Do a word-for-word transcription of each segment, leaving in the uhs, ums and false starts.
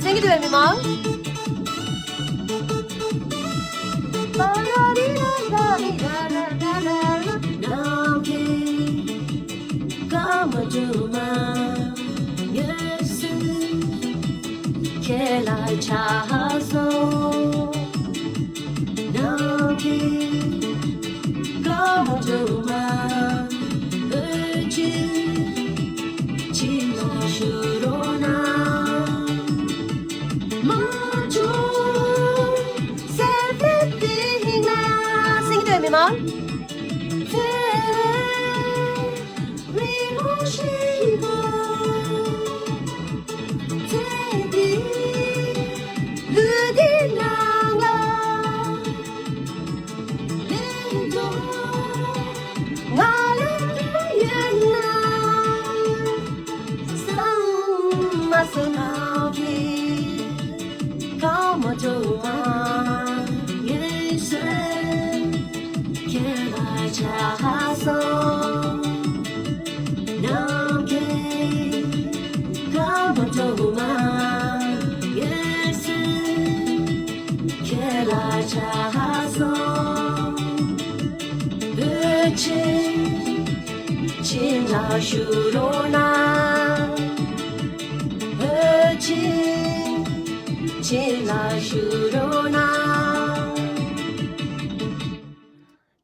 སེང་གེ་དེ་མི་མང་། སེང་གེ་དེ་མི་མང་། སེང་གེ་དེ་མི་མང་།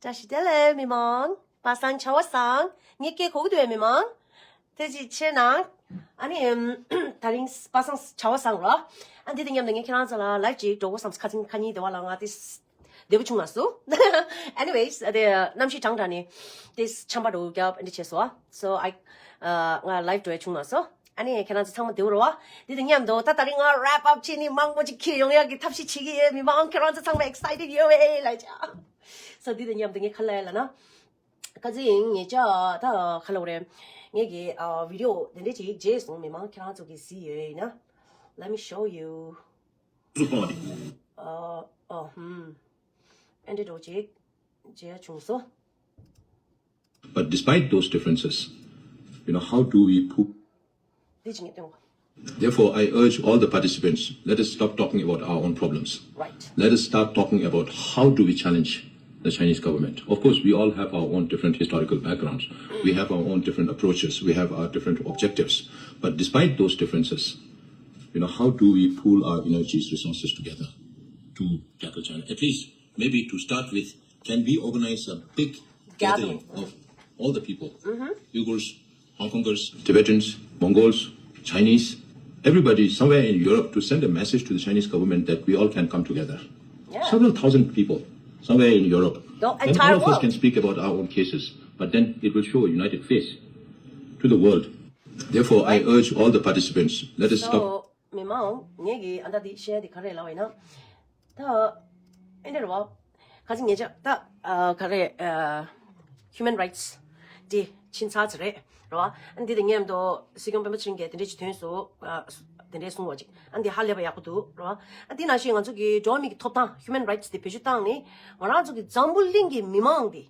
བཀྲ་ཤིས་བདེ་ལེགས་མི་མང་། པ་སངས་བྱ་བ་བཟང་། ངས་སྐད་གོ་གི་འདུག་གས་མི་མང་། དེ་ཅིག་ཆེ་ན། ཨ་ནི། ད་རིང་པ་སངས་བྱ་བ་བཟང་རོ། ཨ་འདི་དང་མཉམ་དུ་ངས་ཁྱེད་རང་ཚོ་ལ་ལའིབ་ཅིག་འགྲོ་དགོས་བསམ། ཁ་ཚིག་ཁ་ཉིན་དེ་བ་ལ་ང་དེ། བདེ་པོ་བྱུང་མ་སོང་། Anyways དེ་གནམ་གཤིས་གྲང་དྲགས་ནས་དེ་ཆམ་པ་འགྲོ་རྒྱབ་འདི་བྱས་སོང་། So I ང་ལའིབ་འགྲོ་ཡ་བྱུང་མ་སོང་། ཨ་ནི་ཁྱེད་རང་ཚོ་ཚང་མ་བདེ་པོ་རོ། འདི་དང་མཉམ་དུ་ད་ད་རིང་ང་wrap up བྱས་ནས་མང་པོ་ཅིག་འཁྱེར་ཡོང་ཡ་གི་ཐབས་ཤེས་བྱེད་ཀྱི་ཡོད། མི་མང་ཁྱེད་རང་ཚོ་ཚང་མ་excited ཡོད་པས་ལ་ཅག So འདི་དང་མཉམ་དུ་ངས་ག་ལ་ཡ་ལ་ན། ཁ་ཚིག་ཡིན་ངེད་ཅག་ད་ག་ལ་བ་རེད། ངེད་ཀྱི་ཨ་བི་ཌི་ཡོ་དེ་འདྲས་ཅིག་བརྗེས་སོང་། མི་མང་ཁྱེད་རང་ཚོ་གིས་གཟིགས་ཡོད་ཡིན་ན། Let me show you. ཨ་ཨ་ཧུམ། ཨེ་འདྲས་འགྲོ་ཅིག་བརྗེས་བྱུང་སོང་། But despite those differences, you know, how do we put འདི་ཅིག་ངས་སྟོན་གོ། Therefore, I urge all the participants, let us stop talking about our own problems. Right. Let us start talking about how do we challenge the Chinese government. Of course, we all have our own different historical backgrounds. We have our own different approaches. We have our different objectives. But despite those differences, you know, how do we pool our energies, resources together to tackle China? At least, maybe to start with, can we organize a big gathering of all the people? Uyghurs, Hong Kongers, Tibetans, Mongols, Chinese, everybody somewhere in Europe to send a message to the Chinese government that we all can come together. Yeah. Several thousand people somewhere in Europe. The entire world. And all of us can speak about our own cases, but then it will show a united face to the world. Therefore, I urge all the participants, let us stop. So, མི་མང་ངེད་ཀྱི་ཨ་ད་འདི་བཤད་འདི་ག་རེ་ལབ་ཡིན་ན། ད་ཨེ་འདྲ་རེད་བ། ཁ་ཚིག་ངེད་ཅག་ད་ཨ་ག་རེ་ཨ་human rights དེ་ཕྱིན་ཚར་ཚར་རེད་རེད་བ། ཨ་འདི་དང་མཉམ་དུ་སྲིད་སྐྱོང་སྤེན་པ་ཚེ་རིང་གིས་དེ་འདྲས་ཅིག་ཐོན་སོང་། ཨ་དེ་འདྲས་གསུངས་པ་ཅིག་ཨ་འདི་ཧ་ལས་པ་ཡག་པོ་འདུག་རེད་བ། ཨ་འདི་ནང་བཞིན་ང་ཚོ་གི་འགྲོ་བ་མི་གི་ཐོབ་ཐང་human rights དེ་བེད་སྤྱོད་བཏང་ནས་ང་རང་ཚོ་གི་འཛམ་བུ་གླིང་གི་མི་མང་དེ་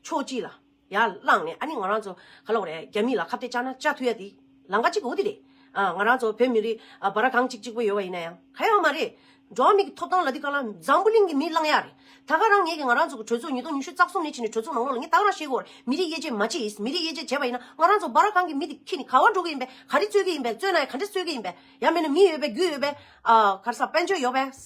ཕྱོགས་གཅིག་ལ་ཡར་བླངས་ནས། ཨ་ནི་ང་རང་ཚོ་ག་ལབ་དགོས་རེད། རྒྱ་མི་ལ་ཁ་གཏད་བཅག་ན་བཅག་ཐུབ་ཡ་དེ་ལམ་ཁ་གཅིག་འོ་དེ་རེད། ཨ་ང་རང་ཚོ་བོད་མི་རིགས་ཨ་བར་གང་གཅིག་གཅིག་པོ་ཡོད་པ་ཡིན་ན་ཡང་ག་ཡོད་མ་རེད། འགྲོ་བ་མི་གི་ཐོབ་ཐང་ལ་དེ་ག་ལ་འཛམ་བུ་གླིང་གི་མི་བླང་ཡ་རེད། ད་ག་རང་ངེད་ཀྱི་ང་རང་ཚོ་གི་གྲོས་ཚོགས་ཉིས་སྟོང་ཉི་ཤུ་རྩ་གསུམ་ནས་ཕྱིན་ནས་གྲོས་ཚོགས་ནང་ལོགས་ལ་ངས་ད་ག་རང་བཤད་གི་ཡོད་རེད། མི་རིགས་དབྱེ་འབྱེད་མ་བྱེད་ཡིན། མི་རིགས་དབྱེ་འབྱེད་བྱས་པ་ཡིན་ན་ང་རང་ཚོ་འབའ་ར་གང་གི་མི་དེ་ཁྱེར་ནས་ག་བ་འགྲོ་གི་ཡིན་པས། ག་རེ་རྩོད་གི་ཡིན་པས། རྩོད་ན་ཡང་ག་འདྲ་རྩོད་གི་ཡིན་པས། ཡང་མིན་ན་མི་ཡོད་པས། རྒྱུ་ཡོད་པས། ཨ་ག་རེ་ཟ། དཔལ་འབྱོར་ཡོད་པས།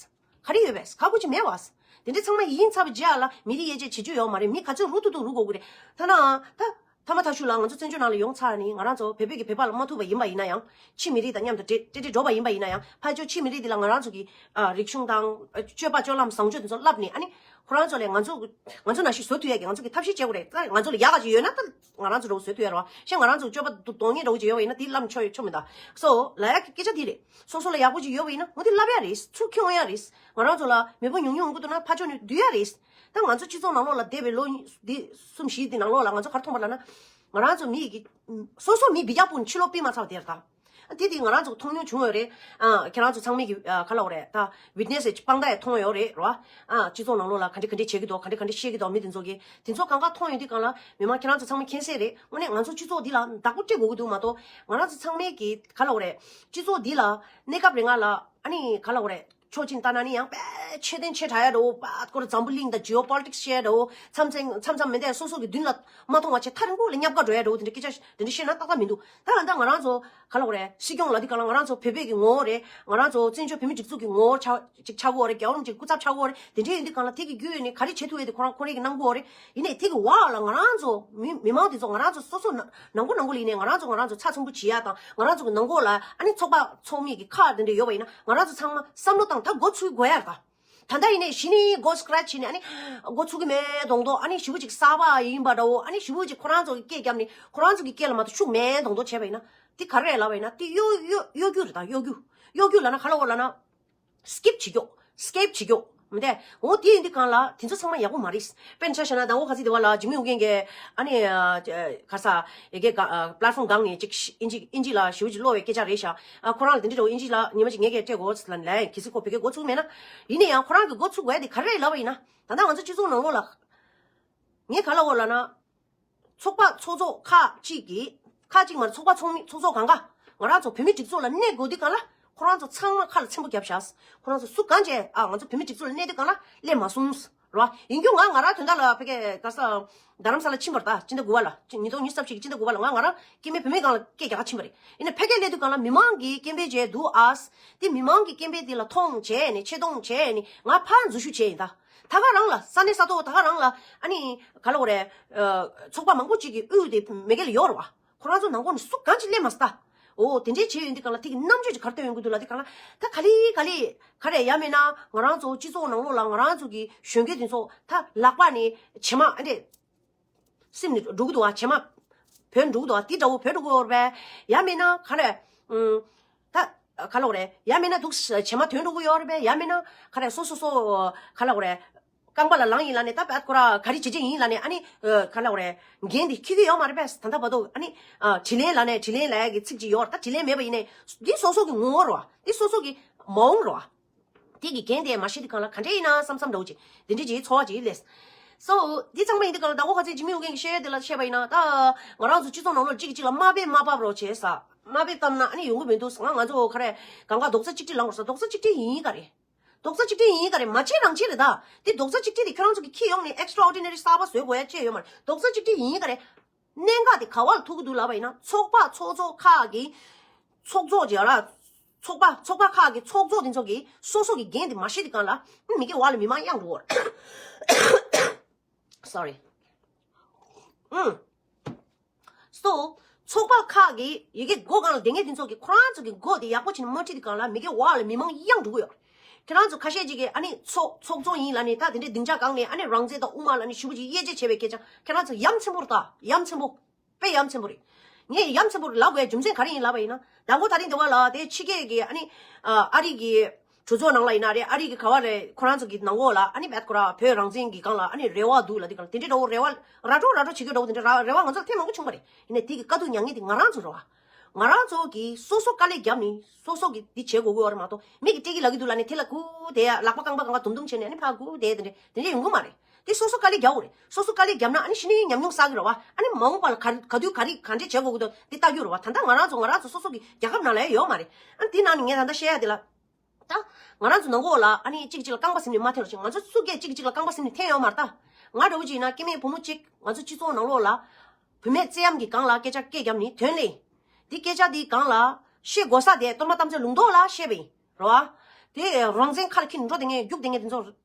ག་རེ་ཡོད་པས། ག་གུ་ཅི་མེད་བས། དེ་འདྲ་ཚང་མ་ཡིན་ཚར་བའི་རྗེས་ལ་མི་རིགས་དབྱེ་འབྱེད་བྱེད་རྒྱུ་ཡོད་མ་རེད། མི་ག་ཚོད་རུག་ཐུབ་ཐུབ་རུག་དགོས་ཀྱི་རེད། ཐ་ན་ད་ཐ་མ་ཐ་ཤུ་ལ་ང་ཚོ་བཙན་བྱོལ་ནང་ལ་ཡོང་ཚར་ནས་ང་རང་ཚོ་བོད་པའི་གི་བོད་པ་ལ་མ་ཐུག་པ་ཡིན་པ་ཡིན་ན་ཡང་། ཕྱི་མི་རིགས་དང་མཉམ་དུ་འབྲེལ་འབྲེལ་འབྲེལ་འགྲོ་བ་ཡིན་པ་ཡིན་ན་ཡང་། ཕར་ཕྱོགས་ཕྱི་མི་རིགས་འདི་ལ་ང་རང་ཚོ་གི་ཨ་རིག་གཞུང་དང་ཨ་སྤྱོད་པ་སྤྱོད་ལམ་བཟང་སྤྱོད་དེ་ཚོ་བསླབས་ནས། ཨ་ནི་ཁོ་རང་ཚོ་ལས་ང་ཚོ་ང་ཚོ་ནང་བཞིན་བཟོ་ཐུབ་ཡ་གི་ང་ཚོ་གི་ཐབས་ཤེས་བྱེད་དགོས་རེད། ད་ང་ཚོ་ལ་ཡག་ག་ཅིག་ཡོད་ན་ད་ང་རང་ཚོ་འདྲ་བོ་བཟོ་ཐུབ་ཡ་རེད་བ། གཞན་ང་རང་ཚོ་སྤྱོད་པ་དོ་དོན་གཉེར་འདྲ་བོ་ཅིག་ཡོད་པ་ཡིན་ན་དེ་བསླབ་ཆོག་ཡོད་ཆོག་མི་འདུག་སོ་ལ་ཡ་གི་སྐད་ཆ་དེ་རེད། སོ་སོ་ལ་ཡག་པོ་ཅིག་ཡོད་པ་ཡིན་ན་འོ་དེ་བསླབ་ཡ་རེད། ཚུར་འཁྱེར་འོང་ཡ་རེད། ང་རང་ཚོ་ལ་མེས་པོ་ཉུང་ཉུང་འོང་གི་འདུག་ན་ཕར་ཕྱོགས་ནས་བསྡུ་ཡ་རེད། ད་ང་ཚོ་སྤྱི་ཚོགས་ནང་ལོགས་ལ་འདས་པའི་ལོ་འདི་གསུམ་བཞི་འདི་ནང་ལོགས་ལ་ང་ཚོ་ག་རེ་མཐོང་པ་ལབ་ན། ང་རང་ཚོ་མི་ཡི་གི་སོ་སོ་མི་བི་ཡག་པོ་ཕྱི་ལོགས་ཕུད་མ་ཚར་བ་དེ་རེད་ད། དེ་དེ་ང་རང་ཚོ་མཐོང་མྱོང་བྱུང་ཡོད་རེད། ཨ་ཁྱེད་རང་ཚོ་ཚང་མས་ཀྱི་ཨ་ག་ལབ་དགོས་རེད། ད་ཝིཊ་ནེ་སི་དཔང་རྟགས་ཡང་མཐོང་ཡོད་རེད་རོ། ཨ་སྤྱི་ཚོགས་ནང་ལོགས་ལ་ག་འདྲ་ག་འདྲ་བྱེད་ཀྱི་འདུག་ག་འདྲ་ག་འདྲ་བཤད་ཀྱི་འདུག་མི་དེ་ཚོ་གི་དེ་ཚོ་གང་ག་མཐོང་ཡོང་དུས་སྒང་ལ་མི་མང་ཁྱེད་རང་ཚོ་ཚང་མ་མཁྱེན་གསལ་རེད། དངོས་གནས་ང་ཚོ་སྤྱི་ཚོགས་འདི་ལ་བདག་པོ་སྤྲད་དགོས་ཀྱི་འདུག་མ་གཏོགས། ང་རང་ཚོ་ཚང་མས་ཀྱི་ག་ལབ་དགོས་རེད། སྤྱི་ཚོགས་འདི་ལ་གནས་སྐབས་རེ་ལྔ་ལ་ཨ་ནི་ག་ལབ་དགོས་རེད། ཕྱོགས་གཅིག་ལྟ་ན་ནི་ཡང་དཔེ་ཆེ་ལྡན་ཆེ་དྲགས་ཡ་འདྲ་བོ། པ་སྐོར་འཛམ་བུ་གླིང་དང་ཇི་ཨོ་པོ་ལི་ཊིག་སི་བཤད་ཡ་འདྲ་བོ། མཚམས་མཚམས་མཚམས་མཚམས་མི་འདས་སོ་སོ་གི་མདུན་ལ་མ་མཐོང་བ་བྱས་ཐག་རིང་པོ་ལ་བསྙབ་ག་འགྲོ་ཡ་འདྲ་བོ། དེ་འདྲ་སྐད་ཆ་དེ་འདྲ་བཤད་ན་ཏག་ཏག་མི་འདུག་ད་ད་ལྟ་ང་རང་ཚོ་ག་ལབ་དགོས་རེད། སྲིད་སྐྱོང་ལབ་དུས་སྒང་ལ་ང་རང་ཚོ་བོད་པའི་གི་ངོ་བོ་རེད། ང་རང་ཚོ་བཙན་བྱོལ་བོད་མི་སྒྲིག་འཛུགས་ཀྱི་ངོ་བོ་ཆགས་ཅིག་ཆགས་ཀྱི་ཡོད་རེད། རྒྱལ་བ་རིན་པོ་ཆེའི་སྐུ་ཚབ་ཆགས་ཀྱི་ཡོད་རེད། དེ་འདྲ་ཡིན་དུས་སྒང་ལ་དེ་གི་བརྒྱུད་ནས་ག་རེ་བྱེད་ཐུབ་ཡོད་དེ་ཁོ་རང་ཁོ་རའི་གི་གནང་གི་ཡོད་རེད། ཡིན་ནའི་དེ་གི་འོག་ལ་ང་རང་ཚོ་མི་མི་མང་དེ་ཚོ་ང་རང་ཚོ་སོ་སོ་ནང་ནང་པོ་ནང་པོ་ལ་ཡིན་ནའི་ང་རང་ཚོ་ང་རང་ཚོ་ཚགས་ཚུད་པོ་བྱེད་ཡ་དང་། ང་རང་ཚོ་གི་ནང་ལོགས་ལ་ཨ་ནི་ཚོགས་པ་ཚོགས་མི་གི་ཁག་དེ་འདྲ་ཡོད་པ་ཡིན་ན་ང་རང་ཚོ་ཚང་མ་བསམ་བློ་བཏང་། ད་འགོ་ཚུགས་དགོས་ཡ་རེད་ད། ད་ལྟ་ཡིན་ནའི་གཞི་ནས་འགོ་སི་ཀེ་རེ་ཆི་བྱས་ནས་ཨ་ནི་འགོ་ཚུགས་ཀྱི་མེད་མདོག་མདོག་ཨ་ནི་ཞེ་པོ་ཅིག་གསར་པ་ཡིན་པ་འདྲ་བོ། ཨ་ནི་ཞེ་པོ་ཅིག་ཁོ་རང་ཚོ་གི་སྐད་བརྒྱབ་ནས་ཁོ་རང་ཚོ་གི་སྐད་ལ་མ་གཏོགས་ཤུགས་མེད་མདོག་མདོག་བྱས་པ་ཡིན་ན། དེ་ག་རེ་རེད་ལབ་པ་ཡིན་ན་དེ་གཡོ་གཡོ་གཡོ་སྒྱུ་རེད་ད། གཡོ་སྒྱུ། གཡོ་སྒྱུ་ལབ་ན་ག་ལབ་དགོས་ལབ་ན། སི་ཀིབ་བྱེད་རྒྱུ། སི་ཀིབ་བྱེད་རྒྱུ། མི་འདུག་འོ་དེ་ཡིན་དུས་སྒང་ལ་དེ་ཚོ་ཚང་མ་ཡག་པོ་མ་རེད། དཔེར་ན་ཆ་བཞག་ན་ཟླ་བ་ག་ཚོད་དེ་བ་ལ་འཇིགས་མེད་ཨོ་རྒྱན་གྱིས་ཨ་ནི་ཨ་ག་ས་ཡ་གི་ག་ཨ་པི་ལེཊ་ཕོམ་སྒང་ནས་ཅིག་ཨིན་ཇི་ཨིན་ཇི་ལ་ཞེ་པོ་ཅིག་ཀློག་པའི་སྐད་ཆ་རེད་ཤག་ཨ་ཁོ་རང་ལ་དེ་འདྲ་འདྲ་བོ་ཨིན་ཇི་ལ་ཉི་མ་ཅིག་ངས་སྐད་སྤྲད་དགོས་ལབ་ནས་ལབ་ཡ་ཡིན། གལ་སྲིད་ཁོ་བོད་སྐད་འགོ་ཚུགས་མེད་ན། ཡིན་ན་ཡང་ཁོ་རང་གི་འགོ་ཚུགས་དགོས་ཡ་དེ་ག་རེ་རེད་ལབ་པ་ཡིན་ན། ད་ལྟ་ང་ཚོ་སྤྱི་ཚོགས་ནང་ལོགས་ལ་ངས་ག་ལབ་དགོས་ལབ་ན། ཚོགས་པ་ཚོགས་གཙོ་ཁག་ཅིག་གིས། ཁག་ཅིག་མ་རེད། ཚོགས་པ་ཚོགས་མི་ཚོགས་གཙོ་གང་ག་ང་རང་ཚོ་བོད་མི་སྒྲིག་འཛུགས་ལ་གནོད་དགོས་དུས་སྒང་ལ་ཁོ་རང་ཚོ་ཚང་མ་ཁ་ལ་ཚེམ་པོ་བརྒྱབ་བཞག་ཁོ་རང་ཚོ་སུ་གང་བྱས་ཨ་ང་ཚོ་བོད་མི་སྒྲིག་འཛུགས་ལ་གནོད་དུས་སྒང་ལ་སླེབས་མ་སོང་། རེད་བ། ཡིན་རྒྱུ་ང་ང་རང་དོན་དག་ལ་ཕ་གི་ག་ས་རྡ་རམ་ས་ལ་ཕྱིན་པ་རེད་ད། སྤྱི་ཟླ་དགུ་པ་ལ་ཉིས་སྟོང་ཉི་ཤུ་རྩ་གཅིག་གི་སྤྱི་ཟླ་དགུ་པ་ལ་ང་ང་རང་སྐད་འཕྲིན་སྨན་ཁང་ལ་སྐད་རྒྱག་ག་ཕྱིན་པ་རེད། ཡིན་ན་ཕ་གིར་སླེབས་དུས་སྒང་ལ་མི་མང་གིས་སྐད་འབོད་བྱས་འདུག་ཨ། དེ་མི་མང་གི་སྐད་འབོད་དེ་ལ་མཐོང་བྱས་ནས་ཆེ་མཐོང་བྱས་ནས་ང་ཕར་འཛུལ་ཞུགས་བྱས་ཡིན་ད། ད་ག་རང་ལ་ས་གནས་ས་ཐོག་ད་ག་རང་ལ་ཨ་ནི་ག་ལབ་དགོས་རེད། ཚོགས་པ་མང་པོ་ཅིག་གི་དབུས་དེ་མ་གི་ལ་ཡོད་རེད་བ། ཁོ་རང་ཚོ་ནང་ཁོངས་ནས་སུ་གང་ཅིག་སླེབས་མ་སོང་ད། འོ་དེ་འདྲའི་བྱས་ཡོང་དུས་སྒང་ལ་དེ་གི་རྣམ་དཔྱོད་ཅིག་ག་རེ་སྟོན་ཡོང་གི་འདུག་ལབ་དུས་སྒང་ལ། ད་ག་ལེ་ག་ལེ་ག་རེ་ཡང་མིན་ན་ང་རང་ཚོ་སྤྱི་ཚོགས་ནང་ལོགས་ལ་ང་རང་ཚོ་གི་གཞོན་སྐྱེས་དེ་ཚོ་ད་ལག་པ་ནས་བྱེ་མ་ཨ་འདྲས་སིམ་ནས་འགྲོ་གི་འདུག་བ། བྱེ་མ་བུད་འགྲོ་གི་འདུག་བ། དེ་འདྲ་བོ་བུད་འགྲོ་གི་ཡོད་རེད་པས། ཡང་མིན་ན་ག་རེ་ད་ག་ལབ་དགོས་རེད། ཡང་མིན་ན་འདུག་བྱེ་མ་ཐོན་འགྲོ་གི་ཡོད་རེད་པས། ཡང་མིན་ན་ག་རེ་སོ་སོ་སོ་ག་ལབ་དགོས་རེད། རྐང་པ་ལ་ལངས་ཡིན་ལབ་ནས་ད་བད་ཁོ་ར་ག་རེ་བྱེད་ཀྱི་ཡིན་ལབ་ནས་ཨ་ནི་ག་ལབ་དགོས་རེད། འགན་དེ་འཁྱེར་གྱི་ཡོད་མ་རེད་པས། ད་ལྟ་བར་དུ་ཨ་ནི་དྲིན་ལན་ལབ་ནས་དྲིན་ལན་ལབ་ཡ་གི་ཚིག་ཅིག་ཡོད་རེད། ད་དྲིན་ལན་མེད་པ་ཡིན་ནའི་འདི་སོ་སོ་གི་ངོ་བོ་རེད་བ། འདི་སོ་སོ་གི་མ་འོངས་རེད་བ། དེ་གི་འགན་དེ་མ་བཞེས་དུས་སྒང་ལ་ག་འདྲ་ཡིན་ན་བསམ་བསམ་འདྲ་བོ་ཅིག་དེ་འདྲ་ཅིག་ཚོར་བ་ཅིག་སླེབས། སོ་འདི་ཚང་མ་ཡིན་དུས་སྒང་ལ་ཟླ་བ་ག་ཚོད་འཇིགས་མེད་ཨོ་རྒྱན་གྱིས་བཤད་དེ་ལ་བཤད་པ་ཡིན་ན། ད་ང་རང་ཚོ་སྤྱི་ཚོགས་ནང་ལོགས་གཅིག་གིས་གཅིག་ལ་དམའ་འབེབས་དམའ་ཕབ་རོགས་བྱས་ས། དམའ་འབེབས་བཏང་ན་ཨ་ནི་ཡོང་གི་མི་འདུག་ང་ང་ཚོ་ག་རེ་གང་ག་རྡོག་རྩ་གཅིག་སྒྲིལ་ལངས་དགོས་ས། རྡོག་རྩ་གཅིག་སྒྲིལ་ཡིན་ག་རེད། རྡོག་རྩ་གཅིག་སྒྲིལ་ཡིན་ག་རེད། མ་བྱེད་རང་བྱེད་རེད་ད། དེ་རྡོག་རྩ་གཅིག་སྒྲིལ་དེ་ཁྱོད་རང་ཚོ་གི་ཁྱི་ཡོང་ནས་ཨེག་སི་ཊ་ཨོར་ཌི་ནེ་རི་གསར་པ་བཟོས་དགོས་ཡ་ཅི་ཡོད་མ་རེད། རྡོག་རྩ་གཅིག་སྒྲིལ་ཡིན་ག་རེད། གནད་འགག་དེ་ག་བ་ལ་ཐུག་གི་འདུག་ལབ་པ་ཡིན་ན། ཚོགས་པ་ཚོགས་གཙོ་ཁག་གི་ཚོགས་གཙོ་ཅིག་ལ། ཚོགས་པ་ཚོགས་པ་ཁག་གི་ཚོགས་གཙོ་དེ་ཚོ་གིས་སོ་སོ་གི་འགན་དེ་མ་བཞེས་དུས་སྒང་ལ་མི་གི་བར་ལ་མི་མང་གཡང་འགྲོ་གི་ཡོད་རེད། སོ་རི། ཨུམ། སོ། ཚོགས་པ་ཁག་གིས་ཡ་གི་འགོ་སྒང་ལ་སྡོད་མཁན་དེ་ཚོ་གིས་ཁོ་རང་ཚོ་གི་འགོ་དེ་ཡག་པོ་བྱས་ནས་མ་ཁྲིད་དུས་སྒང་ལ་མི་གི་བར་ལ་མི་མང་གཡང་འགྲོ་གི་ཡོད་རེད། ཁྱེད་རང་ཚོ་ཁ་ཤས་ཅིག་གིས་ཨ་ནི་ཚོགས་ཚོགས་གཙོ་ཡིན་ལབ་ནས་ད་དེ་འདྲའི་སྡིངས་ཆ་སྒང་ནས་ཨ་ནི་རང་བཙན་དང་དབུ་མ་ལབ་ནས་ཞེ་པོ་ཅིག་དབྱེ་འབྱེད་བྱས་པའི་སྐད་ཆ་ཁྱེད་རང་ཚོ་ཡ་མཚན་པོ་རེད་ད། ཡ་མཚན་པོ། དཔེ་ཡ་མཚན་པོ་རེད། ངས་ཡ་མཚན་པོ་རེད་ལབ་དགོས་རྒྱུ་མཚན་ག་རེ་ཡིན་ལབ་པ་ཡིན་ན། ཟླ་འགོ་ད་རིང་འདི་བ་ལ་དེ་ཕྱི་རྒྱལ་གྱི་ཨ་ནི་ཨ་རི་གི་གྲོས་ཚོགས་ནང་ལ་ཡིན་ན་རེད། ཨ་རི་གི་ག་བ་རེད། ཁོ་རང་ཚོ་གི་ནང་འོག་ལ་ཨ་ནི་བད་ཁོ་ར་བོད་རང་བཙན་གྱི་སྒང་ལ་ཨ་ནི་རེ་བ་འདུག་ལབ་དུས་སྒང་ལ་དེ་འདྲའི་འདྲ་བོ་རེ་བ་ར་སྤྲོད་ར་སྤྲོད་བྱེད་རྒྱུ་འདྲ་བོ་དེ་འདྲ་ར་རེ་བ་ང་ཚོ་ལ་ཐེངས་མང་པོ་བྱུང་བ་རེད། ཡིན་ནའི་དེ་གི་དཀའ་སྡུག་མྱངས་མཁན་དེ་ང་རང་ཚོ་རེད་བ། ང་རང་ཚོ་གིས་སོ་སོ་དཀའ་ལས་བརྒྱབ་ནས་སོ་སོ་གིས་འདི་བྱེད་དགོས་ཀྱི་ཡོད་རེད་མ་གཏོགས། མི་གིས་སྤྲད་ཀྱི་ལབ་ཀྱི་འདུག་ལབ་ནས་དེ་ལ་སྒུག་བསྡད་ཡ། ལག་པ་རྐང་པ་གང་ག་དུམ་དུམ་བྱས་ནས་ཨ་ནི་ཕར་སྒུག་བསྡད་དེ་འདྲ་དེ་འདྲ་ཡོང་གི་མ་རེད། དེ་སོ་སོ་དཀའ་ལས་རྒྱག་དགོས་རེད། སོ་སོ་དཀའ་ལས་རྒྱབ་ན་ཨ་ནི་གཞི་ནས་ཉམས་མྱོང་བསགས་ཀྱི་རེད་བ། ཨ་ནི་མ་འོངས་པ་ལ་ག་ག་དུས་ག་རེ་ག་འདྲས་བྱེད་དགོས་ཀྱི་འདུག་འདི་ལྟ་རྒྱུ་རེད་བ། ད་ལྟ་ང་རང་ཚོ་ང་རང་ཚོ་སོ་སོ་གི་རྒྱལ་ཁབ་ནང་ལ་ཡོད་མ་རེད། ཨ་ནི་དེ་ནང་ནས་ངས་ད་ལྟ་བཤད་ཡ་དེ་ལ། ད་ང་རང་ཚོ་ནང་ལོགས་ལ་ཨ་ནི་གཅིག་གཅིག་ལ་རྐང་པ་ཟིན་ནས་མ་འཐེན་རོགས་བྱེད། ང་ཚོ་སུ་སྐད་གཅིག་གཅིག་ལ་རྐང་པ་ཟིན་ནས་འཐེན་ཡོད་མ་རེད་ད། ང་འདྲ་བོ་ཅིག་ཡིན་ན་སྐྱེ་དམན་བུ་མོ་གཅིག་ང་ཚོ་སྤྱི་ཚོགས་ནང་ལོགས་ལ་བུད་མེད་བཙན་གཡེམ་གྱི་སྒང་ལ་སྐད་ཆ་སྐད་བརྒྱབ་ནས་དོན་ལས། འདི་སྐད་ཆ་འདིའི་སྒང་ལ་བཤད་དགོས་ས་དེ་སྟོན་པ་དམ་ཚིག་ལུང་རྟོགས་ལ་བཤད་པ་ཡིན་རོ། དེ་རང་བཙན་ཁ་ལ་འཁྱེར་འགྲོ་དེ་ངས་རྒྱུག་དེ་ངས་དེ་ཚོ་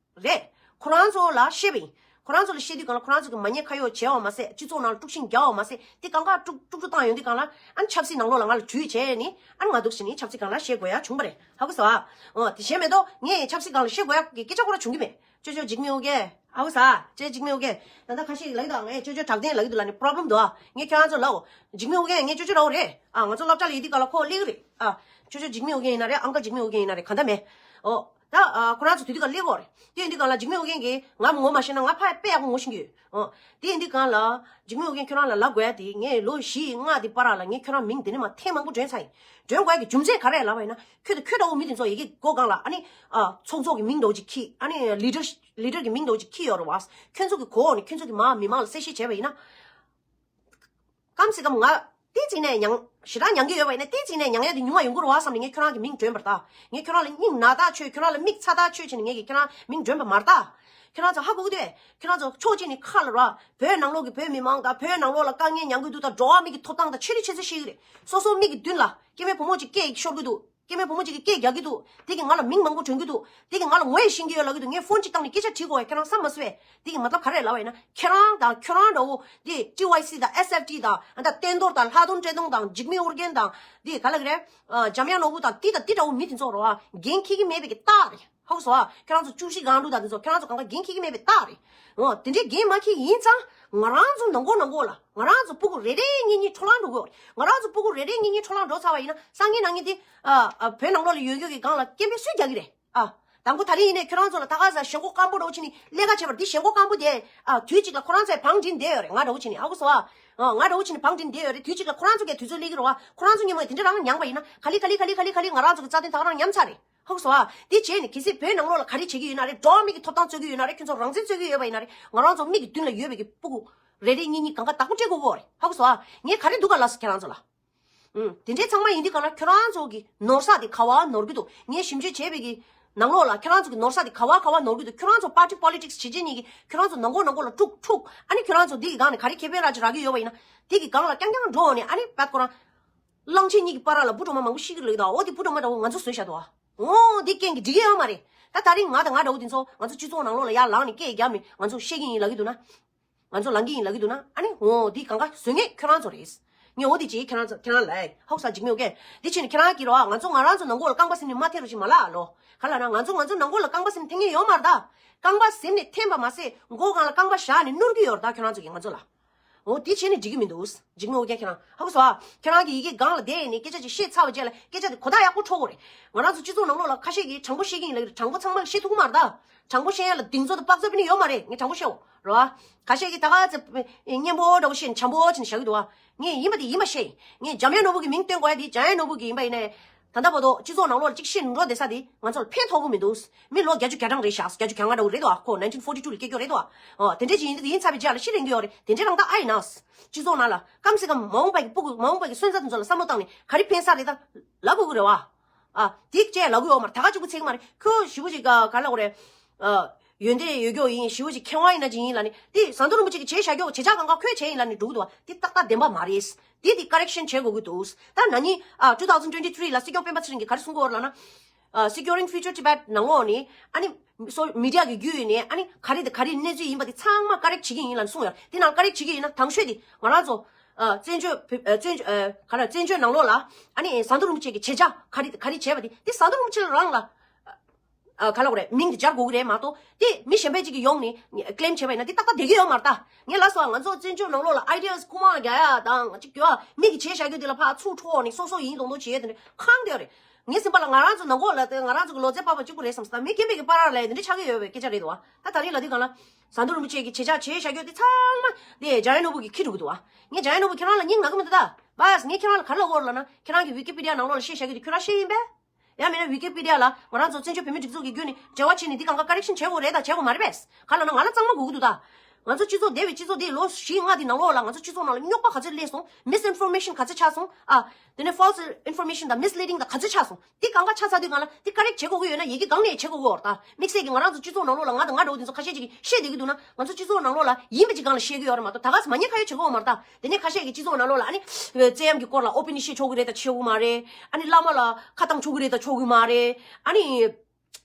རེད། ཁོ་རང་ཚོ་ལ་བཤད་པ་ཡིན། ཁོ་རང་ཚོ་ལ་བཤད་དུས་སྒང་ལ་ཁོ་རང་ཚོ་གི་མ་ཉེས་ཁ་གཡོགས་བྱས་པ་མ་ཟད་སྤྱི་ཚོགས་ནང་ལ་དཀྲུག་ཤིང་བརྒྱབ་པ་མ་ཟད་དེ་གང་ག་དཀྲུག་དཀྲུག་དཀྲུག་བཏང་ཡོང་དུས་སྒང་ལ་ཨ་ནི་ཆབ་སྲིད་ནང་ལོགས་ལ་ང་ལ་དྲིས་བྱས་ནི་ཨ་ནི་ང་འདུག་ཟེར་ནི་ཆབ་སྲིད་སྒང་ལ་བཤད་དགོས་ཡ་བྱུང་བ་རེད། ཧ་གོ་སོང་ཨ། འོ་དེ་གཞན་མེད་དོ། ངས་ཆབ་སྲིད་སྒང་ལ་བཤད་དགོས་ཡ་གི་སྐད་ཆ་ཁོ་རང་བྱུང་གི་མེད། ཅོ་ཅོ་འཇིགས་མེད་ཨོ་རྒྱན། ཨའུ་ས། ཅེ་འཇིགས་མེད་ཨོ་རྒྱན། ད་ལྟ་ཁ་ཤས་ལབ་དང་ངས་ཅོ་ཅོ་དྲག་ལྡན་ལབ་ཀྱི་འདུག་ལ་ནི་པྲོབ་ལེམ་འདུག་ཨ། ངས་ཁྱོད་རང་ཚོ་ལབ་འོ། འཇིགས་མེད་ཨོ་རྒྱན་ངས་ཅོ་ཅོ་ར་འོ་རེད། ཨ་ང་ཚོ་སློབ་གྲྭ་ལ་ཡོད་དུས་སྒང་ལ་ཁོ་སླེབས་ཀྱི་རེད། ཨ་ཅོ་ཅོ་འཇིགས་མེད་ཨོ་རྒྱན་ཡིན་ན་རེད། ཨང་ཀ་འཇིགས་མེད་ཨོ་རྒྱན་ཡིན་ན་རེད། ག་འདྲ་མེད། འོ། ད་ཨ་ཁོ་རང་ཚོ་དུས་དུས་སྒང་སླེབས་ཀྱི་ཡོད་རེད། དེ་ཡིན་དུས་སྒང་ལ་འཇིགས་མེད་ཨོ་རྒྱན་གྱིས་ང་ངོ་མ་ཤེས་ན་ང་ཕ་དཔེ་ཡག་པོ་ངོ་ཤེས་ཀྱི་ཡོད། འོ། དེ་ཡིན་དུས་སྒང་ལ། འཇིགས་མེད་ཨོ་རྒྱན་ཁྱོད་རང་ལ་ལབ་དགོས་ཡ་དེ་ངས་ལོ་བཞི་ལྔ་དེ་བར་ལ་ངས་ཁྱོད་རང་མིང་དེ་ནས་མར་འཐེན་མང་པོ་འདྲེན་ཚར་ཡིན། འདྲེན་དགོས་ཡ་གི་རྒྱུ་མཚན་ག་རེ་ལབ་པ་ཡིན་ན་ཁྱོད་དང་ཁྱོད་འདྲ་བོ་མི་དེ་ཚོ་ཡ་གི་མགོ་སྒང་ལ་ཨ་ནི། ཨ། ཚོགས་གཙོ་གི་མིང་འདྲ་བོ་ཅིག་འཁྱེར། ཨ་ནི་ལི་ཌར་ལི་ཌར་གི་མིང་འདྲ་བོ་ཅིག་འཁྱེར་ཡོད་རེད་བ། ཁྱོད་ཚོ་གི་གོ་འོག་ནས་ཁྱོད་ཚོ་གི་མར་མི་མང་ལ་གསལ་བཤད་བྱས་པ་ཡིན་ན། གམ་སེ་གམ་ང་ཏིན་ཙི་ནས་མྱང་ཞེ་དྲག་མྱང་གི་ཡོད་པ་ཡིན་ན་ཏིན་ཙི་ནས་མྱང་ཡ་དེ་ཉུང་བ་ཡོང་གི་རེད་བ་བསམ་ནས་ངས་ཁྱོད་རང་གི་མིང་འདྲེན་པ་རེད་ད། ངས་ཁྱོད་རང་ལ་སྙིང་ན་ཐག་ཆོད། ཁྱོད་རང་ལ་མིག་ཚ་ཐག་ཆོད་བྱས་ནས་ངས་ཀྱིས་ཁྱོད་རང་མིང་འདྲེན་པ་མ་རེད་ད། ཁྱོད་རང་ཚོ་ཧ་གོ་གི་འདུག་གས། ཁྱོད་རང་ཚོ་ཕྱོགས་གཅིག་ནས་ཁ་ལ་ར་བོད་ནང་ལོགས་ཀྱི་བོད་མི་མང་དང་བོད་ནང་ལོགས་ལ་དཀའ་ངལ་མྱང་གི་འདུག་དང་འགྲོ་བ་མི་གི་ཐོབ་ཐང་དང་ཆེ་རིགས་ཆེ་ཚོད་ཤེས་ཀྱི་རེད། སོ་སོ་མིག་གི་མདུན་ལ་སྐྱེ་དམན་བུ་མོ་གཅིག་སྐད་ཤོར་གི་འདུག་སྐྱེ་དམན་བུ་མོ་གཅིག་གིས་སྐད་རྒྱག་གི་འདུག་དེ་གིས་ང་ལ་མིང་མང་པོ་འདྲེན་གི་འདུག་དེ་གིས་ང་ལ་ངོ་ཡི་ཤེས་ཀྱི་ཡོད་ལབ་ཀྱི་འདུག་ངས་ཕོན་གཅིག་བཏང་ནས་སྐད་ཆ་དྲིས་དགོས་པས་ཁྱེད་རང་བསམ་མ་ཟོས་པས། དེ་གིས་མ་ཐབས་ག་རེ་ལབ་པ་ཡིན་ན་ཁྱེད་རང་དང་ཁྱོད་རང་འདྲ་བོ་དེ་ཊི་ཝའི་སི་དང་ཨེས་ཨེཕ་ཊི་དང་ཨ་ད་བསྟན་རྡོར་དང་ལྷག་རྡོར་བཀྲས་མཐོང་དང་འཇིགས་མེད་ཨོ་རྒྱན་དང་དེ་ག་ལ་གི་རེད། འཇམ་དབྱངས་ནོར་བུ་དང་དེ་དང་དེ་འདྲ་བོ་མི་དེ་ཚོ་རོ་ཨ་འགན་འཁྱེར་གྱི་མེད་པའི་གི་རྟགས་རེད། ཧ་གོ་སོང་ཨ། ཁྱོད་རང་ཚོ་བཅུ་བཞི་སྒང་དྲུག་དང་དེ་ཚོ་ཁྱོད་རང་ཚོ་གང་ག་འགན་འཁྱེར་གྱི་མེད་པའི་རྟགས་རེད། འོ་དེ་འདྲའི་འགན་མ་འཁྱེར་ཡིན་ཙང་ང་རང་ཚོ་ནང་ཁོག་ནང་ཁོག་ལ་ང་རང་ཚོ་སྤུ་གུ་རེ་རེ་གཉིས་གཉིས་འཕྲོ་བརླག་འགྲོ་གི་ཡོད་རེད། ང་རང་ཚོ་སྤུ་གུ་རེ་རེ་གཉིས་གཉིས་འཕྲོ་བརླག་འགྲོ་ཚར་བ་ཡིན་ན་སང་ཉིན་གནངས་ཉིན་དེ་ཨ་ཨ་བོད་ནང་ལོགས་ལ་ཡོད་ཡོད་ཀྱི་སྒང་ལ་སྐད་འབོད་སུས་རྒྱག་གི་རེད་ཨ། དང་པོ་ད་རིང་ཡིན་ནའི་ཁྱོད་རང་ཚོ་ལ་ད་ག་ས་ཞེན་ཁོག་སྐམ་པོ་འདྲ་བོ་བྱས་ནས་ལས་ཀ་བྱེད་པར་འདི་ཞེན་ཁོག་སྐམ་པོ་དེ་ཨ་དུས་གཅིག་ལ་ཁོ་རང་ཚོའི་བང་སྒྲིག་བསྡད་ཡོད་རེད། ང་འདྲ་བོ་བྱས་ནས་ཧ་གོ་སོང་ཨ། ང་འདྲ་བོ་བྱས་ནས་བང་སྒྲིག་བསྡད་ཡོད་རེད། དུས་གཅིག་ལ་ཁོ་རང་ཚོ་གས་དུས་ཚོད་སླེབས་ཀྱི་རེད་བ། ཁོ་རང་ཚོ་མཉམ་པོ་དེ་འདྲ་རང་མྱངས་པ་ཡིན་ན་ག་ལེ་ག་ལེ་ག་ལེ་ག་ལེ་ག་ལེ་ང་རང་ཚོ་གི་རྩ་དོན་ད་ག་རང་ཉམས་ཚར་རེད། ཧ་གོ་སོང་ཨ། དེ་བྱས་ནས་གལ་སྲིད་བོད་ནང་ལོགས་ལ་ག་རེ་བྱེད་ཀྱི་ཡོད་ན་རེད། འགྲོ་བ་མི་གི་ཐོབ་ཐང་རྩོད་ཀྱི་ཡོད་ན་རེད། ཁྱོད་ཚོ་རང་བཙན་རྩོད་ཀྱི་ཡོད་པ་ཡིན་ན་རེད། ང་རང་ཚོ་མིག་གི་མདུན་ལ་ཡོད་པའི་གི་སྤུ་གུ་རེ་རེ་གཉིས་གཉིས་གང་ག་བདག་པོ་སྤྲད་དགོས་ཀྱི་ཡོད་རེད། ཧ་གོ་སོང་ཨ། ངས་ག་རེ་འདུག་ག་ལབ་སོང་ཁྱེད་རང་ཚོ་ལ། ཨུམ། དེ་འདྲའི་ཚང་མ་ཡིན་དུས་ག་ལ་ཁྱོད་རང་ཚོ་གི་ནོར་ས་དེ་ག་བ་ནོར་གི་འདུག་ངས་ཞིབ་འཇུག་བྱས་པའི་གི་ནང་ལོགས་ལ་ཁྱོད་རང་ཚོ་གི་ནོར་ས་དེ་ག་བ་ག་བ་ནོར་གི་འདུག་ཁྱོད་རང་ཚོ་པར་ཊི་པོ་ལི་ཊིག་སི་བྱེད་བྱེད་ཉིད་ཀྱི་ཁྱོད་རང་ཚོ་ནང་ཁོག་ནང་ཁོག་ལ་དཀྲུག་དཀྲུག་ཨ་ནི་ཁྱོད་རང་ཚོ་འདི་གི་སྒང་ནས་ག་རེ་ཁེ་ཕན་ར་ཅིག་རག་གི་ཡོད་པ་ཡིན་ན་དེ་གི་སྒང་ལ་རྐྱང་རྐྱང་འགྲོ་འོང་ནས་ཨ་ནི་བད་ཁོ་རང་གླང་ཆེན་གཉིས་ཀྱི་བར་ལ་བུ་གྲོག་མ་མང་པོ་ཤི་གི་ལུག་དང་འོ་དེ་བུ་གྲོག་མ་འདྲ་བོ་ང་ཚོ་བཟོས་བཞག་འདུག་ཨ། འོ་འདི་རྐྱེན་གྱིས་འགྲིག་གི་ཡོད་མ་རེད། ད་ད་རིང་ང་དང་ང་འདྲ་བོ་དེ་ཚོ་ང་ཚོ་སྤྱི་ཚོགས་ནང་ལོགས་ལ་ཡར་ལངས་ནས་སྐད་རྒྱབ་ནས་ང་ཚོ་བཤད་ཀྱི་ཡིན་ལབ་ཀྱི་འདུག་ན། ང་ཚོ་ལངས་ཀྱི་ཡིན་ལབ་ཀྱི་འདུག་ན་ཨ་ནི་འོ་འདི་གང་ག་བཟོ་མཁན་ཁྱོད་རང་ཚོ་རེད། ངས་འོ་འདི་བྱས་ཁྱེད་རང་ཚོ་ཁྱེད་རང་ལ་ཧོག་ས་འཇིགས་མེད་འོ་ཀེ། འདི་བྱས་ནས་ཁྱེད་རང་གིས་རོ་ང་ཚོ་ང་རང་ཚོ་ནང་ཁོག་ལ་རྐང་པ་ཟིན་ནས་མ་ཐེ་རོ་ཞིག་མ་ལབ་ཨ་ལོ། ག་ལ་ན་ང་ཚོ་ང་ཚོ་ནང་ཁོག་ལ་རྐང་པ་ཟིན་ནས་འཐེན་མཁན་ཡོད་མ་རེད་ད། རྐང་པ་ཟིན་ནས་འཐེན་པ་མ་ཟད་མགོ་སྒང་ལ་རྐང་པ་བཞག་ནས་བསྣུན་གྱི་ཡོད་རེད་ད་ཁྱོད་རང་ཚོ་གིས་ང་ཚོ་ལ། འོ་དེ་བྱས་ནས་འགྲིག་གི་མི་འདུག་འཇིགས་མེད་འོ་ཀེ་ཁྱེད་རང་ཧ་གོ་སོང་ཨ། ཁྱེད་རང་གིས་ཡི་གེ་སྒང་ལ་བསྡད་ནས་སྐད་ཆ་ཅིག་བཤད་ཚར་བའི་རྗེས་ལ་སྐད་ཆ་དེ་གོ་བརྡ་ཡག་པོ་འཕྲོད་དགོས་རེད། ང་རང་ཚོ་སྤྱི་ཚོགས་ནང་ལོགས་ལ་ཁ་ཤས་ཀྱིས་དྲང་པོ་བཤད་ཀྱི་ཡིན་ལབ་ཀྱི་རེད། དྲང་པོ་ཚང་མ་ལ་བཤད་ཐུབ་ཀྱི་མ་རེད་ད། དྲང་པོ་བཤད་ཡ་ལ་གདེང་ཚོད་དང་དཔག་ཚོད་དཔེ་ནི་ཡོད་མ་རེད། ངས་དྲང་པོ་བཤད་འོ་རེད་བ། ཁ་ཤས་ཀྱིས་ད་ག་ཚེ་སྙན་པོ་འདྲ་བོ་བཤད་ནས་བྱམས་པོ་བྱས་ནས་བཞག་གི་འདུག་བ། ངས་ཡིན་པ་དེ་ཡིན་པ་བཤད་ཡིན། ངས་འཇམ་དབྱངས་ནོར་བུ་གི་མིང་བཏོན་དགོས་ཡ་དེ་འཇམ་དབྱངས་ནོར་བུ་གི་ཡིན་པ་ཡིན་ནའི། ད་ལྟ་བར་དུ་སྤྱི་ཚོགས་ནང་ལོགས་ལ་གཅིག་བཤད་འགྲོ་བསྡད་ས་དེ་ང་ཚོ་ལ་ཕན་ཐོགས་ཀྱི་མི་འདུག་མི་ལོ་བརྒྱད་ཅུ་གྱ་གྲངས་རེད་ཤག་བརྒྱད་ཅུ་གྱ་ལྔ་འདྲ་བོ་རེད་དོ། ཁོ་ནའིན་ཊིན་ཕོར་ཊི་ཊུ་ལ་སྐྱེས་རྒྱུ་རེད་དོ། ཨོ་དེ་འདྲས་ཅིག་ཡིན་དུས་ཡིན་ཚར་བའི་རྗེས་ལ་ཤི་རན་གྱི་ཡོད་རེད། དེ་འདྲས་རང་ད་ཨ་ཡིན་ན། སྤྱི་ཚོགས་ནང་ལ་གམ་སེ་གམ་མ་འོངས་པ་གི་སྤུ་གུ་མ་འོངས་པ་གི་སོན་རྩ་དེ་ཚོ་ལ་བསམ་བློ་བཏང་ནས་ག་རེ་ཕན་ས་རེད་ད་ལབ་དགོས་ཀྱི་རེད་བ། ཨ་དེ་བཅས་ལབ་དགོས་ཡོད་མ་རེད། ད་ག་གཅིག་པུ་ཚིག་མ་རེད། ཁོ་ཞི་བོ་ཅིག་ག་ག་ལབ་དགོས་རེད། ཨ་ཡོན་ཏན་ཡོད་རྒྱུ་ཡིན། ཞི་བོ་ཅིག་མཁས་དབང་ཡིན་ན་ཅིག་ཡིན་ལབ་ནས་དེ་ཟམ་གདོང་རིན་པོ་ཆེ་གི་བྱས་བཞག་རྒྱུ་བྱས་བཞག་གང་ག་ཁོས་བྱས་ཡིན་ལབ་ནས་འགྲོ་གི་འདུག་བ། དེ་ཏག་ཏག་བདེན་པ་མ་རེད། དེ་དེ་ཀ་རེག་ཤན་བྱེད་དགོས་ཀྱི་འདུག་ད་ན་ནིང་ཨ་two thousand twenty three ལ་སྲིད་སྐྱོང་སྤེན་པ་ཚེ་རིང་གིས་ག་རེ་གསུང་གི་ཡོད་རེད་ལབ་ན། ཨ་Securing Future Tibet ནང་ལོགས་ནས་ཨ་ནི་སོ་མི་ཌི་ཡ་གི་བརྒྱུད་ནས་ཨ་ནི་ག་རེ་དང་ག་རེ་གནས་ཚུལ་ཡིན་པ་དེ་ཚང་མ་ཀ་རེག་བྱེད་ཀྱི་ཡིན་ལབ་གསུངས་ཡོད། དེ་ནང་ཀ་རེག་བྱེད་ཀྱི་ཡིན་ན་དང་ཤོས་དེ་ང་རང་ཚོ་ཨ་བཙན་བྱོལ་བོད་ཨ་བཙན་བྱོལ་ཨ་ག་རེ་བཙན་བྱོལ་ནང་ལོགས་ལ་ཨ་ནི་ཟམ་གདོང་རིན་པོ་ཆེ་གི་བྱས་རྗེས་ག་རེ་ག་རེ་བྱས་པ་དེ་དེ་ཟམ་གདོང་རིན་པོ་ཆེ་རང་ལ་ཨ་ག་ལབ་དགོས་རེད། མིང་དེ་སྦྱར་དགོས་ཀྱི་རེད་མ་གཏོགས་དེ་མི་གཞན་པ་ཅིག་གིས་ཡོང་ནས་ཀི་ལེམ་བྱས་པ་ཡིན་ན་དེ་ཏག་ཏག་བསྡད་ཀྱི་ཡོད་མ་རེད་ད། ངས་ལབ་སོང་ང་ཚོ་བཙན་བྱོལ་ནང་ལོགས་ལ་ཨའི་ཌི་ཡ་སི་རྐུ་མ་རྒྱག་ཡ་དང་ཅིག་གྱོད་མི་གིས་བྱས་བཞག་རྒྱུ་དེ་ལ་ཕར་ཚུར་འཕྲོག་ནས་སོ་སོ་ཡིན་མདོག་མདོག་བྱས་དེ་འདྲ་ཁེངས་བསྡད་ཡོད་རེད། ངའི་སེམས་པ་ལ་ང་རང་ཚོ་ནང་ཁོག་ལ་དེ་ང་རང་ཚོ་གི་ལོ་ཙཱ་བ་པ་གཅིག་པུ་རེད་བསམ་སོང་། ད་མི་རྒན་པའི་གི་བར་ལ་དེ་འདྲ་ཆགས་ཀྱི་ཡོད་པའི་སྐད་ཆ་རེད་འདུག་བ། ད་ད་རེས་ལབ་དུས་སྒང་ལ་ཟམ་གདོང་རིན་པོ་ཆེ་གིས་བྱས་རྗེས་བྱས་བཞག་རྒྱུ་དེ་ཚང་མ་དེ་འཇམ་དབྱངས་ནོར་བུ་གིས་འཁྱེར་འགྲོ་གི་འདུག་བ། ངས་འཇམ་དབྱངས་ནོར་བུ་ཁྱེད་རང་ལ་སྙིང་ན་གི་མི་འདུག་ད། བས་ངས་ཁྱེད་རང་ལ་ག་རེ་ལབ་དགོས་རེད་ལབ་ན་ཁྱེད་རང་གི་ཝི་ཀི་པི་ཌི་ཡ་ནང་ལོགས་ལ་བཤད་བཞག་རྒྱུ་དེ་ཁྱོད་རང་ཤེས་ཡིན་པས། ཡང་མིན་ན་ཝི་ཀི་པི་ཌི་ཡ་ལ་ང་རང་ཚོ་བཙན་བྱོལ་བོད་མིའི་སྒྲིག་འཛུགས་ཀྱི་བརྒྱུད་ནས་འབྲེལ་བ་བྱས་ནས་འདི་གང་ག་ཀ་རེག་ཤན་བྱེད་དགོས་རེད་ད་བྱེད་དགོས་མ་རེད་པས། ག་ལབ་ན་ང་ལ་གཙང་མ་དགོས་ཀྱི་འདུག་ད། ང་ཚོ་སྤྱི་ཚོགས་འདས་པའི་སྤྱི་ཚོགས་འདི་ལོ་བཞི་ལྔ་འདི་ནང་ལོགས་ལ་ང་ཚོ་སྤྱི་ཚོགས་ནང་ལ་རྙོག་པ་ག་ཚོད་སླེབས་སོང་། མིས་ཨིན་ཕོར་མེ་ཤན་ག་ཚོད་ཆགས་སོང་། ཨ། དེ་ནས་ཕོལ་སི་ཨིན་ཕོར་མེ་ཤན་དང་མིས་ལི་ཌིང་དང་ག་ཚོད་ཆགས་སོང་། འདི་གང་ག་ཆགས་ཚར་དུས་སྒང་ལ་འདི་ཀ་རེག་བྱེད་དགོས་ཀྱི་ཡོད་ན་ཡི་གེ་སྒང་ནས་བྱེད་དགོས་ཀྱི་ཡོད་རེད་ད། དམིགས་བསལ་གྱི་ང་རང་ཚོ་སྤྱི་ཚོགས་ནང་ལོགས་ལ་ང་དང་ང་འདྲ་བོ་འདི་ཚོ་ཁ་ཤས་ཅིག་གིས་བཤད་བསྡད་ཀྱི་འདུག་ན། ང་ཚོ་སྤྱི་ཚོགས་ནང་ལོགས་ལ་ཡིན་པ་ཅིག་སྒང་ལ་བཤད་ཀྱི་ཡོད་རེད་མ་གཏོགས། ད་ག་སེ་མ་ཉེས་ཁ་གཡོགས་བྱེད་ཀྱི་ཡོད་མ་རེད་ད། དེ་ནས་ཁ་ཤས་ཀྱིས་སྤྱི་ཚོགས་ནང་ལོགས་ལ་ཨ་ནི་བཙན་གཡེམ་གྱི་སྐོར་ལ་ཨོ་པན་ལི་བཤད་ཆོག་གི་རེད་ད་ཆོག་གི་མ་རེད། ཨ་ནི་བླ་མ་ལ་ཁ་བཏང་ཆོག་གི་རེད་ད་ཆོག་གི་མ་རེད། ཨ་ནི།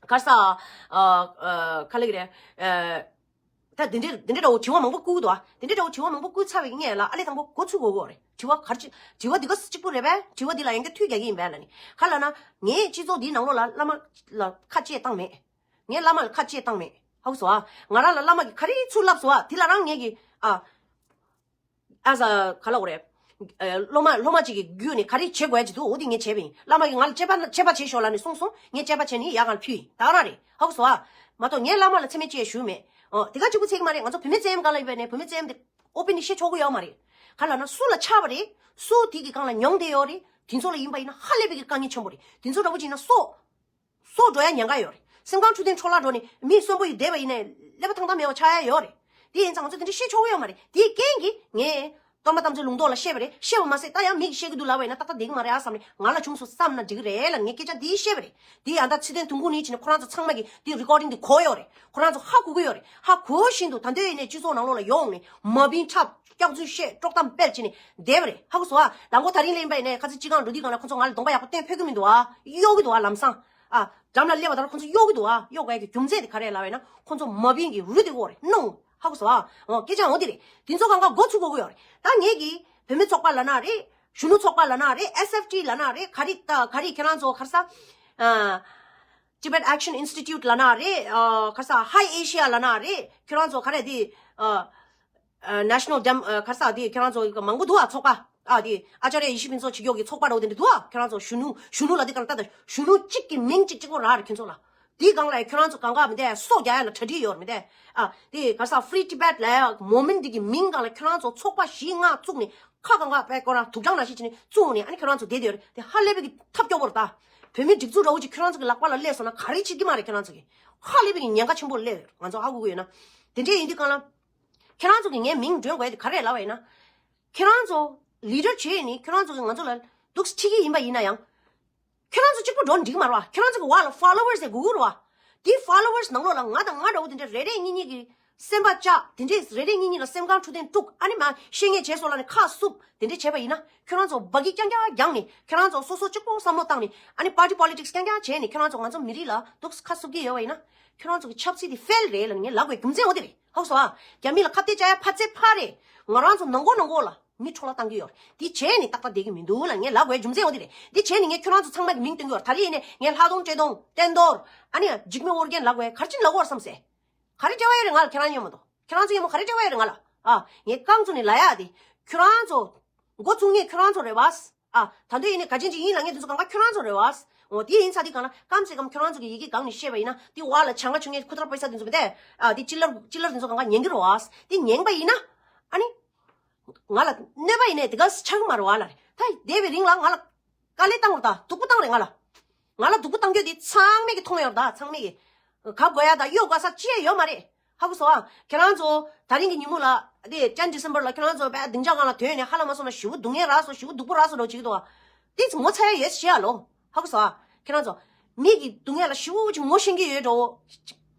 ག་རེ་ཟེར། ཨ། ཨ། ག་རེ་ལབ་ཀྱི་རེད། ཨ། ད་དེ་འདྲའི་དེ་འདྲའི་འདྲ་བོ་དྲི་བ་མང་པོ་བསྐུར་འདུག་ཨ། དེ་འདྲའི་འདྲ་བོ་དྲི་བ་མང་པོ་བསྐུར་ཚར་བའི་སྔོན་ལ་ཨ་ལས་དང་པོ་འགོ་ཚུགས་དགོས་ཀྱི་ཡོད་རེད། དྲི་བ་ག་རེ་ཅི། དྲི་བ་འདི་ག་གཅིག་པུ་རེད་པས། དྲི་བ་འདི་ལ་ཡང་བསྐྱར་དུས་རྒྱག་གི་ཡིན་པས་ལབ་ནི། ག་རེ་ལབ་ན། ངའི་སྤྱི་ཚོགས་འདིའི་ནང་ལོགས་ལ་བླ་མ་ལ་ཁ་གཅིག་བཏང་མེད། ངས་བླ་མ་ལ་ཁ་གཅིག་བཏང་མེད། ཧ་གོ་སོང་ཨ། ང་རང་ལ་བླ་མ་གིས་ག་རེ་ཚུར་ལབ་སོང་ཨ། དེ་ལ་རང་ངེད་ཀྱིས་ཨ། ཨ་ཟ་ག་ལབ་དགོས་རེད། ཨ། སློབ་མ་སློབ་མ་གཅིག་གི་བརྒྱུད་ནས་ག་རེ་བྱེད་དགོས་ཡ་ཅིག་འདུག་འོ་དེ་ངས་བྱས་པ་ཡིན། བླ་མ་གིས་ང་ལ་དཔྱད་པ་དཔྱད་པ་བྱེད་ཤོག་ལབ་ནས་གསུངས་སོང་། ངས་དཔྱད་པ་བྱས་ནས་ཡ་གང་ཕུལ་ཡིན། ད་ག་རང་རེད། ཧ་གོ་སོང་ཨ། མ་གཏོགས་ངས་བླ་མ་ལ་མཚན་སྨད་ཅི་ཡང་ཞུས་མེད། ཨོ་དེ་ག་གཅིག་པུ་ཚད་ཀྱི་མ་རེད། ང་ཚོ་བུད་མེད་བཙན་གཡེམ་སྒང་ལ་ཡིན་པ་ནས་བུད་མེད་བཙན་གཡེམ་དེ་ཨོ་པན་ནས་བཤད་ཆོག་གི་ཡོད་མ་རེད། ག་རེ་ལབ་ན་སུ་ལ་ཆགས་པ་རེད། སུ་དེ་གི་སྒང་ལ་མྱོང་བསྡད་ཡོད་རེད། དེ་ཚོ་ལ་ཡིན་པ་ཡིན་ན་ཧ་ལས་པའི་གི་དཀའ་ངལ་ཆེན་པོ་རེད། དེ་ཚོ་འདྲ་བོ་ཅིག་ཡིན་ན་སྲོག་སྲོག་འགྲོ་ཡ་ཉེན་ཁ་ཡོད་རེད། སེམས་ཁམས་འཕྲོད་བསྟེན་འཕྲོ་བརླག་འགྲོ་ནས་མི་གསོན་པོ་ཡི་བསྡད་པ་ཡིན་ནའི་ཀླད་པ་ཐང་ཐང་མེད་པ་ཆགས་ཡ་ཡོད་རེད། དེ་ཡིན་ཙང་ང་ཚོ་དེ་འདྲ་བཤད་ཆོག་གི་ཡོད་མ་རེད། དེའི་རྐྱེན་གྱིས་ངས་གཏོར་མ་དམ་ཚིག་ལུང་རྟོགས་ལ་བཤད་པ་རེད། བཤད་པ་མ་ཟད་ད་ཡང་མི་གིས་བཤད་ཀྱི་འདུག་ལབ་པ་ཡིན་ན་ཏག་ཏག་བསྡད་ཀྱི་མ་རེད་ཨ་བསམ་ནས་ང་ལ་བྱུང་སོང་བསམ་ན་འགྲིག་གི་རེད་ལབ་ངས་སྐད་ཆ་འདི་བཤད་པ་རེད། དེ་ཡང་ད་ཚེ་བརྟན་དུང་དཀར་ནས་བྱས་ནས་ཁོ་རང་ཚོ་ཚང་མ་གིས་དེ་རི་ཀོར་ཌིང་དེ་གོ་ཡོད་རེད། ཁོ་རང་ཚོ་ཧ་གོ་གི་ཡོད་རེད། ཧ་གོ་བཞིན་དུ་ད་འདོད་ཡིན་ནའི་སྤྱི་ཚོགས་ནང་ལོགས་ལ་ཡོང་ནས་མ་བིན་འཁྲབ་སྐྱག་རྫུན་བཤད་དཀྲོག་གཏམ་སྤེལ་བྱས་ནས་བསྡད་པ་རེད། ཧ་གོ་སོང་ཨ། དང་པོ་ད་རིང་ལ་ཡིན་པ་ཡིན་ནའི་ཁ་སང་སྤྱི་ཁང་འགྲོ་དུས་སྒང་ལ་ཁོ་ཚོ་ང་ལ་གདོང་པ་ཡག་པོ་སྟོན་ཕོད་ཀྱི་མི་འདུག་ཨ། གཡོག་གི་འདུག་ཨ་ལམ་སང་། ཨ། འགྲམ་ལ་སླེབས་པ་ལྟར་ཁོ་ཚོ་གཡོག་གི་འདུག་ཨ། གཡོག་དགོས་ཡ་གི་རྒྱུ་མཚན་དེ་ག་རེ་ལབ་པ་ཡིན་ན་ཁོ་ཚོ་མ་བིན་གྱི་རུ་དེ་གོ་རེད་ནོ། ཧ་གོ་སོང་ཨ། འོ་སྐད་ཆ་འོ་དེ་རེད། དེ་ཚོ་གང་ག་འགོ་ཚུགས་དགོས་ཀྱི་ཡོད་རེད། ད་ངེད་ཀྱིས་བུད་མེད་ཚོགས་པ་ལབ་ན་རེད། གཞོན་ནུ་ཚོགས་པ་ལབ་ན་རེད། ཨེས་ཨེཕ་ཊི་ལབ་ན་རེད། ག་རེ་ད་ག་རེ་ཁྱེད་རང་ཚོ་ག་རེ་ཟེར། ཨ། Tibet Action Institute ལབ་ན་རེད། ཨ། ག་རེ་ཟེར། Hi Asia ལབ་ན་རེད། ཁྱེད་རང་ཚོ་ག་རེ་དེ། ཨ། ཨ། National Dem- ཨ། ག་རེ་ཟེར་དེ་ཁྱེད་རང་ཚོ་མང་པོ་འདུག་ཨ་ཚོགས་པ། ཨ་དེ་ཨ་ཅཱརྱ་ཡེ་ཤེས་ཕུན་ཚོགས་བྱེད་ཀྱོག་གི་ཚོགས་པ་འདྲ་བོ་དེ་འདྲ་འདུག་ཨ། ཁྱེད་རང་ཚོ་གཞོན་ནུ་གཞོན་ནུ་ལ་དེ་ག་ལ་ལྟ་ད་གཞོན་ནུ་གཅིག་གི་མིང་གཅིག་གཅིག་པོ་རག་རེད་ཁྱེད་ཚོ་ལ། དེའི་སྒང་ལ་ཁྱེད་རང་ཚོ་གང་ག་མི་འདས་སོ་རྒྱག་ཡ་ལ་གྲ་སྒྲིག་ཡོད་རེད་མི་འདས། ཨ་དེ་ག་རེ་ཟེར་Free Tibet ལབ་ཡ་མོ་མེན་ཊི་འདི་གི་མིང་སྒང་ལ་ཁྱེད་རང་ཚོ་ཚོགས་པ་བཞི་ལྔ་བཙུགས་ནས་ཁ་གང་ག་པའི་སྐོར་ར་དུག་སྦྲང་ནང་བཞིན་བྱས་ནས་བཙུགས་ནས་ཨ་ནི་ཁྱེད་རང་ཚོ་བསྡད་བསྡད་ཡོད་རེད། དེ་ཧ་ལས་པའི་གི་ཐབས་སྐྱོ་པོ་རེད་ད། བོད་མིའི་སྒྲིག་འཛུགས་འདྲ་བོ་ཅིག་ཁྱེད་རང་ཚོ་གི་ལག་པ་ལ་སླེབས་སོང་ན་ག་རེ་བྱེད་ཀྱི་མ་རེད། ཁྱེད་རང་ཚོ་གི་ཧ་ལས་པའི་གི་ཉེན་ཁ་ཆེན་པོ་སླེབས་ཡོད་རེད། ང་ཚོ་ཧ་གོ་གི་ཡོད་ན། དེ་འདྲས་ཡིན་དུས་སྒང་ལ་ཁྱེད་རང་ཚོ་གི་ངའི་མིང་འདོན་དགོས་དེ་ག་རེ་ལབ་པ་ཡིན་ན། ཁྱེད་རང་ཚོ་ལི་ཌར་བྱས་ནས་ཁྱེད་རང་ཚོ་གིས་ང་ཚོ་ལ་འདུག་སེ་ཁྲིད་ཀྱི་ཡིན་པ་ཡིན་ན་ཡང་། ཁྱེད་རང་ཚོ་གཅིག་པུ་འགྲོ་འགྲིག་མ་རེད་བ། ཁྱེད་རང་ཚོ་གི་འོག་ལ་ཕོ་ལོ་ཝར་སི་དེ་དགོས་ཀྱི་རེད་བ། དེ་ཕོ་ལོ་ཝར་སི་ནང་ལོགས་ལ་ང་དང་ང་འདྲ་བོ་དེ་འདྲ་རེ་རེ་གཉིས་གཉིས་ཀྱི་སེམས་པ་བཅག་དེ་འདྲས་རེ་རེ་གཉིས་གཉིས་ལ་སེམས་ཁམས་འཕྲོད་བསྟེན་དཀྲུག་ཨ་ནི་མ་བཤད་ངེས་བྱས་སོང་ལབ་ནས་ཁ་བསུབ་དེ་འདྲས་བྱས་པ་ཡིན་ན་ཁྱེད་རང་ཚོ་འབའ་གི་རྐྱང་རྐྱང་རྒྱག་ནས་ཁྱེད་རང་ཚོ་སོ་སོ་གཅིག་པོ་བསམ་བློ་བཏང་ནས་ཨ་ནི་པར་ཊི་པོ་ལི་ཊིག་སི་རྐྱང་རྐྱང་བྱས་ནས་ཁྱེད་རང་ཚོ་ང་ཚོ་མི་རིགས་ལ་འདུག་སེ་ཁ་བསུབ་ཀྱི་ཡོད་པ་ཡིན་ན་ཁྱེད་རང་ཚོ་གི་ཆབ་སྲིད་དེ་ཕེལ་རེད་ལབ་ནས་ངས་ལབ་དགོས་རྒྱུ་མཚན་འོ་དེ་རེད། ཧ་གོ་སོང་ཨ། རྒྱ་མི་ལ་ཁ་གཏད་བཅག་ཡ་ཕར་ཚད་ཕར་རེད། ང་རང་ཚོ་ནང་ཁོག་ནང་ཁོག་ལ་མི་འཕྲོ་བརླག་བཏང་གི་ཡོད་རེད། འདི་བྱས་ནས་ཏག་ཏག་བསྡད་ཀྱི་མི་འདུག་ལབ་ངས་ལབ་དགོས་རྒྱུ་མཚན་འོ་དེ་རེད། འདི་བྱས་ནས་ངས་ཁྱོད་རང་ཚོ་ཚང་མ་གི་མིང་བཏོན་གྱི་ཡོད་རེད། ད་རེས་ཡིན་ནས་ངས་ལྷ་གདོང་སྤྲེལ་གདོང་བསྟན་རྡོར་ཨ་ནི་འཇིགས་མེད་ཨོ་རྒྱན་ལབ་དགོས་ག་རེ་བྱས་ནས་ལབ་དགོས་རེད་བསམ་སེ། ག་རེ་འབྲེལ་བ་ཡོད་རེད་ང་ལ་ཁྱེད་རང་མཉམ་མ་གཏོགས། ཁྱེད་རང་ཚོ་མཉམ་པོ་ག་རེ་འབྲེལ་བ་ཡོད་རེད་ང་ལ། ཨ། ངས་རྐང་བཙུགས་ནས་ལབ་ཡ་དེ། ཁྱོད་རང་ཚོ། འགོ་བཙུགས་མཁན་ཁྱོད་རང་ཚོ་རེད་བ། ཨ། ད་འདོད་ཡིན་ནས་ག་ཅན་ཅིག་ཡིན་ལབ་མཁན་དེ་ཚོ་གང་ག་ཁྱོད་རང་ཚོ་རེད་བ། འོ་དེ་ཡིན་ཚ་དེ་གང་ལ་སྐམ་སེ་སྐམ་ཁྱོད་རང་ཚོ་གི་ཡི་གེ་སྒང་ནས་བཤད་པ་ཡིན་ན་དེ་བ་ལ་བྱ་ང་ཆུ་ངན་ཁུ་ཐར་པ་ས་དེ་ཚོ་མི་དེ། ཨ། དེ་ཅི་ལར་ཅི་ལར་དེ་ཚོ་གང་ག་ཉན་གི་རེད་བ། དེ་ཉན་པ་ཡིན་ན། ཨ་ནི། ང་ལ་གནོད་པ་ཡིན་ནས་དེ་ག་ཆགས་གི་མ་རེད་བ་ལ་རེད། ད་བསྡད་པའི་རིང་ལ་ང་ལ། དཀའ་ལས་བཏང་བ་དང་སྡུག་པོ་བཏང་རེད་ང་ལ། ང་ལ་སྡུག་པོ་བཏང་རྒྱུ་དེ་ཚང་མས་ཀྱི་མཐོང་ཡོད་རེད་ད་ཚང་མས་ཀྱི། གབ་དགོས་ཡ་དང་གཡོག་དགོས་ས་ཅི་ཡང་ཡོད་མ་རེད། ཧ་གོ་སོང་ཨ། ཁྱེད་རང་ཚོ་ད་རིང་གི་ཉིན་མོ་ལ་དེ་ཅན་ཌི་སེམ་བར་ལ་ཁྱེད་རང་ཚོ་བས་སྡིངས་ཆ་སྒང་ལ་དོན་ནས་ཧ་ལམ་མ་སོང་ན་ཞེ་པོ་སྡུག་བསྔལ་རག་སོང་ཞེ་པོ་སྡུག་པོ་རག་སོང་འགྲོ་བྱེད་ཀྱི་འདུག་ཨ། དེ་ཚོ་ངོ་ཚ་ཡ་ཡོད་ཞེ་ཡ་ལོ། ཧ་གོ་སོང་ཨ། ཁྱེད་རང་ཚོ། མི་གི་སྡུག་བསྔལ་ལ་ཞེ་པོ་ཅིག་ངོ་ཤེས་ཀྱི་ཡོད་འགྲོ།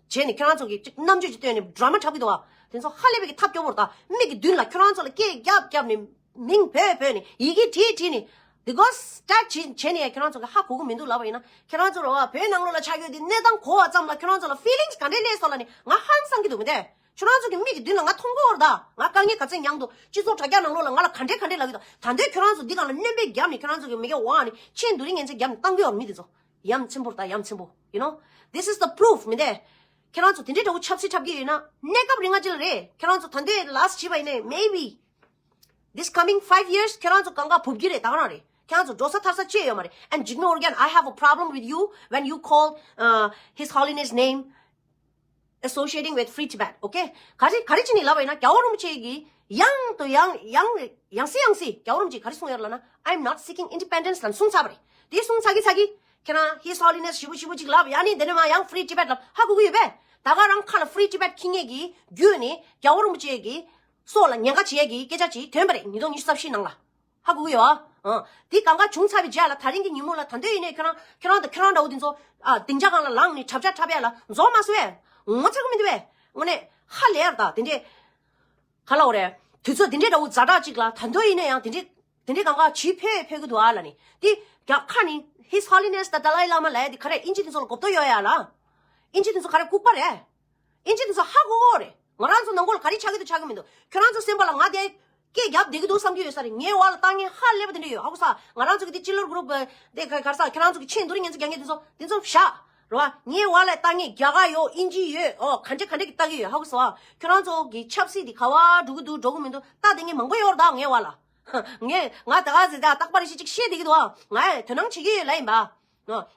བྱས་ནས་ཁྱེད་རང་ཚོ་གི་ཅིག་རྣམ་དཔྱོད་ཅིག་བཏོན་ནས་ཌ་ར་མ་འཁྲབ་ཀྱི་འདུག་ཨ། དེ་ཚོ་ཧ་ལས་པའི་གི་ཐབས་སྐྱོ་པོ་རེད་ད། མི་གི་མདུན་ལ་ཁྱེད་རང་ཚོ་ལ་སྐད་རྒྱབ་རྒྱབ་ནས་མིང་བོས་བོས་ནས་ཡི་གེ་བྲིས་བྲིས་ནས། དེ་གོ་སི་ཊེག་བྱས་བྱས་ནས་ཡང་ཁྱེད་རང་ཚོ་གི་ཧ་གོ་གི་མི་འདུག་ལབ་པ་ཡིན་ན་ཁྱེད་རང་ཚོ་རེད་བ། བོད་ནང་ལོགས་ལ་ཆགས་ཡོད་དེ་གནས་སྟངས་གོ་བ་ཙམ་ལ་ཁྱེད་རང་ཚོ་ལ་ཕི་ལིང་སི་ག་འདྲས་སླེབས་སོང་ལབ་ནས་ང་ཧང་སང་གི་འདུག་མི་འདུག་ཁྱེད་རང་ཚོ་གི་མིག་གི་མདུན་ལ་ང་མཐོང་གི་ཡོད་རེད་ད། ང་དཀའ་ངལ་ག་ཚོད་མྱངས་འདུག་སྤྱི་ཚོགས་དྲ་རྒྱ་ནང་ལོགས་ལ་ང་ལ་ག་འདྲས་ག་འདྲས་ལབ་ཀྱི་འདུག་ད་དུང་ཁྱེད་རང་ཚོ་འདི་སྒང་ལ་སྣོན་པ་བརྒྱབ་ནས་ཁྱེད་རང་ཚོ་གི་མི་གེ་འོག་ནས་ཆེས་འདུག་རིང་ངན་ཚེ་བརྒྱབ་ནས་བཏང་གི་ཡོད་རེད་མི་དེ་ཚོ། ཡ་མཚན་པོ་རེད་ད་ཡ་མཚན་པོ། You know? This is the proof མི་འདུག་ཁྱེད་རང་ཚོ་དེ་འདྲས་འདྲ་བོ་ཆབ་སྲིད་འཁྲབ་ཀྱི་ཡོད་ན་གནས་སྐབས་རིང་ང་ཅི་ལ་རེད། ཁྱེད་རང་ཚོ་ད་འདོད་ལ་སི་བྱས་པ་ཡིན་ནའི་maybe this coming five years ཁྱེད་རང་ཚོ་གང་ག་བུབ་ཀྱི་རེད། ད་ག་རང་རེད། ཁྱེད་རང་ཚོ་འགྲོ་ས་ཐར་ས་ཅི་ཡང་ཡོད་མ་རེད། And འཇིགས་མེད་ཨོ་རྒྱན། I have a problem with you when you call, uh, His Holiness name associating with Free Tibet, okay? ག་རེ་ག་རེ་བྱས་ནས་ལབ་པ་ཡིན་ན་རྒྱལ་བ་རིན་པོ་ཆེ་གིས་ཡང་དང་ཡང་ཡང་ཡང་སེ་ཡང་སེ་རྒྱལ་བ་རིན་པོ་ཆེས་ག་རེ་གསུངས་ཡོད་ལབ་ན། I'm not seeking independence ལབ་གསུངས་ཚར་བ་རེད། དེ་གསུངས་ཚར་གི་ཚར་གི། ཁྱེད་རང་His Holiness ཞེ་པོ་ཞེ་པོ་ཅིག་ལབ་ཡ་ནི་དེ་ནས་མ་ཡང་Free Tibet ལབ་ཧ་གོ་གི་ཡོད་པས། ད་ག་རང་ཁ་ལ་Free Tibet་འཁྱེར་མཁན་གྱི་བརྒྱུད་ནས་རྒྱལ་བ་རིན་པོ་ཆེ་གི་སྲོག་ལ་ཉེན་ཁ་བྱེད་ཀྱི་སྐད་ཆ་ཅིག་ཐོན་པ་རེད། ཉིས་སྟོང་ཉི་ཤུ་རྩ་བཞི་ནང་ལ། ཧ་གོ་གི་ཡོད་ཨ། འདི་གང་ག་བྱུང་ཚར་བའི་རྗེས་ལ་ད་རིང་གི་ཉིན་མོ་ལ་ད་དུང་ཡིན་ནའི་ཁྱོད་རང་ཁྱོད་རང་དང་ཁྱོད་རང་འདྲ་བོ་འདི་ཚོ་ཨ་སྡིངས་ཆ་སྒང་ལ་ལངས་ནས་གྲབས་ཆ་འཁྲབ་ཡ་ལ་འཛོམས་མ་སོང་ཨེ། ངོ་ཚ་གི་མི་འདུག་ཨེ། དངོས་གནས་ཧ་ལས་ཡར་ད་དེ་འདྲས། ག་ལ་འོ་རེད། དུས་ཚོད་འདི་འདྲས་འདྲ་བོ་ཛ་དྲག་ཅིག་ལ་ད་དུང་ཡིན་ན་ཡང་དེ་འདྲས་དེ་འདྲས་གང་ག་ཇི་ཕེ་ཕེ་གི་འདུག་ཨ་ལ་ནི། དེ་རྒྱ་ཁ་ནི་His Holiness the Dalai Lama་ལ་ཡ་དེ་ག་རེ་ཨིན་ཇི་དེ་ཚོ་ལ་གོ་བརྡ་ཡོད་ཡ་ལ། ཨིན་ཇི་དེ་ཚོ་ག་རེ་ལྐུགས་པ་རེད། ཨིན་ཇི་དེ་ཚོ་ཧ་གོ་གོ་རེད། ང་རང་ཚོ་ནང་ཁུལ་ག་རེ་ཆགས་ཀྱི་འདུག་ཆགས་ཀྱི་མི་འདུག་ཁྱོད་རང་ཚོ་སེམས་པ་ལ་ང་དེ་སྐད་རྒྱབ་བསྡད་ཀྱི་འདུག་བསམ་གྱི་ཡོད་ས་རེད། ངའི་བར་ལ་ལྟ་མཁན་ཧ་ལས་པ་དེ་འདྲས་ཡོད། ཧ་གོ་ས། ང་རང་ཚོ་གི་དེ་སྤྱི་ལོར་གུ་རུབ་དེ་ག་ག་རེ་ས་ཁྱོད་རང་ཚོ་གི་ཆེས་མདོར་བསྡུས་ངན་ཚོ་རྒྱག་མཁན་དེ་ཚོ་དེ་ཚོ་བཞག་རོ། ངའི་བར་ལ་ལྟ་མཁན་རྒྱ་གར་ཡོད། ཨིན་ཇི་ཡོད། ཨོ་ག་འདྲས་ག་འདྲས་ཀྱི་ལྟ་གི་ཡོད། ཧ་གོ་སོང་ཨ། ཁྱོད་རང་ཚོ་གི་ཆབ་སྲིད་དེ་ག་བ་འགྲོ་གི་འདུག་འགྲོ་གི་མི་འདུག་ལྟ་བསྡད་མཁན་མང་པོ་ཡོད་རེད་ད་ངའི་བར་ལ། ངས་ང་ད་ག་ཟེ་ད་རྟག་པར་ཞིག་ཅིག་བཤད་བསྡད་ཀྱི་འདུག་ཨ། ང་ཡང་དོ་སྣང་བྱེད་ཀྱི་ཡོད་ལབ་ཡིན་པ།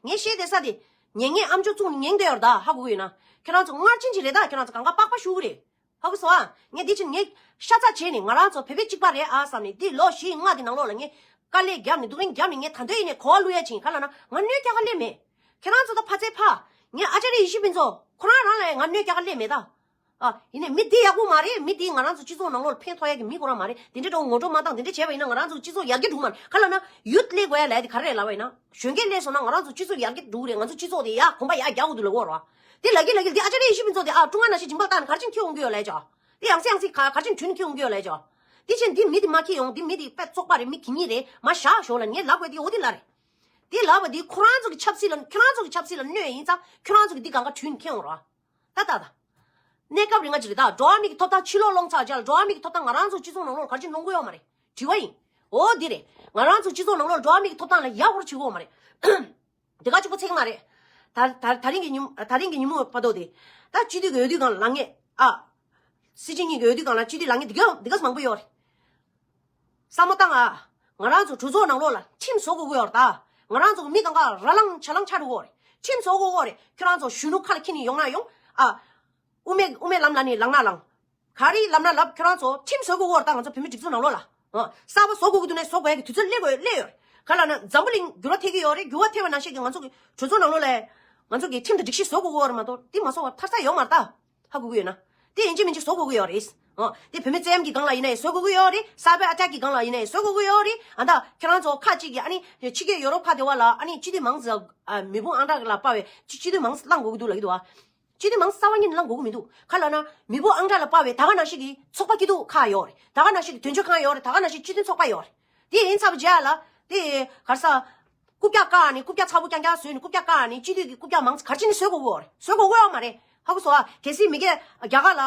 ངས་བཤད་བསྡད་ས་དེ་ཉན་མཁན་ཨམ་ཅོག་བཙུགས་ནས་ཉན་བསྡད་ཡོད་རེད་ད། ཧ་གོ་གི་ཡོད་ན། ཁྱོད་རང་ཚོ་སྔར་ཕྱིན་ཅིག་རེད་ད། ཁྱོད་རང་ཚོ་གང་ག་པགས་པ་ཞུ་གི་རེད། ཧ་གོ་སོང་ཨ། ངས་འདི་ཕྱིན་ངས་ཤ་ཚ་བྱས་ནས་ང་རང་ཚོ་བོད་པའི་གཅིག་པ་རེད་ཨ་བསམ་ནས་འདི་ལོ་བཞི་ལྔ་གི་ནང་ལོགས་ལ་ངས་དཀའ་ལས་བརྒྱབ་ནས་སྡུག་རིང་བརྒྱབ་ནས་ངས་ད་དུང་ཡིན་ནས་གོ་བ་བླུག་ཡ་ཅིག་ཡིན། ག་ལབ་ན་ང་གནོད་རྒྱག་ག་སླེབས་མེད། ཁྱེད་རང་ཚོ་ད་ཕ་ཚའི་ཕ། ངས་ཨ་ཅཱརྱ་ཡེ་ཤེས་ཕུན་ཚོགས་ཁོ་རང་རང་ལ་ང་གནོད་རྒྱག་ག་སླེབས་མེད་ད། ཨ་ཡིན་ནས་མི་འདི་ཡག་པོ་མ་རེད། མི་འདི་ང་རང་ཚོ་སྤྱི་ཚོགས་ནང་ལོགས་ལ་ཕན་ཐོགས་ཡ་གི་མི་ཁོ་རང་མ་རེད། དེ་འདྲ་འདྲ་བོ་ངོ་སྤྲོད་མ་བཏང་། དེ་འདྲ་བྱས་པ་ཡིན་ན་ང་རང་ཚོ་སྤྱི་ཚོགས་ཡར་རྒྱས་འགྲོ་གི་མ་རེད། ག་ལབ་ན་ཡུཐ་སླེབས་དགོས་ཡ་ལབ་ཡ་དེ་ག་རེ་རེད་ལབ་པ་ཡིན་ན། གཞོན་སྐྱེས་སླེབས་སོང་ན་ང་རང་ཚོ་སྤྱི་ཚོགས་ཡར་རྒྱས་འགྲོ་གི་རེད། ང་ཚོ་སྤྱི་ཚོགས་དེ་ཡར་གོམ་པ་ཡར་རྒྱག་དགོས་འདུག་ལབ་ཀྱི་ཡོད་རེད་བ། དེ་ལབ་ཀྱི་ལབ་ཀྱི་དེ་ཨ་ཅཱརྱ་ཡེ་ཤེས་ཕུན་ཚོགས་དེ་ཨ་ཀྲུང་ཨ་ནང་བཞིན་སྦྱིན་པ་བཏང་ནས་ག་རེ་བྱས་ནས་འཁྱེར་འོང་གི་ཡོད་ལབ་ཀྱི་ཡོད། དེ་ཡང་སེ་ཡང་སེ་ག་ག་རེ་བྱས་ནས་དྲུད་ནས་འཁྱེར་འོང་གི་ཡོད་ལབ་ཀྱི་ཡོད། དེ་བྱས་ནས་འདི་མི་དེ་མ་འཁྱེར་ཡོང་། འདི་མི་དེ་དཔེ་བཙོག་པ་རེད། མི་གི་ཉིད་རེད། མ་བཞག་ཞོར་ལ་ངས་ལབ་དགོས་དེ་འོ་དེ་ལབ་རེད། དེ་ལབ་པ་དེ་ཁོ་རང་ཚོ་གི་ཆབ་སྲིད་ལ་ཁྱོད་རང་ཚོ་གི་ཆབ་སྲིད་ལ་གནོད་ཡིན་ཙང་ཁྱོད་རང་ཚོ་གི་འདི་གང་ག་དྲུད་ནས་འཁྱེར་འོང་རོགས། ད་ད་ད། གནས་སྐབས་རིང་ང་ཅིག་རེད་ད། འགྲོ་བ་མི་གི་ཐོབ་ཐང་ཕྱི་ལོགས་སློང་ཚར་རྗེས་ལ་འགྲོ་བ་མི་གི་ཐོབ་ཐང་ང་རང་ཚོ་སྤྱི་ཚོགས་ནང་ལོགས་ག་ཅིག་སློང་གི་ཡོད་མ་རེད། དྲི་བ་ཡིན། འོ་འདི་རེད། ང་རང་ཚོ་སྤྱི་ཚོགས་ནང་ལོགས་འགྲོ་བ་མི་གི་ཐོབ་ཐང་ལ་ཡག་པོ་བྱེད་ཀྱི་ཡོད་མ་རེད། དེ་ག་གཅིག་པོ་ཚིག་མ་རེད། ད་ད་ད་རིང་གི་ཉིན་ད་རིང་གི་ཉིན་མོ་བར་དུ་དེ། ད་སྤྱི་འཐུས་ཀྱི་འོས་བསྡུ་སྒང་ལ་ལངས་ངེས་ཨ། སྲིད་སྤྱི་གཉིས་ཀྱི་འོས་བསྡུ་སྒང་ལ་སྤྱི་འཐུས་ལངས་ངེས་འདི་ག་འདི་ག་མང་པོ་ཡོད་རེད། བསམ་བློ་བཏང་ཨ། ང་རང་ཚོ་གྲོས་ཚོགས་ནང་ལོགས་ལ་ཁྲིམས་བཟོ་དགོས་ཀྱི་ཡོད་རེད་ད། ང་རང་ཚོ་གི་མི་གང་ག་ར་ལངས་ཇ་ལངས་ཆགས་འགྲོ་གི་ཡོད་རེད། ཁྲིམས་བཟོ་དགོས་ཀྱི་ཡོད་རེད། ཁྱོད་རང་ཚོ་གཞོན་ནུ་ཁ་ལ་འཁྱེར་ནས་ཡོང་ན་ཡོང་ཨ། དབུ་མའི་དབུ་མའི་ལམ་ལ་ནི་ལངས་ན་ལངས། ག་རེ་ལབ་ན་ལབ། ཁྱོད་རང་ཚོ་ཁྲིམས་བཟོ་དགོས་ཀྱི་ཡོད་རེད་ད། ང་ཚོ་བོད་མི་སྒྲིག་འཛུགས་ནང་ལོགས་ལ། ཨ། གསར་པ་བཟོ་དགོས་ཀྱི་འདུག་ནས་བཟོ་དགོས་ཡ་གི་དུས་ཚོད་སླེབས་དགོས་སླེབས་ཡོད་རེད། ག་ལབ་ན་འཛམ་བུ་གླིང་འགྱུར་བ་ཐེབས་ཀྱི་ཡོད་རེད། འགྱུར་བ་ཐེབས་པ་ནང་བཞིན་གྱི་ང་ཚོ་གི་གྲོས་ཚོགས་ནང་ལོགས་ལ་ང་ཚོ་གི་ཁྲིམས་དང་སྒྲིག་གཞི་བཟོ་དགོས་ཀྱི་ཡོད་རེད་མ་གཏོགས་འདི་མ་བཟོ་བ་ཐར་ས་ཡོད་མ་རེད་ད། ཧ་གོ་གི་ཡོད་ན། དེ་ཡིན་གཅིག་མིན་གཅིག་བཟོ་དགོས་ཀྱི་ཡོད་རེད། ཨོ། དེ་བུད་མེད་བཙན་གཡེམ་གྱི་སྒང་ལ་ཡིན་ནའི་བཟོ་དགོས་ཀྱི་ཡོད་རེད། སའི་བར་ཨ་ཊེག་གི་སྒང་ལ་ཡིན་ནའི་བཟོ་དགོས་ཀྱི་ཡོད་རེད། ཨ་ད་ཁྱེད་རང་ཚོ་ཁ་ཅིག་གིས་ཨ་ནི་ཕྱི་རྒྱལ་ཡོ་རོབ་ཁག་དེ་བ་ལ་ཨ་ནི་སྤྱི་འཐུས་མང་ཙམ་ཨ་མི་བུ་ཨང་གྲངས་ལ་དཔའ་བའི་སྤྱི་སྤྱི་འཐུས་མང་ཙམ་བླང་དགོས་ཀྱི་འདུག་ལབ་ཀྱི་འདུག་ཨ། སྤྱི་འཐུས་མང་ཙམ་རྩ་བ་ཉིད་ནས་བླང་དགོས་ཀྱི་མི་འདུག་ག་ལབ་ན་མི་བུ་ཨང་གྲངས་ལ་དཔའ་བའི་ད་ག་ནང་བཞིན་གྱི་ཚོགས་པ་སྐྱིད་སྡུག་ཁག་ཡོད་རེད། ད་ག་ནང་བཞིན་གྱི་དོན་གཅོད་ཁང་ཡོད་རེད། ད་ག་ནང་བཞིན་སྤྱི་མཐུན་ཚོགས་པ་ཡོད་རེད། དེ་ཡིན་ཚར་བའི་རྗེས་ལ་དེ་ག་རེ་ཟ། རྐུབ་བཀྱག་བཀག་ནས་རྐུབ་བཀྱག་ཚ་པོ་རྐྱང་རྐྱང་བཟོས་ནས་རྐུབ་བཀྱག་བཀག་ནས་སྤྱི་འཐུས་ཀྱི་རྐུབ་བཀྱག་མང་ཙམ་ག་རེ་བྱས་ནས་བཟོ་དགོས་ཀྱི་ཡོད་མ་རེད། ཧ་གོ་སོང་ཨ། གལ་སྲིད་མི་སྒེར་རྒྱ་གར་ལ་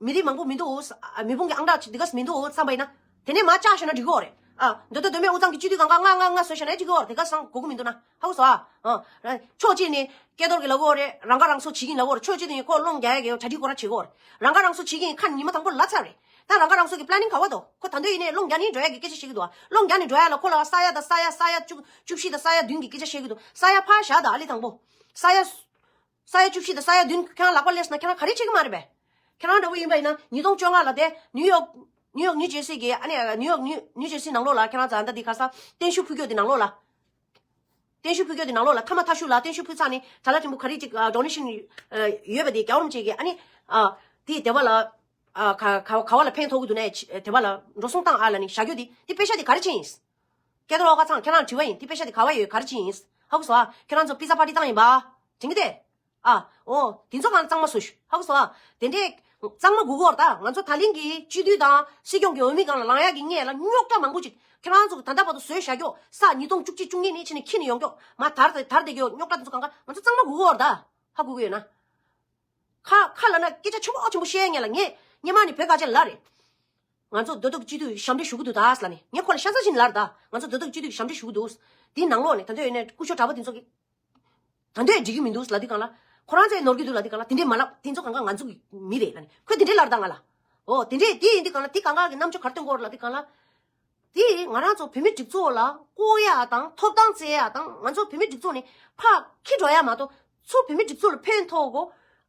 མི་རིགས་མང་པོ་མི་འདུག་མི་དཔུང་གི་ཨང་གྲངས་འདི་ག་མི་འདུག་བསམ་པ་ཡིན་ན། དེ་ནས་མར་བཅག་ཤོག་ན་འགྲིག་གི་ཡོད་རེད། ཨ། མདོ་སྟོད་མདོ་སྨད་དབུས་གཙང་གི་སྤྱི་འཐུས་གང་ག་ལྔ་ལྔ་ལྔ་བཟོས་ཤོག་ན་འགྲིག་གི་ཡོད་རེད། དེ་ག་སང་དགོས་ཀྱི་མི་འདུག་ན། ཧ་གོ་སོང་ཨ། ཨ། ཕྱོགས་གཅིག་ནས་སྐལ་རྡོར་གྱིས་ལབ་ཀྱི་ཡོད་རེད། རང་ཁ་རང་གསོ་བྱེད་ཀྱིན་ལབ་ཀྱི་ཡོད་རེད། ཕྱོགས་གཅིག་ནས་ཁོ་སློང་རྒྱག་ཡ་གི་གྲ་སྒྲིག་ཁོ་རང་བྱེད་ཀྱི་ཡོད་རེད། རང་ཁ་རང་གསོ་བྱེད་ཀྱིན་ཁ་ཉི་མ་དང་པོ་ལ་ཚར་རེད། ད་རང་ཁ་རང་གསོ་གི་པི་ལེ་ནིང་ག་བ་འདུག་ཁོ་ད་དུང་ཡིན་ནའི་སློང་རྒྱག་ནས་འགྲོ་ཡ་གི་སྐད་ཆ་བཤད་ཀྱི་འདུག་ཨ། སློང་རྒྱག་ནས་འགྲོ་ཡ་ལ་ཁོ་ལ་ས་ཡ་དང་ས་ཡ་ས་ཡ་བཅུ་བཅུ་བཞི་དང་ས་ཡ་བདུན་གྱི་སྐད་ཆ་བཤད་ཀྱི་འདུག་ས་ཡ་ཕར་བཞག་དང་ཨ་ལི་དང་པོ། ས་ཡ། ས་ཡ་བཅུ་བཞི་དང་ས་ཡ་བདུན་ཁྱེད་རང་ལག་པ་སླེབས་སོང་ན་ཁྱེད་རང་ག་རེ་བྱེད་ཀྱི་མ་རེད་པས། ཁྱེད་རང་འདྲ་བོ་ཡིན་པ་ཡིན་ན་ཉིས་སྟོང་བཅོ་ལྔ་ལ་དེ་ནིའུ་ཡོག་ནིའུ་ཡོག་ནིའུ་ཇེར་སི་གི་ཨ་ནི་ནིའུ་ཡོག་ནིའུ་ནིའུ་ཇེར་སི་ནང་ལོགས་ལ་ཁྱེད་རང་ཚོ་ཨ་ད་འདི་ག་རེ་ཟ་བརྟན་བཞུགས་ཕུལ་རྒྱུ་དེ་ནང་ལོགས་ལ། བརྟན་བཞུགས་ཕུལ་རྒྱུ་དེ་ནང་ལོགས་ལ་ཐ་མ་ཐ་ཤུ་ལ་བརྟན་བཞུགས་ཕུལ་ཚར་ནས་ད་ལ་ཕྲན་བུ་ག་རེ་ཅིག་ཌོ་ནེ་ཤན་ཡོད་པ་དེ་རྒྱལ་བ་རིན་པོ་ཆེ་གི་ཨ་ནི་ཨ་དེ་དེ་བ་ལ་ཨ་ག་ག་ག་བ་ལ་ཕན་ཐོགས་ཀྱི་འདུག་ནས་དེ་བ་ལ་འགྲོ་སོང་བཏང་ཨ་ལ་ནི་བཞག་རྒྱུ་དེ་དེ་པེ་ཤ་དེ་ག་རེ་ཕྱིན་ཡིན། སྐལ་རྡོར་ཨོ་ཁ་ཚང་ཁྱེད་རང་དྲི་བ་ཡིན། དེ་པེ་ཤ་དེ་ག་བ་ཡོད་ག་རེ་ཕྱིན་ཡིན། ཧ་གོ་སོང་ཨ། ཁྱེད་རང་ཚོ་པི་ཛ་པ་ཊི་བཏང་ཡིན་པ། དྲན་གྱི་དེ། ཨ། འོ། དེ་ཚོ་གང་གཙང་མ་བཟོ་ཤོག་ཧ་གོ་སོང་ཨ། དེ་འདྲས་གཙང་མ་དགོས་ཀྱི་ཡོད་རེད་ད། ང་ཚོ་ད་ལན་གྱི་སྤྱི་འཐུས་དང་སྲིད་སྐྱོང་གི་འོས་མི་སྒང་ལ་ལངས་ཡག་གི་སྔོན་ལ་རྙོག་དྲ་མང་པོ་ཅིག་ཁྱེད་རང་ཚོ་གི་ད་ལྟ་བར་དུ་བཟོས་བཞག་རྒྱུ་ས་ཉིས་སྟོང་བཅུ་གཅིག་བཅུ་གཉིས་ནས་ཕྱིན་ནས་འཁྱེར་ནས་ཡོང་རྒྱུ་མ་དར་དེ་དར་བསྡད་ཀྱི་ཡོད། རྙོག་དྲ་དེ་ཚོ་གང་ག་ང་ཚོ་གཙང་མ་དགོས་ཀྱི་ཡོད་རེད་ད། ཧ་གོ་གི་ཡོད་ན། ཁ་ཁ་ལ་ན་སྐད་ཆ་ཆེན་པོ་ཆེན་པོ་བཤད་ངེས་ལ་ངས་སྔོན་མ་ནས་བོད་ཁ་ཆེ་ལ་རེད། ང་ཚོ་མདོ་སྟོད་སྤྱི་འཐུས་ཞབས་འདྲེན་ཞུ་གི་འདུག་ད་ལ་ནི་ངས་ཁོ་ལ་ཤ་ཚ་བཞིན་ལར་ད། ང་ཚོ་མདོ་སྟོད་སྤྱི་འཐུས་ཞབས་འདྲེན་ཞུ་གི་འདུག་དེའི་ནང་ལོགས་ནས་ད་འདོད་ཡོད་ནས་སྐུ་ཞབས་གྲྭ་པ་དེ་ཚོ་གི་ད་འདོད་འགྲིག་གི་མི་འདུག་ལ་དེ་གང་ལ། ཁོ་རང་ཚོས་ནོར་གི་འདུག་ལ་དེ་གང་ལ་དེ་འདྲས་མ་ལབ། དེ་ཚོ་གང་ག་ང་ཚོ་གི་མི་རེད་ལ་ནི་ཁོས་དེ་འདྲས་ལར་ད་ང་ལ། ཨོ་དེ་འདྲས་དེ་ཡིན་དེ་གང་ལ་དེ་གང་ག་གི་རྣམ་དཔྱོད་གར་སྟོན་གོ་ར་ལ་དེ་གང་ལ། དེ་ང་རང་ཚོ་བོད་མི་སྒྲིག་འཛུགས་ལ་བསྐོ་ཡག་དང་ཐོབ་ཐང་བཙལ་ཡག་དང་ང་ཚོ་བོད་མི་སྒྲིག་འཛུགས་ནས་ཕར་འཁྱེར་འགྲོ་ཡག་མ་གཏོགས་ཚུར་བོད་མི་སྒྲིག་འཛུགས་ལ་ཕན་ཐོགས་གོ།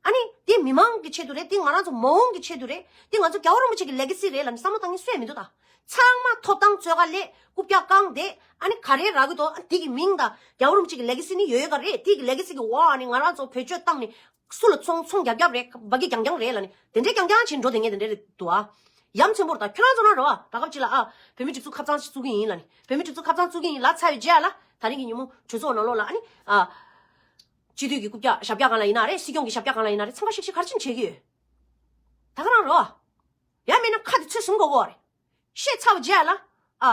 ཨ་ནི་དེ་མི་མང་གི་ཆེད་དུ་རེད། དེ་ང་རང་ཚོ་མ་འོངས་ཀྱི་ཆེད་དུ་རེད། དེ་ང་ཚོ་རྒྱལ་བ་རིན་པོ་ཆེ་གི་ལེ་ག་སི་རེད་ལབ་ནས་བསམ་བློ་བཏང་མཁན་སུ་ཡང་མི་འདུག་ད། ཚང་མ་ཐོབ་ཐང་རྩོད་ག་སླེབས། རྐུབ་བཀྱག་བཀང་བསྡད། ཨ་ནི་ག་རེ་རག་གི་འདུག་ཨ་དེ་གི་མིང་དང་རྒྱལ་བ་རིན་པོ་ཆེ་གི་ལེ་ག་སི་ནི་ཡོད་ག་རེད། དེ་གི་ལེ་ག་སི་གི་འོག་ཨ་ནི་ང་རང་ཚོ་བེད་སྤྱོད་བཏང་ནས་ སུ་ལ་ཚོང་ཚོང་རྒྱབ་རྒྱབ་རེད། འབའ་གི་རྒྱང་རྒྱང་རེད་ལབ་ནི་དེ་འདྲའི་རྒྱང་རྒྱང་བྱས་འགྲོ་དེ་ངས་དེ་འདྲའི་རེད་འདུག་ཨ། ཡ་མཚན་པོ་རེད། ད་ཁྱོད་རང་ཚོ་ན་རེད་བ། ད་སྐབས་ཅིག་ལ་ཨ་བོད་མི་སྒྲིག་འཛུགས་ཁ་ཚང་ཞིག་བཙུགས་ཀྱི་ཡིན་ལབ་ནི་བོད་མི་སྒྲིག་འཛུགས་ཁ་ཚང་བཙུགས་ཀྱི་ཡིན་ལབ་ཚར་བའི་རྗེས་ལ་ད་རིང་གི་ཉིན་མོ་གྲོས་ཚོགས་ནང་ལོགས་ལ་ཨ་ནི་ཨ་སྤྱི་འཐུས་ཀྱི་རྐུབ་བཀྱག་ཞབས་བཀྱག་སྒང་ལ་ཡིན་ན་རེད། སྲིད་སྐྱོང་གི་ཞབས་བཀྱག་སྒང་ལ་ཡིན་ན་རེད། ཚང་མ་ཤིག་ཤིག་ག་རེ་བྱས་ནས་བྱེད་ཀྱི་ཡོད། ད་ག་རང་རེད་བ། ཡ་མིན་ན་ཁ་དེ་ཚོད་བཟུང་དགོས་གོ་རེད། བཤད་ཚར་བའི་རྗེས་ལ་ཨ་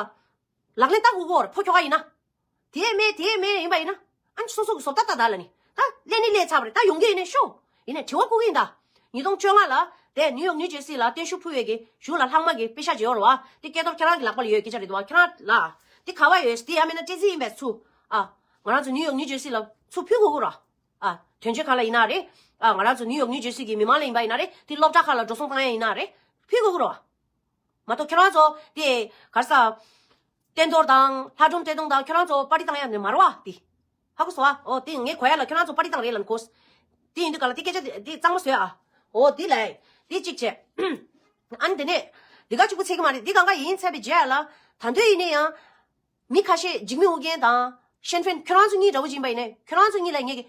ལག་ལེན་བསྟར་དགོས་གོ་རེད། ཕོ་ཁྱོ་ག་ཡིན་ན། དེ་མེད་དེ་མེད་ཡིན་པ་ཡིན་ན། ཨ་ནི་སོ་སོ་གི་བཟོ་ལྟ་ལྟ་ད་ལ་ནི། ད་ལས་ནི་ལས་ཚར་བ་རེད། ད་ཡོང་གི་ཡིན་ནས་ཤོག་ཡིན་ནས་དྲི་བ་བསྐུར་གི་ཡིན་ད། ཉིས་སྟོང་བཅོ་ལྔ་ལ་དེ་ནིའུ་ཡོག་ནིའུ་ཇར་སི་ལ་སྟོན་ཤུགས་ཕུལ་བའི་གི་གཞུག་ལ་ལྷག་མ་གི་པེ་ཤ་བརྗེ་བ་རེད་བ། དེ་སྐལ་རྡོར་ཁྱེད་རང་གི་ལག་པ་ལ་ཡོད་སྐད་ཆ་རེད་འདུག་བ། ཁྱེད་རང་ལ་དེ་ག་བ་ཡོད། དེ་ཡང་མིན་ན་ཏྲེ་ཙི་ཡིན་པས་ཚུར་ཨ་ང་རང་ཚོ་ནིའུ་ཡོག་ནིའུ་ཇར་སི་ལ་ཚུར་ཕུལ་དགོས་ཀྱི་རེད་བ། ཨ་དོན་གཅོད་ཁང་ལ་ཡིན་ན་རེད། ཨ་ང་རང་ཚོ་ནིའུ་ཡོག་ནིའུ་ཇར་སི་གི་མི་མང་ལ་ཡིན་པ་ཡིན་ན་རེད། དེ་སློབ་གྲྭ་ཁག་ལ་འགྲོ་སོང་བཏང་ཡ་ཡིན་ན་རེད། ཕུལ་དགོས་ཀྱི་རེད་བ། མ་གཏོགས་ཁྱོད་རང་ཚོ་དེ་ག་རེ་ཟ། བསྟན་རྡོར་དང་ལྷ་སྒྲོལ་བཀྲས་མཐོང་དང་ཁྱོད་རང་ཚོ་པར་ཊི་བཏང་ཡ་ནི་མ་རེད་བ་དེ། ཧ་གོ་སོང་ཨ། འོ་དེ་ངས་གོ་ཡ་ལ་ཁྱོད་རང་ཚོ་པར་ཊི་བཏང་རེད་ལབ་ནི་གོ། དེ་ཡིན་དུས་ག་ལ་དེ་སྐད་ཆ་དེ་དེ་གཙང་མ་བཟོས་ཨ། འོ་དེ་ལ་དེ་གཅིག་བྱས། ཨ་ནི་དེ་ནས་དེ་ག་གཅིག་པུ་ཚད་ཀྱི་མ་རེད། དེ་གང་ག་ཡིན་ཚར་བའི་རྗེས་ལ་ད་འདོད་ཡིན་ནས་ཡང་། མི་ཁ་ཤས་འཇིགས་མེད་ཨོ་རྒྱན་དང་ཤན་ཧྥེན་ཁྱོད་རང་ཚོ་གཉིས་འདྲ་བོ་ཡིན་པ་ཡིན་ནས་ཁྱོད་རང་ཚོ་གཉིས་ལ་ངས་ཀྱི།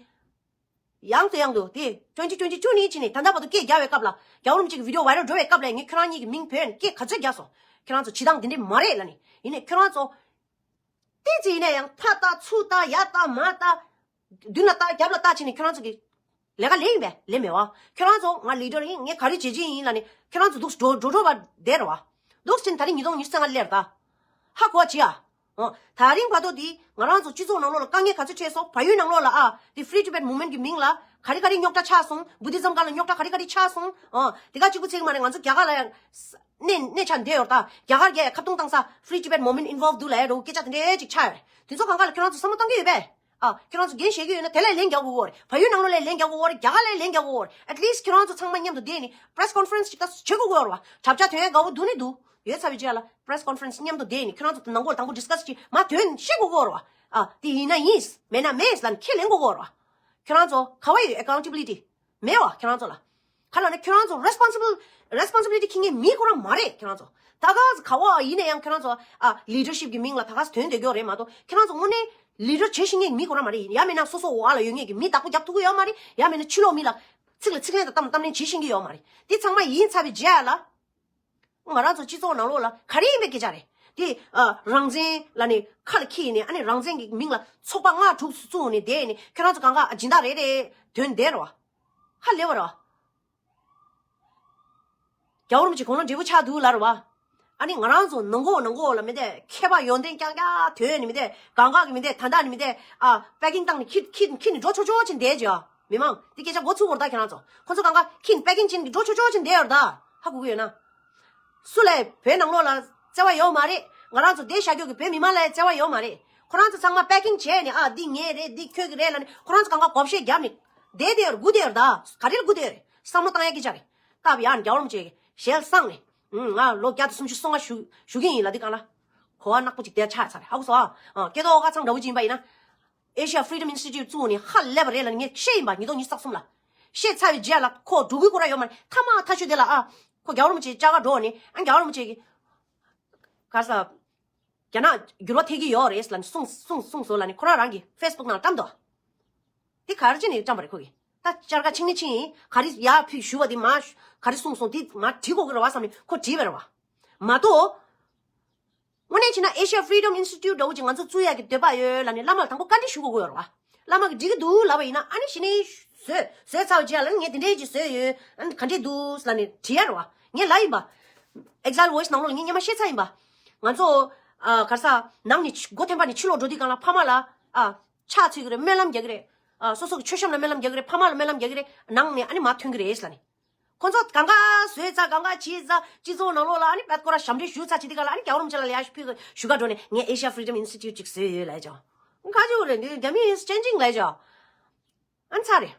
ཡང་དུ་ཡང་དུ་དེ་twenty twenty two ནས་ཕྱིན་ནས་ད་ལྟ་བར་དུ་སྐད་རྒྱག་པའི་སྐབས་ལ་རྒྱལ་བ་རིན་པོ་ཆེ་གི་བི་ཌི་ཡོ་ཝའི་རལ་འགྲོ་བའི་སྐབས་ལ་ངས་ཁྱོད་རང་གཉིས་ཀྱི་མིང་བོས་ནས་སྐད་ག་ཚོད་རྒྱག་སོང་། ཁྱོད་རང་ཚོ་བྱེད་སྟངས་འདི་འདྲས་མ་རེད་ལབ་ནས། ཡིན་ནས་ཁྱོད་རང་ཚོ་ཏོག་ཙམ་ཡིན་ན་ཡང་ཕར་ལྟ་ཚུར་ལྟ་ཡར་ལྟ་མར་ལྟ་མདུན་ལ་ལྟ་རྒྱབ་ལ་ལྟ་བྱས་ནས་ཁྱོད་རང་ཚོ་གི་ལས་ཀ་ལས་ཡིན་པས་ལས་མེད་བ། ཁྱོད་རང་ཚོ་ང་ལི་ཌར་ཡིན། ངས་ག་རེ་བྱེད་ཀྱི་ཡིན་ལབ་ནས་ཁྱོད་རང་ཚོ་འདུག་འགྲོ་འགྲོ་འགྲོ་བ་བསྡད་རེད་བ། འདུག་ཕྱིན་ད་རིང་ཉིས་སྟོང་ཉི་ཤུ་རྩ་ལྔ་སླེབས་ད། ཧ་གོ་བྱེད་ཨ། འོ། ད་རིང་བར་དུ་འདི་ང་རང་ཚོ་སྤྱི་ཚོགས་ནང་ལོགས་ལ་དཀའ་ངལ་ག་ཚོད་འཕྲད་སོང་། བལ་ཡུལ་ནང་ལོགས་ལ་ཨ་འདི་Free Tibet Movement གི་མིང་ལ་ག་རེ་ག་རེ་རྙོག་དྲ་ཆགས་སོང་། བུ་དྷི་ཛམ་སྒང་ལ་རྙོག་དྲ་ག་རེ་ག་རེ་ཆགས་སོང་། འོ། དེ་ག་གཅིག་པུ་ཚིག་མ་རེད། ང་ཚོ་རྒྱ་གར་ལ་ཡང་གནས་གནས་ཆགས་བསྡད་ཡོད་ད། རྒྱ་གར་གྱི་ཁ་བརྡུང་བཏང་ས་Free Tibet Movement involve འདུག་ལབ་ཡ་འདྲ་བོ་སྐད་ཆ་དེ་འདྲའི་ཅིག་ཆགས་ཡོད་རེད། དེ་ཚོ་གང་ག་ལ་ཁྱོད་རང་ཚོ་བསམ་བློ་གཏོང་གི་ཡོད་པས། ཨ། ཁྱོད་རང་ཚོ་འགན་བཞེས་ཀྱི་ཡོད་ན་དེ་ལ་ལན་རྒྱག་དགོས་ཀྱི་ཡོད་རེད། བལ་ཡུལ་ནང་ལོགས་ལ་ལན་རྒྱག་དགོས་ཀྱི་ཡོད་རེད། རྒྱ་གར་ལ་ལན་རྒྱག་དགོས་ཀྱི་ཡོད་རེད། At least ཁྱོད་རང་ཚོ་ཚང་མ་མཉམ་དུ་བསྡད་ནས་press conference ཅིག་ད་བྱེད་དགོས་ཀྱི་ཡོད་རེད་བ། གྲབས་ཆག་ཐོན་ཡ་དགའ་བོ་འདུག་ནི་འདུག་ཡོད་ཚར་བའི་རྗེས་ལ་press conference མཉམ་དུ་བསྡད་ནས་ཁྱོད་རང་ཚོ་དང་ནང་ཁོག་ལ་དང་པོ་discuss ཅིག་མ་དོན་བཤད་དགོས་ཀྱི་ཡོད་རེད་བ། ཨ། དེ་ཡིན་ན་ཡིན། མེད་ན་མེད་ལབ་ནས་ཁས་ལེན་དགོས་ཀྱི་ཡོད་རེད་བ། ཁྱོད་རང་ཚོ་ག་བ་ཡོད་accountability། མེད་བ་ཁྱོད་རང་ཚོ་ལ། ག་ལ་ནི་ཁྱོད་རང་ཚོ་responsible responsibility འཁྱེར་མཁན་མི་ཁོ་རང་མ་རེད། ཁྱོད་རང་ཚོ་ད་ག་ག་བ་ཡིན་ན་ཡང་ཁྱོད་རང་ཚོ་ཨ་leadership གི་མིང་ལ་ད་ག་དོན་འདོད་ཀྱི་ཡོད་རེད་མ་གཏོགས། ཁྱོད་རང་ཚོ་དངོས་གནས་leader བྱེད་ཤེས་མཁན་མི་ཁོ་རང་མ་རེད། ཡང་མིན་ན་སོ་སོ་འོག་ལ་ཡོད་མཁན་གྱི་མི་བདག་པོ་རྒྱབ་ཐུབ་ཀྱི་ཡོད་མ་རེད། ཡང་མིན་ན་ཕྱི་ལོགས་མི་ལ་ཚིག་ལ་ཚིག་ལན་དང་གཏམ་ལ་གཏམ་ལན་བྱེད་ཤེས་ཀྱི་ཡོད་མ་རེད། དེ་ཚང་མ་ཡིན་ཚར་བའི་རྗེས་ལ། ང་རང་ཚོ་སྤྱི་ཚོགས་ནང་ལོགས་ལ་ག་རེ་ཡིན་པའི་སྐད་ཆ་རེད། དེ་ཨ་རང་བཙན་ལ་ནི་ཁ་ལ་འཁྱེར་ནས་ཨ་ནི་རང་བཙན་གྱི་མིང་ལ་ཚོགས་པ་ལྔ་དྲུག་བཙུགས་ནས་བསྡད་ནས་ཁྱོད་རང་ཚོ་གང་ག་ཨ་སྦྱིན་བདག་རེད་རེད་དོན་བསྡད་རེད་བ། ཧ་ལས་པ་རེད་བ། རྒྱལ་བ་རིན་པོ་ཆེ་དགུང་ལོ་བགྲེས་པོ་ཆགས་འདུག་ལབ་རེད་བ། ཨ་ནི་ང་རང་ཚོ་ནང་སྒོ་ནང་སྒོ་ལ་མི་དེ་མཁས་པ་ཡོན་ཏན་རྐྱང་རྐྱང་ཐོན་ནས་མི་དེ་གང་ག་གི་མི་དེ་ད་ལྟ་ནི་མི་དེ་ཨ་པེ་ཀིང་བཏང་ནས་འཁྱེར་འཁྱེར་འཁྱེར་ནས་འགྲོ་ཆོག་ཆོག་ཅིག་བསྡད་ཅིག་ཨ། མི་མང་དེ་སྐད་ཆ་མགོ་ཚུགས་པར་ད་ཁྱེད་རང་ཚོ། ཁོ་ཚོ་གང་ག་འཁྱེར་ནས་པེ་ཀིང་བྱས་ནས་འགྲོ་ཆོག་ཆོག་ཅིག་བསྡད་ཡོད་རེད་ད། ཧ་གོ་གི་ཡོད་ན། སུ་ལ་བོད་ནང་ལོགས་ལ་བརྩེ་བ་ཡོད་མ་རེད། ང་རང་ཚོ་བསྡད་བཞག་རྒྱུ་གི་བོད་མི་མང་ལ་བརྩེ་བ་ཡོད་མ་རེད། ཁོ་རང་ཚོ་ཚང་མ་པེ་ཀིང་བྱས་ནས་ཨ་འདི་ངའི་རེད་འདི་ཁྱོད་ཀྱི་རེད་ལབ་ནས་ཁོ་རང་ཚོ་གང་ག་བགོ་བཤའ་བརྒྱབ་ནས་བསྡད་བསྡད་ཡོད་རེད། སྒུག་བསྡད་ཡོད་རེད་ད། ག་རེ་ལ་སྒུག་བསྡད་ཡོད་རེད། བསམ་བློ་བཏང་ཡ་སྐད་ཆ་རེད། སྟབས་ཡག་ནས་རྒྱལ་བ་རིན་པོ་ཆེ་གི་ཞལ་བསངས་ནས། ང་ལོ་བརྒྱ་དང་སུམ་ཅུ་སོ་ལྔ་བཞུགས་བཞུགས་ཀྱི་ཡིན་ལབ་དུས་སྒང་ལ། གོ་བ་ནག་པོ་ཅིག་དེར་ཆགས་ཚར་རེད། ཧ་གོ་སོང་ཨ། སྐལ་རྡོར་ཁ་ཚང་འདྲ་བོ་ཅིག་ཡིན་པ་ཡིན་ན། Asia Freedom Institute བཙུགས་ནས་ཧ་ལས་པ་རེད་ལབ་ནས་ངས་བཤད་ཡིན་པ། ཉིས་སྟོང་ཉི་ཤུ་རྩ་གསུམ་ལ་བཤད་ཚར་བའི་རྗེས་ལ་ཁོ་འགྲོ་གི་ཁོ་ར་ཡོད་མ་རེད། ཐ་མ་ཐ་ཤུ་དེ་ལ་ཨ། ཁོ་རྒྱལ་བ་རིན་པོ་ཆེ་བཅར་ག་འགྲོ་ནས་ཨ་རྒྱལ་བ་རིན་པོ་ཆེ་གི་ག་ས། རྒྱ་ནག་འགྱུར་བ་ཐེབས་ཀྱི་ཡོད་རེད་ལབ་ནས་གསུངས་གསུངས་གསུངས་སོང་ལབ་ནས་ཁོ་རང་རང་གི་Facebook ནང་བཀྲམ་འདུག་དེ་ག་རེ་བྱས་ནས་བཀྲམ་པ་རེད་ཁོ་གིས། ད་བཅར་ག་ཕྱིན་ནི་ཕྱིན་ཡིན། ག་རེ་ཡར་ཕུད་ཞུ་བ་དེ་མ་ག་རེ་གསུངས་སོང་དེ་མ་བྲིས་དགོས་ཀྱི་རེད་བ་བསམ་ནས་ཁོ་བྲིས་པ་རེད་བ། མ་གཏོགས། དངོས་གནས་བྱས་ན་Asia Freedom Institute འདྲ་བོ་ཅིག་ང་ཚོ་བཙུགས་ཡག་གི་འདོད་པ་ཡོད་ལབ་ནས་བླ་མར་དང་པོ་བཀའ་འདྲི་ཞུ་དགོས་ཀྱི་ཡོད་རེད་བ། བླ་མ་གིས་འགྲིག་གི་འདུག་ལབ་པ་ཡིན་ན་ཨ་ནི་གཞི་ནས་བཟོས་བཟོས་ཚར་བའི་རྗེས་ལ་ངས་དེ་འདྲས་ཅིག་བཟོས་ཡོད། ཨ་ནི་ག་འདྲས་འདུག་ལབ་ནས་དྲི་ཡ་རེད་བ། ངས་ལབ་ཡིན་པ། Exile Voice ནང་ལོགས་ལ་ངས་སྔོན་མ་བཤད་ཚར་ཡིན་པ། ང་ཚོ་ཨ་ག་རེ་ཟ། ནང་ནས་སྒོ་ཐེམ་པ་ནས་ཕྱི་ལོགས་འགྲོ་དུས་སྒང་ལ་ཕ་མ་ལ་ཨ་ཕྱག་འཚལ་གྱི་རེད། སྨོན་ལམ་རྒྱག་གི་རེད། ཨ་སོ་སོ་གི་མཆོད་བཤམས་ལ་སྨོན་ལམ་རྒྱག་གི་རེད། ཕ་མ་ལ་སྨོན་ལམ་རྒྱག་གི་རེད། ནང་ནས་ཨ་ནི་མར་ཐོན་གྱི་རེད་ལབ་ནས། ཁོ་ཚོ་གང་ག་བཟོས་ཚར་གང་ག་བྱས་ཚར་སྤྱི་ཚོགས་ནང་ལོགས་ལ་ཨ་ནི་བད་ཀོ་ར་ཞབས་འདྲེན་ཞུས་ཚར་བྱེད་དུས་སྒང་ལ་ཨ་ནི་རྒྱལ་བ་རིན་པོ་ཆེ་ལ་ལ་ཡ་ཞུ་ཕུལ་ཞུ་ག་འགྲོ་ནས་ངས་Asia Freedom Institute ཅིག་བཟོས་ཡོད་ལབ་ཡ་ཅོ། ག་ཅིག་རེད་འདི་རྒྱ་མི་is changing ལབ་ཡ་ཅོ། ཨ་ནི་ཚར་རེད།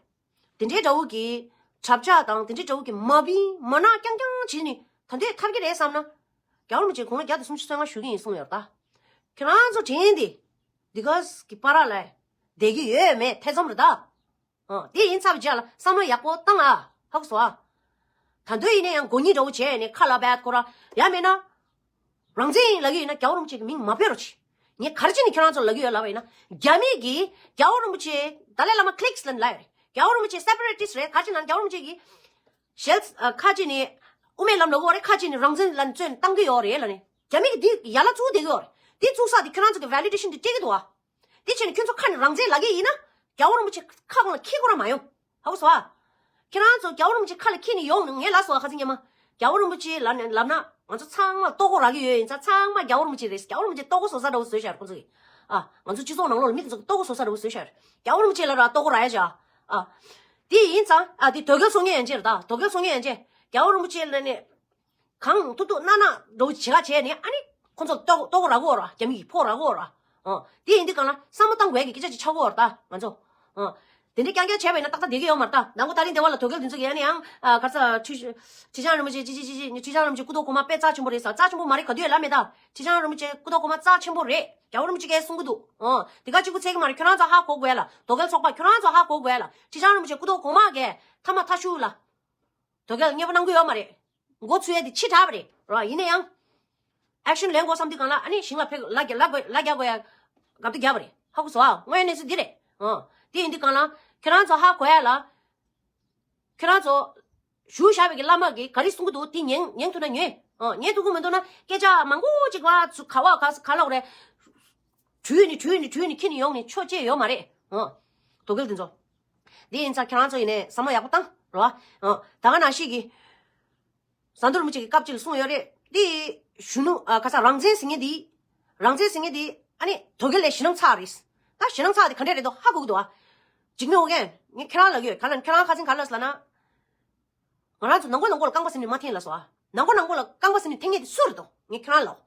དེ་འདྲའི་འདྲ་བོ་གི་གྲབས་ཆག་དང་དེ་འདྲའི་འདྲ་བོ་གི་མ་བིན་མ་ནག་རྐྱང་རྐྱང་བྱས་ནས་ད་འདོད་ཐར་གི་རེད་བསམ་ན། རྒྱལ་བ་རིན་པོ་ཆེ་དགུང་ལོ་བརྒྱ་དང་སུམ་ཅུ་སོ་ལྔ་བཞུགས་ཀྱི་ཡིན་གསུངས་ཡོད་རེད་ད། ཁྱེད་རང་ཚོ་དྲན་ཏེ། འདི་ག་གི་པ་ར་ལ་བསྡད་ཀྱི་ཡོད་མེད་ཐེ་ཚོམ་རེད་ད། ཨ། དེ་ཡིན་ཚར་བའི་རྗེས་ལ་བསམ་བློ་ཡག་པོ་བཏང་ཨ། ཧ་གོ་སོང་ཨ། ད་དུང་ཡིན་ན་ཡང་མགོ་གཉིས་འདྲ་བོ་བྱས་ནས་ཁ་ལ་བད་ཀོ་ར། ཡང་མིན་ན། རང་བཙན་ཡིན་ལབ་ཀྱི་ཡོད་ན་རྒྱལ་བ་རིན་པོ་ཆེ་གི་མིང་མ་འབོད་རོགས་བྱེད། ངས་ག་རེ་བྱས་ནས་ཁྱེད་རང་ཚོ་ལབ་ཀྱི་ཡོད་ལབ་པ་ཡིན་ན། རྒྱ་མི་གིས་རྒྱལ་བ་རིན་པོ་ཆེ་ཏཱ་ལའི་བླ་མ་ཁི་ལིག་ལབ་ནས་ལབ་ཡོད་རེད། རྒྱལ་བ་རིན་པོ་ཆེ་སེ་པ་རེ་ཊིསི་རེད། ག་ཅི་ན་རྒྱལ་བ་རིན་པོ་ཆེ་གིས་ཞལ་ཨ་ཁ་ཅིག་ནས་དབུ་མའི་ལམ་ལབ་ཀྱི་ཡོད་རེད། ཁ་ཅིག་ནས་རང་བཙན་ལབ་ནས་བཙན་བཏང་གི་ཡོད་རེད་ལབ་ནས། རྒྱ་མི་གིས་འདི་ཡ་ལ་བཙུགས་བསྡད་ཀྱི་ཡོད་རེད། འདི་བཙུགས་ས་དེ་ཁྱོད་རང་ཚོ་གི་ཝེ་ལི་ཌེ་ཤན་དེ་སྤྲད་ཀྱི་འདུག་ཨ། དེ་བྱས་ནས་ཁྱོད་ཚོ་ཁ་ནས་རང་བཙན་ལབ་ཀྱི་ཡིན་ན། རྒྱལ་བ་རིན་པོ་ཆེ་ཁ་སྒང་ལ་འཁྱེར་དགོས་ར་མ་ཡོང་། ཧ་གོ་སོང་ཨ། ཁྱེད་རང་ཚོ་རྒྱལ་བ་རིན་པོ་ཆེ་ཁ་ལ་འཁྱེར་ནས་ཡོང་ནས་ངས་ལབ་སོང་ཨ། ཁ་སང་ཉི་མ། རྒྱལ་བ་རིན་པོ་ཆེ་ལབ་ནས་ལབ་ན་ང་ཚོ་ཚང་མ་ལྟོ་གོས་རག་གི་ཡོད་ཡིན་ཙང་ཚང་མ་རྒྱལ་བ་རིན་པོ་ཆེ་རེད། རྒྱལ་བ་རིན་པོ་ཆེ་ལྟོ་གོས་བཟོ་ས་འདྲ་བོ་བཟོས་ཤག་ཁོང་ཚོ་གིས། ཨ། ང་ཚོ་སྤྱི་ཚོགས་ནང་ལོགས་ལ་མི་དེ་ཚོ་གིས་ལྟོ་གོས་བཟོ་ས་འདྲ་བོ་བཟོས་ཤག་རྒྱལ་བ་རིན་པོ་ཆེ་ལབ་ར་ལྟོ་གོས་རག་ཡ་ཤག་ཨ། དེ་ཡིན་ཙང་ཨ་དེ་དོལ་རྒྱལ་སྲོང་བཙན་སྒམ་པོ་རེད་ད། དོལ་རྒྱལ་སྲོང་བཙན་སྒམ་པོ། རྒྱལ་བ་རིན་པོ་ཆེ་ལབ་ནས། གང་ཐུབ་ཐུབ་གནང་གནང་འདྲ་བོ་བྱེད་ག་བྱས་ནས་ཨ་ནི་ཁོང་ཚོ་ལྟོ་ལྟོ་གོས་རག་གོ་ར། རྒྱ་མི་གིས་ཕོག་རག་གོ་ར། ཨོ། དེ་ཡིན་དུས་གང་ལ་བསམ་བློ་བཏང་དགོས་ཀྱི་སྐད་ཆ་ཅིག་ཆགས་ཀྱི་ཡོད་རེད་ད་ང་ཚོ། ཨོ། དེ་འདྲའི་རྐྱང་རྐྱང་བྱས་པ་ཡིན་ན་ཏག་ཏག་བསྡད་ཀྱི་ཡོད་མ་རེད་ད། ནང་པ་ད་རིང་འདི་བ་ལ་དོལ་རྒྱལ་འདི་ཚོ་གིས་ཡ་ནི་ཡང་ཨ་ག་རེ་ཟ། ཁྲི་ཁྲི་བྱང་རིན་པོ་ཆེ་ཅི་ཅི་ཅི་ཅི་ཁྲི་བྱང་རིན་པོ་ཆེ་སྐུ་ཐོག་གོང་མ་དཔེ་རྩ་ཆེན་པོ་རེད་ཟེར། རྩ་ཆེན་པོ་མ་རེད་ག་དུས་ཡང་ལབ་མེད་ད། ཁྲི་བྱང་རིན་པོ་ཆེ་སྐུ་ཐོག་གོང་མ་རྩ་ཆེན་པོ་རེད། རྒྱལ་བ་རིན་པོ་ཆེ་གིས་གསུང་གི་འདུག་ཨོ། དེ་ག་གཅིག་པུ་ཚད་ཀྱི་མ་རེད། ཁྱོད་རང་ཚོ་ཧ་གོ་དགོས་ལ། དོལ་རྒྱལ་ཚོགས་པ་ཁྱོད་རང་ཚོ་ཧ་གོ་དགོས་ལ། ཁྲི་བྱང་རིན་པོ་ཆེ་སྐུ་ཐོག་གོང་མ་གིས་མཐའ་མ་མཐའ་གཞུག་ལ། དོལ་རྒྱལ་མཉེས་པོ་གནང་གི་ཡོད་མ་རེད། མགོ་ཚོས་ཡ་དེ་ཕྱི་དྲགས་པ་རེད་ར། ཡིན་ན་ཡང་། ཨེག་ཤན་ལེན་དགོས་བསམ་དུས་གང་ལ་ཨ་ནི་ཞིང་ལ་ཕེབས་ལ་རྒྱ་ལ་རྒྱ་ལ་རྒྱ་དགོས་ཡ། སྒབ་དེ་རྒྱབ་པ་རེད། ཧ་གོ་སོང་ཨ། དངོས་ཡོད་གནས་ཚུལ་འདི་རེད། ཨོ། དེ་ཡིན་དུས་གང་ལ་ཁྱོད་རང་ཚོ་ཧ་གོ་ཡ་ལ། ཁྱོད་རང་ཚོ་བཞུགས་བཞག་པའི་གི་བླ་མ་གིས་ག་རེ་གསུང་གི་འདུག་དེ་ཉན་ཉན་ཐུབ་ན་ཉོན། ཨོ། ཉན་ཐུབ་ཀྱི་མི་འདུག་ན་སྐད་ཆ་མང་པོ་ཅིག་བ་ཚུ་ག་བ་ག་ག་ལོག་རེད། དྲུད་ནས་དྲུད་ནས་དྲུད་ནས་ཁྱེར་ནས་ཡོང་ནས་ཆོ་བྱེད་ཡོད་མ་རེད། ཨོ། དོལ་རྒྱལ་དེ་ཚོ། འདི་ཡིན་ཙང་ཁྱེད་རང་ཚོ་ཡིན་ནས་བསམ་བློ་ཡག་པོ་བཏང་རོགས། ཨོ། ད་ག་ནང་བཞིན་གྱི། ཟམ་གདོང་རིན་པོ་ཆེ་གི་སྐབས་གཅིག་ལ་གསུངས་ཡོད་རེད། འདི་གཞོན་ནུ་ཨ་ཁ་ས་རང་བཙན་ཟེར་མཁན་འདི། རང་བཙན་ཟེར་མཁན་འདི་ཨ་ནི་དོལ་རྒྱལ་ལས་ཞེད་སྣང་ཚ་རེད། ད་ཞེད་སྣང་ཚ་དེ་ག་འདྲས་རེད་དོ་ཧ་གོ་གི་འདུག་ཨ། འཇིགས་མེད་ཨོ་རྒྱན་ངས་ཁྱེད་རང་ལབ་ཀྱི་ཡོད། ག་ལ་ཁྱེད་རང་ཁ་སང་ག་ལབ་ལབ་ན། ང་རང་ཚོ་ནང་ཁོག་ནང་ཁོག་ལ་རྐང་པ་ཟིན་ནས་མ་འཐེན་ལ་སོ་ཨ། ནང་ཁོག་ནང་ཁོག་ལ་རྐང་པ་ཟིན་ནས་འཐེན་མཁན་དེ་སུ་རེད་དོ་ངས་ཁྱེད་རང་ལབ།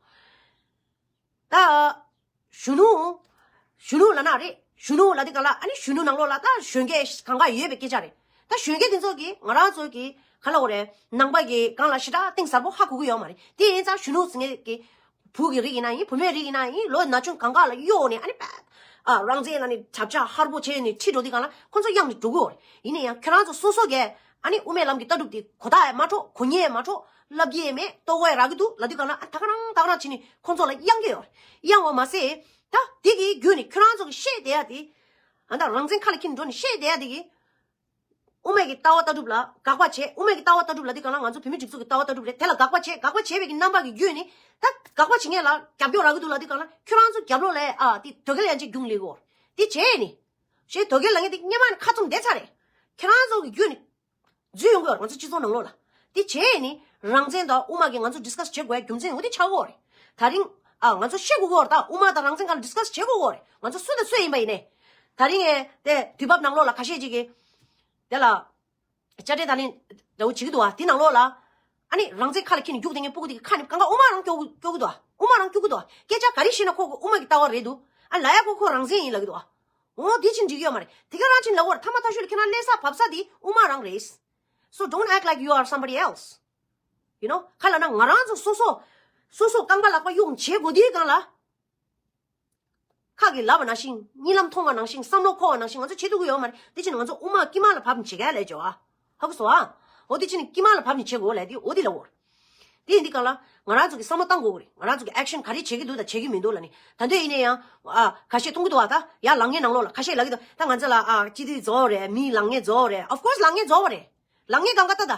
ད། གཞོན་ནུ། གཞོན་ནུ་ལབ་ན་རེད། གཞོན་ནུ་ལབ་དུས་གང་ལ་ཨ་ནི་གཞོན་སྐྱེས་གང་ག་ཡོད་པའི་སྐད་ཆ་རེད། ད་གཞོན་སྐྱེས་དེ་ཚོ་གིས་ང་རང་ཚོ་གི་ག་ལ་འོ་རེད། ནང་པ་གི་སྒང་ལ་ཞེ་དྲག་གཏིང་ཟབ་པོ་ཧ་གོ་གི་ཡོད་མ་རེད། དེ་ཡིན་ཙང་གཞོན་ནུ་ཟེར་མཁན་གི་བུ་གི་རིགས་ཡིན་ན་ཡིན། བུ་མོའི་རིགས་ཡིན་ན་ཡིན། ལོ་ན་ཆུང་གང་ག་ལ་གཡོག་ནས་ཨ་ནི་པད། ཨ་རང་བཙན་ལ་ནི་གྲབས་ཆག་ཧར་པོ་བྱས་ནས་ཁྲིད་འགྲོ་དུས་གང་ལ་ཁོ་ཚོ་གཡང་ནས་འགྲོ་གི་ཡོད་རེད། ཡིན་ན་ཡང་ཁྱོད་རང་ཚོ་སོ་སོ་གས་ཨ་ནི་དབུ་མའི་ལམ་གྱི་ལྟ་གྲུབ་དེ་གོ་བརྡ་ཡང་མ་འཕྲོད། གོ་ཉན་ཡང་མ་འཕྲོད། ལབ་ཀྱི་ཡང་མེད། ལྟོ་གོས་རག་གི་འདུག་ལབ་དུས་གང་ལ་ཨ་ད་ག་རང་ད་ག་རང་བྱས་ནས་ཁོ་ཚོ་ལ་གཡང་གི་ཡོད་རེད། གཡང་བ་མ་ཟད། ད་དེ་གི་བརྒྱུད་ནས་ཁྱོད་རང་ཚོ་གི་བཤད་བསྡད་ཡ་དེ། ཨ་ད་རང་བཙན་ཁ་ལ་འཁྱེར་འགྲོ་ནས་བཤད་བསྡད་ཡ་དེ་གི། དབུ་མའི་གི་ལྟ་བ་ལྟ་གྲུབ་ལ་དགག་པ་བྱས། དབུ་མའི་གི་ལྟ་བ་ལྟ་གྲུབ་ལབ་དུས་གང་ལ་ང་ཚོ་བོད་མི་སྒྲིག་འཛུགས་ཀྱི་ལྟ་བ་ལྟ་གྲུབ་རེད། དེ་ལ་དགག་པ་བྱས། དགག་པ་བྱས་པའི་གི་རྣམ་པ་གི་བརྒྱུད་ནས་ད་དགག་པ་བྱེད་མཁན་ལ་རྒྱབ་སྐྱོར་རག་གི་འདུག་ལབ་དུས་གང་ལ་ཁྱོད་རང་ཚོ་རྒྱབ་ལོགས་ལ་ཨ་དེ་དོལ་རྒྱལ་ཡང་ཅིག་རྒྱུགས་ལེན་གོ། དེ་བྱས་ནས། ཞེས་དོལ་རྒྱལ་ལབ་མཁན་དེ་སྔོན་མ་ནས་ཁ་བཙུམ་བསྡད་ཚར་རེད། ཁྱེད་རང་ཚོ་གི་བརྒྱུད་ནས་འཛུལ་ཡོང་གི་ཡོད་རེད་ང་ཚོ་སྤྱི་ཚོགས་ནང་ལོགས་ལ། དེ་བྱས་ནས་རང་བཙན་དང་དབུ་མ་གི་ང་ཚོ་ཌིས་ཀ་སི་བྱེད་དགོས་རྒྱུ་མཚན་འོ་དེ་ཆགས་ཀྱི་ཡོད་རེད། ད་རིང་ཨ་ང་ཚོ་བཤད་དགོས་ཀྱི་ཡོད་རེད། ད་དབུ་མ་དང་རང་བཙན་སྒང་ལ་ཌིས་ཀ་སི་བྱེད་དགོས་ཀྱི་ཡོད་རེད། ང་ཚོ་སུ་དང་སུ་ཡིན་པ་ཡིན་ནའི། ད་རིང་ངས་དེ་དུས་བབ་ནང་ལོགས་ལ་ཁ་ཤས་ཅིག་གིས་དེ་ལ་དཔྱ་ཁྲལ་ད་ནི་འདྲ་བོ་བྱེད་ཀྱི་འདུག་ཨ། དེ་ནང་ལོགས་ལ་ཨ་ནི་རང་བཙན་ཁ་ལ་འཁྱེར་ནས་རྒྱུགས་བསྡད་མཁན་སྤུ་གུ་དེ་གི་ཁ་ནས་གང་ག་དབུ་མ་རང་སྐྱོར་གི་སྐྱོར་གི་འདུག་ཨ། དབུ་མ་རང་སྐྱོར་གི་འདུག་ཨ། སྐད་ཆ་ག་རེ་བཤད་ན་ཁོ་གི་དབུ་མ་གི་ལྟ་བ་རེད་འདུག་ཨ། ལབ་ཡ་ཁོ་ཁོ་རང་བཙན་ཡིན་ལབ་ཀྱི་འདུག་ཨ། འོ་དེ་ཕྱིན་འགྲིག་གི་ཡོད་མ་རེད། དེ་ག་རང་ཕྱིན་ལབ་ཀྱི་ཡོད་རེད། མཐའ་མ་མཐའ་གཞུག་ལ་ཁྱེད་རང་སླེབས་ས་བབས་ས་དེ་དབུ་མ་རང་རེད། So don't act like you are somebody else. You know? ག་ལབ་ན་ང་རང་ཚོ་སོ་སོ། སོ་སོ་རྐང་པ་ལག་པ་གཡུག་བྱེད་དགོས་དུས་གང་ལ། ཁ་གིས་ལབ་པ་ནང་བཞིན་གཉིད་ལམ་མཐོང་བ་ནང་བཞིན་བསམ་བློ་འཁོར་བ་ནང་བཞིན་ང་ཚོ་བྱེད་ཐུབ་ཀྱི་ཡོད་མ་རེད། དེ་ཕྱིན་ང་ཚོ་དབུ་མ་དཀྱིལ་མ་ལ་བབས་ནས་བྱེད་ག་ལས་བྱེད་བ། ཧ་གོ་སོང་ཨ། འོ་དེ་ཕྱིན་དཀྱིལ་མ་ལ་བབས་ནས་བྱེད་དགོས་ལས་དེ་འོ་དེ་ལབ་ཀྱི་ཡོད་རེད། དེ་ཡིན་དུས་གང་ལ་ང་རང་ཚོ་གིས་བསམ་བློ་བཏང་དགོས་ཀྱི་རེད། ང་རང་ཚོ་གིས་ཨེག་ཤན་ག་རེ་བྱེད་ཀྱི་འདུག་དང་བྱེད་ཀྱི་མི་འདུག་ལབ་ནས། ད་འདོད་ཡིན་ན་ཡང་ཨ་ཁ་ཤས་མཐོང་གི་འདུག་བ། ད་ཡ་ལངས་ངན་ནང་ལོགས་ལ་ཁ་ཤས་ལབ་ཀྱི་འདུག་ད་ང་ཚོ་ལ་ཨ་སྤྱི་འཐུས་རྫོགས་རེད། མི་ལངས་ངན་རྫོགས་རེད། Of course ལངས་ངན་རྫོགས་པ་རེད། ལངས་ངན་གང་ག་ལྟ་ད།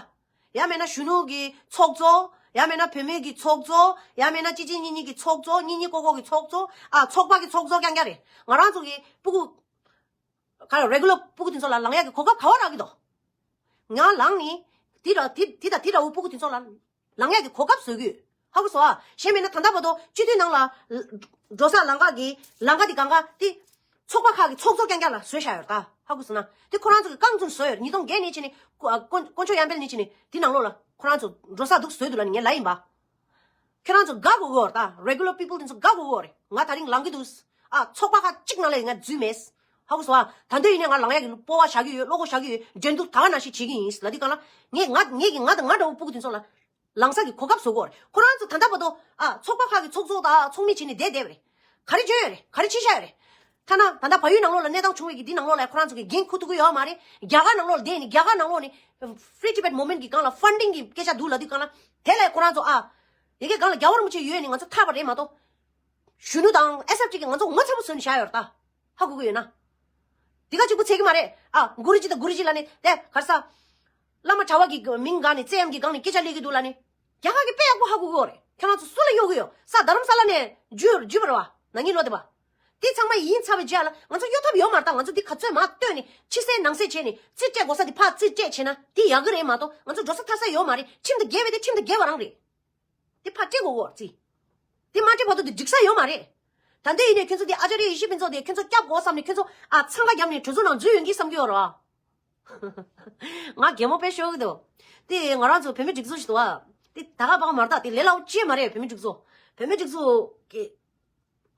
ཡང་མིན་ན་གཞོན་ནུ་གི་ཚོགས་གཙོ། ཡང་མིན་ན་བུད་མེད་ཀྱི་ཚོགས་གཙོ། ཡང་མིན་ན་གཅིག་གཅིག་གཉིས་གཉིས་ཀྱི་ཚོགས་གཙོ། གཉིས་གཉིས་ཀོ་ཀོ་གི་ཚོགས་གཙོ། ཨ་ཚོགས་པ་གི་ཚོགས་གཙོ་རྐྱང་རྐྱང་རེད། ང་རང་ཚོ་གི་སྤུ་གུ། ག་རེ་རེ་གུ་ལར་སྤུ་གུ་དེ་ཚོ་ལ་ལངས་ཡག་གི་གོ་སྐབས་ག་བ་རག་གི་འདུག་ང་ལངས་ནས་དེ་འདྲ་དེ་དེ་དང་དེ་འདྲ་བོ་སྤུ་གུ་དེ་ཚོ་ལ་ལངས་ཡག་གི་གོ་སྐབས་བཟོ་གི་ཡོད། ཧ་གོ་སོང་ཨ། གཞན་མིན་ན་ད་ལྟ་བར་དུ་སྤྱི་འཐུས་ནང་ལ་འགྲོ་ས་ལམ་ཁ་གི་ལམ་ཁ་དེ་གང་ག་དེ་ཚོགས་པ་ཁག་གི་ཚོགས་གཙོ་རྐྱང་རྐྱང་ལ་བཟོས་བཞག་ཡོད་རེད་ད། ཧ་གོ་སོང་ན་དེ་ཁོ་རང་ཚོ་གི་རྐང་བཙུགས་བཟོས་ཡོད་རེད། ཉིས་སྟོང་བརྒྱད་ནས་བྱས་ནས་ཀོ་ཨ་དཀོན་དཀོན་མཆོག་གཡང་འཕེལ་ནས་བྱས་ནས་དེ་ནང་ལོགས་ལ་ཁོ་རང་ཚོ་འགྲོ་ས་འདུག་བཟོས་འདུག་ལབ་ནས་ངས་ལབ་ཡིན་པ། ཁྱེད་རང་ཚོ་དགའ་དགོས་ཀྱི་ཡོད་རེད་ད། རེ་གུ་ལར་པི་པལ་དེ་ཚོ་དགའ་དགོས་ཀྱི་ཡོད་རེད། ང་ད་རིང་ལངས་ཀྱི་འདུག་ཨ་ཚོགས་པ་ཁག་གཅིག་ནང་ལ་ང་འཛུལ་མེད། ཧ་གོ་སོང་ཨ། ད་འདོད་ཡིན་ན་ང་ལངས་ཡག་གི་སྤོབས་པ་བཞག་གི་ཡོད། བློ་ཁོག་བཞག་གི་ཡོད། འགྲན་བསྡུར་ད་ག་ནང་བཞིན་བྱེད་ཀྱི་ཡིན་ལབ་དུས་གང་ལ། ངས་ང་ངས་ཀྱིས་ང་དང་ང་འདྲ་བོ་སྤུ་གུ་དེ་ཚོ་ལ་ལངས་ས་གི་གོ་སྐབས་བཟོ་དགོས་རེད། ཁོ་རང་ཚོ་ད་ལྟ་བར་དུ་ཨ་ཚོགས་པ་ཁག་གི་ཚོགས་གཙོ་དང་ཚོགས་མི་བྱས་ནས་བསྡད་བསྡད་པ་རེད། ག་རེ་བྱས་ཡོད་རེད། ག་རེ་བྱས་བཞག་ཡོད་རེད། ཐ་ན་ད་ལྟ་བལ་ཡུལ་ནང་ལོགས་ལ་གནས་སྟངས་བྱུང་བའི་གི་འདི་ནང་ལོགས་ལ་ཁོ་རང་ཚོ་གི་འགན་འཁུར་ཐུབ་ཀྱི་ཡོད་མ་རེད། རྒྱ་གར་ནང་ལོགས་ལ་བསྡད་ནས་རྒྱ་གར་ནང་ལོགས་ནས་Free Tibet Movement གི་སྒང་ལ་ཕན་ཌིང་གི་སྐད་ཆ་འདུག་ལབ་དུས་གང་ལ། དེ་ལ་ཁོ་རང་ཚོ་ཨ། ཡ་གི་སྒང་ལ་རྒྱལ་བ་རིན་པོ་ཆེ་ཡོད་ནས་ང་ཚོ་ཐར་པ་རེད་མ་གཏོགས། གཞོན་ནུ་དང་ཨེས་ཨེཕ་ཊི་གིས་ང་ཚོ་ངོ་ཚ་པོ་བཟོས་ནས་བཞག་ཡོད་རེད་ད། ཧ་གོ་གི་ཡོད་ན། འདི་ག་གཅིག་པུ་ཚད་ཀྱི་མ་རེད། ཨ་གུ་རུ་ཇི་དང་གུ་རུ་ཇི་ལབ་ནས་དེ་གར་ས། བླ་མ་གྲྭ་པ་གི་མིང་སྒང་ནས་བཙན་གཡེམ་གྱི་སྒང་ནས་སྐད་ཆ་སླེབས་ཀྱི་འདུག་ལབ་ནས། རྒྱ་གར་གྱི་དཔེ་ཡག་པོ་ཧ་གོ་གི་ཡོད་རེད། ཁྱེད་རང་ཚོ་སུ་ལ་གཡོག་གི་ཡོད། ས་རྡ་རམ་ས་ལ་ནས་འཇུས་འཇུས་པ་རེད་བ། ན་ནིང་ལོ་དེ་བ། དེ་ཚང་མ་ཡིན་ཚར་བའི་རྗེས་ལ་ང་ཚོ་གཡོལ་ཐབས་ཡོད་མ་རེད། ད་ང་ཚོ་འདི་ག་ཚོད་མར་བཏོན་ནས་ཕྱི་གསལ་ནང་གསལ་བྱས་ནས་རྩིས་སྤྲད་དགོས་ས་དེ་ཕར་རྩིས་སྤྲད་བྱས་ན་དེ་ཡག་གི་རེད་མ་གཏོགས། ང་ཚོ་འགྲོ་ས་ཐར་ས་ཡོད་མ་རེད། ཁྲིམས་དང་འགལ་བའི་དེ་ཁྲིམས་དང་འགལ་བ་རང་རེད། དེ་ཕར་སྤྲད་དགོས་གོ་རྩིས། དེ་མ་སྤྲད་བར་དུ་དེ་འགྲིག་ས་ཡོད་མ་རེད། ད་འདི་ཡིན་ནས་ཁྱོད་ཚོ་དེ་ཨ་ཅཱརྱ་ཡེ་ཤེས་ཕུན་ཚོགས་དེ་ཁྱོད་ཚོ་སྐྱབས་དགོས་བསམ་ནས་ཁྱོད་ཚོ་ཨ་འཚང་ཁ་བརྒྱབ་ནས་གྲོས་ཚོགས་ནང་འཛུལ་ཡོང་གི་བསམ་གྱི་ཡོད་རེད་བ། ང་གད་མོ་དཔེ་ཤོར་གི་འདུག་དེ་ང་རང་ཚོ་བོད་མི་སྒྲིག་འཛུགས་ཤིག་འདུག་བ། དེ་ད་ག་པ་ག་མ་རེད། ད་དེ་ལས་སླ་པོ་ཅི་མ་རེད། བོད་མི་སྒྲིག་འཛུགས། བོད་མི་སྒྲིག་འཛུགས་ཀྱི་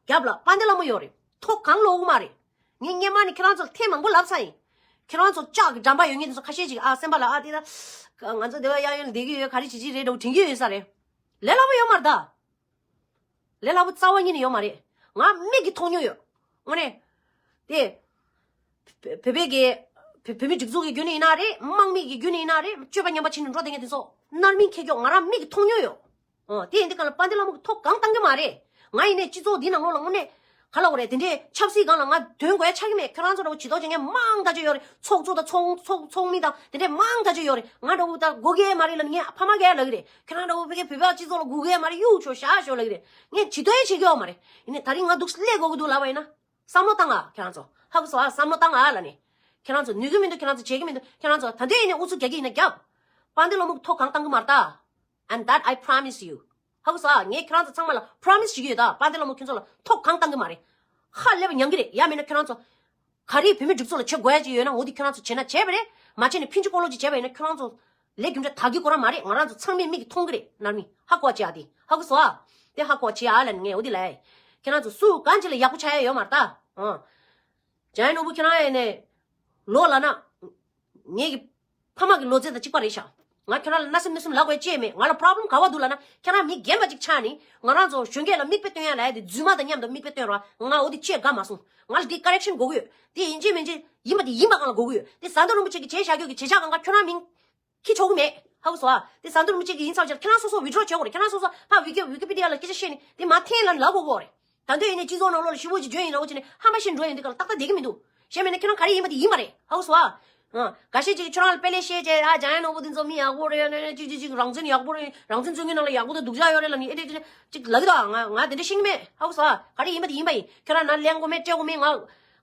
རྒྱབ་ལ་དཔལ་ལྡན་ལྷ་མོ་ཡོད་རེད། ཐོ་གང་ལོག་གི་མ་རེད། ངས་སྔན་མ་ནས་ཁྱེད་རང་ཚོར་ཐེངས་མང་པོ་ལབ་ཚར་ཡིན། ཁྱེད་རང་ཚོ་ལྕགས་ཀྱི་འགྲམ་པ་ཡོད་མཁན་དེ་ཚོ་ཁ་ཤས་ཅིག་ཨ་སེམས་པ་ལ་ཨ་དེ་ད་ང་ཚོ་སྡེ་བ་གཡས་གཡོན་ལ་བསྡད་ཀྱི་ཡོད། ག་རེ་བྱེད་ཀྱི་རེད་འདྲ་བོ་དྲན་གྱི་ཡོད་ས་རེད། ལས་སླ་པོ་ཡོད་མ་རེད་ད། ལས་སླ་པོ་རྩ་བ་ཉིད་ནས་ཡོད་མ་རེད། ང་མིག་གིས་མཐོང་མྱོང་ཡོད། དངོས་གནས། དེ། བོད་བོད་པའི་གི་བོད་བོད་མི་སྒྲིག་འཛུགས་ཀྱི་བརྒྱུད་ནས་ཡིན་ན་རེད། དམག་མི་གི་བརྒྱུད་ནས་ཡིན་ན་རེད། སྤྱོད་པ་ངན་པ་བྱས་ནས་འགྲོ་བསྡད་མཁན་དེ་ཚོ་རྣམ་སྨིན་ཁེ་གྱོགས་ང་རང་མིག་གིས་མཐོང་མྱོང་ཡོད། ཨོ་དེ་ཡིན་དུས་གང་ལ་དཔལ་ལྡན་ལྷ་མོ་གི་ཐོ་གང་བཏང་གི་མ་རེད། ང་ཡིན་ནས་སྤྱི་ཚོགས་འདི་ནང་ལོགས་ལ་དངོས་གནས་ག་ལ་འོ་རེད། དེ་འདྲའི་ཆབ་སྲིད་སྒང་ལ་ང་དོན་དགོས་ཡ་ཆགས་ཀྱི་མེད། ཁྱོད་རང་ཚོ་འདྲ་བོ་བྱེད་མདོག་བྱེད་མཁན་མང་དག་ཅིག་ཡོད་རེད། ཚོགས་གཙོ་དང་ཚོགས་ཚོགས་ཚོགས་མི་དང་དེ་འདྲའི་མང་དག་ཅིག་ཡོད་རེད། ང་འདྲ་བོ་ད་དགོས་ཀྱི་མ་རེད་ལབ་ནས་ངས་ཕ་མ་གས་ལབ་ཀྱི་རེད། ཁྱོད་རང་འདྲ་བོ་ཕ་གིའི་བོད་པ་སྤྱི་ཚོགས་ལ་དགོས་ཀྱི་མ་རེད། གཡུག་ཆོག་བཞག་ཆོག་ལབ་ཀྱི་རེད། ངས་བྱེད་དོན་བྱེད་ཀྱི་ཡོད་མ་རེད། ཡིན་ནའི་ད་རིང་ང་འདུག་སླེབས་དགོས་ཀྱི་འདུག་ལབ་པ་ཡིན་ན། བསམ་བློ་བཏང་ཨ་ཁྱེད་རང་ཚོ། ཧ་གོ་སོང་ཨ། བསམ་བློ་བཏང་ཨ་ལབ་ནས། ཁྱེད་རང་ཚོ་ནུས་ཀྱི་མི་འདུག་ཁྱེད་རང་ཚོ་བྱེད་ཀྱི་མི་འདུག་ཁྱེད་རང་ཚོ་ད་འདོད་ཡིན་ནའི་ཨུ་ཚུགས་རྒྱག་གི་ཡིན་ན་རྒྱབ། དཔལ་ལྡན་ལྷ་མོ་གི་ཐོ་གང་བཏང་གི་མ་རེད་ད། And that I promise you. ཧ་གོ་སོང་ཨ། ངས་ཁྱེད་རང་ཚོ་ཚང་མ་ལ་promise ཞུ་གི་ཡོད་ད། དཔལ་ལྡན་ལྷ་མོ་ཁྱེད་ཚོ་ལ་ཐོ་གང་བཏང་གི་མ་རེད། ཧ་ལས་པ་ཉན་གི་རེད། ཡང་མིན་ན་ཁྱེད་རང་ཚོ། ག་རེ་བོད་མི་སྒྲིག་འཛུགས་ལ་བྱེད་དགོས་ཡ་ཅིག་ཡོད་ན་འོ་དེ་ཁྱོད་རང་ཚོ་བྱས་ན་བྱས་པ་རེད། མ་བྱས་ནས་ཕིན་ཅི་ཀོ་ལོ་ཅིག་བྱས་པ་ཡིན་ན་ཁྱོད་རང་ཚོ་ལས་རྒྱུ་འབྲས་དག་གི་ཁོ་རང་མ་རེད། ང་རང་ཚོ་ཚང་མས་མིག་གིས་མཐོང་གི་རེད། ནར་མི་ཧ་གོ་བ་བྱེད་ཨ་དེ་ཧ་གོ་སོང་ཨ། དེ་ཧ་གོ་བ་བྱེད་ཨ་ལ་ངས་འོ་དེ་ལ་ཨེ། ཁྱེད་རང་ཚོ་སུ་གང་ཅི་ལ་ཡག་པོ་ཆགས་ཡ་ཡོད་མ་རེད་ད། ཨང་། ཇ་ཡི་ནོར་བུ་ཁྱེད་རང་ཨེ་ནས་ལོ་ལ་ན། ངེད་ཀྱི་ཕ་མ་གི་ལོ་ཚད་དང་གཅིག་པ་རེད་ཤག་ང་ཁྱོད་རང་ལ་བརྣབ་སེམས་གནོད་སེམས་ལབ་དགོས་ཅེས་མེད། ང་ལ་problem ག་བ་འདུག་ལབ་ན་ཁྱེད་རང་མི་རྒན་པ་ཅིག་ཆགས་ནས་ང་རང་ཚོ་གཞོན་སྐྱེས་ལ་མིག་དཔེ་སྟོན་ཡ་ལབ་ཡ་དེ་རྫུན་མ་དང་མཉམ་དུ་མིག་དཔེ་སྟོན་རོགས། ང་འོ་དེ་ཅེས་དགའ་མ་སོང་། ང་ལ་དེ་correction དགོས་ཀྱི་ཡོད། དེ་ཡིན་གཅིག་མིན་གཅིག་ཡིན་པ་དེ་ཡིན་པ་སྒང་ལ་དགོས་ཀྱི་ཡོད། དེ་ཟ་འདྲ་རིན་པོ་ཆེ་གིས་བྱས་བཞག་རྒྱུ་གི་བྱས་བཞག་སྒང་ག་ཁྱོད་རང་མིང་འཁྱེར་ཆོག་གི་མེད། ཧ་གོ་སོང་ཨ། དེ་ཟ་འདྲ་རིན་པོ་ཆེ་གིས་ཡིན་ཚར་བྱས་ཁྱེད་རང་སོ་སོ་withdraw བྱེད་དགོས་རེད། ཁྱེད་རང་སོ་སོ་ཕར་ཝི་ཀི་ཝི་ཀི་པི་ཌི་ཡ་ལ་སྐད་ཆ་བཤད་ནས་དེ་མར་འཐེན་ལབ་ལབ་དགོས་དགོས་རེད། ད་འདོད་ཡིན་ནའི་སྤྱི་ཚོགས་ནང་ལོགས་ལ་ཞེ་པོ་ཅིག་འཇོན་ཡིན་ལབ་བྱས་ནས་ཧམ་པ་བཤད་འགྲོ་ཡིན་དུས་ག་ལ་ཏག་ཏག་བསྡད་ཀྱི་མི་འདུག་གཞན་མིན་ན་ཁྱེད་རང་ག་རེ་ཡིན་པ་དེ་ཡིན་པ་རེད། ཧ་གོ་སོང་ཨ། ཨ། འགའ་ཤས་ཅིག་ཁྱོད་རང་ལ་དཔེ་ལེགས་བཤད་བྱས་ཨ་འཇམ་དབྱངས་ནོར་བུ་དེ་ཚོ་མི་ཡག་པོ་རེད། ཨ་ནི་ཅིག་ཅིག་ཅིག་རང་བཙན་ཡག་པོ་རེད། རང་བཙན་རྩོད་མཁན་ནང་ལ་ཡག་པོ་དང་སྡུག་ཅག་ཡོད་རེད་ལབ་ནི་ཨེ་འདྲ་ཅིག་ཅིག་ལབ་ཀྱི་འདུག་ཨ། ང་ང་དེ་འདྲ་ཤེས་ཀྱི་མེད། ཧ་གོ་སོང་ཨ། ག་རེ་ཡིན་པ་དེ་ཡིན་པ་ཡིན། ཁྱོད་རང་ནང་ལེན་དགོས་མེད། སྤྲད་དགོས་མེད། ང་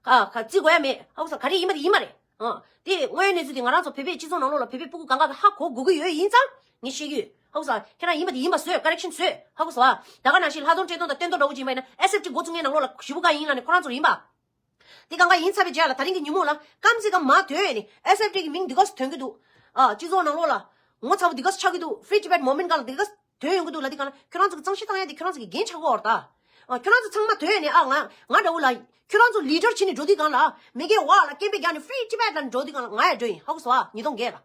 ཨ་ཁ་རྩི་དགོས་ཡ་མེད། ཧ་གོ་སོང་། ག་རེ་ཡིན་པ་དེ་ཡིན་པ་རེད། ཨ། དེ་དངོས་ཡོད་གནས་ཚུལ་དེ་ང་རང་ཚོ་བོད་པའི་སྤྱི་ཚོགས་ནང་ལོགས་ལ་བོད་པའི་སྤུ་གུ་གང་ག་གིས་ཧ་གོ་དགོས་ཀྱི་ཡོད། ཡིན་ཙང་ངས་བཤད་ཀྱི་ཡོད། ཧ་གོ་སོང་ཨ། ཁྱེད་རང་ཡིན་པ་དེ་ཡིན་པ་བཟོས། correction བཟོས། ཧ་གོ་སོང་ཨ། ད་ག་ནང་བཞིན་ལྷག་དོན་བཀྲས་མཐོང་དང་བསྟན་རྡོར་འདྲ་བོ་ཅིག་ཡིན་པ་ཡིན་ན་ཨེས་ཨེཕ་ཊི་འགོ་བཙུགས་མཁན་ནང་ལོགས་ལ་ཞེ་པོ་གང་ཡིན་ལབ་ནི་ཁོ་རང་ཚོར་ཡིན་པ། དེ་གང་ག་ཡིན་ཚར་བའི་རྗེས་ལ་ད་རིང་གི་ཉིན་མོ་ལ་ཀམ་སེ་ཀམ་མ་ཐོན་ནས་ཨེས་ཨེཕ་ཊི་གི་མིང་འདི་ག་ས་ཐོན་གྱི་འདུག་ཨ། སྤྱི་ཚོགས་ནང་ལོགས་ལ་ངོ་ཚ་བོ་འདི་ག་ས་ཆགས་ཀྱི་འདུག Free Tibet Movement སྒང་ལ་འདི་ག་ས་ཐོན་ཡོང་གི་འདུག་ལབ་དུས་སྒང་ལ་ཁྱོད་རང་ཚོ་གི་གཙང་བཤེར་བཏང་ཡ་དེ་ཁྱོད་རང་ཚོ་གི་འགན་ཆགས་ཀྱི་ཡོད་རེད་ད། ཨ། ཁྱོད་རང་ཚོ་ཚང་མ་ཐོན་ནས་ཨ་ང་ང་འདྲ་བོ་ལ་ཁྱོད་རང་ཚོ་ལི་ཌར་བྱས་ནས་འགྲོ་དུས་སྒང་ལ་མི་སྒེར་འོག་ལ་སྐད་འབོད་རྒྱག་ནས་Free Tibet ལབ་ནས་འགྲོ་དུས་སྒང་ལ་ང་ཡང་འགྲོ་ཡིན། ཧ་གོ་སོང་ཨ། ཉིས་སྟོང་བརྒྱད་ལ་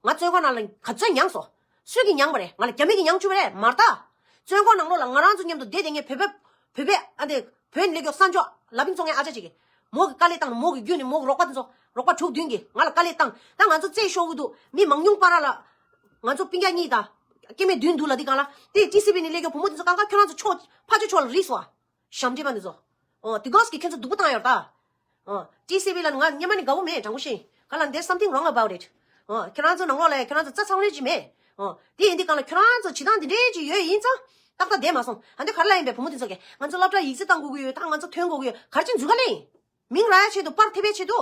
ང་བཙོན་ཁང་ནང་ལ་ག་ཚོད་མྱངས་སོང་། སུས་ཀྱིས་མྱངས་པ་རེད། ང་ལ་རྒྱ་མི་གིས་མྱངས་བཅུག་པ་རེད་མ་རེད་ད། བཙོན་ཁང་ནང་ལོགས་ལ་ང་རང་ཚོ་མཉམ་དུ་བསྡད་བསྡད་མཁན་བོད་པ་བོད་པའི་ཨ་འདི་བོད་ནས་སླེབས་མཁན་གསར་འབྱོར་ལ་ཕན་ཚོགས་མཁན་ཨ་ཅག་ཅིག་གིས་མོ་གིས་དཀའ་ལས་བཏང་ནས་མོ་གིས་བརྒྱུད་ནས་མོ་གི་རོགས་པ་དེ་ཚོ་རོགས་པ་དྲུག་བདུན་གིས་ང་ལ་དཀའ་ལས་བཏང་། ད་ང་ཚོ་རྩིས་ཤོར་གི་འདུག་མི་མང་ཉུང་བར་ལ་ང་ཚོ་སྤུན་ཀྱག་གཉིས་དང་སྐྱེ་དམན་བདུན་འདུག་ལབ་དུས་སྒང་ལ་དེ་ཊི་སི་ཝི་ནས་སླེབས་མཁན་བུ་མོ་དེ་ཚོ་གང་ག་ཁྱོད་རང་ཚོ་ཕྱོགས་ཕར་ཕྱོགས་ཕྱོགས་ལ་རིག་སོང་ཨ། ཞབས་འདྲེན་པ་འདི་ཚོ། ཨོ་དེ་གོས་ཀྱིས་ཁྱོད་ཚོ་སྡུག་པོ་བཏང་ཡོད་ད། ཨོ་ཊི་སི་ཝི་ལ་ང་སྔོན་མ་ནས་དགའ་པོ་མེད། དྲང་པོ་བཤད་ཡིན། ག་ལ་there's something wrong about it. ཨོ་ཁྱོད་རང་ཚོ་ནང་ལོགས་ལ་ཁྱོད་རང་ཚོ་རྩ་ཚང་རེད་ཅིག་མེད། ཨོ་དེ་ཡིན་དུས་གང་ལ་ཁྱོད་རང་ཚོ་བྱེད་སྟངས་འདི་འདྲས་ཅིག་ཡོད་ཡིན་ཙང་ཏག་ཏག་བསྡད་མ་སོང་། ཨ་འདི་ག་རེ་ལབ་ཡིན་པས་བུ་མོ་དེ་ཚོ་གིས་ང་ཚོ་སློབ་གྲྭ་ཡིག་ཚད་བཏང་དགོས་ཀྱི་ཡོད། ད་ང་ཚོ་ཐོན་དགོས་ཀྱི་ཡོད། ག་རེ་བྱས་འཛུལ་ག་སླེབས་ཡིན། མིང་རག་ཡ་ཆེད་དུ་པར་ཐེབས་ཡ་ཆེད་དུ།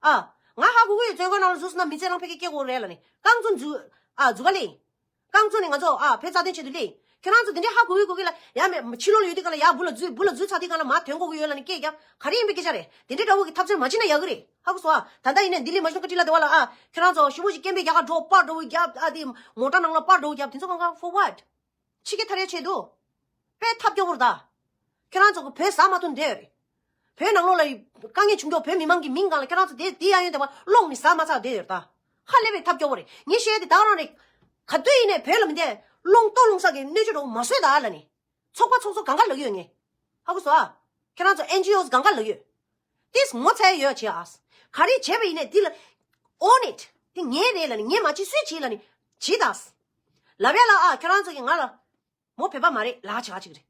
ཨ། ང་ཧ་གོ་གི་ཡོད། བཙོན་ཁང་ནང་ལ་འཛུལ་སོང་ན་མི་ཚེ་རང་ཕ་གིར་སྐྱེལ་དགོས་རེད་ལབ་ནས་རྐང་བཙུགས་འཛུལ། ཨ་འཛུལ་ག་སླེབས་ཡིན། རྐང་བཙུགས་ནས་ང་ཚོ་ཨ་བོད་རྩ་དོན་ཆེད་དུ་སླེབས་ཡིན། ཁྱོད་རང་ཚོ་དེ་འདྲའི་ཧ་གོ་གི་གོ་གི་ལ་ཡ་མེད། ཕྱི་ལོགས་ལ་ཡོད་དུས་སྒང་ལ་ཡ་སྦུག་ལ་འཛུལ་སྦུག་ལ་འཛུལ་ཚར་དུས་སྒང་ལ་མར་ཐོན་དགོས་ཀྱི་ཡོད་ལབ་ནས་སྐད་རྒྱབ། ག་རེ་ཡིན་པའི་སྐད་ཆ་རེད། དེ་འདྲའི་འདྲ་བོ་གི་ཐབས་ཚུལ་མ་བྱེད་ན་ཡག་གི་རེད། ཧ་གོ་སོང་ཨ། ད་ལྟ་ཡིན་ནའི་ལྡི་ལི་མ་ཤུ་ཀ་ཊི་ལ་དེ་བ་ལ་ཨ་ཁྱོད་རང་ཚོ་ཞེ་པོ་ཞིག་སྐད་འབོད་རྒྱག་ག་འགྲོ་པར་འགྲོ་བོ་རྒྱབ། ཨ་དེ་མོ་ཊ་ནང་ལ་པར་འགྲོ་བོ་རྒྱབ། དེ་ཚོ་གང་ག་for what? ཕྱི་རྒྱལ་ཐར་ཡ་ཆེད་དུ། དཔེ་ཐབས་སྐྱོ་པོ་རེད་ད། ཁྱོད་རང་ཚོ་གི་བོད་ཟ་མ་ཐུབ་བསྡད་ཡོད་རེད། བོད་ནང་ལོགས་ལ་དཀའ་ངལ་བྱུང་མཁན་བོད་མི་མང་གི་མིང་སྒང་ལ་ཁྱོད་རང་ཚོ་དེ་དེ་ཡང་ཡོན་དེ་བ་སློང་ནས་ཟ་མ་ཚར་བསྡད་ཡོད་རེད་ད། ཧ་ལས་པའི་ཐབས་སྐྱོ་པོ་རེད། ངས་བཤད་དེ་ད་རང་རེད། ག་དུས་ཡིན་ནའི་བོད་ལ་མི་བསྡད། སློང་ལྟོ་སློང་ས་གི་སྣོད་བཅུད་འདྲ་བོ་མ་བཟོས་ད་ལབ་ནས། ཚོགས་པ་ཚོགས་གཙོ་གང་ག་ལབ་ཀྱི་ཡོད་ངས། ཧ་གོ་སོང་ཨ། ཁྱེད་རང་ཚོ་ཨེན་ཇི་ཨོ་གང་ག་ལབ་ཀྱི་ཡོད། དེས་ངོ་ཚ་ཡ་ཡོད་བྱེད་ཨ། ག་རེ་བྱས་པ་ཡིན་ནའི་འདི་ལ་own it. དེ་ངའི་རེད་ལབ་ནས་ངས་མ་བྱེད་སུས་བྱེད་ལབ་ནས་བྱེད་ད། ལབ་ཡ་ལ་ཨ་ཁྱོད་རང་ཚོ་གིས་ང་ལ། མོ་བོད་པ་མ་རེད་ལབ་བྱེད་ག་ཅིག་རེད།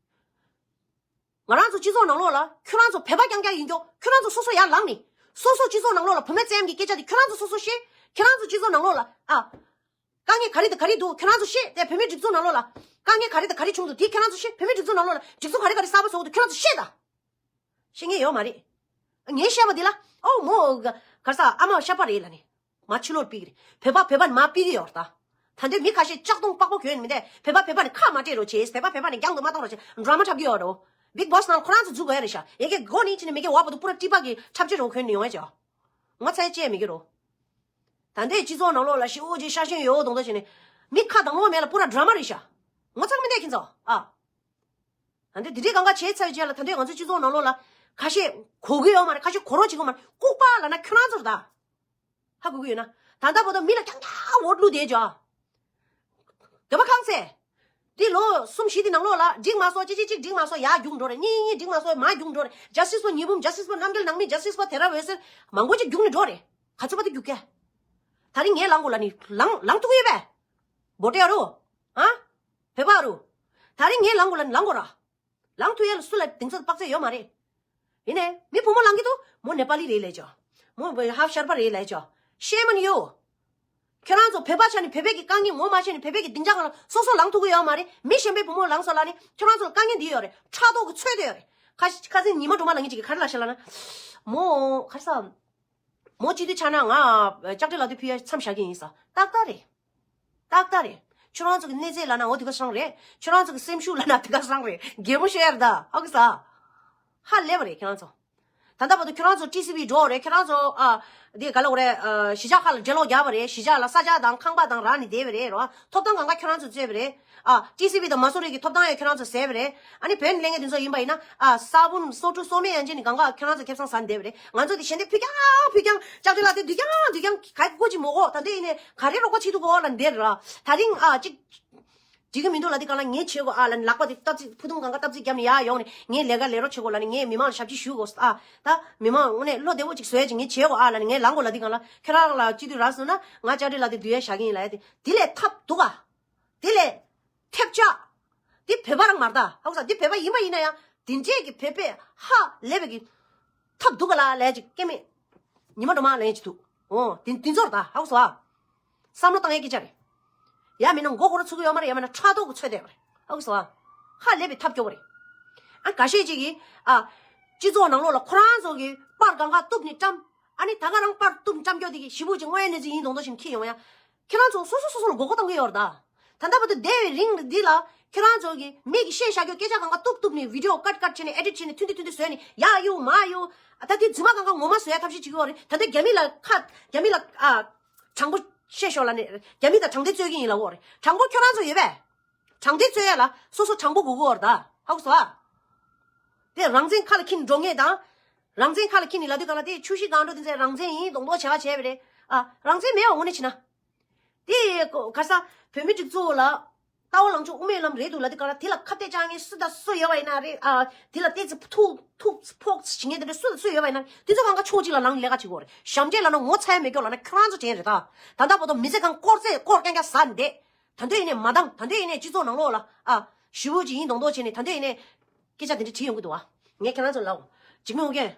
ང་རང་ཚོ་སྤྱི་ཚོགས་ནང་ལོགས་ལ་ཁྱོད་རང་ཚོ་བོད་པ་རྐྱང་རྐྱང་ཡིན་ཀྱོག་ཁྱོད་རང་ཚོ་སོ་སོ་ཡར་ལངས་ནས་ སོ་སོ་སྤྱི་ཚོགས་ནང་ལོགས་ལ་བུད་མེད་བཙན་གྱི་སྐད་ཆ་དེ་ཁྱོད་རང་ཚོ་སོ་སོ་ཤེས། ཁྱོད་རང་ཚོ་སྤྱི་ཚོགས་ནང་ལོགས་ལ་ཨ། དཀའ་ངལ་ག་རེ་དང་ག་རེ་འདུག་ཁྱོད་རང་ཚོ་ཤེས། དེ་བུད་མེད་སྒྲིག་འཛུགས་ནང་ལོགས་ལ་དཀའ་ངལ་ག་རེ་དང་ག་རེ་བྱུང་འདུག་དེ་ཁྱོད་རང་ཚོ་ཤེས། བུད་མེད་སྒྲིག་འཛུགས་ནང་ལོགས་ལ་སྒྲིག་འཛུགས་ག་རེ་ག་རེ་གསར་པ་བཟོ་དགོས་འདུག་ཁྱོད་རང་ཚོ་ཤེས་ད། ཤེས་ངེས་ཡོད་མ་རེད། ངས་བཤད་པ་འདི་ལ་ཨོ་མོ་ག་ག་ས་ཨ་མ་ཤ་པ་རེད་ལ་ནི། མ་ཕྱི་ལོར་ཕྱིན་གི་རེད། བོད་པ་བོད་པ་ནི་མ་ཕྱིན་གི་ཡོད་རེད་ད། ད་འདོད་མི་ཁ་ཤས་ལྕགས་སྡོང་པགས་པ་གྱོན་མི་འདུག་བོད་པ་བོད་པ་ནི་ཁ་མ་བྲལ་རོགས་བྱེད། བོད་པ་བོད་པ་ནི་རྒྱང་དུ་མ་གཏོང་རོགས་བྱེད། ཌ་ར་མ་འཁྲབ་ཀྱི་ཡོད་རེད། བིག་བོ་སི་ནང་ཁོ་རང་ཚོ་འཛུལ་དགོས་ཡ་རེད་ཤག་ཡ་གི་མགོ་ནི་ཕྱིན་ནས་མི་གི་འོག་པ་དུ་པུ་ར་ཏི་པ་གི་འཁྲབ་ཆས་རོགས་གྱོན་ནས་ཡོང་ཡ་ཅོ། ངོ་ཚ་ཡ་ཅི་ཡང་མི་གི་རོ། ད་འདོད་སྤྱི་ཚོགས་ནང་ལོགས་ལ་ཤི་འོ་ཅེ་ཤ་ཞེན་ཡོད་དོང་དོ་བྱས་ནས། མི་ཁ་དང་ལོ་མེད་ལ་པུ་ར་ཌ་ར་མ་རེད་ཤག་ངོ་ཚ་གི་མི་འདུག་ཁྱེད་ཚོ་ཨ། ད་འདོད་དེ་འདྲའི་གང་ག་བྱས་ཚར་བའི་རྗེས་ལ་ད་འདོད་ང་ཚོ་སྤྱི་ཚོགས་ནང་ལོགས་ལ་ཁ་ཤས་གོ་གི་ཡོད་མ་རེད། ཁ་ཤས་གོ་རོགས་བྱེད་གི་ཡོད་མ་རེད། ལྐུགས་པ་ལབ་ན་ཁྱོད་རང་ཚོ་རེད་ད། ཧ་གོ་གི་ཡོད་ན། ད་ལྟ་བར་དུ་མི་ལ་རྐྱང་རྐྱང་འོ་བླུགས་བསྡད་ཅོ། དེ་མ་ཁང་ཚེ། འདི་ལོ་གསུམ་བཞི་དེ་ནང་ལོགས་ལ་འགྲིག་མ་སོང་། གཅིག་གཅིག་གཅིག་འགྲིག་མ་སོང་། ཡར་རྒྱུག་འགྲོ་རེད། གཉིས་གཉིས་འགྲིག་མ་སོང་། མར་རྒྱུག་འགྲོ་རེད། ཇ་སི་སི་པ་ཉི་འབུམ། ཇ་སི་སི་པ་རྣམ་རྒྱལ་ནང་མི། ཇ་སི་སི་པ་དེ་ར་འོད་ཟེར་མང་པོ་ཅིག་རྒྱུག་ནས་འགྲོ་རེད། ག་ཚོད་པ་དེ་རྒྱུག་གས། ད་རིང་ངས་ལངས་དགོས་ལབ་ནི་ལངས་ལངས་ཐུབ་ཀྱི་ཡོད་པས། བོ་ཏེ་ཨ་རུ། ཨ། བོད་པ་ཨ་རུ། ད་རིང་ངས་ལངས་དགོས་ལབ་ནི་ལངས་དགོས་ར། ལངས་ཐུབ་ཡ་ལ་སུ་ལ་དེང་ཚོད་དཔག་ཚད་ཡོད་མ་རེད། ཡིན་ནའི་མི་བུ་མོ་ལངས་ཀྱི་འདུག་མོ་ནེ་པ་ལི་རེད་ལབ་ཅོ། མོ་ཧབ་ཤར་པ་རེད་ལབ་ཅོ། ཤེམ་ཨོན་ཡུ། ཁྱོད་རང་ཚོ་བོད་པ་ཆགས་ནས་བོད་པའི་གི་དཀའ་ངལ་ངོ་མ་ཤེས་ནས་བོད་པའི་གི་སྡིངས་ཆ་སྒང་ལ་སོ་སོ་ལངས་ཐུབ་ཀྱི་ཡོད་མ་རེད། མི་གཞན་པའི་བུ་མོ་ལངས་སོང་ལབ་ནས་ཁྱོད་རང་ཚོ་ལ་དཀའ་ངལ་འདི་ཡོད་རེད། ཕྲག་དོག་གི་ཚོད་དེ་ཡོད་རེད། ཁ་ཁ་སང་ཉི་མ་སྒྲོལ་མ་ལབ་མཁན་ཅིག་གིས་ག་རེ་ལབ་ཤག་ལབ་ན། མོ་ག་རེ་ཟ། མོ་སྤྱི་འཐུས་ཆགས་ན་ང་ལྕགས་སྤྲེལ་ལག་དུས་ཕུལ་ཡ་མཚམས་བཞག་གི་ཡིན་ས། ཏག་ཏག་རེད། ཏག་ཏག་རེད། ཁྱོད་རང་ཚོ་གི་གནས་ཚད་ལབ་ན་འོ་དེ་ག་སང་རེད། ཁྱོད་རང་ཚོ་གི་སེམས་ཤུགས་ལབ་ན་དེ་ག་སང་རེད། རྒན་མོ་ཤོད་ཡ་རེད་ད། ཧ་གོ་ས། ཧ་ལས་པ་རེད་ཁྱོད་རང་ཚོ། ད་ལྟ་བར་དུ་ཁྱོད་རང་ཚོ་ཊི་སི་ཝི་འགྲོ་རེད། ཁྱོད་རང་ཚོ་ཨ། དེ་ག་ལ་འོ་རེད། ཨ། གཞིས་ཆགས་ཁག་ལ་འགྲེལ་ལོག་རྒྱབ་པ་རེད། གཞིས་ཆགས་ལ་ས་ཆ་དང་ཁང་པ་དང་རག་ནས་བསྡད་པ་རེད་རོ། ཐོབ་ཐང་གང་ག་ཁྱོད་རང་ཚོ་རྩོད་པ་རེད། ཨ། ཊི་སི་ཝི་དང་མ་སོ་རེ་གི་ཐོབ་ཐང་ཡང་ཁྱོད་རང་ཚོ་ཟས་པ་རེད། ཨ་ནི་བོད་ནས་སླེབས་མཁན་དེ་ཚོ་ཡིན་པ་ཡིན་ན། ཨ། ས་བོན་སོ་འབྲུ་སོ་སྨན་ཡན་ཆད་ནི་གང་ག་ཁྱོད་རང་ཚོ་ཁེ་བཟང་ཟ་ནས་བསྡད་པ་རེད། ང་ཚོ་དེ་གཞན་དེ་ཕུད་རྐྱང་ཕུད་རྐྱང་ལྕགས་ཀྲི་ལ་དེ་དུས་རྐྱང་དུས་རྐྱང་ག་གི་གོ་ཅི་མོ་གོ། ད་འདི་ཡིན་ནས་ག་རེ་རོགས་པ་བྱེད་འདུག་གོ་ལ་འདིར་ར། ད་རིང་ཨ་ཅིག་འགྲིག་གི་མི་འདུག་ལ་འདི་གང་ལ་ངས་བྱེད་དགོས་ཨ་ལ་ནི་ལག་པ་དེ་སྟབས་ཚིག་ཕུ་ཐུང་གང་ག་སྟབས་ཚིག་བརྒྱབ་ནས་ཡར་ཡོང་ནས་ངས་ལས་ཀ་ལས་རོགས་བྱེད་དགོས་ལ་ནི་ངས་མི་མང་ལ་ཞབས་ཕྱི་ཞུ་དགོས་ཨ། ད་མི་མང་དངོས་གནས་བློ་བདེ་བོ་ཅིག་བཟོ་ཡ་ཅིག་ངས་བྱེད་དགོས་ཨ་ལ་ནི་ངས་ལངས་དགོས་ལ་འདི་གང་ལ་ཁྱེད་རང་ལ་སྤྱི་འཐུས་རག་སོང་ན་ང་ལྕགས་ཀྲི་ལ་དེ་བསྡུ་ཡ་བཞག་གི་ཡིན་ལ་ཡ་དེ་དེ་ལས་ཐབས་འདུག་ག། དེ་ལས། ཐེབས་ཆག་འདི་བོད་པ་རང་མ་རེད་ད། ཧ་གོ་ས། འདི་བོད་པ་ཡིན་པ་ཡིན་ན་ཡང་དེ་འདྲས་ཀྱི་བོད་པས་ཧ་ལས་པའི་གི་ཐབས་འདུག་ག་ལ་ལས་ཅིག་སྐྱེ་མེད། ཉི་མ་འགྲོ་མ་ལས་ཅིག་འདུག་འོ་དེ་དེ་ཚོར་ད་ཧ་གོ་ས། བསམ་བློ་བཏང་ཡས་སྐད་ཆ་རེད། ཡ་མིན་ན་མགོ་སྐོར་ཚུགས་ཀྱི་ཡོད་མ་རེད། ཡ་མིན་ན་ཕྲག་དོག་གི་ཚོད་བསྡད་པ་རེད། ཧ་གོ་ས། ཧ་ལས་པའི་ཐབས་སྐྱོ་བོ་རེད། ཨ་འགའ་ཤས་ཅིག་གིས་ཨ། སྤྱི་ཚོགས་ནང་ལོགས་ལ་ཁོ་རང་ཚོ་གི་པར་གང་ག་གཏུབ་ནས་བཀྲམ། ཨ་ནི་ད་ག་རང་པར་གཏུབ་བཀྲམ་སྐྱོ་དེ་གི་ཞི་བུ་ཅིག་དངོས་ཡོད་གནས་ཚུལ་ཡིན་མདོག་མདོག་བྱས་ནས་འཁྱེར་ཡོང་ཡ། ཁྱེད་རང་ཚོ་སོ་སོ་སོ་སོ་ལ་མགོ་སྐོར་གཏོང་གི་ཡོད་རེད་ད། ད་ལྟ་བར་དུ་བསྡད་པའི་རིང་འདི་ལ་ཁྱེད་རང་ཚོ་གི་མི་གི་བཤད་བཞག་རྒྱུ་སྐད་ཆ་གང་ག་གཏུབ་གཏུབ་ནས་བི་ཌི་ཡོ་ཀཊ་ཀཊ་བྱས་ནས་ཨེ་ཌིཊ་བྱས་ནས་ཐུང་ཐུང་ཐུང་ཐུང་བཟོས་ནས་ཡ་གཡུག་མ་གཡུག་ད་དེ་རྫུན་མ་གང་ག་ངོ་མ་བཟོ་ཡ་ཐབས་ཤེས་བྱེད་ཀྱི་ཡོད་རེད། ད་ལྟ་རྒྱ་མི་ལ་ཁ་རྒྱ་མི་ལ་ཨ། དྲང་པོ་བཤད་ཤོག་ལབ་ནས་རྒྱ་མི་དང་དྲང་བདེན་རྩོད་ཀྱི་ཡིན་ལབ་ཀྱི་ཡོད་རེད། དྲང་པོ་ཁྱོད་རང་ཚོ་ཡོད་པས། དྲང་བདེན་རྩོད་ཡ་ལ་སོ་སོ་དྲང་པོ་དགོས་ཀྱི་ཡོད་རེད་ད། ཧ་གོ་སོང་ཨ། དེ་རང་བཙན་ཁ་ལ་འཁྱེར་ནས་འགྲོ་མཁན་དང་། རང་བཙན་ཁ་ལ་འཁྱེར་ནས་ལབ་དུས་གང་ལ་དེ་ཆུ་བཞི་སྒང་དྲུག་དེ་ཚོས་རང་བཙན་ཡིན་མདོག་མདོག་བྱེད་ག་བྱས་པ་རེད། ཨ། རང་བཙན་མེད་པ་དངོས་གནས་བྱས་ན། དེ་ག་ས་བོད་མི་སྒྲིག་འཛུགས་ལ་ལྟ་བ་ལངས་ཕྱོགས་དབུ་མའི་ལམ་རེད་འདུག་ལབ་དུས་གང་ལ་དེ་ལ་ཁ་གཏད་བཅག་མཁན་སུ་དང་སུ་ཡོད་པ་ཡིན་ན་རེད། ཨ། དེ་ལ་ཏོག་ཙམ་ཐུག་ཐུག་ཕོག་བྱེད་མཁན་དེ་འདྲ་སུ་དང་སུ་ཡོད་པ་ཡིན་ན་དེ་ཚོ་གང་ག་ཕྱོགས་གཅིག་ལ་ལངས་ནས་ལས་ཀ་བྱེད་དགོས་རེད། ཞབས་འདྲེན་ལབ་ན་ངོ་ཚ་ཡ་མེད་སྐྱོ་ལབ་ན་ཁྱོད་རང་ཚོ་དྲན་རེད་ད། ད་ལྟ་བར་དུ་མི་ཚེ་གང་དཀོར་ཚེ་དཀོར་རྐྱང་རྐྱང་ཟ་ནས་བསྡད། ད་འདོད་ཡིན་ནས་མ་འདང་། ད་འདོད་ཡིན་ནས་སྤྱི་ཚོགས་ནང་ལོགས་ལ་ཨ། ཞི་བོ་ཅིག་ཡིན་མདོག་མདོག་བྱས་ནས་ད་འདོད་ཡིན་ནས་སྐད་ཆ་དེ་འདྲ་དྲིས་ཡོང་གི་འདུག་བ། ངས་ཁྱེད་རང་ཚོ་ལབ། འཇིགས་མེད་ཨོ་རྒྱན།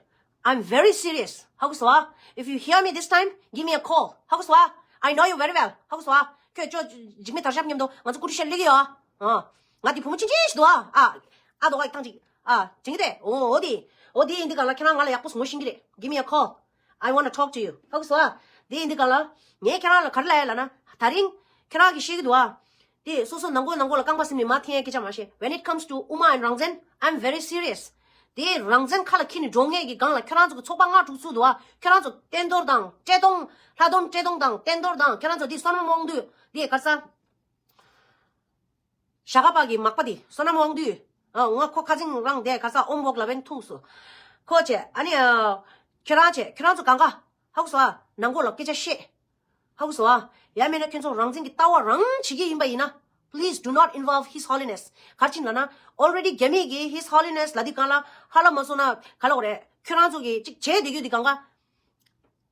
I'm very serious. ཧ་གོ་སོང་ཨ། If you hear me this time, give me a call. ཧ་གོ་སོང་ཨ། I know you very well. ཧ་གོ་སོང་ཨ། ཁྱོད་ཅོ་འཇིགས་མེད་དར་ཞབས་མཉམ་དུ་ང་ཚོ་ཀུ་ཤུ་བཤད་ལས་ཀྱི་ཡོད་ཨ། ཨ། ང་དེ་བུ་མོ་ཆུང་ཆུང་ཞིག་འདུག་ཨ། ཨ། ཨ་དོ་ཨ་ཐང་ཅིག་ཨ། དྲན་གྱི་རེད། འོ་འོ་དེ། འོ་དེ་ཡིན་དུས་གང་ལ་ཁྱེད་རང་ང་ལ་ཡག་པོ་ངོ་ཤེས་ཀྱི་རེད། Give me a call. I want to talk to you. ཧ་གོ་སོང་ཨ། དེ་ཡིན་དུས་གང་ལ། ངས་ཁྱེད་རང་ལ་ག་རེ་ལབ་ཡ་ལབ་ན། ད་རིང་། ཁྱེད་རང་གིས་ཤེས་ཀྱི་འདུག་ཨ། དེ་སོ་སོ་ནང་ཁོག་ནང་ཁོག་ལ་རྐང་པ་ཟིན་ནས་མར་འཐེན་ཡ་སྐད་ཆ་མ་བཤད། When it comes to Uma and Rang Zin, I'm very serious. དེ་རང་བཙན་ཁ་ལ་འཁྱེར་ནས་འགྲོ་མཁན་གྱི་སྒང་ལ་ཁྱེད་རང་ཚོ་གི་ཚོགས་པ་ལྔ་དྲུག་ཚུགས་འདུག་ཨ། ཁྱེད་རང་ཚོ་བསྟན་རྡོར་དང་བཀྲས་མཐོང་། ལྷ་སྡོང་བཀྲས་མཐོང་དང་བསྟན་རྡོར་དང་ཁྱེད་རང་ཚོ་དེ་བསོད་ནམས་དབང་འདུས་དེ་ག་རེ་ཟ། ཞྭ་སྒབ་པ་གི་མག་པ་དེ་བསོད་ནམས་དབང་འདུས། ཨ། ང་ཁོ་ཁ་སང་རང་དེ་ག་རེ་ཟ་ཨོམ་བོག་ལབ་པ་ཡིན་ཐུག་སོང་། ཁོ་བྱས་ཨ་ནི་ཨ། ཁྱེད་རང་བྱས་ཁྱེད་རང་ཚོ་གང་ག་ཧ་གོ་སོང་ཨ། ནང་ཁོག་ལ་སྐད་ཆ་བཤད། ཧ་གོ་སོང་ཨ། ཡང་མིན་ན་ཁྱེད་ཚོ་རང་བཙན་གྱི་ལྟ་བ་རང་བྱེད་ཀྱི་ཡིན་པ་ཡིན་ན། Please do not involve His Holiness. ག་རེ་བྱས་ལབ་ན། Already རྒྱ་མི་གིས་His Holiness ལབ་དུས་གང་ལ་ཧ་ལ་མ་སོང་ན་ག་ལབ་དགོས་རེད། ཁྱོད་རང་ཚོ་གིས་ཅིག་བྱས་བསྡད་རྒྱུ་དེ་གང་ག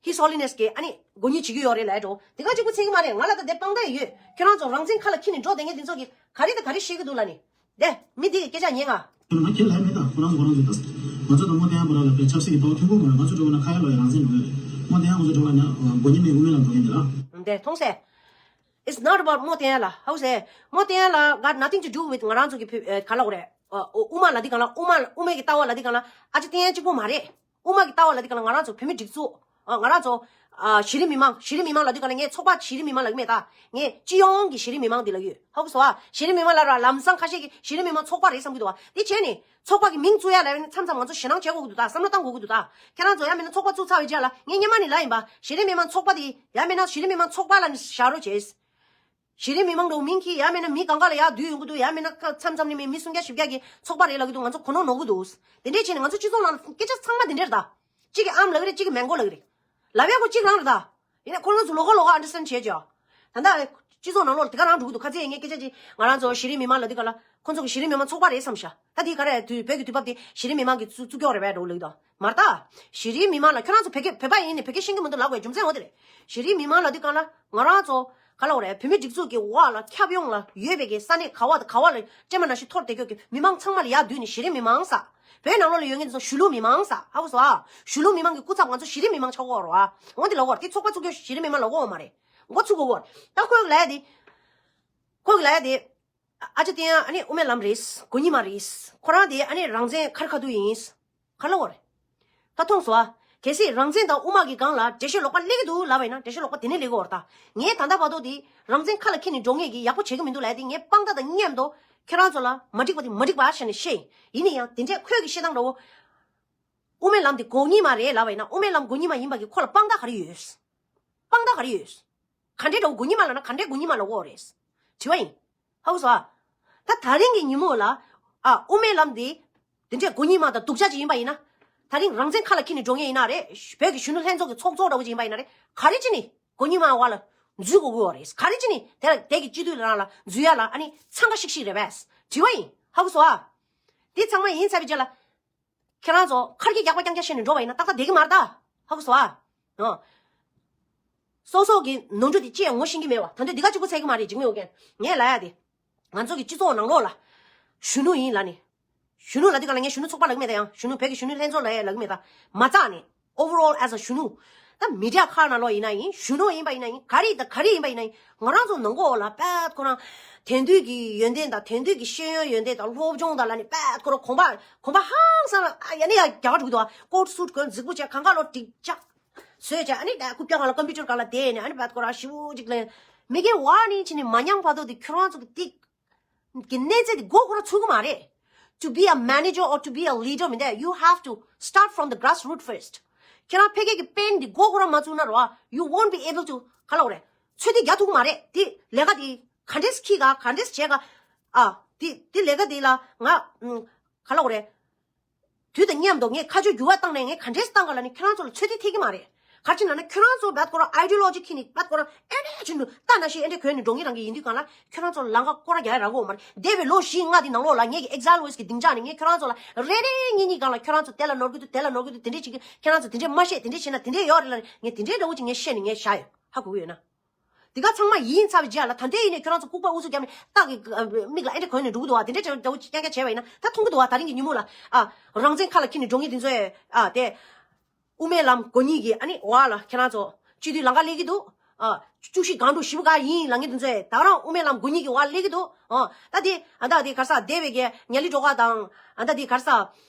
His Holiness གིས་ཨ་ནི་མགོ་གཉིས་བྱེད་ཀྱི་ཡོད་རེད་ལབ་འགྲོ། དེ་ག་གཅིག་པུ་ཚིག་གི་མ་རེད། ང་ལ་ད་དེ་དཔང་རྟགས་ཡོད། ཁྱོད་རང་ཚོ་རང་བཙན་ཁ་ལ་འཁྱེར་ནས་འགྲོ་བསྡད་མཁན་དེ་ཚོ་གིས་ག་རེ་དང་ག་རེ་བཤད་ཀྱི་འདུག་ལབ་ནི། དེ་མི་དེ་གི་སྐད་ཆ་ཉན་ང་། ང་ཁྱེད་ལབ་མེད་ད། ཁོ་རང་ཚོ་ཁོ་རང་ཚོ་ད། ང་ཚོ་དང་མོ་བསྟན་ཡག་བར་ལ་དཔེ་ཆབ་སྲིད་ཀྱི་ལྟ་བ་མཐུན་པོ་མ་རེད། ང་ཚོ་འགྲོ་བ་ན་ཁ་ཡ་ལོ་ཡ་རང་བཙན་འགྲོ་ཡ་རེད། མོ་བསྟན་ཡག་ཁོ་ཚོ་འགྲོ་བ་ན་མགོ་གཉིས་མེད་དབུ་མེད་ལ་འགྲོ་ཡ་འདི་ལ། འདི་མཐོང་སེ། It's not about མོ་བསྟན་ཡག་ལ། ཧའུ་སེ། མོ་བསྟན་ཡག་ལ་got nothing to do with ང་རང་ཚོ་གི་བོད་ཨེ་ག་ལ་འོ་རེད། ཨ་དབུ་མ་ལ་འདི་གང་ལ་དབུ་མ་དབུ་མའི་གི་ལྟ་བ་ལ་འདི་གང་ལ་ཨ་ཅེ་བསྟན་ཡག་གཅིག་པོ་མ་རེད། དབུ་མ་གི་ལྟ་བ་ལ་འདི་གང་ལ་ང་རང་ཚོ་བོད་མི་སྒྲིག་འཛུགས། ཨ་ང་རང་ཚོ་ཨ་གཞི་རིམ་མི་མང་། གཞི་རིམ་མི་མང་ལབ་དུས་གང་ལ་ངས་ཚོགས་པ་གཞི་རིམ་མི་མང་ལབ་ཀྱི་མེད་ད། ངས་སྤྱི་ཡོངས་ཀྱི་གཞི་རིམ་མི་མང་འདི་ལབ་ཡོད། ཧ་གོ་སོང་ཨ། གཞི་རིམ་མི་མང་ལབ་ར་ལམ་སང་ཁ་ཤས་ཀྱིས་གཞི་རིམ་མི་མང་ཚོགས་པ་རེད་བསམ་གྱི་འདུག་བ། དེ་བྱས་ནས་ཚོགས་པ་གི་མིང་བཙུགས་ཡ་ལབ་ཡ་ནི་མཚམས་མཚམས་ང་ཚོ་ཞེད་སྣང་བྱེད་དགོས་ཀྱི་འདུག་ད། བསམ་བློ་བཏང་དགོས་ཀྱི་འདུག་ད། ཁྱེད་རང་ཚོ་ཡང་མིན་ན་ཚོགས་པ་བཙུགས་ཚར་བའི་རྗེས་ལ་ངས་སྔོན་མ་ནས་ལབ་ཡིན་པ། གཞི་རིམ་མི་མང་ཚོགས་པ་དེ་ཡང་མིན་ན་གཞི་རིམ་མི་མང་ཚོགས་པ་ལབ་ནས་བཞག་རོགས་བྱས། གཞི་རིམ་མི་མང་འདྲ་བོ་མིང་གིས་ཡང་མིན་ན་མི་གང་ག་ལ་ཡར་བསྡུས་ཡོང་གི་འདུག། ཡང་མིན་ན་མཚམས་མཚམས་ནས་མི་མི་སུམ་བརྒྱ་བཞི་བརྒྱ་གི་ཚོགས་པ་རེད་ལབ་ཀྱི་འདུག། ང་ཚོ་གོ་ནོར་ནོར་གི་འདུག། དེ་འདྲས་བྱས་ནས་ང་ཚོ་སྤྱི་ཚོགས་ནང་ལ་སྐད་ཆ་ཚང་མ་དེ་འདྲས་རེད་ད། གཅིག་གིས་ཨམ་ལབ་ཀྱི་རེད། གཅིག་གིས་མེན་གོ་ལབ་ཀྱི་རེད། ལབ་ཡག་ཁོ་གཅིག་རང་རེད་ད། ཡིན་ན་ཁོ་རང་ཚོ་ལོགས་ཀ་ལོགས་ཀ་ཨན་ཌར་སི་ཊེན་ཌ་བྱེད་ཅོག། ད་ལྟ་སྤྱི་ཚོགས་ནང་ལོགས་ལ་དེ་ག་རང་འགྲོ་གི་འདུག། ཁ་ཚེ་ངས་སྐད་ཆ་ཅིག་ང་རང་ཚོ་གཞི་རིམ་མི་མང་ལབ་དུས་ག་ལ་ཁོ་ཚོ་གི་གཞི་རིམ་མི་མང་ཚོགས་པ་རེད་བསམ་ཤག། ད་དེ་ག་རེ་དུས་བོད་ཀྱི་དུས་བབ་དེ་གཞི་རིམ་མི་མང་གི་བཙུགས་བཙུགས་ཀྱོག་རེད་པས་འགྲོ་ལབ་ཀྱི་འདུག། མ་རེད་ད། གཞི་རིམ་མི་མང་ལ་ཁྱོད་རང་ཚོ་བོད་སྐད་བོད་པ་ཡིན་ནས་བོད་སྐད་ཤེས་ཀྱི་མི་འདུག་ལབ་དགོས་རྒྱུ་མཚན་འོ་དེ་རེད། གཞི་རིམ་མི་མང་ལབ་དུས་གང་ལ་ང་རང་ཚོ་ག་ལ་འོ་རེད། བོད་མི་སྒྲིག་འཛུགས་ཀྱི་འོག་ལ་ཁྱབ་ཡོངས་ལ་ཡོད་པའི་གི་ས་གནས་ག་བ་དང་ག་བ་ལ་སྤྲེལ་མ་ནང་བཞིན་འཐོར་བསྡད་ཀྱོག་གི་མི་མང་ཚང་མ་ལ་ཡར་བསྡུས་ནས་གཞི་རིམ་མི་མང་ཟེར། བོད་ནང་ལོགས་ལ་ཡོད་མཁན་ཚོ་གཞིས་ལུས་མི་མང་ཟེར། ཧ་གོ་སོང་ཨ། གཞིས་ལུས་མི་མང་གི་སྐུ་ཚབ་ང་ཚོ་གཞི་རིམ་མི་མང་ཆགས་ཀྱི་ཡོད་རེད་བ། འོ་དེ་ལབ་ཀྱི་ཡོད་རེད། དེ་ཚོགས་པ་བཙུགས་ཀྱོག་གཞི་རིམ་མི་མང་ལབ་ཀྱི་ཡོད་མ་རེད། འགོ་ཚུགས་དགོས་ཀྱི་ཡོད་རེད། ད་ཁོས་ལབ་ཡ་དེ། ཁོས་ལབ་ཡ་དེ། ཨ་ཅེ་བསྟན་ཡག་ཨ་ནི་དབུ་མའི་ལམ་རེད། མགོ་རྙིང་མ་རེད། ཁོ་རང་དེ་ཨ་ནི་རང་བཙན་ཁ་རི་ཁ་ཐུག་ཡིན། ག་ལབ་ཀྱི་ཡོད་རེད། ད་མཐོང་སོང་ཨ། གལ་སྲིད་རང་བཙན་དང་དབུ་མ་གི་སྒང་ལ་འགྲེལ་བཤད་ལོག་པ་སླེབས་ཀྱི་འདུག་ལབ་པ་ཡིན་ན་འགྲེལ་བཤད་ལོག་པ་དེ་ནས་སླེབས་ཀྱི་ཡོད་རེད་ད། ངས་ད་ལྟ་བར་དུ་དེ་རང་བཙན་ཁ་ལ་འཁྱེར་ནས་འགྲོ་མཁན་གྱི་ཡག་པོ་བྱེད་ཀྱི་མི་འདུག་ལབ་ཡ་དེ་ངས་དཔང་རྟགས་དང་མཉམ་དུ་ཁྱེད་རང་ཚོ་ལ་མ་འགྲིག་པ་དེ་མ་འགྲིག་པ་བྱས་ནས་བཤད་ཡིན། ཡིན་ན་ཡང་དེ་འདྲས་ཁོས་ཀྱི་བཤད་སྟངས་འདྲ་བོ། དབུ་མའི་ལམ་དེ་མགོ་རྙིང་མ་རེད་ལབ་པ་ཡིན་ན། དབུ་མའི་ལམ་མགོ་རྙིང་མ་ཡིན་པ་གི་ཁོ་ལ་དཔང་རྟགས་ག་རེ་ཡོད། དཔང་རྟགས་ག་རེ་ཡོད། ག་འདྲས་འདྲ་བོ་མགོ་རྙིང་མ་ལབ་ན་ག་འདྲས་མགོ་རྙིང་མ་ལབ་ཀྱི་ཡོད་རེད། དྲི་བ་ཡིན། ཧ་གོ་སོང་ཨ། ད་ད་རིང་གི་ཉིན་མོ་ལ། ཨ་དབུ་མའི་ལམ་འདི། འདི་འདྲས་མགོ་རྙིང་མ་དང་སྡུག་ཅག་ཅིག་ཡིན་པ་ཡིན་ན། ད་རིང་རང་བཙན་ཁ་ལ་འཁྱེར་ནས་འགྲོ་མཁན་ཡིན་ན་རེད། བོད་ཀྱི་གཞོན་ནུ་ལྷན་ཚོགས་ཀྱི་ཚོགས་གཙོ་འདྲ་བོ་ཅིག་ཡིན་པ་ཡིན་ན་རེད། ག་རེ་བྱས་ནས་མགོ་རྙིང་མ་བ་ལ་འཛུལ་དགོས་ཀྱི་ཡོད་རེད། ག་རེ་བྱས་ནས་དེ་ལ་དེ་གི་སྤྱི་འཐུས་ལ་རང་ལ་འཛུལ་ཡ་ལ་ཨ་ནི་འཚང་ཁ་ཤིག་ཤིག་རེད་པས། དྲི་བ་ཡིན། ཧ་གོ་སོང་ཨ། འདི་ཚང་མ་ཡིན་ཚར་བའི་རྗེས་ལ། ཁྱེད་རང་ཚོ་ཁ་སྐད་རྒྱག་པ་རྐྱང་རྐྱང་བཤད་ནས་འགྲོ་བ་ཡིན་ན་ཏག་ཏག་བསྡད་ཀྱི་མ་རེད་ད། ཧ་གོ་སོང་ཨ། ཨོ། སོ་སོ་གི་ནོར་འཁྲུལ་དེ་ཅི་ཡང་ངོ་ཤེས་ཀྱི་མེད་བ། ད་འདོད་འདི་ག་གཅིག་པུ་ཚད་ཀྱི་མ་རེད། འཇིགས་མེད་ཨོ་རྒྱན། ངས་ལབ་ཡ་དེ། ང་ཚོ་གི་སྤྱི་ཚོགས་ནང་ལོགས་ལ། གཞོན་ནུ་ཡིན་ལབ་ནས། གཞོན་ནུ་ལབ་དུས་ག་ལ་ངས་གཞོན་ནུ་ཚོགས་པ་ལབ་ཀྱི་མེད་ད། ཡང་གཞོན་ནུ་བོད་ཀྱི་གཞོན་ནུ་ལྷན་ཚོགས་ལབ་ཡ་ལབ་ཀྱི་མེད་ད། མ་རྩ་ནས། Overall as a གཞོན་ནུ། ད་མི་ཌི་ཡ་ཁག་ནང་ལོགས་ཡིན་ན་ཡིན། གཞོན་ནུ་ཡིན་པ་ཡིན་ན་ཡིན། ག་རེ་ད་ག་རེ་ཡིན་པ་ཡིན་ན་ཡིན། ང་རང་ཚོ་ནང་ཁོག་ལ་པད་ཁོ་རང་། དེང་དུས་ཀྱི་ཡོན་ཏན་དང་དེང་དུས་ཀྱི་ཤེས་ཡོན་ཡོན་ཏན་དང་སློབ་སྦྱོང་དང་ལབ་ནས་པད་ཁོ་རང་གོམ་པ་གོམ་པ་ཧང་སང་ལ་ཨ་ཡ་ནི་ཡ་རྒྱ་གར་འགྲོ་གི་འདུག་ཨ། ཀོཊ་སུཊ་གོན་རྫིག་པོ་བྱས་གང་ག་ལོ་ཀྲིག་ཅག་བཟོས་བྱས་ཨ་ནི་ད་རྐུབ་བཀྱག་སྒང་ལ་ཀམ་པུ་ཊར་སྒང་ལ་བསྡད་ནས་ཨ་ནི་པད་ཁོ་རང་ཞིབ་པོ་ཅིག་ལ། མི་སྐྱེ་བ་ནི་ཕྱི་ནས་མ་མྱངས་བར་དུ་དེ་ཁྱོད་རང་ཚོ་གི་ཏིག་གི་གནས་ཚད་དེ་མགོ་ཁོ་རང་ཚུགས་ཀྱི་མ་རེད། To be a manager or to be a leader མི་འདུག། You have to start from the grassroots first. ཁྱེད་རང་ཕ་གི་གི་པན་དེ་མགོ་ཁོ་རང་མ་ཚུགས་ན་རོ། You won't be able to ག་ལབ་དགོས་རེད། ཚོད་ལྟ་རྒྱག་ཐུབ་ཀྱི་མ་རེད། དེ་ལས་ཀ་དེ་ག་འདྲས་འཁྱེར་ག་ག་འདྲས་བྱེད་ག་ཨ། དེ་དེ་ལས་ཀ་དེ་ལ་ང་ཨུམ། ག་ལབ་དགོས་རེད། དུས་དང་མཉམ་དུ་ངས་ཁ་ཕྱོགས་འགྱུར་བ་བཏང་ནས་ངས་ག་འདྲས་བཏང་ག་ལབ་ནས་ཁྱོད་རང་ཚོ་ལ་ཚོད་ལྟ་ཐེབས་ཀྱི་མ་རེད། ག་རེ་ཟེར་ན་ཁྱོད་རང་ཚོ་བད་ཁོ་རང་ཨའི་ཌི་ཡོ་ལོ་ཇི་འཁྱེར་ནས་བད་ཁོ་རང་ཨེ་འདྲས་བྱུང་འདུག། ལྟ་ན་ཤེས་ཨེ་འདྲས་གོན་ནས་འགྲོ་ངེས་རང་གི་ཡིན་དུས་གང་ལ་ཁྱོད་རང་ཚོ་ལ་ལམ་ཁ་སྐོར་ར་རྒྱག་ཡ་རག་གི་ཡོད་མ་རེད། འདས་པའི་ལོ་བཞི་ལྔ་དེ་ནང་ལོགས་ལ་ངེད་ཀྱི་ཨེག་ཛལ་ཝོ་ཡེས་ཀྱི་སྡིངས་ཆ་ནས་ངས་ཁྱོད་རང་ཚོ་ལ་རེ་རེ་གཉིས་གཉིས་སྒང་ལ་ཁྱོད་རང་ཚོ་དེ་ལ་ནོར་གི་འདུག། དེ་ལ་ནོར་གི་འདུག། དེ་འདྲས་བྱེད་ཀྱི། ཁྱོད་རང་ཚོ་དེ་འདྲས་མ་བཤད། དེ་འདྲས་བྱས་ན་དེ་འདྲས་ཡོད་རེད་ལབ་ནས་ངས་དེ་འདྲས་འདྲ་བོ་ཅིག་ངས་བཤད་ནས་ངས་བཞག་ཡོད། ཧ་གོ་གི་ཡོད་ན། དེ་ག་ཚང་མ་ཡིན་ཚར་བའི་རྗེས་ལ་ད་ལྟ་ཡིན་ནས་ཁྱོད་རང་ཚོ་ལྐུགས་པ་ཨུ་ཚུགས་རྒྱབ་ནས་སྟག་གི་མིག་ལ་ཨེ་འདྲས་གོན་ནས་འགྲོ་གི་འདུག་བ། དེ་འདྲས་འདྲ་བོ་ཅིག་རྐྱང་རྐྱང་བྱས་པ་ཡིན་ན་ད་མཐོང་གི་འདུག་བ། ད་རིང་གི་ཉིན་མོ་ལ་ཨ། རང་བཙན་ཁ་ལ་འཁྱེར་ནས་འགྲོ་མཁན་དེ་ཚོས་ཨ་དེ། དབུ་མའི་ལམ་མགོ་གཉིས་ཀྱི་ཨ་ནི་འོག་ལ་ཁྱེད་རང་ཚོ་སྤྱི་འཐུས་ལམ་ཁ་སླེབས་ཀྱི་འདུག། ཨ། བཅུ་བཞི་སྒང་དྲུག་ཞེ་པོ་ག་ཡིན་ལབ་མཁན་དེ་ཚོས་ད་རང་དབུ་མའི་ལམ་མགོ་གཉིས་ཀྱི་འོག་སླེབས་ཀྱི་འདུག། ཨ། ད་དེ་ཨ་ད་དེ་ག་རེ་ཟ་འདས་པའི་གི་ཉ་ལི་སྒྲོལ་དཀར་དང་ཨ་ད་དེ་ག་རེ་ཟ།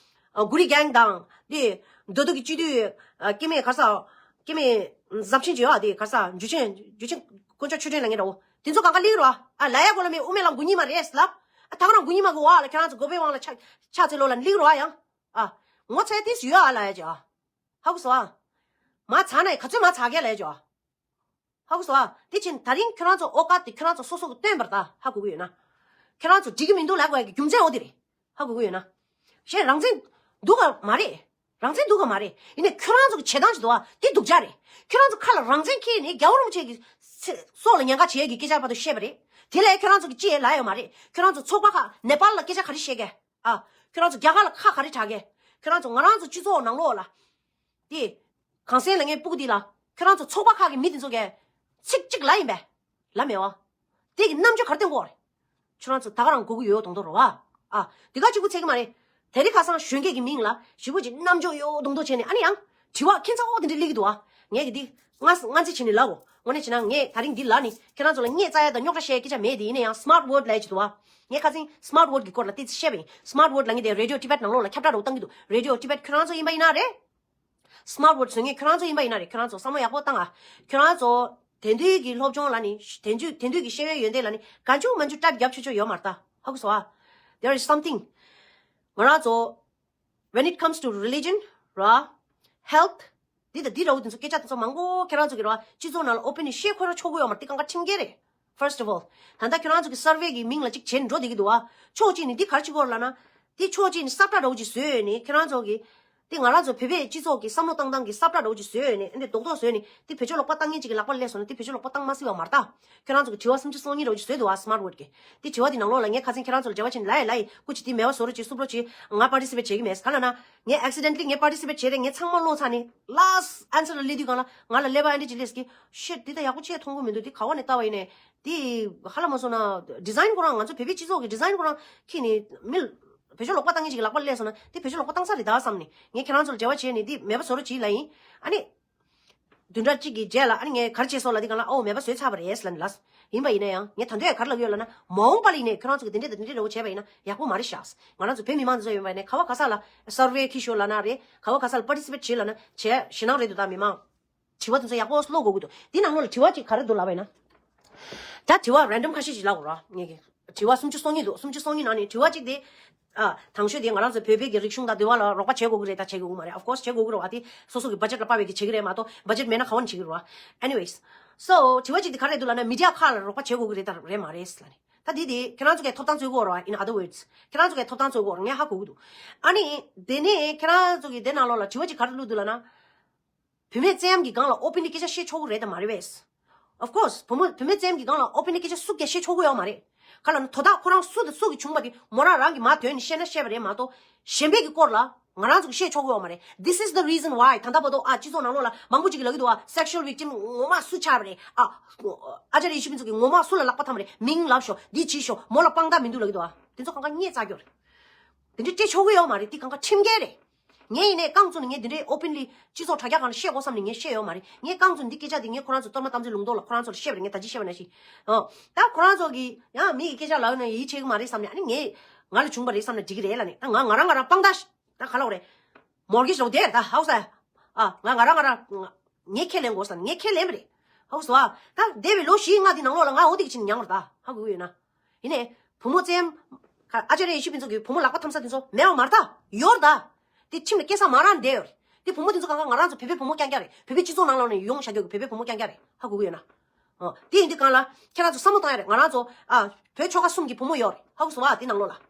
ཨ། གུ་རི་གྷེང་དང་དེ་མདོ་སྟོད་ཀྱི་སྤྱི་འཐུས་ཨ་སྐྱེ་དམན་ག་རེ་ཟ། སྐྱེ་དམན་ཟབ་ཆེན་ཅིག་ཡོད་ཨ། དེ་ག་རེ་ཟ་འཇུ་ཆེན་འཇུ་ཆེན་དཀོན་མཆོག་ཆོས་སྒྲོན་ལབ་མཁན་འདྲ་བོ་དེ་ཚོ་གང་ག་སླེབས་ཀྱི་རེད་བ། ཨ་ལབ་ཡ་གོ་ལ་མི་དབུ་མའི་ལམ་མགོ་གཉིས་མ་རེད་ལབ། ཨ་ད་ག་རང་མགོ་གཉིས་མ་གི་འོག་ལ་ཁྱེད་རང་ཚོ་མགོ་པའི་དབང་ལ་ཆ་ཆ་ཚེ་ལོ་ལ་སླེབས་ཀྱི་རེད་བ་ཡང་། ཨ། ངོ་ཚ་ཏིས་ཡོད་ཨ་ལབ་ཡ་ཅིག་ཨ། ཧ་གོ་སོང་ཨ། མ་ཚ་ན་ག་ཚོད་མ་ཚ་གས་ལབ་ཡ་ཅིག་ཨ། ཧ་གོ་སོང་ཨ། དེ་ཕྱིན་ད་རིང་ཁྱོད་རང་ཚོ་ཨོ་ཀ་དེ་ཁྱོད་རང་ཚོ་སོ་སོ་གི་སྟོན་པར་ད་ཧ་གོ་གི་ཡོད་ན། ཁྱོད་རང་ཚོ་འགྲིག་གི་མི་འདུག་ལབ་དགོས་ཡ་གི་རྒྱུ་མཚན་འོ་དེ་རེད། ཧ་གོ་གི་ཡོད་ན། གཞན་རང་བཙན་འདུག་ག་མ་རེད། རང་བཙན་འདུག་ག་མ་རེད། ཡིན་ནའི་ཁྱོད་རང་ཚོ་གི་བྱེད་སྟངས་ཅིག་འདུག་ཨ། དེ་སྡུག་ཅག་རེད། ཁྱོད་རང་ཚོ་ཁ་ལ་རང་བཙན་འཁྱེར་ནས་རྒྱལ་བ་རིན་པོ་ཆེ་གི་སྲོག་ལ་ཉེན་ཁ་བྱེད་ཡ་གི་སྐད་ཆ་བར་དུ་བཤད་པ་རེད། དེ་ལས་ཁྱོད་རང་ཚོ་གི་ཅི་ཡང་ལབ་ཡོད་མ་རེད། ཁྱོད་རང་ཚོ་ཚོགས་པ་ཁག་ནེ་པཱལ་ལ་སྐད་ཆ་ག་རེ་བཤད་གས། ཨ། ཁྱོད་རང་ཚོ་རྒྱ་གར་ལ་ཁ་ག་རེ་གྲག་གས། ཁྱོད་རང་ཚོ་ང་རང་ཚོ་སྤྱི་ཚོགས་ནང་ལོགས་ལ། དེ། གངས་སེང་ལབ་མཁན་སྤུ་གུ་དེ་ལ། ཁྱོད་རང་ཚོ་ཚོགས་པ་ཁག་གི་མི་དེ་ཚོ་གས། ཚིག་གཅིག་ལབ་ཡིན་པས། ལབ་མེད་བ། དེ་གི་རྣམ་དཔྱོད་ག་རེ་བསྟན་དགོས་རེད། ཁྱོད་རང་ཚོ་ད་ག་རང་སྒུག་གི་ཡོད་མདོག་མདོག་རེད་བ། ཨ། དེ་ག་གཅིག་པུ་ཚད་ཀྱི་མ་རེད། དེ་རིང་ཁ་སང་གཞོན་སྐྱེས་ཀྱི་མིང་ལ་ཞེ་པོ་ཅིག་རྣམ་འཇོག་ཡོད་མདོག་མདོག་བྱས་ནས། ཨ་ནི་ཡང་དྲི་བ་ཁྱད་མཚར་པོ་དེ་འདྲ་སླེབས་ཀྱི་འདུག་ཨ། ངས་ཀྱི་འདི་ང་ང་ཚེ་བྱས་ནས་ལབ་གོ། དངོས་གནས་བྱས་ན་ངས་ད་རིང་འདི་ལབ་ནས་ཁྱེད་རང་ཚོ་ལ་བརྙས་བཅོས་ཡ་དང་རྙོག་དྲ་བཤད་ཡ་སྐད་ཆ་མེད་དེ། ཡིན་ན་ཡང་smart word ལབ་ཡ་ཅིག་འདུག་ཨ། ངས་ཁ་སང་smart word གི་སྐོར་ལ་ཏོག་ཙམ་བཤད་པ་ཡིན། smart word ལབ་མཁན་དེ་Radio Tibet ནང་ལོགས་ལ་ཁྱབ་བསྒྲགས་འདྲ་བོ་བཏང་གི་འདུག Radio Tibet ཁྱེད་རང་ཚོ་ཡིན་པ་ཡིན་ན་རེད། smart word བཟོ་མཁན་ཁྱེད་རང་ཚོ་ཡིན་པ་ཡིན་ན་རེད། ཁྱེད་རང་ཚོ་བསམ་བློ་ཡག་པོ་བཏང་ཨ། ཁྱེད་རང་ཚོ་དེང་དུས་ཀྱི་སློབ་སྦྱོང་ལ་ནི། དེང་དུས་དེང་དུས་ཀྱི་ཤེས་ཡོན་ཡོན་ཏན་ལ་ནི་གང་བྱུང་མང་བྱུང་སྐྲ་བརྒྱབ་ཆོག་ཆོག་ཡོད་མ་རེད་ད། ཧ་གོ་སོང་ཨ། There is something. ང་རང་ཚོ་when it comes to religion ར། health འདི་དང་འདི་འདྲ་བོ་དེ་ཚོ་སྐད་ཆ་དེ་ཚོ་མང་པོ་ཁྱེད་རང་ཚོ་གི་ར་སྤྱི་ཚོགས་ནང་ལ་openly བཤད་ཁོ་ར་ཆོག་གི་ཡོད་མ་རེད། དེ་གང་ག་ཁྲིམས་འགལ་རེད། First of all ད་ལྟ་ཁྱེད་རང་ཚོ་གི་survey གི་མིང་ལ་ཅིག་བྱེད་འགྲོ་བསྡད་ཀྱི་འདུག་ཨ། ཕྱོགས་གཅིག་ནས་འདི་ག་རེ་བྱེད་ཀྱི་ཡོད་རེད་ལབ་ན། འདི་ཕྱོགས་གཅིག་ནས་ས་བཀྲ་འདྲ་བོ་ཅིག་བཟོས་ནས་ཁྱེད་རང་ཚོ་གི་འདི་ང་རང་ཚོ་བོད་པའི་སྤྱི་ཚོགས་ཀྱི་བསམ་བློ་བཏང་སྟངས་ཀྱི་ས་བཀྲ་འདྲ་བོ་ཅིག་བཟོས་ནས། འདི་རྡོག་རྡོག་བཟོས་ནས་འདི་བེད་སྤྱོད་ལོག་པ་བཏང་མཁན་ཅིག་གི་ལག་པར་སླེབས་སོང་ན་འདི་བེད་སྤྱོད་ལོག་པ་བཏང་མ་སྲིད་པ་མ་རེད་ད། ཁྱེད་རང་ཚོ་གི་དྲི་བ་སུམ་ཅུ་སོ་གཉིས་འདྲ་བོ་ཅིག་བཟོས་འདུག་ཨ། smart word གི་འདི་དྲི་བ་འདི་ནང་ལོགས་ལ་ངས་ཁ་སང་ཁྱེད་རང་ཚོ་ལ་འབྲེལ་བ་བྱས་ནས་ལབ་ཡ་ལབ་ཡིན། སྐུ་མཁྱེན་འདི་མེད་པ་བཟོ་རོགས་བྱེད། བསུབ་རོགས་བྱེད། ང་participate བྱེད་ཀྱི་མེད། ག་ལབ་ན་ངས་accidentally ངས་participate བྱས་རེད། ངས་ཚང་མ་ཀློག་ཚར་ནས་last answer ལ་སླེབས་དུས་སྒང་ལ་ང་ལ་ཀླད་པ་ཨ་འདྲ་ཅིག་སླེབས་ཀྱི། shit འདི་ད་ཡག་པོ་བྱས་མཐོང་གི་མི་འདུག་འདི་ག་བ་ནས་བལྟས་པ་ཡིན་ནའི། འདི་ཧ་ལམ་མ་སོང་ན་design ཁོ་རང་ང་ཚོ་བོད་པའི་སྤྱི་ཚོགས་ཀྱི་design ཁོ་རང་ཁྱེར་ནས་མི་བེད་སྤྱོད་ལོག་པ་བཏང་མཁན་ཅིག་གི་ལག་པར་སླེབས་སོང་ན་འདི་བེད་སྤྱོད་ལོག་པ་བཏང་ས་རེད་ད་བསམ་ནས་ངས་ཁྱེད་རང་ཚོ་ལ་འབྲེལ་བ་བྱས་ནས་འདི་མེད་པ་བཟོ་རོགས་བྱེད་ལབ་ཡིན། ཨ་ནི། བདུན་ཕྲག་གཅིག་གི་རྗེས་ལ་ཨ་ནི་ངས་ག་རེ་བྱས་སོང་ལབ་དུས་སྒང་ལ་ཨོ་མེད་པ་བཟོས་ཚར་བ་རེད་ལབ་ནས་ལབ། ཡིན་པ་ཡིན་ན་ཡང་ངས་ད་དུང་ཡང་ག་རེ་ལབ་ཀྱི་ཡོད་ལབ་ན། མ་འོངས་པ་ལ་ཡིན་ནའི་ཁྱེད་རང་ཚོ་གི་དེ་འདྲས་དང་དེ་འདྲས་འདྲ་བོ་བྱས་པ་ཡིན་ན་ཡག་པོ་མ་རེད་ཤག་ང་རང་ཚོ་བོད་མི་མང་ཚོ་ཡིན་པ་ཡིན་ནའི་ག་བ་ག་ས་ལ་survey ཁྱེར་ཤོག་ལབ་ན་རེད། ག་བ་ག་ས་ལ་participate བྱེད་ལབ་ན་བྱས་ཞེད་སྣང་རེད་འདུག་ད་མི་མང་། དྲི་བ་དེ་ཚོ་ཡག་པོ་ཀློག་དགོས་ཀྱི་འདུག་འདི་ནང་ལོགས་ལ་དྲི་བ་གཅིག་ག་རེ་འདུག་ལབ་པ་ཡིན་ན། ད་དྲི་བ་random ཁ་ཤས་ཤིག་ལབ་དགོས་ར། ངས་ཀྱི་དྲི་བ་སུམ་ཅུ་སོ་གཉིས་འདུག་སུམ་ཅུ་སོ་གཉིས་ནང་ནས་དྲི་བ་གཅིག་དེ། ཨ། དང་ཤོས་དེ་ང་རང་ཚོ་བོད་པའི་གི་རིག་གཞུང་དང་འདི་བ་ལ་རོགས་པ་བྱེད་དགོས་ཀྱི་རེད་ད་བྱེད་དགོས་ཀྱི་མ་རེད། of course བྱེད་དགོས་ཀྱི་རེད་བ། དེ་སོ་སོ་གི་budget ལ་དཔག་པའི་གི་བྱེད་ཀྱི་རེད་མ་གཏོགས་budget མེད་ན་ག་བ་ནས་བྱེད་ཀྱི་རེད་བ། anyways so དྲི་བ་གཅིག་དེ་ག་རེ་འདུག་ལབ་ན་media ཁག་ལ་རོགས་པ་བྱེད་དགོས་ཀྱི་རེད་ད་རེད་མ་རེད་ལབ་ནས། ད་དེ་དེ་ཁྱེད་རང་ཚོ་གས་ཐོབ་ཐང་རྩོད་དགོས་རེད་བ། in other words ཁྱེད་རང་ཚོ་གས་ཐོབ་ཐང་རྩོད་དགོས་རེད། ངས་ཧ་གོ་གི་འདུག་ཨ་ནི་དེ་ནས་ཁྱེད་རང་ཚོ་གི་དེ་ནང་ལོགས་ལ་དྲི་བ་གཅིག་ག་རེ་བླུགས་འདུག་ལབ་ན། བུད་མེད་བཙན་གཡེམ་གྱི་སྒང་ལ་openly སྐད་ཆ་བཤད་ཆོག་གི་རེད་དམ་མ་རེད་པས། of course བུ་མོ་བུད་མེད་བཙན་གཡེམ་གྱི་སྒང་ལ་openly སྐད་ཆ་སུ་གིས་བཤད་ཆོག་གི་ཡོད་མ་རེད། ག་ལབ་ན་དོ་བདག་ཁོ་རང་སུ་དང་སུ་གིས་བྱུང་བ་དེ་མོ་རང་རང་གིས་མར་དོན་ནས་བཤད་ན་བཤད་པ་རེད་མ་གཏོགས་གཞན་པའི་གི་སྐོར་ལ་ང་རང་ཚོ་གིས་བཤད་ཆོག་གི་ཡོད་མ་རེད། This is the reason why ད་ལྟ་བར་དུ་ཨ་སྤྱི་ཚོགས་ནང་ལོགས་ལ་མང་པོ་ཅིག་གིས་ལབ་ཀྱི་འདུག་ཨ། sexual victim ངོ་མ་སུ་ཆགས་པ་རེད། ཨ་ཨ་ཅར་ཡེ་ཤེས་ཕུན་ཚོགས་ཀྱིས་ངོ་མ་སུ་ལ་ལག་པ་འཐམས་པ་རེད། མིང་ལབ་ཤོག་འདི་བྱེད་ཤོག་མོ་ལ་དཔང་རྟགས་མི་འདུག་ལབ་ཀྱི་འདུག་ཨ། དེ་ཚོ་གང་ག་བརྙས་བཅོས་རྒྱུ་རེད། དེ་འདྲ་སྤྲད་ཆོག་གི་ཡོད་མ་རེད། འདི་གང་ག་ཁྲིམས་འགལ་རེད། ངས་ཡིན་ནའི་རྐང་བཙུགས་ནས་ངས་འདི་འདྲའི་openly སྤྱི་ཚོགས་དྲ་རྒྱ་སྒང་ལ་བཤད་དགོས་བསམ་ནས་ངས་བཤད་ཡོད་མ་རེད། ངས་རྐང་བཙུགས་ནས་འདི་སྐད་ཆ་འདི་ངས་ཁོ་རང་ཚོ་གཏོར་མ་གཏམ་ཚེ་ལུང་རྟོགས་ལ་ཁོ་རང་ཚོ་ལ་བཤད་པ་རེད། ངས་ད་ཅི་བཤད་པ་ནང་བཞིན། ཨོ། ད་ཁོ་རང་ཚོ་གིས་ཡང་མི་གི་སྐད་ཆ་ལབ་ན་ཡིད་ཆེས་གི་མ་རེད་བསམ་ནས། ཨ་ནི་ངས་ང་ལ་བྱུང་བ་རེད་བསམ་ན་འགྲིག་གི་རེད་ལབ་ནས། ད་ང་ང་རང་ང་རང་དཔང་རྟགས་ཤ་ད་ག་ལབ་དགོས་རེད། mortgage ལོག་དེར་ད་ཧའུ་སི་ཨ། ང་ང་རང་ང་རང་ངས་ཁས་ལེན་དགོས་བསམ་ནས་ངས་ཁས་ལེན་པ་རེད། ཧའུ་སི་ཨ། ད་འདས་པའི་ལོ་བཞི་ལྔ་འདི་ནང་ལོགས་ལ་ང་འོ་དེ་གི་ཕྱིན་མྱངས་པ་རེད། ད་ཧ་གོ་གི་ཡོད་ན། ཡིན་ནའི། བུ་མོ་བཙན། ཨ་ཅར་ཡེ་ཤེས་ཕུན་ཚོགས་ཀྱིས་བུ་མོ་ལག་པ་འཐམས་ས་དེ་ཚོ་མེད་པ་མ་རེད་ད། ཡོད་རེད་ད། དེ་ཁྱིམ་ལ་སྐྱེལ་ས་མ་རག་བསྡད་ཡོད་རེད། དེ་བུ་མོ་དེ་ཚོ་གང་ག་ང་རང་ཚོ་བོད་པའི་བུ་མོ་རྐྱང་རྐྱང་རེད། བོད་པའི་སྤྱི་ཚོགས་ནང་ལོགས་ནས་ཡོང་བཞག་རྒྱུ་གི་བོད་པའི་བུ་མོ་རྐྱང་རྐྱང་རེད། ཧ་གོ་གི་ཡོད་ན། ཨོ། དེ་ཡིན་དུས་གང་ལ་ཁྱེད་རང་ཚོ་བསམ་བློ་བཏང་ཡ་རེད། ང་རང་ཚོ་ཨ། བོད་ཆོལ་ཁ་གསུམ་གྱི་བུ་མོ་ཡོད་རེད། ཧ་གོ་སོང་ཨ། དེ་ནང་ལོགས་ལ།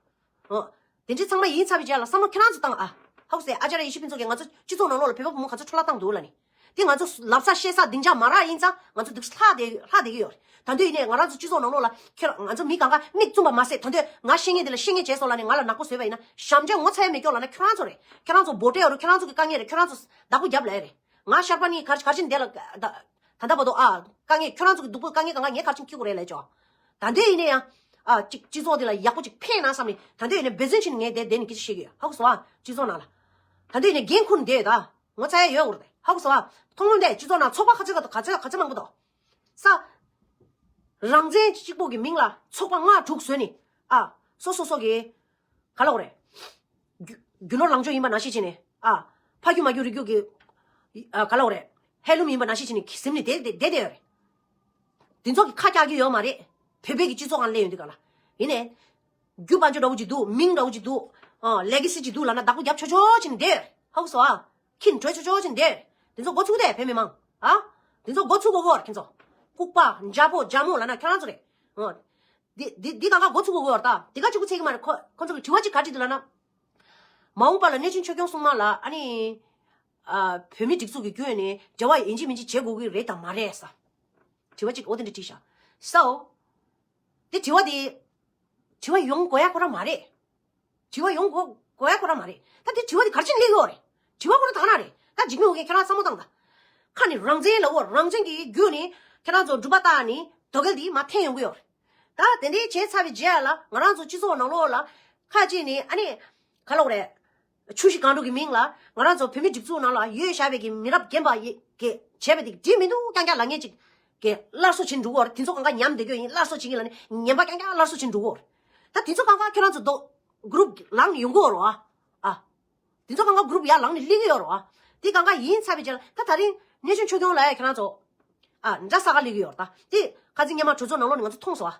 ཨོ། དེ་འདྲའི་ཚང་མ་ཡིན་ཚར་བའི་རྗེས་ལ་བསམ་བློ་ཁྱེད་རང་ཚོ་བཏང་ཨ། ཧ་གོ་སོང་ཨ། ཨ་ཅར་ཡེ་ཤེས་ཕུན་ཚོགས་ཀྱིས་ང་ཚོ་སྤྱི་ཚོགས་ནང་ལོགས་ལ་བོད་པ་བུ་མོ་ག་ཚོད་འཕྲོ་བརླག་བཏང་འདུག་ལབ་ནས། དེ་ང་ཚོ་ལབ་ས་བཤད་ས་སྡིངས་ཆ་མ་རག་ཡིན་ཙང་ང་ཚོ་འདུག་ལྷག་བསྡད་ལྷག་བསྡད་ཀྱི་ཡོད་རེད། ད་དུང་ཡིན་ནའི་ང་རང་ཚོ་སྤྱི་ཚོགས་ནང་ལོགས་ལ་ཁྱེད་རང་ང་ཚོ་མི་གང་ག་མིག་བཙུམ་པ་མ་ཟད། ད་དུང་ང་བཤད་མཁན་དེ་ལ་བཤད་མཁན་བྱས་སོང་ལབ་ནས་ང་ལ་ནག་པོ་བཟོས་པ་ཡིན་ན་ཞབས་འདྲེན་ངོ་ཚ་ཡ་མེད་སྐྱོ་ལབ་ན་ཁྱེད་རང་ཚོ་རེད། ཁྱེད་རང་ཚོ་བྷོ་ཊ་ཡོད་རེད། ཁྱེད་རང་ཚོ་གི་དཀའ་ངལ་རེད། ཁྱེད་རང་ཚོ་བདག་པོ་རྒྱབ་ལབ་ཡ་རེད། ང་ཤར་པ་ནི་གར་གར་ཅིག་འདས་ལ་ད་ད་ལྟ་བར་དུ་ཨ་དཀའ་ངལ་ཁྱེད་རང་ཚོ་གི་སྡུག་པོ་དཀའ་ངལ་གང་ག་ངས་གར་ཅིག་འཁྱེར་དགོས་རེད་ལབ་ཅོ། ད་དུང་ཡིན་ནའི་ཡང་ཨ་ཅིག་སྤྱི་ཚོགས་འདི་ལ་ཡག་པོ་ཅིག་ཕན་ན་བསམ་ནས་ད་དུང་ཡིན་ནའི་འབད་བརྩོན་བྱས་ནས་ངས་བསྡད་བསྡད་ནས་སྐད་ཆ་བཤད་ཀྱི་ཡོད། ཧ་གོ་སོང་ཨ། སྤྱི་ཚོགས་ནང་ལ་ད་དུང་ཡིན་ནའི་འགན་ཁུར་ནས་བསྡད་ཡོད་ད། ངོ་ཚ་ཡ་ཡོད་དགོས་རེད། ཧ་གོ་སོང་ཨ། མཐོང་ལམ་དེ་སྤྱི་ཚོགས་ནང་ཚོགས་པ་ག་ཚོད་ག་ག་ཚོད་ག་ཚོད་མང་པོ་འདུག་ས། རང་བཙན་གཅིག་པོ་གི་མིང་ལ་ཚོགས་པ་ལྔ་དྲུག་བཟོས་ནས་ཨ། སོ་སོ་སོ་གི་ག་ལབ་དགོས་རེད། རྒྱུ་རྒྱུ་ནོར་ལངས་ཕྱོགས་ཡིན་པ་ནང་བཞིན་བྱས་ནས་ཨ། ཕ་རྒྱུད་མ་རྒྱུད་རིགས་རྒྱུད་ཀྱི་ཨ་ག་ལབ་དགོས་རེད། ཧེ་ལུམ་ཡིན་པ་ནང་བཞིན་བྱས་ནས་ཟིན་ནས་བསྡད་བསྡད་བསྡད་ཡོད་རེད། དེ་ཚོ་གི་ཁ་རྒྱག་གི་ཡོད་མ་རེད། བོད་པའི་གི་སྤྱི་ཚོགས་སྒང་སླེབས་ཡོང་དུས་ག་ལ། ཡིན་ནའི། རྒྱུ་དཔལ་འབྱོར་འདྲ་བོ་ཅིག་འདུག་མིང་འདྲ་བོ་ཅིག་འདུག་ཨ། ལེ་གི་སི་ཅིག་འདུག་ལབ་ན་བདག་པོ་རྒྱབ་ཆོག་ཆོག་བྱས་ནས་བསྡད་ཡོད་རེད། ཧ་གོ་སོང་ཨ། ཁྱིམ་བྲོས་ཆོག་ཆོག་བྱས་ནས་བསྡད་ཡོད་རེད། དེ་ཚོ་འགོ་ཚུགས་དེ་བོད་མི་མང་ཨ། དེ་ཚོ་འགོ་ཚུགས་དགོས་ཀྱི་ཡོད་རེད་ཁྱེད་ཚོ། ལྐུགས་པ་འཇའ་པོ་འཇའ་མོ་ལབ་ན་ཁྱེད་རང་ཚོ་རེད། ཨ། འདི་འདི་འདི་གང་ག་འགོ་ཚུགས་དགོས་ཀྱི་ཡོད་རེད་ད། དེ་ག་གཅིག་པུ་ཚད་ཀྱི་མ་རེད། ཁོ་ཁོ་ཚོ་གི་དྲི་བ་གཅིག་ག་རེ་འདུག་ལབ་ན། མ་འོངས་པ་ལ་གནས་ཆེན་ཆོས་སྐྱོང་སྲུང་མ་ལ་ཨ་ནི། ཨ། བོད་མི་སྒྲིག་འཛུགས་ཀྱི་བརྒྱུད་ནས་འབྲེལ་བ་ཡིན་གཅིག་མིན་གཅིག་བྱེད་དགོས་ཀྱི་རེད་དམ་མ་རེད་ཟེར། དྲི་བ་གཅིག་འོ་དེ་འདྲ་དྲིས་ཤག So དེ་དྲི་བ་དེ། དྲི་བ་ཡོང་དགོས་ཡ་ཁོ་རང་མ་རེད། དྲི་བ་ཡོང་དགོས་དགོས་ཡ་ཁོ་རང་མ་རེད། ད་དེ་དྲི་བ་དེ་ག་རེ་བྱས་ནས་སླེབས་ཡོད་རེད། དྲི་བ་ཁོ་རང་དག་ན་རེད། ད་འཇིགས་མེད་ཨོ་རྒྱན་ཁྱེད་རང་བསམ་བློ་བཏང་ད། ཁ་ནས་རང་བཙན་ལབ་འོ། རང་བཙན་གྱི་བརྒྱུད་ནས་ཁྱེད་རང་ཚོ་འབྲུག་པ་བཏགས་ནས་དོ་གལ་དེ་མར་འཐེན་ཡོང་གི་ཡོད་རེད། ད་དེ་འདྲའི་བྱས་ཚར་བའི་རྗེས་ལ་ང་རང་ཚོ་སྤྱི་ཚོགས་ནང་ལོགས་ལ་ཁ་ཅིག་ནས་ཨ་ནི། ག་ལབ་དགོས་རེད། ཆུ་བཞི་སྒང་དྲུག་གི་མིང་ལ་ང་རང་ཚོ་བོད་མི་སྒྲིག་འཛུགས་ནང་ལ་ཡོད་བཞག་པའི་གི་མི་རབས་རྒན་པ་ཡི་གི་བྱས་པའི་དེ་འགྲིག་མི་འདུག་རྐྱང་རྐྱང་ལབ་མཁན་ཅིག་གི་སླར་གསོ་བྱེད་འགྲོ་གི་ཡོད་རེད། དེ་ཚོ་གང་ག་ཉམས་བསྡད་ཀྱི་ཡིན། སླར་གསོ་བྱེད་ཀྱི་ལབ་ནས་ཉན་པ་རྐྱང་རྐྱང་སླར་གསོ་བྱེད་འགྲོ་གི་ཡོད་རེད། ད་དེ་ཚོ་གང་ག་ཁྱོད་རང་ཚོ་རྡོ་གུ་རུབ་ལངས་ཡོང་གི་ཡོད་རེད་བ། ཨ། དེ་ཚོ་གང་ག་གུ་རུབ་ཡར་ལངས་ནས་སླེབས་ཀྱི་ཡོད་རེད་བ། དེ་གང་ག་ཡིན་ཚར་བའི་རྗེས་ལ་ད་ད་རིང་གནས་ཆུང་ཆོས་སྐྱོང་ལ་ཡ་ཁྱེད་རང་ཚོ་ཨ་འདྲ་ས་ག་སླེབས་ཀྱི་ཡོད་རེད། ད་དེ་ཁ་སང་སྔོན་མ་གྲོས་ཚོགས་ནང་ལོགས་ནས་ང་ཚོ་མཐོང་སོང་ཨ།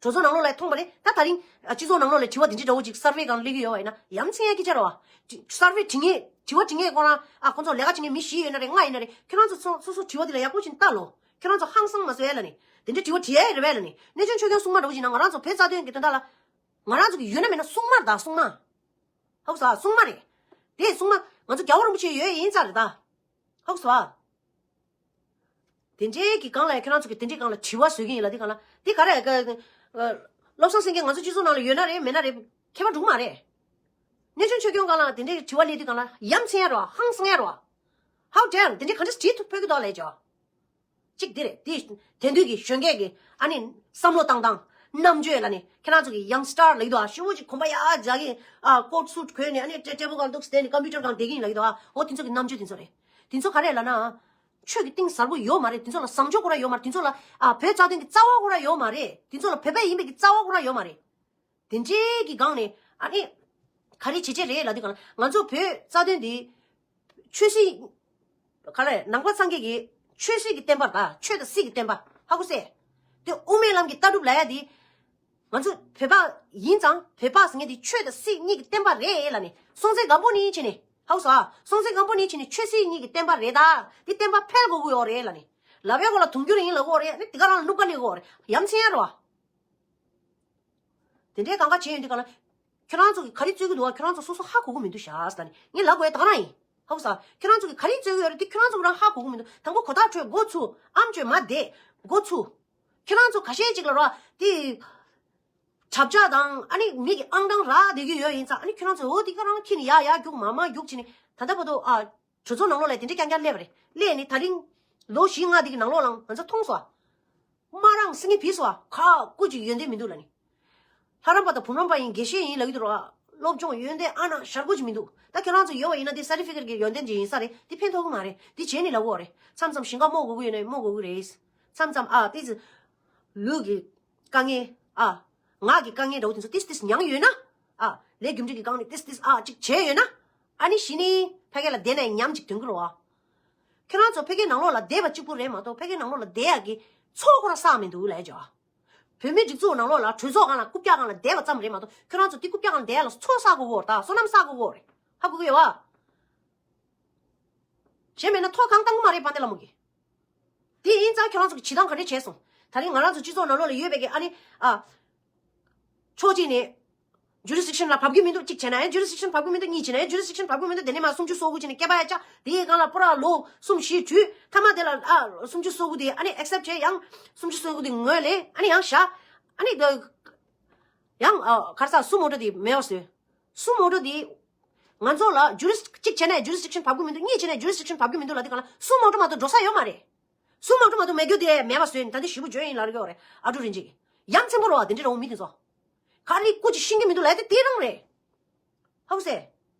གྲོས་ཚོགས་ནང་ལོགས་ལ་མཐོང་པ་རེད། ད་ད་རིང་ཨ་སྤྱི་ཚོགས་ནང་ལོགས་ལ་དྲི་བ་དེ་འདྲ་འདྲ་བོ་ཅིག་སར་ཝེ་སྒང་སླེབས་ཀྱི་ཡོད་པ་ཡིན་ན་ཡ་མཚན་ཡ་སྐད་ཆ་རེད་བ། སར་ཝེ་བྲིས་མཁན་དྲི་བ་འདྲི་མཁན་ཁོ་རང་ཨ་ཁོ་ཚོ་ལས་ཀ་བྱེད་མཁན་མི་བཞི་ཡོད་ན་རེད། ལྔ་ཡིན་ན་རེད། ཁྱེད་རང་ཚོ་སོ་སོ་སོ་དྲི་བ་དེ་ལ་ཡག་པོ་ཅིག་བལྟ་ལོ། ཁྱེད་རང་ཚོ་ཧང་སང་མ་བཟོ་ཡ་ལ་ནི་དེ་འདྲ་དྲི་བ་དྲི་ཡ་རེད་པས་ལ་ནི། གནས་ཆུང་ཆོས་སྐྱོང་སྲུང་མ་འདྲ་བོ་ཅིག་ན་ང་རང་ཚོ་བོད་རྩ་དོན་གྱི་དོན་དག་ལ་ང་རང་ཚོ་གི་ཡོད་ན་མེད་ན་སྲུང་མ་རེད། ད་སྲུང་མ། ཧོབ་སོ་ཨ། སྲུང་མ་རེད། དེ་སྲུང་མ་ང་ཚོ་རྒྱལ་བ་རིན་པོ་ཆེ་ཡོད་ཡིན་ཙང་རེད་ད། ཧོབ་སོ་ཨ། དེ་འདྲའི་གི་སྒང་ལ་ཁྱེད་རང་ཚོ་གི་དེ་འདྲའི་སྒང་ལ་དྲི་བ་བཟོ་གི་ཡིན་ལ། དེ་སྒང་ལ་དེ་ག་རེ་ག་བློ་བཟང་སེང་གེ་ང་ཚོ་སྤྱི་ཚོགས་ནང་ལ་ཡོད་ན་རེད་མེད་ན་རེད་ཁྱད་པར་འགྲོ་གི་མ་རེད། གནས་ཆུང་ཆོས་སྐྱོང་སྒང་ལ་དེ་འདྲའི་དྲི་བ་སླེབས་དུས་སྒང་ལ་ཡ་མཚན་ཡ་རོ་ཧང་སང་ཡ་རོ། How dare དེ་འདྲའི་ག་འདྲ་དྲིས་ཐུབ་ཕོད་ཀྱི་འདུག་ལས་ཅོ། གཅིག་དེ་རེད། དེ་དེང་དུས་ཀྱི་གཞོན་སྐྱེས་ཀྱི་ཨ་ནི་བསམ་བློ་བཏང་སྟངས་རྣམ་དཔྱོད་ལ་ནི་ཁྱེད་རང་ཚོ་གི་ཡང་སི་ཊར་ལ་ཡི་དོ་ཨ། ཤི་བོ་ཅིག་གོམ་པ་ཡ་རྒྱག་གི་ཨ་ཀོཊ་སུཊ་གོན་ནས་ཨ་ནི་ཊེ་ཊེ་བལ་སྒང་འདུག་བསྡད་ནས་ཀམ་པུ་ཊར་སྒང་བསྡད་ཀྱི་ཡིན་ལ་ཡི་དོ་ཨ། འོ་དེ་ཚོ་གི་རྣམ་དཔྱོད་དེ་ཚོ་རེད། དེ་ཚོ་ག་རེ་ལབ་ན་ཆོས་ཀྱི་གཏིང་ཟབ་པོ་ཡོད་མ་རེད། དེ་ཚོ་ལ་བཟང་ཕྱོགས་ཁོ་ར་ཡོད་མ་རེད། དེ་ཚོ་ལ་ཨ་བོད་རྩ་དོན་གྱི་རྩ་བ་ཁོ་ར་ཡོད་མ་རེད། དེ་ཚོ་ལ་བོད་པ་ཡིན་པའི་གི་རྩ་བ་ཁོ་ར་ཡོད་མ་རེད། དེ་འདྲའི་གི་སྒང་ནས་ཨ་ནི་ག་རེ་བྱེད་བྱེད་རེད་ལབ་དུས་སྒང་ལ་ང་ཚོ་བོད་རྩ་དོན་འདི་ཆོས་སྲིད་ག་རེ་ནང་པ་སངས་རྒྱས་ཀྱི་ཆོས་སྲིད་ཀྱི་བསྟན་པ་རེད། ད་ཆོས་དང་སྲིད་ཀྱི་བསྟན་པ་ཧ་གོ་སེ། དེ་དབུ་མའི་ལམ་གྱི་ལྟ་གྲུབ་ལབ་ཡ་འདི་ང་ཚོ་བོད་པ་ཡིན་ཙང་བོད་པ་ཟེར་མཁན་འདི་ཆོས་དང་སྲིད་གཉིས་ཀྱི་བསྟན་པ་རེད་ལབ་ནས་སྲོང་བཙན་སྒམ་པོ་ནས་བྱས་ནས་ཧ་གོ་སོང་ཨ། སྲོང་བཙན་སྒམ་པོ་ནས་བྱས་ནས་ཆོས་སྲིད་གཉིས་ཀྱི་བསྟན་པ་རེད། ད་འདི་བསྟན་པ་འཕེལ་དགོས་ཀྱི་ཡོད་རེད་ལབ་ནས་ལབ་ཡ་གོ་ལ་དུང་རྒྱུ་རེད་ཡིན་ལབ་གོ་རེད། ཨ་ནི་དེ་ག་རང་ལ་སྣུབ་ཀ་ལས་གོ་རེད། ཡ་མཚན་ཡ་རེད་བ། དེ་འདྲའི་གང་ག་བྱས་ཡོང་དུས་ག་ལ། ཁྱོད་རང་ཚོ་གིས་ག་རེ་རྩོད་ཀྱི་འདུག་བ། ཁྱོད་རང་ཚོ་སོ་སོ་ཧ་གོ་གི་མི་འདུག་ཤག་ཟེར་ནས་ངས་ལབ་དགོས་ཡ་ད་ག་རང་ཡིན། ཧ་གོ་ས། ཁྱོད་རང་ཚོ་གིས་ག་རེ་རྩོད་ཀྱི་ཡོད་རེད་དེ་ཁྱོད་རང་ཚོ་རང་ཧ་གོ་གི་མི་འདུག་དང་པོ་གོ་ཐག་ཆོད་འགོ་ཚུགས། ཨམ་ཆོད་མ་བསྡད་འགོ་ཚུགས། ཁྱོད་རང་ཚོ་ཁ་ཤས་ཅིག་ལ་རོ་དེ། གྲབས་ཆག་དང་ཨ་ནི་མི་གི་ཨང་གྲངས་རག་བསྡད་ཀྱི་ཡོད་ཡིན་ཙང་ཨ་ནི་ཁྱོད་རང་ཚོ་འོ་དེ་ག་རང་ཁྱི་ནི་ཡ་ཡ་རྒྱུག་མ་མ་རྒྱུག་བྱས་ནས་ད་ལྟ་བར་དུ་ཨ། གྲོས་ཚོགས་ནང་ལོགས་ལ་དེ་འདྲའི་རྐྱང་རྐྱང་སླེབས་པ་རེད། སླེབས་ནས་ད་རིང་ལོ་བཞི་ལྔ་དེ་གི་ནང་ལོགས་ལ་ང་ཚོ་མཐོང་སོང་། དམར་རང་སེང་གེ་བིས་སོང་། ཁ་ཀུ་ཅིག་ཡོན་ཏན་མི་འདུག་ལབ་ནི། ལྷ་རམས་པ་དང་བུམ་རམས་པ་ཡིན་དགེ་བཤེས་ཡིན་ལབ་ཀྱི་འདུག་རོ། སློབ་སྦྱོང་ཡོན་ཏན་ཨ་ན་ཞར་པོ་ཅིག་མི་འདུག་ད་ཁྱོད་རང་ཚོ་ཡོད་པ་ཡིན་ན་དེ་སར་ཊི་ཕི་ཀེཊ་གི་ཡོན་ཏན་ཅིག་ཡིན་ས་རེད། དེ་ཕན་ཐོགས་ཀྱི་མ་རེད། དེ་བྱས་ནི་ལབ་དགོས་རེད། མཚམས་མཚམས་ཞིང་ཁ་རྨོ་དགོས་ཀྱི་ཡོད་ན་རྨོ་དགོས་ཀྱི་རེད། མཚམས་མཚམས་ཨ་དེ་ཚོ་ལུས་ཀྱི་དཀའ་ངལ་ཨ་ངག་གི་དཀའ་ངལ་འདྲ་བོ་དེ་ཚོ་ཏིས་ཏིས་མྱངས་ཡོད་ན་ཨ་ལས་རྒྱུ་འབྲས་ཀྱི་སྒང་ནས་ཏིས་ཏིས་ཨ་ཅིག་བྱས་ཡོད་ན། ཨ་ནི་གཞི་ནས་ཕ་གི་ལ་བསྡད་ནས་ཉམས་ཅིག་ཐོན་གི་རེད་བ། ཁྱོད་རང་ཚོ་ཕ་གིའི་ནང་ལོགས་ལ་བསྡད་པ་གཅིག་པུ་རེད་མ་གཏོགས་ཕ་གིའི་ནང་ལོགས་ལ་བསྡད་ཡག་གི་ཚོགས་ཁོ་རང་བསགས་མི་འདུག་ལབ་ཡ་ཅིག་ཨ། བོད་མིའི་སྒྲིག་འཛུགས་ནང་ལོགས་ལ་གྲོས་ཚོགས་སྒང་ལ་རྐུབ་བཀྱག་སྒང་ལ་བསྡད་པ་ཙམ་རེད་མ་གཏོགས་ཁྱོད་རང་ཚོ་དེ་རྐུབ་བཀྱག་སྒང་ལ་བསྡད་ཡག་ལ་ཚོགས་བསགས་དགོས་ཀྱི་ཡོད་རེད། ད་བསོད་ནམས་བསགས་དགོས་ཀྱི་ཡོད་རེད། ཧ་གོ་གི་ཡོད་བ། གཞན་མེད་ན་ཐོག་གང་བཏང་གི་མ་རེད་དཔལ་ལྡན་ལྷ་མོ་གིས། དེ་ཡིན་ཙང་ཁྱོད་རང་ཚོ་གི་བྱེད་སྟངས་ག་འདྲས་བྱས་སོང་། ད་རིང་ང་རང་ཚོ་སྤྱི་ཚོགས་ནང་ལོགས་ལ་ཡོད་པའི་གི་ཨ་ནི་ཨ། ཕྱོགས་གཅིག་ནས་ཇུ་རི་སི་ཌིག་ཤན་ལ་བབས་ཀྱི་མི་འདུག་གཅིག་བྱས་ན་ཡང་ཇུ་རི་སི་ཌིག་ཤན་བབས་ཀྱི་མི་འདུག་གཉིས་བྱས་ན་ཡང་ཇུ་རི་སི་ཌིག་ཤན་བབས་ཀྱི་མི་འདུག་དེ་ནས་མ་སུམ་ཅུ་སོ་དགུ་བྱས་ནས་སྐེད་པ་ཡ་བཅག་དེའི་སྒང་ལ་པུ་ར་ལོ་གསུམ་བཞི་བྲུས་མཐའ་མ་དེ་ལ་ཨ་སུམ་ཅུ་སོ་དགུ་དེ་ཨ་ནི་ཨེག་སེབ་བྱས་ཡང་སུམ་ཅུ་སོ་དགུ་དེ་ངོས་ལེན་ཨ་ནི་ཡང་བཞག་ཨ་ནི་ཡང་ག་རེ་ཟ་སུ་མོ་ཊ་དེ་མེད་པ་བཟོས། སུ་མོ་ཊ་དེ། ང་ཚོ་ལ་ཇུ་རི་སི་གཅིག་བྱས་ན་ཇུ་རི་སི་ཌིག་ཤན་བབས་ཀྱི་མི་འདུག་གཉིས་བྱས་ན་ཇུ་རི་སི་ཌིག་ཤན་བབས་ཀྱི་མི་འདུག་ལབ་དུས་སྒང་ལ་སུ་མོ་ཊ་མ་གཏོགས་འགྲོ་ས་ཡོད་མ་རེད། སུ་མོ་ཊ་མ་གཏོགས་མེད་རྒྱུ་དེ་མེད་པ་བཟོས་ནས་ད་ལྟ་ཞེ་པོ་འཇོན་ཡིན་ལབ་ཀྱི་ཡོད་རེད། ཨ་ཀྲུག་རིན་ཆེན་གྱིས། ཡ་མཚན་པོ་རེད་བ་དེ་འདྲ་རེད་བ་མི་དེ་ཚོ། ག་རེ་སྐུ་མཁྱེན་ཤེས་ཀྱི་མི་འདུག་ལབ་དེ་དེ་རང་རེད། ཧ་གོ་སོང་།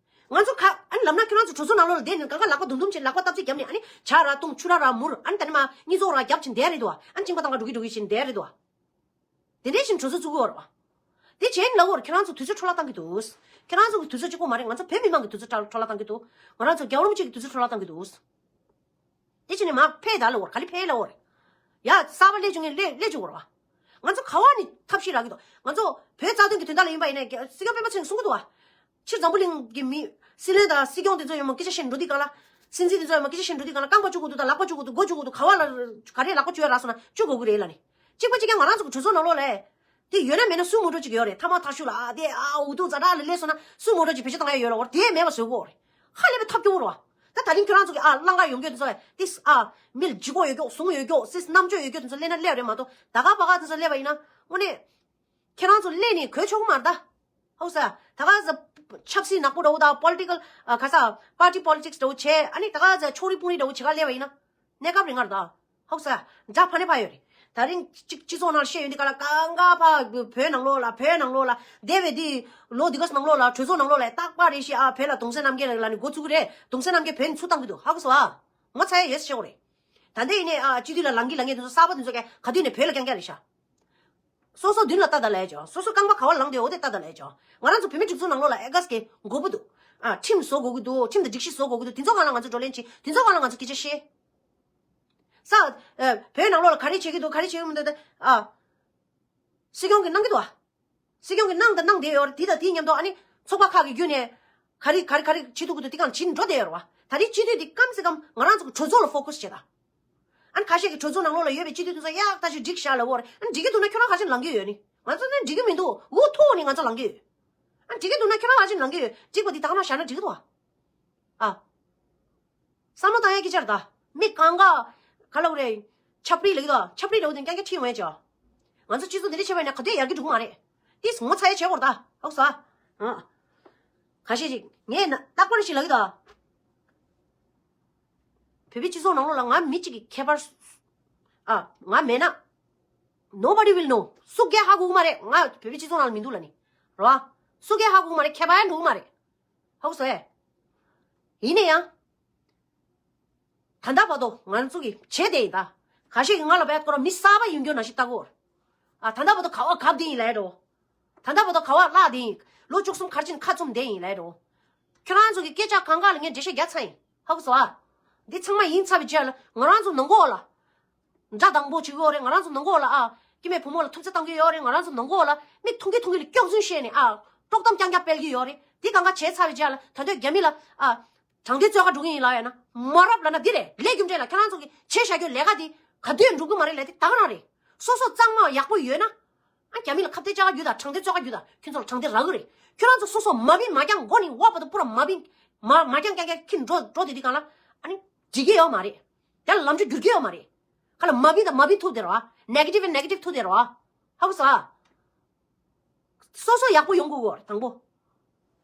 ང་ཚོ་ག་ཨ་ནི་ལབ་ན་ཁྱོད་རང་ཚོ་གྲོས་ཚོགས་ནང་ལོགས་ལ་བསྡད་ནས་གང་ག་ལག་པ་དུམ་དུམ་བྱས་ལག་པ་སྟབས་བྱེད་བརྒྱབ་ནས་ཨ་ནི་ཇ་ར་བཏུང་ཆུ་ར་ར་མུར་ཨ་ནི་ད་ནི་མ་གཉིས་ཚོགས་ར་རྒྱབ་བྱས་བསྡད་རེད་དོ། ཨ་ནི་གཅིན་པ་བཏང་ག་འགྲོ་གི་འགྲོ་གི་བྱས་བསྡད་རེད་དོ། དེ་འདྲའི་བཞིན་གྲོས་ཚོགས་བཙུགས་ཀྱི་ཡོད་རེད་བ། དེ་བྱས་ནས་ལབ་ཀྱི་ཡོད་རེད། ཁྱེད་རང་ཚོ་དུས་ཚོད་འཕྲོ་བརླག་བཏང་གི་འདུག་ཁྱེད་རང་ཚོ་གི་དུས་ཚོད་གཅིག་པོ་མ་རེད། ང་ཚོ་བོད་མི་མང་གི་དུས་ཚོད་འཕྲོ་བརླག་བཏང་གི་འདུག་ང་རང་ཚོ་རྒྱལ་བ་རིན་པོ་ཆེ་གི་དུས་ཚོད་འཕྲོ་བརླག་བཏང་གི་འདུག་དེ་བྱས་ནས་མར་ཕེབས་ད་ལབ་ཀྱི་ཡོད་རེད། ག་ལེ་ཕེབས་ལབ་ཀྱི་ཡོད་རེད། ཡ་གསར་པ་སླེབས་བཅུག་མཁན་སླེབས་སླེབས་བཅུག་ཡོད་རེད་བ། ང་ཚོ་ག་བ་ནས་ཐབས་ཤེས་རག་གི་འདུག་ང་ཚོ་བོད་རྩ་དོན་གྱི་དོན་དག་ལ་ཡིན་པ་ཡིན་ནའི་སྲིད་སྐྱོང་སྤེན་པ་ཚེ་རིང་གསུང་གི་འདུག་བ། ཕྱིར་འཛམ་བུ་གླིང་གི་མི་སྲིད་བློན་དང་སྲིད་སྐྱོང་དེ་ཚོ་ཡོད་མ་སྐད་ཆ་བཤད་འགྲོ་དུས་སྒང་ལ། སྲིད་འཛིན་དེ་ཚོ་ཡོད་མ་སྐད་ཆ་བཤད་འགྲོ་དུས་སྒང་ལ་རྐང་པ་གཅུག་དགོས་འདུག་ད་ལག་པ་གཅུག་དགོས་འདུག་མགོ་གཅུག་དགོས་འདུག་ག་བ་ལ་ག་རེ་ལག་པ་གཅུག་ཡ་རག་སོང་ན་གཅུག་དགོས་ཀྱི་རེད་ལབ་ནས། གཅིག་པ་གཅིག་རྐྱང་ང་རང་ཚོ་གི་གྲོས་ཚོགས་ནང་ལོགས་ལ། དེ་ཡོད་ན་མེད་ན་སུ་མོ་ཊ་ཅིག་ཡོད་རེད། ཐ་མག་ཐག་ཤུ་ལ་ཨ་དེ་ཨ་འུ་ཐུག་ཛ་དྲག་ལ་སླེབས་སོང་ན་སུ་མོ་ཊ་ཅིག་བེད་སྤྱོད་བཏང་ཡ་ཡོད་ལ་འོར་དེ་མེད་པ་བཟོ་དགོས་རེད། ཧ་ལས་པའི་ཐབས་སྐྱོ་བོ་རེད་བ། ད་ད་རིང་ཁྱོད་རང་ཚོ་གི་ཨ་གླང་ག་ཡོང་རྒྱུ་དེ་ཚོ་ཡ་ཏིས་ཨ་མི་ལ་ལྗིད་ཁོག་ཡོད་རྒྱུ་ཟུངས་ཡོད་རྒྱུ་སིས་རྣམ་དཔྱོད་ཡོད་རྒྱུ་དེ་ཚོ་སླེབས་ན་སླེབས་རེད་མ་གཏོགས་ད་ག་པ་ག་དེ་ཚོ་སླེབས་པ་ཡིན་ན་དངོས་གནས་ཁྱེད་རང་ཚོ་སླེབས་ནས་གོ་ཆོག་གི་མ་རེད་ད། ཧོ་ས། ད་ག་ཟ་ཆབ་སྲིད་ནག་པོ་འདྲ་བོ་དང་པོ་ལི་ཊི་ཀལ་ཨ་ག་ས་པར་ཊི་པོ་ལི་ཊིག་སི་འདྲ་བོ་བྱས་ཨ་ནི་ད་ག་ཟ་ཕྱོགས་རིས་དཔུང་རིས་འདྲ་བོ་བྱེད་ག་སླེབས་པ་ཡིན་ན། གནས་སྐབས་རིང་ངར་ད། ཧོ་ས། འདྲ་ཕ་ནས་ཕ་ཡོད་རེད། ད་རིང་གཅིག་སྤྱི་ཚོགས་ནང་བཤད་ཡོད་འདི་ག་ལ་གང་ག་ཕ་བོད་ནང་ལོགས་ལ་བོད་ནང་ལོགས་ལ་འདས་པའི་འདི་ལོ་འདི་ག་ནང་ལོགས་ལ་གྲོས་ཚོགས་ནང་ལོགས་ལ་རྟག་པར་རེ་ཞིག་ཨ་བོད་ལ་གདུང་སེམས་རྣམ་རྒྱལ་ལ་ནི་འགོ་བཙུགས་རེད། གདུང་སེམས་རྣམ་རྒྱལ་བོད་ནི་ཚུར་བཏང་གི་འདུག་ཧ་གོ་སོང་ཨ། ངོ་ཚ་ཡ་ཡོད་ཤོག་རེད། ད་ལྟ་ཡིན་ནས་ཨ་སྤྱི་འཐུས་ལ་ལངས་ཀྱི་ལངས་ཀྱི་འདུག་གསར་པ་འདི་ཚོ་ག་ག་དུས་ནས་བོད་ལ་རྐྱང་རྐྱང་རེད་ཤག་སོ་སོ་མདུན་ལ་ལྟ་ད་ལས་ཅོ། སོ་སོ་རྐང་པ་ག་བ་ལངས་དེ་འོ་དེ་ལྟ་ད་ལས་ཅོ། ང་རང་ཚོ་བོད་མི་སྒྲིག་འཛུགས་ནང་ལོགས་ལ་ཨེ་ག་སི་གི་མགོ་བུ་འདུག་ཨ་ཁྲིམས་བཟོ་དགོས་ཀྱི་འདུག་ཁྲིམས་དང་སྒྲིག་གཞི་བཟོ་དགོས་ཀྱི་འདུག་དེ་ཚོ་སྒང་ལ་ང་ཚོ་བགྲོ་གླེང་བྱེད། དེ་ཚོ་སྒང་ལ་ང་ཚོ་སྐད་ཆ་བཤད། ས་ཨ་བོད་ནང་ལོགས་ལ་ག་རེ་བྱེད་ཀྱི་འདུག་ག་རེ་བྱེད་ཀྱི་མི་འདུག་ད་ཨ། སྲིད་སྐྱོང་གིས་གནང་གི་འདུག་ཨ། སྲིད་སྐྱོང་གིས་གནང་དང་གནང་བསྡད་ཡོད་རེད། དེ་དང་དེའི་མཉམ་དུ་ཨ་ནི་ཚོགས་པ་ཁག་གི་བརྒྱུད་ནས་ག་རེ་ག་རེ་ག་རེ་བྱེད་ཐུབ་ཀྱི་འདུག་དེ་གང་ཕྱིན་འགྲོ་བསྡད་ཡོད་རེད་བ། ད་རེས་སྤྱི་འཐུས་འདི་སྐམ་སེ་སྐམ་ང་རང་ཚོ་གི་གྲོས་ཚོགས་ལ་ཕོ་ཁ་སི་བྱེད་ད། ཨ་ནི་ཁ་ཤས་ཀྱི་གྲོས་ཚོགས་ནང་ལོགས་ལ་ཡོད་པའི་སྤྱི་འཐུས་དེ་ཚོ་ཡག་ཐག་ཆོད་འགྲིག་བཞག་ལབ་ཡོད་རེད། ཨ་ནི་འགྲིག་གི་འདུག་ན་ཁྱོད་རང་ག་ཕྱིན་ལངས་ཀྱི་ཡོད་ནི། ང་ཚོ་ནི་འགྲིག་གི་མི་འདུག་འུ་ཐུག་ནི་ང་ཚོ་ལངས་ཀྱི་ཡོད། ཨ་ནི་འགྲིག་གི་འདུག་ན་ཁྱོད་རང་ག་ཕྱིན་ལངས་ཀྱི་ཡོད། འགྲིག་པ་འདི་ད་ག་ནང་བཞག་ན་འགྲིག་གི་འདུག་ཨ། ཨ། བསམ་བློ་བཏང་ཡ་སྐད་ཆ་རེད་ད། མི་གང་ག་ག་ལབ་རེད། ཆབ་རིལ་ལབ་ཀྱི་འདུག་ཆབ་རིལ་ལབ་དུས་རྐྱང་རྐྱང་ཁྲིད་འོང་ཡ་ཅོ། ང་ཚོ་སྤྱི་ཚོགས་འདི་འདྲ་བྱས་པ་ཡིན་ན་ག་དུས་ཡར་རྒྱས་འགྲོ་གི་མ་རེད། ཏིས་ངོ་ཚ་ཡ་བྱེད་དགོས་རེད་ད། ཧོག་ས། ཨ། ཁ་ཤས་ཅིག་ངས་ན་རྟག་པར་ཞིག་ལབ་ཀྱི་འདུག་བོད་པའི་སྤྱི་ཚོགས་ནང་ལོགས་ལ་ང་མི་གཅིག་གི་ཁྱད་པར། ཨ། ང་མེད་ན། Nobody will know. སུ་གས་ཧ་གོ་གི་མ་རེད། ང་བོད་པའི་སྤྱི་ཚོགས་ནང་ལ་མི་འདུག་ལབ་ནི། རེད་བ། སུ་གས་ཧ་གོ་གི་མ་རེད། ཁྱད་པར་ཡང་འགྲོ་གི་མ་རེད། ཧ་གོ་སོང་ཨེ། ཡིན་ན་ཡང་། ད་ལྟ་བར་དུ་ང་ཚོ་གི་བྱས་དེ་ཡིན་ད། ཁ་ཤས་ཀྱིས་ང་ལ་བས་ཁོ་རང་མི་གསར་པ་ཡིན་རྒྱུ་ནང་བཞིན་ལྟ་གོ། ཨ། ད་ལྟ་བར་དུ་ག་བ་གབ་དེ་ཡིན་ལབ་འགྲོ། ད་ལྟ་བར་དུ་ག་བ་བརླག་དེ་ཡིན། ལོ་བཅུ་གསུམ་གར་ཕྱིན་ཁ་བཙུམ་དེ་ཡིན་ལབ་འགྲོ། ཁྱོད་རང་ཚོ་གི་སྐད་ཆ་གང་ག་ལ་ངས་འགྲེལ་བཤད་རྒྱག་ཚར་ཡིན། ཧ་གོ་སོང་ཨ། འདི་ཚང་མ་ཡིན་ཚར་བའི་རྗེས་ལ་ང་རང་ཚོ་ནང་གོ་ལ། དགྲ་དང་པོ་བྱེད་ཀྱི་ཡོད་རེད། ང་རང་ཚོ་ནང་གོ་ལ་ཨ། སྐྱེ་དམན་བུ་མོ་ལ་ཐུབ་ཚོད་བཏང་གི་ཡོད་རེད། ང་རང་ཚོ་ནང་གོ་ལ་མི་ཐུང་གི་ཐུང་གི་ལ་སྐྱོག་རྫུན་བཤད་ནས་ཨ། དཀྲོག་གཏམ་རྐྱང་རྐྱང་སྤེལ་གྱི་ཡོད་རེད། འདི་གང་ག་བྱས་ཚར་བའི་རྗེས་ལ་ད་དུང་རྒྱ་མི་ལ་ཨ། དྲང་བདེན་རྩོད་ག་འགྲོ་གི་ཡིན་ལབ་ཡ་ན། མ་རབས་ལབ་ན་འདི་རེད། ལས་རྒྱུ་འབྲས་ལ་ཁྱེད་རང་ཚོ་གི་བྱས་བཞག་རྒྱུ་ལས་ཀ་འདི་ག་དུས་འགྲུབ་གི་མ་རེད་ལབ་དེ་ད་ག་རང་རེད། སོ་སོ་གཙང་མ་ཡག་པོ་ཡོད་ན། ཨ། རྒྱ་མི་ལ་ཁ་གཏད་བཅག་རྒྱུ་དང་དྲང་བདེན་རྩོད་ག་རྒྱུ་དང་ཁྱོད་ཚོ་ལ་དྲང་བདེན་རག་གི་རེད། ཁྱོད་རང་ཚོ་སོ་སོ་མ་བིན་མ་རྐྱང་མགོ་ནས་འོག་བར་དུ་པུ་ར་མ་བིན། མ་མ་རྐྱང་རྐྱང་རྐྱང་ཁྱིམ་འགྲོ་འགྲོ་དེ་དུས་གང་ལ། ཨ་ནི་འགྲིག་གི་ཡོད་མ་རེད། དེ་ལ་ལམ་འགྲོ་འགྱུར་གི་ཡོད་མ་རེད། ཁ་ལ་མ་བིན་དང་མ་བིན་ཐུག་དེ་རེད་བ། ནེ་གེ་ཊིབ་ནེ་གེ་ཊིབ་ཐུག་དེ་རེད་བ། ཧ་གོ་སོང་ཨ། སོ་སོ་ཡག་པོ་ཡོང་དགོས་གོ་དང་པོ།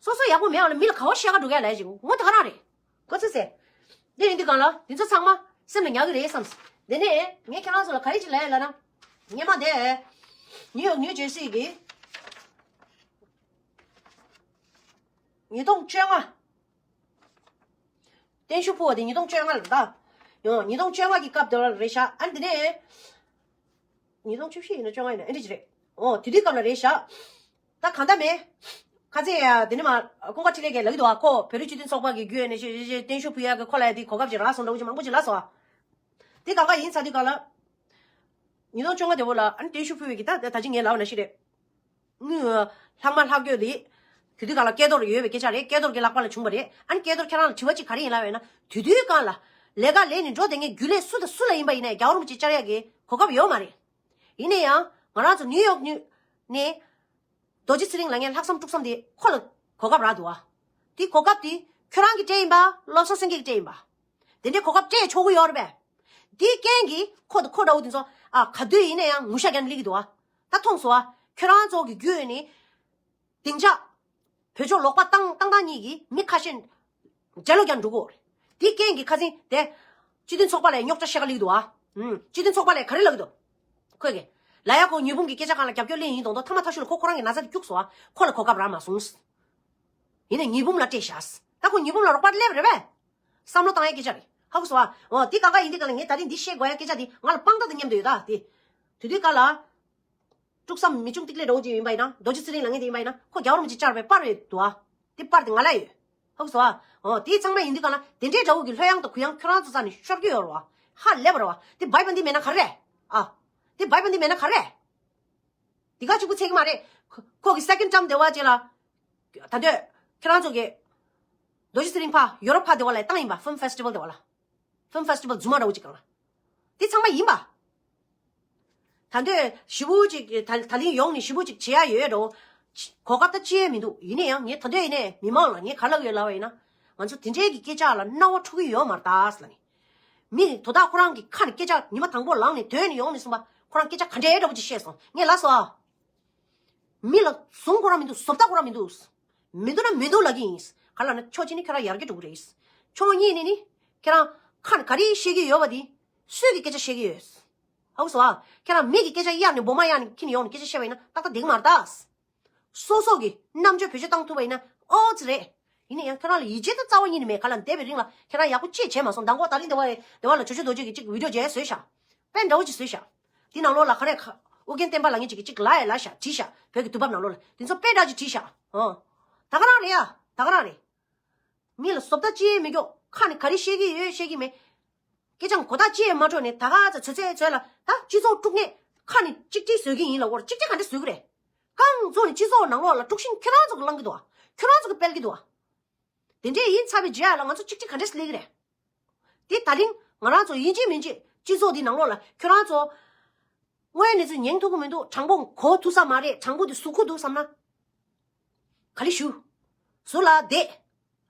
སོ་སོ་ཡག་པོ་མེད་པ་ལ་མི་ལ་ག་བ་བཤད་ག་འགྲོ་ག་ལབ་ཅིག་ངོ་དེ་ག་རང་རེད། ག་ཚོད་ཟེར། འདི་ཡིན་དུས་གང་ལ་འདི་ཚོ་ཚང་མ་སེམས་ལ་ཉར་གི་རེད་བསམས། འདི་ནས་ངས་ཁྱེད་རང་ཚོ་ལ་ག་རེ་ཅིག་ལབ་ཡ་ལབ་ན། སྔོན་མ་དེ་ནིའུ་ཡོག་ནིའུ་ཇར་སི་གི་ཉིས་སྟོང་བཅོ་ལྔ། བརྟན་བཞུགས་ཕུལ་བ་དེ་ཉིས་སྟོང་བཅོ་ལྔ་ལ་ད། ཡང་ཉིས་སྟོང་བཅོ་ལྔ་གི་སྐབས་དེ་ལ་རེད་ཤག་ཨ་ནི་དེ་ནས། ཉིས་སྟོང་བཅུ་བཞི་ཡིན་ན་བཅོ་ལྔ་ཡིན་ན་ཨེ་འདྲ་ཅིག་རེད། ཨོ་དེ་དུས་སྐབས་ལ་རེད་ཤག་ད་གང་ལྟར་མེད། ཁ་ཚེ་ཡ་དེ་ནས་མ་ཀུན་དགའ་འཕྲིན་ལས་ཀྱིས་ལབ་ཀྱི་འདུག་བ། ཁོ་བོད་རིགས་སྤྱི་མཐུན་ཚོགས་པ་གི་བརྒྱུད་ནས་ཤེས་ཤེས་བརྟན་བཞུགས་ཕུལ་ཡ་གི་ཁོ་ལ་ཡ་དེ་གོ་སྐབས་ཅིག་རག་སོང་འདྲ་བོ་ཅིག་མང་པོ་ཅིག་ལབ་སོང་བ། དེ་གང་ག་ཡིན་ཚར་དུས་སྐབས་ལ། ཉིས་སྟོང་བཅོ་ལྔ་དེ་བོ་ལ་ཨ་ནི་བརྟན་བཞུགས་ཕུལ་བའི་གི་ད་ད་ཅི་ངས་ལབ་པ་ནང་བཞིན་རེད། དངུལ། ལྷག་མ་ལྷག་རྒྱུ་དེ། དེ་དུས་སྒང་ལ་སྐལ་རྡོར་ཡོད་པའི་སྐད་ཆ་རེད། སྐལ་རྡོར་གྱི་ལག་པ་ལ་བྱུང་བ་རེད། ཨ་ནི་སྐལ་རྡོར་ཁྱེད་རང་ལ་དྲི་བ་གཅིག་ག་རེ་ཡིན་ལབ་ཡོད་ན། དེ་དུས་སྒང་ལ་ལས་ཀ་ལས་ནས་འགྲོ་བསྡད་མཁན་རྒྱུན་ལས་སུ་དང་སུ་ལ་ཡིན་པ་ཡིན་ནའི་རྒྱལ་བ་རིན་པོ་ཆེ་བཅར་ཡག་གི་གོ་སྐབས་ཡོད་མ་རེད། ཡིན་ན་ཡང་ང་རང་ཚོ་ནིའུ་ཡོག་ནས་རྡོ་རྗེ་ཚེ་རིང་ལ་ངས་ལྷག་བསམ་དཀྲུག་བསམ་དེ་ཁོ་ལ་གོ་སྐབས་རག་འདུག་བ། དེ་གོ་སྐབས་དེ་ཁྱོད་རང་གིས་སྤྲད་ཡིན་པ། བློ་བཟང་སེང་གེས་སྤྲད་ཡིན་པ། དེ་འདྲའི་གོ་སྐབས་སྤྲད་ཆོག་གི་ཡོད་རེད་པས། དེའི་རྐྱེན་གྱིས་ཁོ་དང་ཁོ་འདྲ་བོ་དེ་ཚོ་ཨ་ག་དུས་ཡིན་ན་ཡང་ངུ་ཤ་རྒྱག་ནས་སླེབས་ཀྱི་འདུག་བ། ད་མཐོང་སོང་བ། ཁྱོད་རང་ཚོ་གི་བརྒྱུད་ནས། སྡིངས་ཆ། བོད་ཕྱོགས་ལོག་པ་བཏང་བཏང་སྟངས་གཉིས་ཀྱིས་མི་ཁ་ཤས་ཇེ་ལོ་རྒྱག་འགྲོ་གི་ཡོད་རེད། དེའི་རྐྱེན་གྱིས་ཁ་སང་དེ། སྤྱི་མཐུན་ཚོགས་པ་ལ་རྙོག་དྲ་བཤད་ག་སླེབས་འདུག་ཨ། ཨུམ། སྤྱི་མཐུན་ཚོགས་པ་ལ་ག་རེ་ལབ་ཀྱི་འདུག་ཁོས་ཀྱི། ལ་ཡ་ཁོ་ཉི་འབུམ་གྱི་སྐད་ཆ་སྒང་ལ་རྒྱབ་སྐྱོར་གླེང་ཡིན་མདོག་མདོག་ཐ་མ་ཐ་ཤུ་ལ་ཁོ་ཁོ་རང་གི་ན་ཚ་དེ་སྐྱུགས་སོང་ཨ། ཁོ་ལ་གོ་སྐབས་རག་མ་སོང་། ཡིན་ནའི་ཉི་འབུམ་ལ་སྤྲད་བཞག་ད་ཁོ་ཉི་འབུམ་ལ་རོགས་པ་སླེབས་རེད་པས། བསམ་བློ་བཏང་ཡའི་སྐད་ཆ་རེད། ཧ་གོ་སོང་ཨ། འོ་དེ་གང་ག་ཡིན་དེ་གང་ལ་ངས་ད་རིང་འདི་བཤད་དགོས་ཡ་སྐད་ཆ་དེ་ང་ལ་དཔང་རྟགས་དང་མཉམ་དུ་ཡོད་ད་དེ། དེ་དུས་གང་ལ། དཀྲུག་བསམ་མི་ཆུང་ཏིག་ལེ་འདྲ་བོ་ཅིག་ཡིན་པ་ཡིན་ན། རྡོ་རྗེ་ཚེ་རིང་ལབ་མཁན་དེ་ཡིན་པ་ཡིན་ན། ཁོ་རྒྱལ་བ་རིན་པོ་ཆེ་བཅར་བའི་པར་རེད་འདུག་ཨ། དེ་པར་དེ་ང་ལ་ཡོད། ཧ་གོ་སོང་ཨ། འོ་དེ་ཚང་མ་ཡིན་དུས་གང་ལ་དེ་འདྲའི་འདྲ་བོ་གི་ལྷོད་ཡངས་དང་གུ་ཡངས་ཁྱོད་རང་ཚོ་རྩ་ནས་ཤོར་གྱི་ཡོད་རེད་བ། ཧ་ལས་པ་རེད་བ། དེ་བྷའི་བན་དེ་མེད་ན་ག་རེ་རེད། ཨ། དེ་བྷའི་བན་དེ་མེད་ན་ག་རེ་རེད། དེ་ག་གཅིག་པུ་ཚད་ཀྱི་མ་རེད། ཁོ་ཁོ་གི་སེ་ཀེན་ཊརམ་དེ་བ་ཅིག་ལ། ད་འདོད། ཁྱོད་རང་ཚོ་གི། རྡོ་རྗེ་ཚེ་རིང་ཕ་ཡོ་རོབ་ཁ་དེ་བ་ལ་བཏང་ཡིན་པ། ཕིལམ་ཕེ་སི་ཊི་བལ་དེ་བ་ལ། ཕིལམ་ཕེ་སི་ཊི་བལ་རྫུན་མ་འདྲ་བོ་ཅིག་གང་ལ། དེ་ཚང་མ་ཡིན་པ། ད་འདོད་ཞི་བོ་ཅིག་ད་ད་ལིང་ཡོང་ནས་ཞི་བོ་ཅིག་བྱེད་ཡ་ཡོད་འགྲོ། གོ་སྐབས་ད་ཅི་ཡང་མི་འདུག་ཡིན་ན་ཡང་ངས་ད་འདོད་ཡིན་ནས་མི་མང་ལ་ངས་ག་ལབ་ཡོད་ལབ་པ་ཡིན་ན། ང་ཚོ་དེ་འདྲའི་གི་སྐད་ཆ་ལ་རྣ་བ་འཁྲུག་གི་ཡོད་མ་རེད་ད་ཟེར་ལ་ནི། མི་དོ་བདག་ཁོ་རང་གི་ཁ་ནས་སྐད་ཆ་ཉི་མ་དང་པོ་ལངས་ནས་དོན་ནས་ཡོང་ནས་གསུངས་པ་ཁོ་རང་སྐད་ཆ་ག་འདྲའི་འདྲ་བོ་ཅིག་བཤད་སོང་ངས་ལབ་སོང་ཨ། མི་ལ་བཟུང་ཁོ་རང་མི་འདུག་བཟོ་ལྟ་ཁོ་རང་མི་འདུག་མི་འདུག་ན་མི་འདུག་ལབ་ཀྱི་ཡིན། ག་ལབ་ན་ཕྱོགས་གཅིག་ནི་ཁྱོད་རང་ཡར་རྒྱས་འགྲོ་གི་རེད། ཕྱོགས་གཉིས་ནི་ནི། ཁྱེད་རང་ཁ་ནས་ག་རེ་བཤད་ཀྱི་ཡོད་པ་དེ། སུས་ཀྱི་སྐད་ཆ་བཤད་ཀྱི་ཡོད། ཧ་གོ་སོང་ཨ། ཁྱེད་རང་མི་གི་སྐད་ཆ་གཡར་ནས་སྦོམ་མ་གཡར་ནས་ཁྱེར་ནས་ཡོང་ནས་སྐད་ཆ་བཤད་པ་ཡིན་ན་ཏག་ཏག་འགྲིག་མ་རེད་ད། སོ་སོ་གི་རྣམ་དཔྱོད་བེད་སྤྱོད་བཏང་ཐུབ་པ་ཡིན་ན་ཨོ་ཙི་རེད། ཡིན་ན་ཡང་ཁྱོད་རང་ལ་ཡིད་ཆེས་ད་རྩ་བ་ཉིད་ནས་མེད། ག་ལ་འདས་པའི་རིང་ལ་ཁྱེད་རང་ཡག་པོ་ཅིག་བྱས་མ་སོང་། མདང་དགོང་ད་རིང་འདི་བ་རེད། འདི་བ་ལ་ཇོ་ཇོ་རྡོ་རྗེ་གིས་ཅིག་བི་ཌིའོ་མཇལ་བཟོས་ཤག་དཔེ་འདྲ་བོ་ཅིག་བཟོས་ཤག་དེ་ནང་ལོགས་ལ་ག་རེ་ཁ་ཨོ་རྒྱན་བསྟན་པ་ལགས་ངས་ཅིག་གིས་ཅིག་ལབ་ཡ་ལབ་ཤག་བྲིས་ཤག་བོད་ཀྱི་དུས་བབ་ནང་ལོགས་ལ་དེ་ཚོ་དཔེ་འདྲ་ཅིག་བྲིས་ཤག་ཨོ། ད་ག་རང་རེད་ཡ། ད་ག་རང་རེད། མི་ལ་བཟོ་ལྟ་ཅི་ཡང་མི་སྐྱོ། ཁ་ནས་ག་རེ་བཤད་ཀྱི་ཡོད་བཤད་ཀྱི་མེད། སྐད་ཆ་གོ་ཐག་ཅི་ཡང་མ་འཕྲོད་ནས་ད་ག་ཚོད་ཚོད་ཚོད་ཚོད་ལ་ད་སྤྱི་ཚོགས་དཀྲུག་ནས་ཁ་ནས་གཅིག་གཅིག་བཟོ་གི་ཡིན་ལབ་དགོས་རེད། གཅིག་གཅིག་ག་འདྲ་བཟོ་གི་རེད། རྐང་བཙུགས་ནས་སྤྱི་ཚོགས་ནང་ལོགས་ལ་དཀྲུག་ཤིང་ཁྱོད་རང་ཚོ་གིས་བསླང་གི་འདུག་བ། ཁྱོད་རང་ཚོ་གིས་སྤེལ་གི་འདུག་བ། དེ་འདྲས་ཡིན་ཚར་བའི་རྗེས་ལ་ང་ཚོ་གཅིག་གཅིག་ག་འདྲས་སླེབས་ཀྱི་རེད། དེ་ད་རིང་ང་རང་ཚོ་ཡིན་གཅིག་མིན་གཅིག་སྤྱི་ཚོགས་འདི་ནང་ལོགས་ལ་ཁྱོད་རང་ཚོ་དངོས་གནས་ཚུལ་ཉན་ཐུབ་ཀྱི་མི་འདུག་དྲང་པོ་གོ་ཐུབ་ས་མ་རེད། དྲང་པོ་འདི་ཟུག་ཁུ་འདུག་བསམ་ན། ག་ལེ་ཞུ། ཟུར་ལ་བསྡད།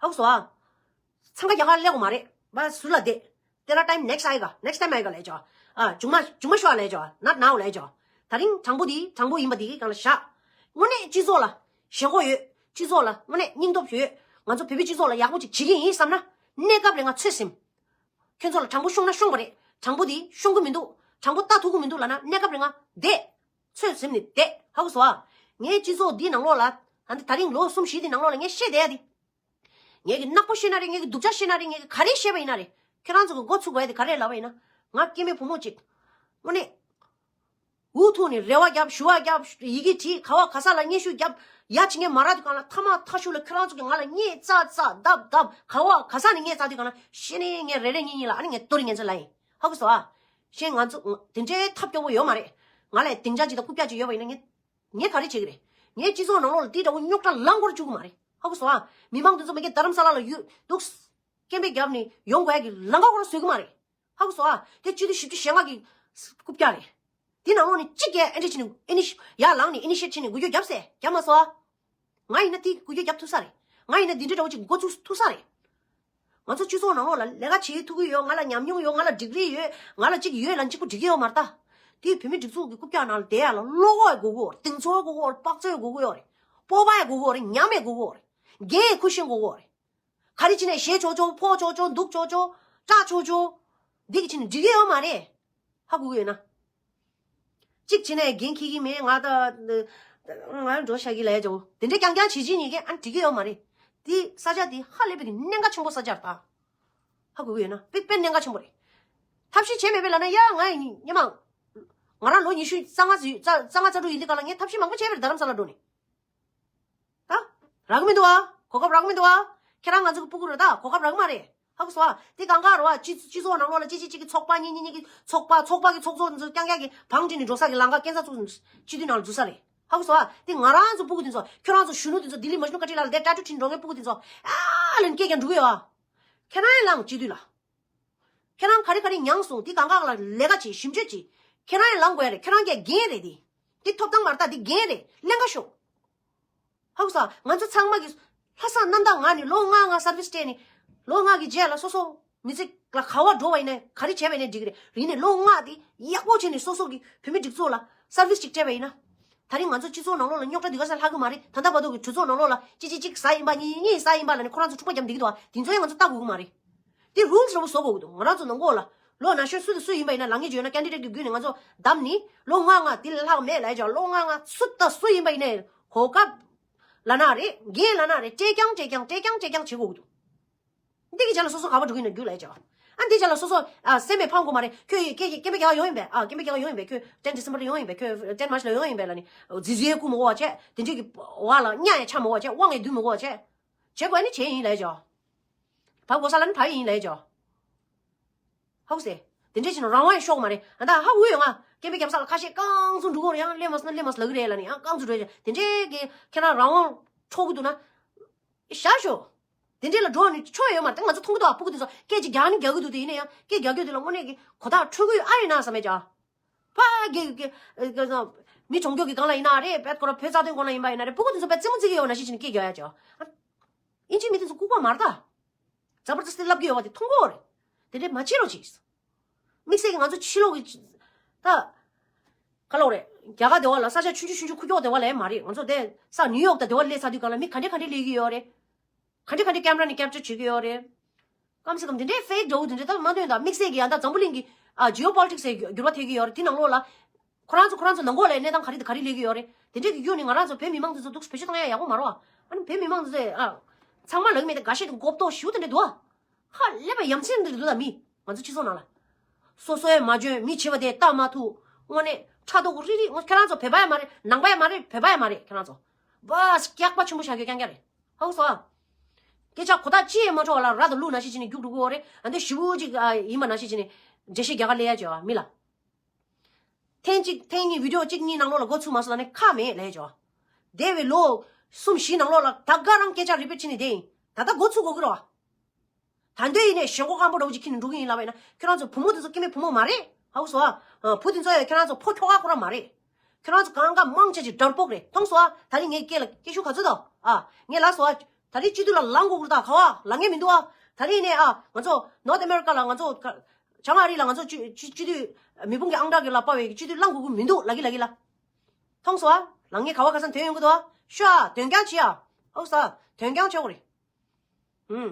ཧ་གོ་སོང་ཨ། འཚང་ཁ་རྒྱག་ག་སླེབས་དགོས་མ་རེད། བ་ཟུར་ལ་བསྡད། तेरा time next आएगा, next time आएगा ལབ་ཡ་ཅིག་ཡོད། ཨ་མཇུག་མ་མཇུག་མ་ཤོག་ལབ་ཡ་ཅིག་ཡོད། not now ལབ་ཡ་ཅིག་ཡོད། ད་རིང་དྲང་པོ་འདི་དྲང་པོ་ཡིན་པ་འདི་སྒང་ལ་བཞག་དངོས་གནས་སྤྱི་ཚོགས་ལ་ཞེན་ཁོག་ཡོད། སྤྱི་ཚོགས་ལ་དངོས་གནས་སྙིང་སྟོབས་ཡོད། ང་ཚོ་བོད་པའི་སྤྱི་ཚོགས་ལ་ཡག་པོ་ཅིག་བྱེད་ཀྱི་ཡིན་བསམ་ན། གནས་སྐབས་རེ་ང་ཚོད་ཟིན། ཁྱོད་ཚོ་ལ་དྲང་པོ་ཤོང་ན་ཤོང་པ་རེད། དྲང་པོ་འདི་ཤོང་གི་མི་འདུག་དྲང་པོ་ལྟ་ཐུབ་ཀྱི་མི་འདུག་ལབ་ན་གནས་སྐབས་རེ་ང་བསྡད། ཚོད་ཟིན་ནས་བསྡད། ཧ་གོ་སོང་ཨ། ངའི་སྤྱི་ཚོགས་འདི་ནང་ལོགས་ལ་ཨ་ནི་ད་རིང་ལོ་གསུམ་བཞི་འདི་ནང་ལོགས་ལ་ངས་བཤད་བསྡད་ཡ་འདི། ངེད་ཀྱི་ནག་པོ་བཤད་ན་རེད། ངེད་ཀྱི་སྡུག་ཅག་བཤད་ན་རེད། ངེད་ཀྱི་ག་རེ་བཤད་པ་ཡིན་ན་རེད། ཁྱེད་རང་ཚོ་གི་མགོ་ཚུགས་དགོས་ཡ་དེ་ག་རེ་ལབ་པ་ཡིན་ན། ང་སྐྱེ་དམན་བུ་མོ་གཅིག་དངོས་གནས། འུ་ཐུག་ནས་རེ་བ་བརྒྱབ། ཞུ་བ་བརྒྱབ། ཡི་གེ་བྲིས། ག་བ་ག་ས་ལ་སྙན་ཞུ་བརྒྱབ། ཡ་ཅི་ངས་མ་རག་དུས་སྒང་ལ་ཐ་མག་ཐ་ཤུ་ལ་ཁྱེད་རང་ཚོ་གི་ང་ལ་བརྙས་བཙག་བཙག་བརྡབ་བརྡབ། ག་བ་ག་ས་ནས་བརྙས་བཙག་དུས་སྒང་ལ་ཤེས་ནས་ངས་རེ་རེ་གཉིས་གཉིས་ལ་ཨ་ནི་ངས་ཏོ་རི་ངན་ཚོད་ལ་ཡིན། ཧ་གོ་སོང་ཨ། ཤེས་ང་ཚོ་དེ་འདྲའི་ཐབས་སྐྱོ་བོ་ཡོད་མ་རེད། ང་ལ་སྡིངས་ཆ་གཅིག་དང་རྐུབ་བཀྱག་གཅིག་ཡོད་པ་ཡིན་ན་ངས། ངས་ག་རེ་བྱེད་ཀྱི་རེད། ངའི་སྤྱི་ཚོགས་ནང་ལོགས་ལ་དེ་འདྲ་བོ་རྙོག་དྲ་ལངས་སྐོར་བཅུག་གི་མ་རེད། ཧ་གོ་སོང་ཨ། མི་མང་དེ་ཚོ་མ་གི་རྡ་རམ་ས་ལ་ལ་ཡོད་འདུག་སྐད་འབོད་བརྒྱབ་ནས་ཡོང་དགོས་ཡ་གི་ལམ་ཁ་སྐོར་བཟོ་གི་མ་རེད། ཧ་གོ་སོང་ཨ། དེ་སྤྱི་འཐུས་བཞི་བཅུ་ཞེ་ལྔ་གི་རྐུབ་བཀྱག་རེད། དེ་ནང་ལོགས་ནས་གཅིག་གིས་ཨེ་འདྲ་བྱས་ནས་ཨེ་ནི་ཡར་ལངས་ནས་ཨེ་ནི་ཤེཊ་བྱས་ནས་འགུལ་སྐྱོད་བརྒྱབ་སེ་བརྒྱབ་མ་སོང་ཨ། ང་ཡིན་ན་དེ་འགུལ་སྐྱོད་རྒྱབ་ཐུབ་ས་རེད། ང་ཡིན་ན་འདི་འདྲ་འདྲ་བོ་ཅིག་འགོ་བཙུགས་ཐུབ་ས་རེད། ང་ཚོ་སྤྱི་ཚོགས་ནང་ལོགས་ལ་ལས་ཀ་བྱེད་ཐུབ་ཀྱི་ཡོད། ང་ལ་ཉམས་མྱོང་ཡོད། ང་ལ་ཌིག་རི་ཡོད། ང་ལ་གཅིག་ཡོད་ལབ་གཅིག་པོ་འགྲིག་གི་ཡོད་མ་རེད་ད། དེ་བོད་མི་སྒྲིག་འཛུགས་ཀྱི་རྐུབ་བཀྱག་ནང་ལ་བསྡད་ཡ་ལ་བློ་ཁོག་དགོས་ཀྱི་ཡོད་རེད། གདེང་ཚོད་དགོས་ཀྱི་ཡོད་རེད། སྤོབས་པ་ཡང་དགོས་ཀྱི་ཡོད་རེད། ཉམས་ཡང་དགོས་ཀྱི་ཡོད་རེད། འགན་ཡང་འཁུར་ཤེས་དགོས་ཀྱི་ཡོད་རེད། ག་རེ་བྱས་ནས་བཞེས་ཆོག་ཆོག་ཕོག་ཆོག་ཆོག་འདུག་ཆོག་ཆོག་སྐྲག་ཆོག་ཆོག་འདི་གི་བྱས་ནས་འགྲིག་གི་ཡོད་མ་རེད། ཧ་གོ་གི་ཡོད་ན། གཅིག་བྱས་ནས་འགན་འཁྱེར་གྱི་མེད། ང་ད་ང་འགྲོ་ཤག་གི་ལབ་ཡ་ཅིག་ཡོད། དེ་འདྲས་རྐྱང་རྐྱང་བྱེད་བྱེད་ཉིད་ཀྱིས་ཨ་འགྲིག་གི་ཡོད་མ་རེད། དེ་ས་ཆ་དེ་ཧ་ལས་པའི་གི་གནད་འགག་ཆེན་པོ་ས་ཆ་རེད་ད། ཧ་གོ་གི་ཡོད་ན་དཔེ་དཔེ་གནད་འགག་ཆེན་པོ་རེད། ཐབས་ཤེས་བྱས་མེད་པས་ལབ་ན་ཡ་ང་ཡིན་སྔོན་མ། ང་རང་ལོ་ཉི་ཤུ་རྩ་ལྔ་ཙམ་ཡོད། རྩ་རྩ་ལྔ་རྩ་དྲུག་ཡིན་དུས་སྒང་ལ་ངས་ཐབས་ཤེས་མང་པོ་བྱས་པ་རེད། རྡ་རམ་ས་ལ་འགྲོ་ནས། ད། རག་གི་མི་འདུག་ཨ། གོ་སྐབས་རག་གི་མི་འདུག་ཨ། ཁྱེད་རང་ང་ཚོ་གི་སྤུ་གུ་རེད་ད། གོ་སྐབས་རག་གི་མ་རེད། ཧ་གོ་སོང་ཨ། དེ་གང་ག་རེད་བ། སྤྱི་སྤྱི་ཚོགས་ནང་ལོགས་ལ་གཅིག་གཅིག་གཅིག་གི་ཚོགས་པ་གཉིས་གཉིས་གཉིས་ཀྱི་ཚོགས་པ། ཚོགས་པ་གི་ཚོགས་གཙོ་འདི་ཚོ་རྐྱང་རྐྱང་གི་བང་བསྒྲིགས་ནས་འགྲོ་ས་གི་ལམ་ཁ་སྐྱེལ་ས་ཚུགས། སྤྱི་འཐུས་ནང་ལ་འཛུལ་ས་རེད། ཧ་གོ་སོང་ཨ། དེ་ང་རང་ཚོ་སྤུ་གུ་འདི་ཚོ། ཁྱོད་རང་ཚོ་གཞོན་ནུ་འདི་ཚོ་ལྡི་ལི་མ་གཞོན་ནུ་བཀའ་ཁྲི་ལགས་ལ་དེ་ཊ་ཊུ་བྲིས་འགྲོ་མཁན་སྤུ་གུ་འདི་ཚོ་ཨ་ལན་སྐད་རྒྱག་འགྲོ་གི་ཡོད་ཨ། ཁྱེད་རང་ཡང་ལངས་སྤྱི་འཐུས་ལ། ཁྱེད་རང་ག་རེ་ག་རེ་མྱངས་སོང་། དེ་གང་ག་ལ་ལས་ཀ་བྱེད། ཞིབ་འཇུག་བྱེད། ཁྱེད་རང་ཡང་ལངས་དགོས་ཡ་རེད། ཁྱེད་རང་གི་འགན་རེད་དེ། དེ་ཐོབ་ཐང་མ་རེད་ད། དེ་འགན་རེད། ལེན་ག་ཤོག་ཧ་གོ་སོང་། ང་ཚོ་ཚང་མ་གི་ལྷག་བསམ་རྣམ་དག་ངང་ནས་ལོ་ལྔ་ལྔ་སར་བིས་སྤྲད་ནས། ལོ་ལྔ་གི་རྗེས་ལ་སོ་སོ་མི་ཚེ་ལ་ག་བ་འགྲོ་བ་ཡིན་ནའི་ག་རེ་བྱས་པ་ཡིན་ནའི་འགྲིག་གི་རེད། རེད་ནས་ལོ་ལྔ་དེ་ཡག་པོ་བྱས་ནས་སོ་སོ་གི་བོད་མི་སྒྲིག་འཛུགས་ལ་སར་བིས་ཅིག་སྤྲད་པ་ཡིན་ན། ད་རིང་ང་ཚོ་སྤྱི་ཚོགས་ནང་ལོགས་ལ་རྙོག་དྲ་འདི་ག་ས་ལྷག་གི་མ་རེད། ད་ལྟ་བར་དུ་གི་གྲོས་ཚོགས་ནང་ལོགས་ལ་གཅིག་གཅིག་གཅིག་ཟ་ཡིན་པ། གཉིས་གཉིས་ཟ་ཡིན་པ་ལབ་ནས་ཁོ་རང་ཚོ་འཁྲུག་པ་རྒྱབ་བསྡད་ཀྱི་འདུག་བ། དེ་ཚོ་ཡང་ང་ཚོ་ལྟ་དགོས་ཀྱི་མ་རེད། དེ་རུལ་སི་འདྲ་བོ་བཟོ་དགོས་ཀྱི་འདུག་ང་རང་ཚོ་ནང་ལོགས་ལ་ལོ་ན་གཞོན་སུ་དང་སུ་ཡིན་པ་ཡིན་ན། ལངས་ངེས་ཅིག་ཡོད་ན་ཀེན་ཌི་ཌེ་ཊི་གི་བརྒྱུད་ནས་ང་ཚོ་བདམས་ནས། ལོ་ལྔ་ལྔ་དེ་ལས་ལྷག་མེད་ལབ་ཡ་ཅིག་ལོ་ལྔ་ལྔ་སུ་དང་སུ་ཡིན་པ་ཡིན་ནའི་གོ་སྐབས་ལབ་ན་རེད། འགན་ལབ་ན་རེད། སྤྲད་རྐྱང་སྤྲད་རྐྱང་སྤྲད་རྐྱང་སྤྲད་རྐྱང་བྱེད་དགོས་ཀྱི་འདུག་འདི་གི་རྗེས་ལ་སོ་སོ་ག་པར་འགྲོ་གི་ཡིན་ན་རྒྱུགས་ལབ་ཡ་ཅིག་ཨ་འདི་རྗེས་ལ་སོ་སོ་ཨ་སེམས་པས་ཕམ་དགོས་མ་རེད། ཁྱོད་ཡི་སྐད་སྐད་མེད་རྒྱག་ཡོང་ཡིན་པས། ཨ་སྐད་མེད་རྒྱག་ཡོང་ཡིན་པས། ཁྱོད་ཏེན་ཌི་སེམ་བར་ལ་ཡོང་ཡིན་པས། ཁྱོད་ཏེན་མཱར་ཆི་ལ་ཡོང་ཡིན་པས་ལབ་ནས་རྫི་རྫི་ཡས་རྐུ་མི་དགོས་པ་བྱས། དེ་འདྲས་ཀྱི་བར་ལ་གཉའ་ཡང་ཆག་མི་དགོས་པ་བྱས། དབང་ཡང་བསྡུ་མི་དགོས་པ་བྱས། བྱེད་དགོས་ནི་བྱས་ཡིན་ལབ་ཡ་ཅིག་བབས་དགོས་ས་ལ་ནི་བབས་ཡིན་ལབ་ཡ་ཅིག་ཧ་གོ་སོང་། དེ་འདྲས་བྱས་ན་རང་དབང་ཡང་ཤོར་གི་མ་རེད། ཨ་ད་ཧ་གོ་ཡོད། ང་སྐད་མེད་རྒྱབ་ས་ལ་ཁ་ཤས་རྐང་བཙུགས་འགྲོ་གི་ཡོད་རེད། ཡང་སླེབས་མ་སོང་ན་སླེབས་མ་སོང་ལབ་གི་རེད་ལབ་ནས་ཡང་རྐང་བཙུགས་འགྲོ་ཡ་ཅིག་དེ་འདྲས་ཀྱི་ཁྱེད་རང་རང་དབང་འཕྲོག་གི་འདུག་ན། བཞག་ཤོག་དེ་འདྲས་ལ་འགྲོ་ནས་ཆོ་ཡོད་མ་རེད། ང་ཚོ་མཐོང་གི་འདུག་ཨ། སྤུ་གུ་དེ་ཚོ་སྐད་ཅིག་རྒྱག་ནི་རྒྱག་གི་འདུག་དེ་ཡིན་ན་ཡང་སྐད་རྒྱག་རྒྱུ་དེ་ལ་དངོས་གནས་ཀྱི་གོ་ཐག་ཆོད་ཀྱི་ཡོད་ཨ་རེད་ན་བསམ་ཡ་ཅིག་ཕ་གི་གི་གི་མི་གྲོང་ཁྱེར་གྱི་སྒང་ལ་ཡིན་ན་རེད། བེད་ཁོ་ར་བོད་རྩ་དོན་སྒང་ལ་ཡིན་པ་ཡིན་ན་རེད། སྤུ་གུ་དེ་ཚོ་བེད་རྩེད་མོ་རྩེ་གི་ཡོད་ན་ཤེས་བྱས་ནས་སྐད་རྒྱག་ཡ་ཅིག་ཨ། ཨིན་ཇིའི་མི་དེ་ཚོ་ལྐུགས་པ་མ་རེད་ད། ཛ་བར་དསྟི་ལབ་ཀྱི་ཡོད་པ་དེ་མཐོང་གི་ཡོད་རེད། དེ་འདྲས་མ་བྱེད་རོགས་གྱིས། དམིགས་བསལ་གྱི་ང་ཚོ་ཕྱི་ལོགས་ཀྱི་ད་ག་ལབ་རེད། རྒྱ་གར་དེ་བ་ལ་ས་ཆ་ཆུང་ཆུང་ཆུང་ཆུང་ཁུག་ཀྱོག་དེ་བ་ལ་མ་རེད། ང་ཚོ་དེ་ས་ནིའུ་ཡོག་དང་དེ་བ་སླེབས་ཚར་དུས་སྒང་ལ་མི་ག་འདྲས་ག་འདྲས་སླེབས་ཀྱི་ཡོད་རེད། ག་འདྲས་ག་འདྲས་ཀེམ་ར་ནས་ཀེབ་ཅར་བྱེད་ཀྱི་ཡོད་རེད། སྐམ་སེ་སྐམ་དེ་འདྲའི་ཕེག་འདྲ་བོ་དེ་འདྲ་ད་མ་འདོན་ད། དམིགས་བསལ་གྱི་ཡང་ད་འཛམ་བུ་གླིང་གི་ཨ་ཇི་ཨོ་པོ་ལི་ཊིག་སི་ཟེར་འགྱུར་བ་ཐེབས་ཀྱི་ཡོད་རེད། དེ་ནང་ལོགས་ལ་ཁོ་རང་ཚོ་ཁོ་རང་ཚོ་ནང་ལོགས་ལ་གནས་སྟངས་ག་རེ་ག་རེ་སླེབས་ཀྱི་ཡོད་རེད། དེ་འདྲའི་གི་བརྒྱུད་ནས་ང་རང་ཚོ་བོད་མི་མང་དེ་ཚོ་འདུག་བེད་སྤྱོད་བཏང་ཡ་ཡག་པོ་མ་རེད་བ། ཨ་ནི་བོད་མི་མང་དེ་ཚོས་ཨ་ཚང་མ་ལབ་ཀྱི་མེད་དེ་འགའ་ཤས་དེ་མགོ་ཏོག་ཞུ་དེ་འདྲ་འདུག་བ། ཧ་ལས་པ་ཡ་མཚན་འདི་འདུག་ད། མི་ང་ཚོ་སྤྱི་ཚོགས་ནང་ལ་སོ་སོའི་མ་འཇོན་མི་བྱེད་པ་དེ་ལྟ་མ་ཐུབ། དངོས་གནས་ཕྲག་དོག་རིག་རིག་ཁྱེད་རང་ཚོ་བོད་པ་ཡང་མ་རེད། ནང་པ་ཡང་མ་རེད། བོད་པ་ཡང་མ་རེད། ཁྱེད་རང་ཚོ་བ་སྐྱག་པ་ཆེན་པོ་བཞག་རྒྱུ་རྐྱང་རྐྱང་རེད། ཧ་གོ་སོང་ཨ། སྐད་ཆ་གོ་ཐག་ཅི་ཡང་མ་ཆོད་པ་ལ་ར་དང་གླུ་ནང་བཞིན་བྱས་ནས་རྒྱུགས་འགྲོ་གི་ཡོད་རེད། ཨ་འདི་ཞེ་པོ་ཅིག་ཨ་ཡིན་པ་ནང་བཞིན་བྱས་ནས་འགྲེལ་བཤད་རྒྱག་ག་སླེབས་ཡ་བྱས་པ་མི་ལ། ཐེངས་གཅིག་ཐེངས་གཉིས་བི་ཌིའོ་གཅིག་གཉིས་ནང་ལོགས་ལ་འགོ་ཚུགས་མ་སོང་ད་ནི་ཁ་མེད་ལབ་ཡ་བྱས་པ། འདས་པའི་ལོ་གསུམ་བཞི་ནང་ལོགས་ལ་ད་ག་རང་སྐད་ཆ་རི་པིཊ་བྱས་ནས་བསྡད་ཡིན། ད་ལྟ་འགོ་ཚུགས་དགོས་ཀྱི་རེད་བ། ད་འདོད་ཡིན་ནས་ཞེན་ཁོག་སྐམ་པོ་འདྲ་བོ་ཅིག་ཁྱེར་ནས་འགྲོ་གི་ཡིན་ལབ་པ་ཡིན་ན། ཁྱོད་རང་ཚོ་བུ་མོ་དེ་ཚོ་སྐྱེ་དམན་བུ་མོ་མ་རེད། ཧ་གོ་སོང་ཨ། བུ་དེ་ཚོ་ཡང་ཁྱོད་རང་ཚོ་ཕོ་ཁྱོ་ག་ཁོ་རང་མ་རེད། ཁྱོད་རང་ཚོ་གང་ག་མང་ཆེ་ཅིག་དྲར་པོག་རེད། མཐོང་སོང་ཨ། ད་རིང་ངའི་སྐད་ལ་སྐད་ཤུགས་ག་ཚོད་དང་ཨ། ངས་ལབ་སོང་ཨ། ད་རིང་སྤྱི་འཐུས་ལ་ལངས་དགོས་ཀྱི་རེད་ད། ག་བ་ལངས་ངེས་མི་འདུག་ཨ། ད་རིང་ནས་ཨ་ང་ཚོ་ནོར་ཐི་ཨ་མེ་རི་ཀ་ལ་ང་ཚོ་ག་བྱང་ཨ་རི་ལ་ང་ཚོ་སྤྱི་སྤྱི་སྤྱི་འཐུས་མི་དཔུང་གི་ཨང་གྲངས་ཀྱི་ལ་དཔའ་བའི་སྤྱི་འཐུས་ལངས་དགོས་ཀྱི་མི་འདུག་ལབ་ཀྱི་ལབ་ཀྱི་ལ། མཐོང་སོང་ཨ། ལངས་ངེས་ག་བ་ག་ས་དོན་ཡོང་གི་འདུག་ཨ། ཤོད་ཨ། དོན་རྐྱང་བྱེད་ཨ། ཧ་གོ་སོང་ཨ། དོན་རྐྱང་བྱེད་དགོས་རེད། ཧུམ།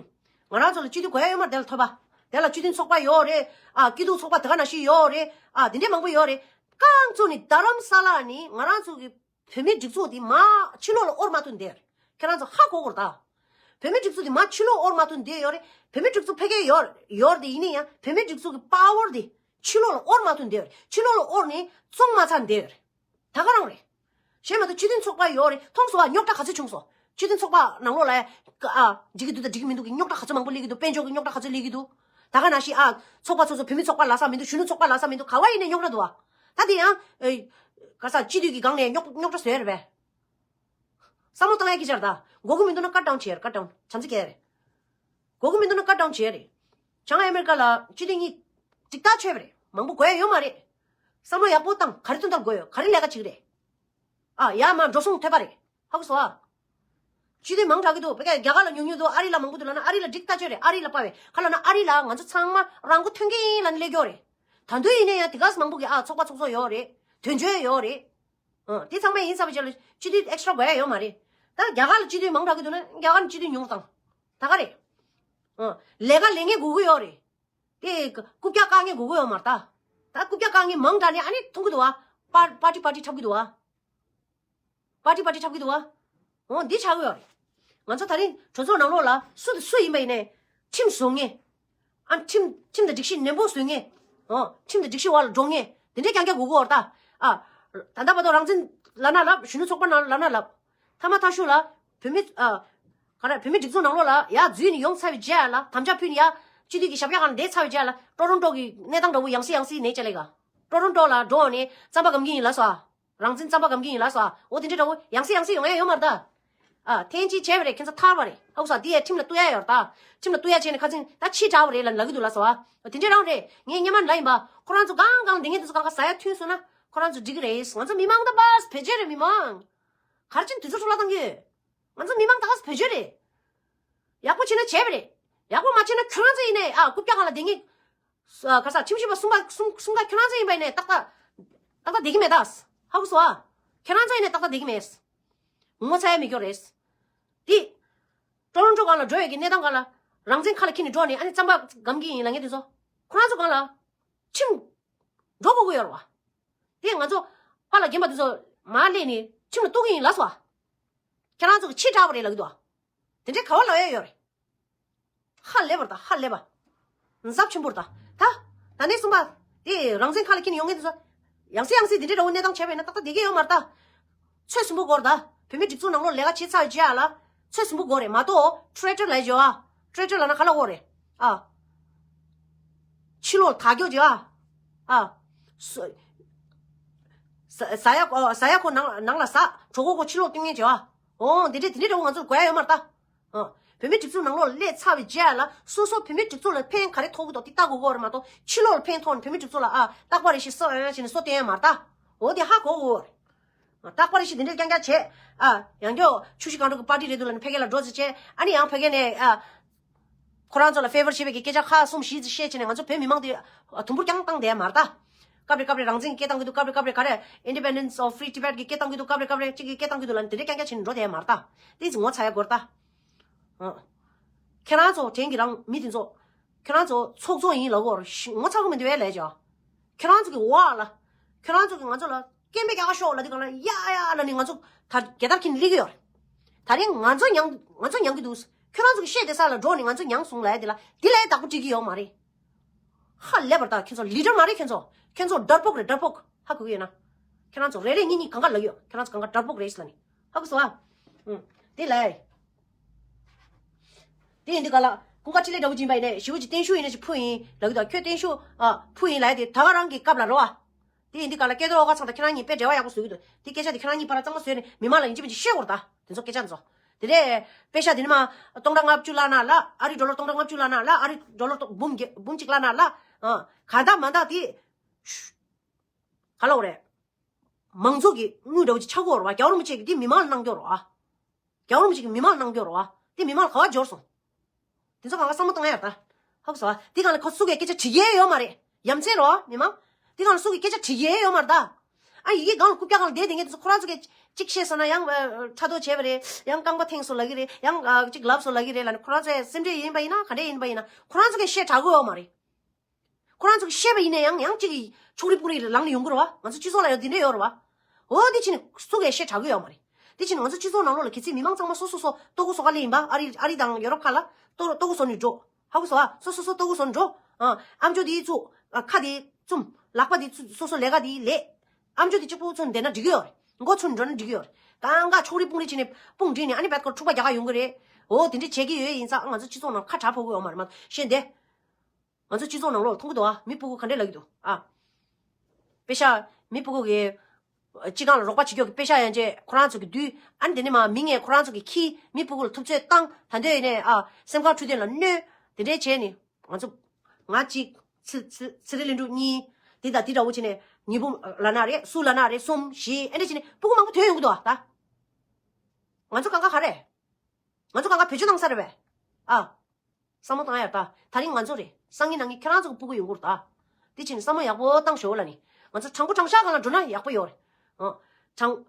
ང་རང་ཚོ་ལ་སྤྱི་འཐུས་དགོས་ཡ་ཡོད་མ་རེད། དེ་ལ་ཐོབ་པ། དེ་ལ་སྤྱི་མཐུན་ཚོགས་པ་ཡོད་རེད་ཨ། སྐྱིད་སྡུག་ཚོགས་པ་དེ་ག་ནང་བཞིན་ཡོད་རེད་ཨ། དེ་འདྲས་མང་པོ་ཡོད་རེད། རྐང་བཙུགས་ནས་རྡ་རམ་ས་ལ་ནས་ང་རང་ཚོ་གི་བོད་མིའི་སྒྲིག་འཛུགས་དེ་མར་ཕྱི་ལོགས་ལ་དབོར་མ་ཐུབ་བསྡད་ཡོད་རེད། ཁྱེད་རང་ཚོ་ཧ་གོ་དགོས་རེད་ད། བོད་མིའི་སྒྲིག་འཛུགས་དེ་མར་ཕྱི་ལོགས་དབོར་མ་ཐུབ་བསྡད་ཡོད་རེད། བོད་མིའི་སྒྲིག་འཛུགས་ཕ་གིར་ཡོད་ཡོད་རེད། དེ་ཡིན་ན་ཡང་བོད་མིའི་སྒྲིག་འཛུགས་ཀྱི་པ་ཝར་དེ་ཕྱི་ལོགས་ལ་དབོར་མ་ཐུབ་བསྡད་ཡོད་རེད། ཕྱི་ལོགས་ལ་དབོར་ནས་བཙོང་མ་ཚར་བསྡད་ཡོད་རེད། ད་ག་རང་རེད། གཞན་མ་གཏོགས་སྤྱི་མཐུན་ཚོགས་པ་ཡོད་རེད། མཐོང་སོང་ཨ། རྙོག་དྲ་ག་ཚོད་བྱུང་སོང་། སྤྱི་མཐུན་ཚོགས་པ་ནང་ལོགས་ལ་ཨ་འགྲིག་གི་འདུག་ད་འགྲིག་གི་མི་འདུག་གི་རྙོག་དྲ་ག་ཚོད་མང་པོ་སླེབས་ཀྱི་འདུག་དཔལ་འབྱོར་གྱི་རྙོག་དྲ་ག་ཚོད་སླེབས་ཀྱི་འདུག་ད་ག་ནང་བཞིན་ཨ་ཚོགས་པ་སོ་སོ་བོད་མི་ཚོགས་པ་ལབ་ས་མི་འདུག་གཞོན་ནུ་ཚོགས་པ་ལབ་ས་མི་འདུག་ག་བ་ཡིན་ནའི་རྙོག་དྲ་འདུག་ཨ། ད་དེ་ཡང་ཨེ་ག་ས་སྤྱི་འཐུས་ཀྱི་སྒང་ནས་རྙོག་རྙོག་དྲ་བཟོས་རེད་པས། བསམ་བློ་བཏང་ཡ་སྐད་ཆ་རེད་ད། དགོས་ཀྱི་མི་འདུག་ན་ཀཊ་ཌའུན་བྱེད་ཀཊ་ཌའུན་བྱམས་བརྩེ་རྒྱག་རེད། དགོས་ཀྱི་མི་འདུག་ན་ཀཊ་ཌའུན་བྱེད་རེད། བྱང་ཨ་མེ་རི་ཀ་ལ་སྤྱི་འཐུས་གཉིས་ཅིག་ལྟ་ཆོད་པ་རེད། མང་པོ་དགོས་ཡ་ཡོད་མ་རེད། བསམ་བློ་ཡག་པོ་བཏང་། ག་རེ་དོན་དག་དགོས་ཡོད། ག་རེ་ལས་ཀ་བྱེད་ཀྱི་རེད། ཨ་ཡ་མ་འགྲོ་སོང་ཐོབ་པ་རེད། ཧ་གོ་སོང་ཨ། སྤྱི་འཐུས་མང་དྲགས་ཀྱི་འདུག་བོད་སྐད་རྒྱ་གར་ལ་ཉུང་ཉུང་འདུག་ཨ་རི་ལ་མང་པོ་འདུག་ལབ་ན་ཨ་རི་ལ་འགྲིག་ལྟ་ཆོད་རེད། ཨ་རི་ལ་དཔའ་བས་ག་ལབ་ན་ཨ་རི་ལ་ང་ཚོ་ཚང་མ་རང་མགོ་ཐོན་གྱི་ཡིན་ལབ་ནས་སླེབས་ཀྱི་ཡོད་རེད། ད་དུང་ཡིན་ན་ཡང་དེ་ག་ས་མང་པོ་གི་ཨ་ཚོགས་པ་ཚོགས་གཙོ་ཡོད་རེད། དོན་གཅོད་ཡོད་རེད། ཨ་དེ་ཚང་མ་ཡིན་ཚར་བའི་རྗེས་ལ་སྤྱི་འཐུས་ཨེག་སི་ཊྲ་དགོས་ཡ་ཡོད་མ་རེད། ད་རྒྱ་གར་ལ་སྤྱི་འཐུས་མང་དྲགས་ཀྱི་འདུག་ན་རྒྱ་གར་ནས་སྤྱི་འཐུས་ཉུང་རུ་བཏང་། ད་ག་རེད། ཨ་ལས་ཀ་ལས་མཁན་དགོས་ཀྱི་ཡོད་རེད། དེ་རྐུབ་བཀྱག་བཀག་མཁན་དགོས་ཀྱི་ཡོད་མ་རེད་ད། ད་རྐུབ་བཀྱག་བཀག་མཁན་མང་དྲགས་ནས་ཨ་ནི་མཐོང་གི་འདུག་བ། པ་པར་ཊི་པར་ཊི་འཁྲབ་ཀྱི་འདུག་བ། པར་ཊི་པར་ཊི་འཁྲབ་ཀྱི་འདུག་བ། འོ་འདི་ཆགས་ཀྱི་ཡོད་རེད། ང་ཚོ་ད་རིང་གྲོས་ཚོགས་ནང་ལོགས་ལ་སུ་དང་སུ་ཡིན་པ་ཡིན་ནའི་ཁྲིམས་བཟོ་མཁན། ཨ་ཁྲིམས་ཁྲིམས་དང་སྒྲིག་གཞི་ནན་པོ་བཟོ་མཁན། འོ་ཁྲིམས་དང་སྒྲིག་གཞི་འོག་ལ་འགྲོ་མཁན་དེ་འདྲས་རྐྱང་རྐྱང་དགོས་ཀྱི་ཡོད་རེད་ད། ཨ་ད་ལྟ་བར་དུ་རང་བཙན་ལབ་ན་ལབ། གཞོན་ནུ་ཚོགས་པ་ནང་ལབ་ན་ལབ། མཐའ་མ་མཐའ་གཞུག་ལ་བོད་མི་ཨ་ག་རེ་བོད་མི་སྒྲིག་འཛུགས་ནང་ལོགས་ལ་ཡར་འཛུལ་ནས་ཡོང་ཚར་བའི་རྗེས་ལ་དམ་བཅའ་ཕུལ་ནས་ཡར་སྤྱི་འཐུས་ཀྱི་ཞབས་ཀྱག་སྒང་ལ་བསྡད་ཚར་བའི་རྗེས་ལ་ཊོ་རོན་ཊོ་གི་གནས་སྟངས་འདྲ་བོ་ཡང་སེ་ཡང་སེ་ནས་ཅ་ལག་ག་ཊོ་རོན་ཊོ་ལ་འགྲོ་ནས་རྩམ་པ་སྒམ་གྱི་ཡིན་ལབ་སོང་ཨ། རང་བཙན་རྩམ་པ་སྒམ་གྱི་ཡིན་ལབ་སོང་ཨ། འོ་དེ་འདྲ་འདྲ་བོ་ཡང་སེ་ཡང་སེ་ཡོང་ཡ་ཡོད་མ་རེད་ད། ཨ་ཐེངས་གཅིག་བྱས་པ་རེད། ཁྱེད་ཚོ་ཐར་བ་རེད། ཧ་གོ་སོང་། འདི་ཡ་ཁྲིམས་ལ་གཏུག་ཡ་ཡོད་རེད་ད། ཁྲིམས་ལ་གཏུག་ཡ་བྱས་ནས་ཁ་སང་ད་ཕྱིས་དྲགས་པ་རེད་ལབ་ལབ་ཀྱི་འདུག་ལབ་སོང་ཨ། དེ་འདྲ་རང་རེད། ངས་སྔོན་མ་ལབ་ཡིན་པ། ཁོ་རང་ཚོ་གང་གང་ལ་བསྡད་མཁན་དེ་ཚོ་གང་ག་ཟ་ཡ་ཐོན་སོང་ན་ཁོ་རང་ཚོ་འགྲིག་གི་རེད། ང་ཚོ་མི་མང་ད་པས་བེད་སྤྱོད་རེད་མི་མང་། ག་རེ་བྱས་ནས་དུས་ཚོད་འཕྲོ་བརླག་བཏང་གི་ཡོད། ང་ཚོ་མི་མང་ད་ག་ས་བེད་སྤྱོད་རེད། ཡག་པོ་བྱས་ན་བྱས་པ་རེད། ཡག་པོ་མ་བྱས་ན་ཁྱོད་རང་ཚོ་ཡིན་ནའི་ཨ་རྐུབ་བཀྱག་སྒང་ལ་བསྡད་མཁན། ཨ་ག་ས་ཁྲིམས་ཞིབ་པ་གསུམ་པ་གསུམ་གསུམ་ཀ་ཁྱོད་རང་ཚོ་ཡིན་པ་ཡིན་ནའི་ཏག་ཏག་ཏག་ཏག་བསྡད་ཀྱི་མེད་ད། ཧ་གོ་སོང་ཨ། ཁྱོད་རང་ཚོ་ཡིན་ནའི་ཏག་ཏག་བསྡད་ཀྱི་མེད། ངོ་ཚ་ཡ་མི་སྐྱོ་རེད། དེ། ཊོ་རོན་ཊོ་སྒང་ལ་འགྲོ་ཡས་ཀྱི་གནས་སྟངས་སྒང་ལ་རང་བཙན་ཁ་ལ་འཁྱེར་ནས་འགྲོ་ནས་ཨ་ནི་རྩམ་པ་སྒམ་གྱི་ཡིན་ལབ་མཁན་དེ་ཚོ། ཁོ་རང་ཚོ་སྒང་ལ་ཁྲིམས་འགྲོ་དགོས་ཀྱི་ཡོད་རེད་བ། དེ་ང་ཚོ་ཕར་ལ་རྒན་པ་དེ་ཚོ་མར་སླེབས་ནས་ཁྲིམས་ལ་གཏུག་གི་ཡིན་ལབ་སོང་ཨ། ཁྱེད་རང་ཚོ་གི་ཕྱིས་དྲགས་པ་རེད་ལབ་ཀྱི་འདུག་ཨ། དེ་འདྲའི་ག་བ་ལབ་ཡ་ཡོད་རེད། ཧ་ལས་པ་རེད་ད་ཧ་ལས་པ། འཛབ་ཆེན་པོ་རེད་ད། ད་ད་ནས་གསུངས་པ། དེ་རང་བཙན་ཁ་ལ་འཁྱེར་ནས་ཡོང་མཁན་དེ་ཚོ། ཡང་སེ་ཡང་སེ་དེ་འདྲའི་འདྲ་བོ་གནས་སྟངས་བྱས་པ་ཡིན་ན་ཏག་ཏག་བསྡད་ཀྱི་ཡོད་མ་རེད་ད། ཚོད་ཟིན་པོ་དགོས་རེད་ད། བོད་མི་སྒྲིག་འཛུགས་ནང་ལོགས་ལས་ཀ་བྱེད་ཚར་རྗེས་ལ། ཚོད་ཟིན་པོ་དགོས་རེད་མ་གཏོགས་ཊེ་རེ་ཊར་ལབ་བྱས་ཨ། ཊེ་རེ་ཊར་ལབ་ན་ག་ལབ་དགོས་རེད། ཨ། ཕྱི་ལོགས་དག་སྐྱོ་བྱས་ཨ། ཨ། ཟ་ཟ་ཡ་ཨ་ཟ་ཡ་ཁོ་ནང་ནང་ལ་ཟ། གྲོད་ཁོག་ཁོ་ཕྱི་ལོགས་སྟོན་མཁན་བྱས་ཨ། འོ་དེ་འདྲས་དེ་འདྲས་འདྲ་བོ་ང་ཚོར་དགོས་ཡ་ཡོད་མ་རེད་ད། ཨ། བོད་མི་སྒྲིག་འཛུགས་ནང་ལོགས་སླེབས་ཚར་བའི་རྗེས་ལ་སོ་སོ་བོད་མི་སྒྲིག་འཛུགས་ལ་ཕན་ག་རེ་ཐོགས་ཀྱི་འདུག་དེ་ལྟ་དགོས་ཀྱི་ཡོད་རེད་མ་གཏོགས་ཕྱི་ལོགས་ལ་ཕན་ཐོགས་ནས་བོད་མི་སྒྲིག་འཛུགས་ལ་ཨ་རྟག་པ་རེ་བཞིན་སོ་ཨ་བྱས་ནས་སོ་བསྟན་ཡ་མ་རེད་ད། འོ་དེ་ཧ་གོ་དགོས་ཀྱི་ཡོད་རེད། རྟག་པ་རེ་བཞིན་དེ་འདྲས་རྐྱང་རྐྱང་བྱས་ཨ་ཡང་བསྐྱར་ཆུ་བཞི་སྒང་དྲུག་གི་པར་ཊི་རེད་འདུག་ལབ་ནས་ཕ་གི་ལ་འགྲོ་ཟེར་བྱས་ཨ་ནི་ཡང་ཕ་གི་ནས་ཨ་ཁོ་རང་ཚོ་ལ་ཕེ་ཝར་བྱེད་པའི་གི་སྐད་ཆ་ཁག་གསུམ་བཞི་ཙམ་བཤད་བྱས་ནས་ང་ཚོ་བོད་མི་མང་དེ་དུམ་བུར་རྐྱང་བཏང་བསྡད་ཡ་མ་རེད་ད། སྐབས་རེ་སྐབས་རེ་རང་བཙན་གྱི་སྐད་བཏང་གི་འདུག་སྐབས་རེ་སྐབས་རེ་ག་རེ་Independence of Free Tibet་གི་སྐད་བཏང་གི་འདུག་སྐབས་རེ་སྐབས་རེ་གཅིག་གི་སྐད་བཏང་གི་འདུག་ལབ་ནས་དེ་འདྲས་རྐྱང་རྐྱང་བྱས་ནས་འགྲོ་བསྡད་ཡ་མ་རེད་ད། དེ་ཚོ་ངོ་ཚ་ཡ་དགོས་རེད་ད། ཨ། ཁྱེད་རང་ཚོ་དྲན་གྱི་རང་མི་དེ་ཚོ། ཁྱེད་རང་ཚོ་ཚོགས་གཙོ་ཡིན་ལབ་གོ་ངོ་ཚ་གི་མི་འདུག་ཨེ་ལས་ཅོ། ཁྱེད་རང་ཚོ་གི་འོག་ལ། ཁྱེད་རང་ཚོ་གི་ང་ཚོ་ལ་སྐད་འབོད་རྒྱག་ག་ཤོག་ལབ་དུས་གང་ལ་ཡ་ཡ་ལབ་ནས་ང་ཚོ་ད་རྒྱལ་དར་འཁྱེར་ནས་སླེབས་ཀྱི་ཡོད་རེད། ད་རིང་ང་ཚོ་མྱངས་ང་ཚོ་མྱངས་ཀྱི་འདུག་ཁྱོད་རང་ཚོ་གི་བཤད་བསྡད་ས་ལ་འགྲོ་ནས་ང་ཚོ་མྱངས་སོང་ལབ་ཡ་དེ་ལ་དེ་ལས་བདག་པོ་སྒྲིག་གི་ཡོད་མ་རེད། ཧ་ལས་པར་ད་ཁྱོད་ཚོ་ལི་ཌར་མ་རེད། ཁྱོད་ཚོ་ཁྱོད་ཚོ་ཌར་པོག་རེད། ཌར་པོག་ཧ་གོ་གི་ཡོད་ན། ཁྱེད་རང་ཚོ་རེ་རེ་གཉིས་གཉིས་གང་ག་ལབ་ཡོད། ཁྱེད་རང་ཚོ་གང་ག་ཌར་པོག་རེད་ལབ་ནས་ཧ་གོ་སོང་ཨ། ཨུ། དེ་ལས། དེ་ཡིན་དུས་ག་ལ་ཀུན་དགའ་འཕྲིན་ལས་འདྲ་བོ་ཅིག་ཡིན་པ་ཡིན་ནའི་ཞི་བོ་ཅིག་བརྟན་བཞུགས་ཡིན་ནའི་ཅིག་ཕུལ་ཡིན་ལབ་གི་འདུག་ཁྱོད་བརྟན་བཞུགས་ཨ་ཕུལ་ཡིན་ལབ་ཡ་དེ་ད་ག་རང་གི་སྐབས་ལ་རོ་ཨ། དེ་ཡིན་དུས་ག་ལ་སྐལ་རྡོར་ཨོ་དཀར་ཚང་དང་ཁྱེད་རང་གཉིས་དཔེ་འབྲེལ་བ་ཡག་པོ་བཟོ་གི་འདུག་དེ་སྐད་ཆ་དེ་ཁྱེད་རང་གཉིས་བར་གཙང་མ་བཟོས་ནས་མི་མང་ལ་ཡིན་གཅིག་མིན་གཅིག་བཤད་དགོས་རེད་ད། དེ་ཚོ་སྐད་ཆ་དེ་ཚོ། དེ་ནས་པེ་ཤ་དེ་ནི་མ་སྟོང་ཕྲག་ལྔ་བཅུ་བརླག་ན་ལ་ཨ་རི་ཌོ་ལར་སྟོང་ཕྲག་ལྔ་བཅུ་བརླག་ན་ལ་ཨ་རི་ཌོ་ལར་སྟོང་འབུམ་བརྒྱ་འབུམ་གཅིག་བརླག་ན་ལ་ཨ་ག་འདྲ་མ་འདྲ་དེ། ག་ལ་འོ་རེད། མང་ཚོགས་ཀྱི་དངུལ་འདྲ་བོ་ཅིག་ཆག་གི་ཡོད་རེད་བ། རྒྱལ་བ་རིན་པོ་ཆེ་གིས་དེ་མི་མང་ལ་གནང་གི་ཡོད་རེད་བ། རྒྱལ་བ་རིན་པོ་ཆེ་གིས་མི་མང་ལ་གནང་གི་ཡོད་རེད་བ། དེ་མི་མང་ལ་ག་བ་འབྱོར་སོང་། དེ་ཚོ་གང་ག་བསམ་བློ་གཏོང་ཡ་ད། ཧ་གོ་སོང་ཨ། དེ་གང་ལ་ཁོ་སུ་གིས་སྐད་ཆ་དྲི་གི་ཡོད་མ་རེད། ཡ་མཚན་རེད་བ་མི་མང་། དེ་གང་ལ་སུ་གིས་སྐད་ཆ་དྲི་གི་ཡོད་མ་རེད་ད། ཨ་ཡི་གེ་སྒང་ལ་རྐུབ་བཀྱག་སྒང་ལ་བསྡད་བསྡད་མཁན་དེ་ཚོ་ཁོ་རང་ཚོ་གིས་གཅིག་བཤད་སོང་ན་ཡང་ཕྲག་དོག་བྱས་པ་རེད། ཡང་རྐང་པ་འཐེན་སོང་ལབ་ཀྱི་རེད། ཡང་གཅིག་ལབ་སོང་ལབ་ཀྱི་རེད་ལབ་ནས་ཁོ་རང་ཚོའི་སེམས་ཁྲལ་ཡིན་པ་ཡིན་ན་ག་འདྲས་ཡིན་པ་ཡིན་ན་ཁོ་རང་ཚོ་གིས་བཤད་དྲག་གི་ཡོད་མ་རེད། ཁོ་རང་ཚོ་གིས་བཤད་པ་ཡིན་ན་ཡང་ཡང་གཅིག་གིས་ཕྱོགས་རིས་སྤུ་རིས་ལངས་ནས་ཡོང་གི་རེད་བ། ང་ཚོ་སྤྱི་ཚོགས་ལ་ཡང་དེ་འདྲས་ཡོད་རེད་བ། འོ་དེ་ཕྱིན་ནས་སུ་གིས་བཤད་དྲག་གི་ཡོད་མ་རེད། དེ་ཕྱིན་ནས་ང་ཚོ་སྤྱི་ཚོགས་ནང་ལོགས་ལ་གལ་སྲིད་མི་མང་ཚང་མ་སོ་སོ་སོ་ལྟོ་གོས་བཟོ་ག་སླེབས་ཡིན་པ། ཨ་རི་ཨ་རི་དང་ཡོ་རོབ་ཁག་ལ་ལྟོ་ལྟོ་གོས་བཟོ་ནས་འགྲོ། ཧ་གོ་སོང་ཨ། སོ་སོ་སོ་ལྟོ་གོས་བཟོ་ནས་འགྲོ། ཨ་ཨམ་ཅོག་དེ་ཚུགས། ཨ་ཁ་དེ་བཙུམ། ལག་པ་དེ་ཚུགས། སོ་སོ་ལས་ཀ་དེ་ལས། ཨམ་ཅོག་དེ་གཅིག་པུ་ཚུགས་བསྡད་ན་འགྲིག་གི་ཡོད་རེད། མགོ་ཚུགས་འགྲོ་ན་འགྲིག་གི་ཡོད་རེད། གང་ག་ཕྱོགས་རིས་སྤུ་རིས་བྱས་ནས་དཔུང་བསྒྲིགས་ནས་ཨ་ནི་བད་ཀོ་འཁྲུག་པ་རྒྱག་ག་ཡོང་གི་རེད། འོ་དེ་འདྲས་བྱེད་ཀྱི་ཡོད་ཡིན་ཙང་ང་ཚོ་སྤྱི་ཚོགས་ནང་ཁ་གྲག་ཕོག་གི་ཡོད་མ་རེད་མ་གཏོགས་ཤེས་འདི། ང་ཚོ་སྤྱི་ཚོགས་ནང་ལོགས་ལ་མཐོང་གི་འདུག་ཨ། མི་སྤུ་གུ་ག་འདྲས་ལབ་ཀྱི་འདུག་ཨ། པེ་ཤ་མི་སྤུ་གུ་གི་སྤྱི་ཁང་ལ་རོགས་པ་བྱེད་ཀྱོག་གི་པེ་ཤ་ཡན་ཆད་ཁོ་རང་ཚོ་གི་བསྡུས། ཨ་ནི་དེ་ནས་མ་མི་ངན་ཁོ་རང་ཚོ་གི་ཁྱི་མི་སྤུ་གུ་ལ་ཐུབ་ཚོད་བཏང་། ད་འདོད་ཡིན་ནས་ཨ་སེམས་ཁམས་འཕྲོད་བསྟེན་ལ་གནོད། དེ་འདྲས་བྱས་ནས་ང་ཚོ་ང་གཅིག་ཚི་ཚི་ཚི་རི་ལི་འབྲུག་གཉིས། དེ་དང་དེ་འདྲ་བོ་བྱས་ནས་ཉི་འབུམ་ལབ་ན་རེད། སུ་ལབ་ན་རེད། གསུམ་བཞི་ཨ་འདྲས་བྱས་ནས་སྤུ་གུ་མང་པོ་ཐོན་ཡོང་གི་འདུག་ཨ། ད་ང་ཚོ་གང་ག་ག་རེད། ང་ཚོ་གང་ག་བེད་སྤྱོད་བཏང་ས་རེད་པས། ཨ། བསམ་བློ་བཏང་ཡ་ད། ད་རིང་ང་ཚོ་རེད། སང་ཉིན་གནངས་ཉིན་ཁྱེད་རང་ཚོ་གི་སྤུ་གུ་ཡོང་གི་རེད་ད། དེ་ཕྱིན་བསམ་བློ་ཡག་པོ་བཏང་ཤོག་ལབ་ནི། ང་ཚོ་དྲང་པོ་དྲང་བཞག་སྒང་ལ་འགྲོ་ན་ཡག་པོ་ཡོད་རེད། ཨ། དྲང་།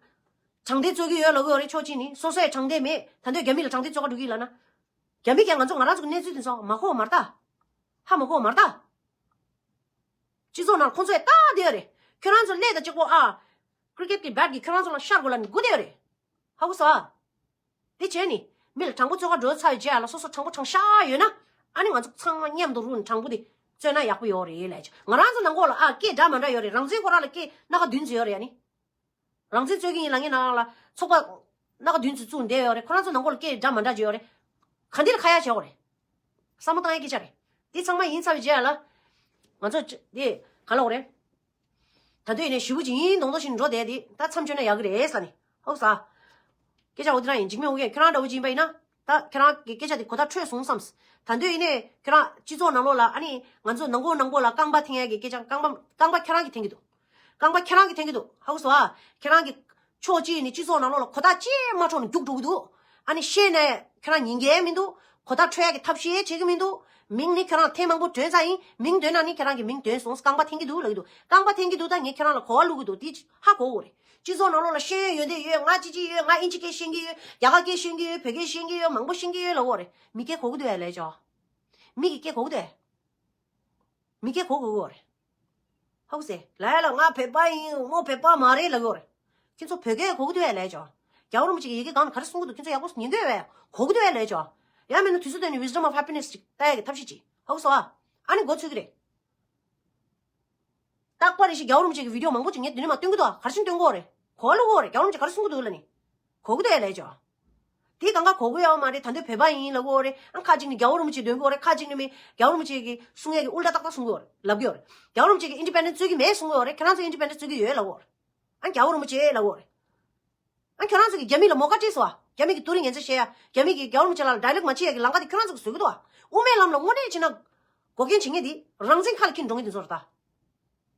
དྲང་བདེན་རྩོད་ཀྱི་ཡོད་ལབ་ཀྱི་ཡོད་རེད་ཕྱོགས་གཅིག་ནས། སོ་སོས་དྲང་བདེན་མེད། ད་འདོད་རྒྱ་མི་ལ་དྲང་བདེན་རྩོད་ག་འགྲོ་གི་ལབ་ན། རྒྱ་མི་གིས་ང་ཚོ་ང་རང་ཚོ་གི་གནས་ཚུལ་དེ་ཚོ་མ་གོ་བ་མ་རེད་ད། ཧ་མ་གོ་བ་མ་རེད་ད། སྤྱི་ཚོགས་ནང་ཁོང་ཚོས་ལྟ་བསྡད་ཡོད་རེད། ཁྱོད་རང་ཚོ་སླེབས་དང་གཅིག་པོ་ཨ། ཀི་རི་ཀེད་ཀྱི་བེད་ཀྱིས་ཁྱོད་རང་ཚོ་ལ་ཤར་དགོས་ལབ་ནས་སྒུག་བསྡད་ཡོད་རེད། ཧ་གོ་སོང་ཨ། དེ་བྱས་ནི། མི་ལ་དྲང་པོ་རྩོད་ག་འགྲོ་ཚར་བའི་རྗེས་ལ་སོ་སོ་དྲང་པོ་དྲང་བཞག་ཡོད་ན། ཨ་ནི་ང་ཚོ་ཚང་མ་མཉམ་དུ་རུབ་ནས་དྲང་པོ་དེ་རྩོད་ན་ཡག་པོ་ཡོད་རེད་ལབ་ཀྱི། ང་རང་ཚོ་ནང་ཁོག་ལ་ཨ་སྐད་འདྲ་མ་འདྲ་ཡོད་རེད། རང་བཙན་ཁོ་རང་ལ་སྐད་སྣ་ཁ་བདུན་ཙམ་ཡོད་རེད། ཨ་ནི། རང་བཙན་རྩོད་ཀྱི་ཡིན་ལབ་མཁན་ནང་ལ་ཚོགས་པ་སྣ་ཁ་བདུན་ཙམ་བཙུགས་བསྡད་ཡོད་རེད། ཁོ་རང་ཚོ་ནང་ཁོག་ལ་སྐད་འདྲ་མ་འདྲ་ཅིག་ཡོད་རེད། ག་འདི་ལ་ཁ་ཡ་བྱེད་དགོས་རེད། དེ་གསང་མ་བཏང་ཡ་སྐད་ཆ་རེད། དེ་ཚང་མ་ཡིན་ཚར་བའི་རྗེས་ལ། ང་ཚོ་དེ་ག་ལ་འོ་རེད། ད་དུང་ཡིན་ནའི་ཞེ་པོ་ཅིག་ཡིན་མདོག་མདོག་བྱས་ནས་འགྲོ་བསྡད་དེ་ད་མཚམས་ཆོད་ན་ཡག་གི་རེད་ཟེར་ནས། ཧོབ་ས། སྐད་ཆ་འོ་དེ་རང་ཡིན། འཇིགས་མེད་ཨོ་རྒྱན་ཁྱོད་རང་འདྲ་བོ་ཅིག་ཡིན་པ་ཡིན་ན། ད་ཁྱོད་རང་གི་སྐད་ཆ་དེ་གོ་བརྡ་འཕྲོད་སོང་བསམ། ད་དུང་ཡིན་ནའི་ཁྱོད་རང་སྤྱི་ཚོགས་ནང་ལོགས་ལ་ཨ་ནི་ང་ཚོ་ནང་ཁོག་ནང་ཁོག་ལ་རྐང་པ་འཐེན་ཡ་གི་སྐད་ཆ། རྐང་པ་རྐང་པ་ཁྱོད་རང་གིས་འཐེན་གྱི་འདུག་རྐང་པ་ཁྱོད་རང་གིས་འཐེན་གྱི་འདུག་ཧ་གོ་སོང་ཨ། ཁྱོད་རང་གིས་ཕྱོགས་གཅིག་ནས་སྤྱི་ཚོགས་ནང་ལོགས་ལ་གོ་བརྡ་ཅིག་མ་འཕྲོད་ནས་རྒྱུགས་འགྲོ་གི་འདུག་ཨ་ནི་བཤད་ནས་ཁྱོད་རང་ཉན་གྱི་མི་འདུག་གོ་བརྡ་འཕྲོད་ཡ་གི་ཐབས་ཤེས་བྱེད་ཀྱི་མི་འདུག་མིང་ནི་ཁྱོད་རང་ཐེངས་མང་པོ་ཐོན་ཚར་ཡིན། མིང་འདོན་ན་ནི་ཁྱོད་རང་གི་མིང་འདོན་སོང་། རྐང་པ་འཐེན་གྱི་འདུག་ལབ་ཀྱི་འདུག་རྐང་པ་འཐེན་གྱི་འདུག་ད་ངས་ཁྱོད་རང་ལ་གོ་བ་བླུག་གི་འདུག་དེ་ཧ་གོ་དགོས་རེད། སྤྱི་ཚོགས་ནང་ལོགས་ལ་ཤེས་ཡོན་ཡོན་ཏན་ཡོད། ང་ཅི་ཅི་ཡོད། ང་ཨིན་ཇི་སྐད་ཤེས་ཀྱི་ཡོད། རྒྱ་གར་སྐད་ཤེས་ཀྱི་ཡོད། བོད་སྐད་ཤེས་ཀྱི་ཡོད། མང་པོ་ཤེས་ཀྱི་ཡོད་ལབ་ཀྱི་ཡོད་རེད། མི་སྐད་གོ་གི་འདུག་ཨེ་ལབ་ཀྱི་ཡོད། མི་གི་སྐད་གོ་གི་འདུག་ཨེ། མི་སྐད་གོ་དགོས་ཀྱི་ཡོད་རེད། ཧ་གོ་སོང་། ལབ་ཡ་ལ་ང་བོད་པ་ཡིན། མོ་བོད་པ་མ་རེད་ལབ་ཀྱི་ཡོད་རེད། ཁྱེད་ཚོ་བོད་སྐད་གོ་གི་འདུག་ཨེ་ལབ་ཀྱི་ཡོད། རྒྱལ་བ་རིན་པོ་ཆེ་གི་ཡི་གེ་སྒང་ལ་ག་རེ་གསུང་གི་འདུག་ཁྱེད་ཚོ་ཡག་པོ་ཉན་གི་ཡོད་པས། གོ་གི་འདུག་ཨེ་ལབ་ཀྱི་ཡོད། ཡང་མིན་ན་དུས་ཚོད་བཏོན་ནས་wisdom of happiness་ཅིག་ལྟ་ཡ་གི་ཐབས་ཤེས་ཅིག་ཧ་གོ་སོང་ཨ། ཨ་ནི་མགོ་ཚོས་ཀྱི་རེད། རྟག་པར་རེ་ཞིག་རྒྱལ་བ་རིན་པོ་ཆེ་གི་video་མང་པོ་ཅིག་ངས་དེ་ནས་མ་སྟོན་གི་འདུག་ག་རེ་བྱས་ནས་སྟོན་གི་ཡོད་རེད། གོ་བ་བླུག་གི་ཡོད་རེད། རྒྱལ་བ་རིན་པོ་ཆེ་ག་རེ་གསུང་གི་འདུག་ལབ་ནས། གོ་གི་འདུག་ཨེ་ལབ་ཀྱི་ཡོད། དེ་གང་ག་གོ་གི་ཡོད་མ་རེད། ད་དུང་བོད་པ་ཡིན་ལབ་ཀྱི་ཡོད་རེད། ཨ་ཁ་ཅིག་ནས་རྒྱལ་བ་རིན་པོ་ཆེ་འདོན་གི་ཡོད་རེད། ཁ་ཅིག་ནས་མི་རྒྱལ་བ་རིན་པོ་ཆེ་གི་གསུང་ཡས་ཀྱི་ཨུལ་ཊ་ཏག་ཏག་གསུང་གི་ཡོད་རེད་ལབ་ཀྱི་ཡོད་རེད། རྒྱལ་བ་རིན་པོ་ཆེ་གི་independent་རྩོད་ཀྱི་མེད་གསུང་གི་ཡོད་རེད། ཁྱེད་རང་ཚོ་independent་རྩོད་ཀྱི་ཡོད་ལབ་ཀྱི་ཡོད་རེད། ཨ་རྒྱལ་བ་རིན་པོ་ཆེ་ལབ་ཀྱི་ཡོད་རེད། ཨ་ཁྱོད་རང་ཚོ་གིས་རྒྱ་མི་ལ་མོ་དགའ་སྤྲད་སོང་ཨ། རྒྱ་མི་གི་ཏུ་རིང་ངན་ཚོ་བཤད་ཡ། རྒྱ་མི་གིས་རྒྱལ་བ་རིན་པོ་ཆེ་ལ་ལ་dialogue་མ་བྱེད་ཡ་གི་ལམ་ཁ་དེ་ཁྱོད་རང་ཚོ་གིས་བཟོས་ཀྱི་འདུག་ཨ། དབུ་མའི་ལམ་ལ་དངོས་གནས་བྱས་ན་འགོག་རྐྱེན་བྱེད་མཁན་དེ་རང་བཙན་ཁ་ལ་འཁྱེར་འགྲོ་མཁན་དེ་ཚོ་རེད་ད།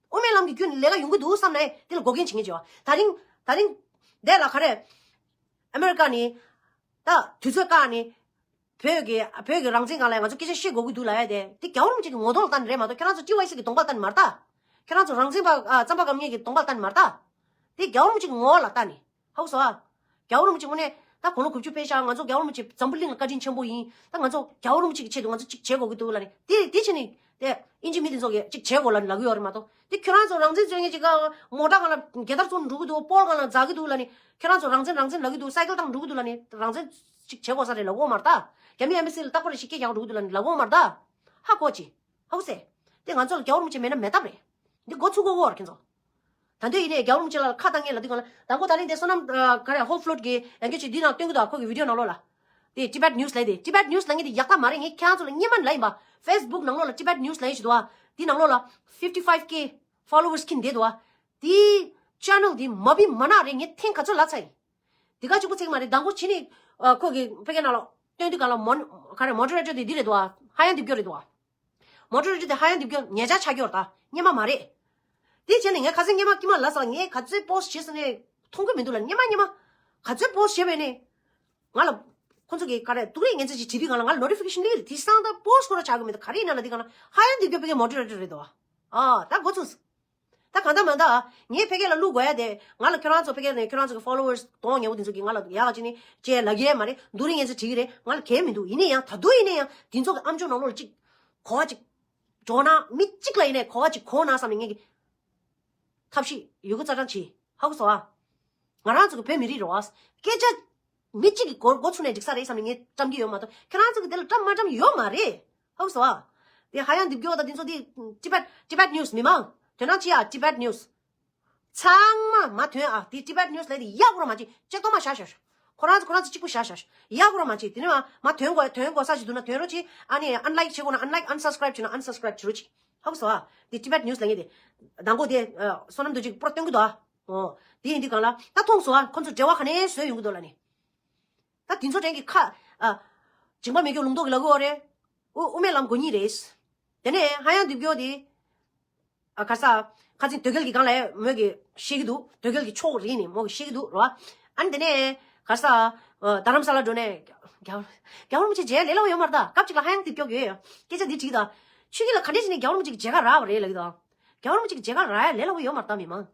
དབུ་མའི་ལམ་གྱི་བརྒྱུད་ནས་ལས་ཀ་ཡོང་གི་འདུག་བསམ་ནས་དེ་ལ་འགོག་རྐྱེན་བྱེད་མཁན་བྱེད་བ། ད་རིང་ད་རིང་འདས་ལ་ག་རེ། ཨ་མེ་རི་ཀ་ནས་ད་དུས་ཚོད་བཀག་ནས་བོད་ཀྱི་བོད་ཀྱི་རང་བཙན་སྒང་ལ་ང་ཚོ་སྐད་ཆ་བཤད་དགོས་ཀྱི་འདུག་ལབ་ཡ་དེ་དེ་རྒྱལ་བ་རིན་པོ་ཆེ་གི་ངོ་གདོང་ལ་ལྟ་ནས་རེད་མ་གཏོགས་ཁྱེད་རང་ཚོ་ཊི་ཝའི་སི་གི་གདོང་པ་ལ་ལྟ་ནས་མ་རེད་ད། ཁྱེད་རང་ཚོ་རང་བཙན་པ་ཨ་རྩམ་པ་སྒམ་ངའི་གི་གདོང་པ་ལ་ལྟ་ནས་མ་རེད་ད། དེ་རྒྱལ་བ་རིན་པོ་ཆེ་གི་ངོ་བོ་ལ་ལྟ་ནས། ཧ་གོ་སོང་ཨ། རྒྱལ་བ་རིན་པོ་ཆེ་དངོས་གནས་ ད་དགུང་ལོ་དགུ་བཅུ་ཕེབས་ཤག་ང་ཚོ་རྒྱལ་བ་རིན་པོ་ཆེ་འཛམ་བུ་གླིང་ལ་བཀའ་དྲིན་ཆེན་པོ་ཡིན། ད་ང་ཚོ་རྒྱལ་བ་རིན་པོ་ཆེ་གི་ཆེད་དུ་ང་ཚོ་གཅིག་བྱེད་དགོས་ཀྱི་འདུག་ལབ་ནས། དེ་དེ་བྱས་ནས་དེ་ཨིན་ཇི་མི་དེ་ཚོ་གིས་གཅིག་བྱེད་དགོས་ལབ་ནས་ལབ་ཀྱི་ཡོད་རེད་མ་གཏོགས། དེ་ཁྱོད་རང་ཚོ་རང་བཙན་རྩོད་མཁན་གཅིག་ག་མོ་ཊ་སྒང་ལ་རྒྱལ་དར་ཚོགས་འགྲོ་གི་འདུག་པོལ་སྒང་ལ་འཛེག་གི་འདུག་ལབ་ནས། ཁྱོད་རང་ཚོ་རང་བཙན་རང་བཙན་ལབ་ཀྱི་འདུག་སའི་ཀལ་བཏང་འགྲོ་གི་འདུག་ལབ་ནས། རང་བཙན་གཅིག་བྱེད་དགོས་ས་རེད་ལབ་ཀྱི་ཡོད་མ་རེད་ད། རྒྱ་མི་ཨེམ་བྷ་སི་ལ་རྟག་པར་ཞིག་སྐད་རྒྱག་འགྲོ་གི་འདུག་ལབ་ནས་ལབ་ཀྱི་ཡོད་མ་རེད་ད། ཧ་གོ་ཅི། ཧ་གོ་སེ། དེ་ང་ཚོ་ལ་རྒྱལ་བ་རིན་པོ་ཆེ་མེད་ན་མེད་ཐབས་རེད། འདི་འགོ་ཚུགས་དགོས་ཀྱི་ཡོད་རེད་ཁྱེད་ཚོ། ད་འདོད་ཡིན་ནས་རྒྱལ་བ་རིན་པོ་ཆེ་ལ་ཁ་བཏང་མཁན་ལ་འདི་གང་ལ་དང་པོ་ད་རིང་དེ་བསོད་ནམས་ཨ་ག་རེ་ཧོབ་ཕློད་ཀྱི་ཡང་སྐྱར་ཅིག་འདི་ནང་སྟོན་གྱི་འདུག་ཁོ་གི་བི་ཌི་ཡོ་ནང་ལོགས་ལ། དེ་Tibet News ལབ་དེ་Tibet News ལབ་མཁན་དེ་ཡག་ཐག་མ་རེད། ངས་ཁྱེད་རང་ཚོ་ལ་སྔོན་མ་ནས་ལབ་ཡིན་པ། Facebook ནང་ལོགས་ལ་Tibet News ལབ་མཁན་ཞིག་འདུག་བ། དེ་ནང་ལོགས་ལ་fifty five K followers ཁྱིན་བསྡད་འདུག་བ། དེ་channel དེ་མ་བི་མ་ནག་རེད། ངས་ཐེངས་ག་ཚོད་ལབ་ཚར་ཡིན། དེ་ག་གཅིག་པོ་ཚིག་མ་རེད། དང་པོ་ཕྱི་ནས་ཨ་ཁོ་གི་ཕ་གི་ནང་ལ་སྟོན་དུས་གང་ལ་མོ་ག་རེ་moderator དེ་འདི་རེད་འདུག་བ། ཧ་ཡང་འདི་བརྒྱབ་རེད་འདུག་བ། moderator དེ་ཧ་ཡང་འདི་བརྒྱབ་ཉེ་ཆར་ཆགས་ཀྱི་ཡོད་རེད་ད། སྔོན་མ་མ་རེད། དེ་བྱས་ནས་ངས་ཁ་སང་སྔོན་མ་ཀྱི་མ་ལབ་ས་ངས་ག་ཚོད་post བྱས་ཟེར་ནས་མཐོང་གི་མི་འདུག་ལ། སྔོན་མ་སྔོན་མ་ག་ཚོད་post བྱས་པས་ནས་ང་ལ་ཁོ་ཚོ་གི་ག་རེ་སྡུག་རུས་ངན་ཚད་ཅིག་བྲིས་དུས་གང་ལ་ང་ལ་notification སླེབས་རེད། དེ་སང་ད་post ཁོ་ར་ཆགས་གི་མི་འདུག་ག་རེ་ཡིན་ན་ལ་དེ་གང་ལ་ཧ་ཡང་འདི་བརྒྱབ་ཕ་གི་moderator རེད་འདུག་བ། ཨ་ད་འགོ་ཚུགས། ད་གང་ལྟར་མ་ལྟར་ངས་ཕ་གི་ལ་བླུག་དགོས་ཡ་དེ་ང་ལ་ཁྱོད་རང་ཚོ་ཕ་གི་ནས་ཁྱོད་རང་ཚོ་གི་followers གདོང་ཉེ་བོ་དེ་ཚོ་གིས་ང་ལ་ཡག་ག་ཅིག་ནི་ཅེས་ལབ་ཀྱི་ཡ་མ་རེད། སྡུག་རུས་ངན་ཚད་བྲིས་ཀྱི་རེད། ང་ལ་གལ་མི་འདུག་ཡིན་ན་ཡང་ད་དུང་ཡིན་ན་ཡང་དེ་ཚོ་གི་ཨམ་ཅོག་ནང་ལོགས་ལ་ཅིག་གོ་བ་ཅིག་འགྲོ་ན་མི་གཅིག་ལ་ཡིན་ནའི་གོ་བ་ཅིག་གོ་ན་བསམ་ནས་ངས་ཀྱི་ཐབས་ཤེས་ཡོད་རྒུ་རྩལ་སྤྲང་བྱེད། ཧ་གོ་སོང་ཨ། ང་རང་ཚོ་གི་བོད་མི་རིགས་རེད་བ། སྐད་ཆ་མི་གཅིག་གི་མགོ་མགོ་ཚུགས་ནས་འགྲིག་ས་རེད་བསམ་ནས་ངས་བཀྲམ་གྱི་ཡོད་མ་གཏོགས་ཁྱེད་རང་ཚོ་གི་དེ་ལ་བཀྲམ་མ་བཀྲམ་ཡོད་མ་རེད། ཧ་གོ་སོང་ཨ། དེ་ཧ་ཡང་འདི་བརྒྱབ་ད་འདི་ཚོ་དེ་Tibet Tibet News མི་མང་དོན་དག་ཅི་ཡ་Tibet News ཚང་མ་མ་དོན་ཨ། དེ་Tibet News ལས་དེ་ཡག་པོ་ར་མ་བྱེད་ཅེས་གཏོང་མ་བཞག་བཞག་ཁོ་རང་ཚོ་ཁོ་རང་ཚོ་གཅིག་པུ་བཞག་བཞག་ཡག་པོ་ར་མ་བྱེད། དེ་ནས་མ་མ་དོན་དགོས་དོན་དགོས་ས་ཞིག་འདུག་ན་དོན་རོགས་བྱེད། ཨ་ནི་unlike བྱེད་དགོས་ན་unlike unsubscribe བྱེད་ན་unsubscribe བྱེད་རོགས་བྱེད། ཧ་གོ་སོང་ཨ། དེ་Tibet News ལ་ངས་དེ་དང་པོ་དེ་བསོད་ནམས་རྡོ་རྗེ་པོ་ར་སྟོན་གི་འདུག་ཨ། ཨོ་དེ་ཡིན་དུས་གང་ལ་ད་མཐོང་སོང་ཨ། ཁོ་ཚོ་འབྲེལ་བ་ག་ནས་བཟོས་ཡོང་གི་འདུག་ལ་ནི། ད་དེ་ཚོ་དྲན་གི་ཁ་ཨ། སྦྱིན་པ་མེད་སྐྱོ་ལུང་རྟོགས་གི་ལ་གོ་རེད། ཨོ་དབུ་མའི་ལམ་དགོས་ཉིད་རེད། དེ་ནས་ཧ་ཡང་འདི་བརྒྱབ་དེ། ཨ་ཁ་ས། ཁ་ཚིག་དོལ་རྒྱལ་གྱི་སྒང་ལ་མོས་ཀྱི་ཤེས་ཀྱི་འདུག་དོལ་རྒྱལ་གྱི་ཕྱོགས་རིས་ནས་མོ་གི་ཤེས་ཀྱི་འདུག་རོ། ཨ་ནི་དེ་ནས་ཁ་ས། རྡ་རམ་ས་ལ་འགྲོ་ནས། རྒྱལ་རྒྱལ་བ་རིན་པོ་ཆེ་མཇལ་ལས་སླ་བོ་ཡོད་མ་རེད་ད། སྐབས་གཅིག་ལ་ཧ་ཡང་འདི་བརྒྱབ་ཡོད་ཡ། སྐད་ཆ་འདི་དྲིས་ད། ཆོས་སྐྱིད་ལ་ག་འདྲས་བྱས་ནས་རྒྱལ་བ་རིན་པོ་ཆེ་གི་མཇལ་ཁ་རག་པ་རེད་ལབ་ཀྱི་ད། རྒྱལ་བ་རིན་པོ་ཆེ་གི་མཇལ་ཁ་རག་ཡ་ལས་སླ་བོ་ཡོད་མ་རེད་ད་མི་མང་།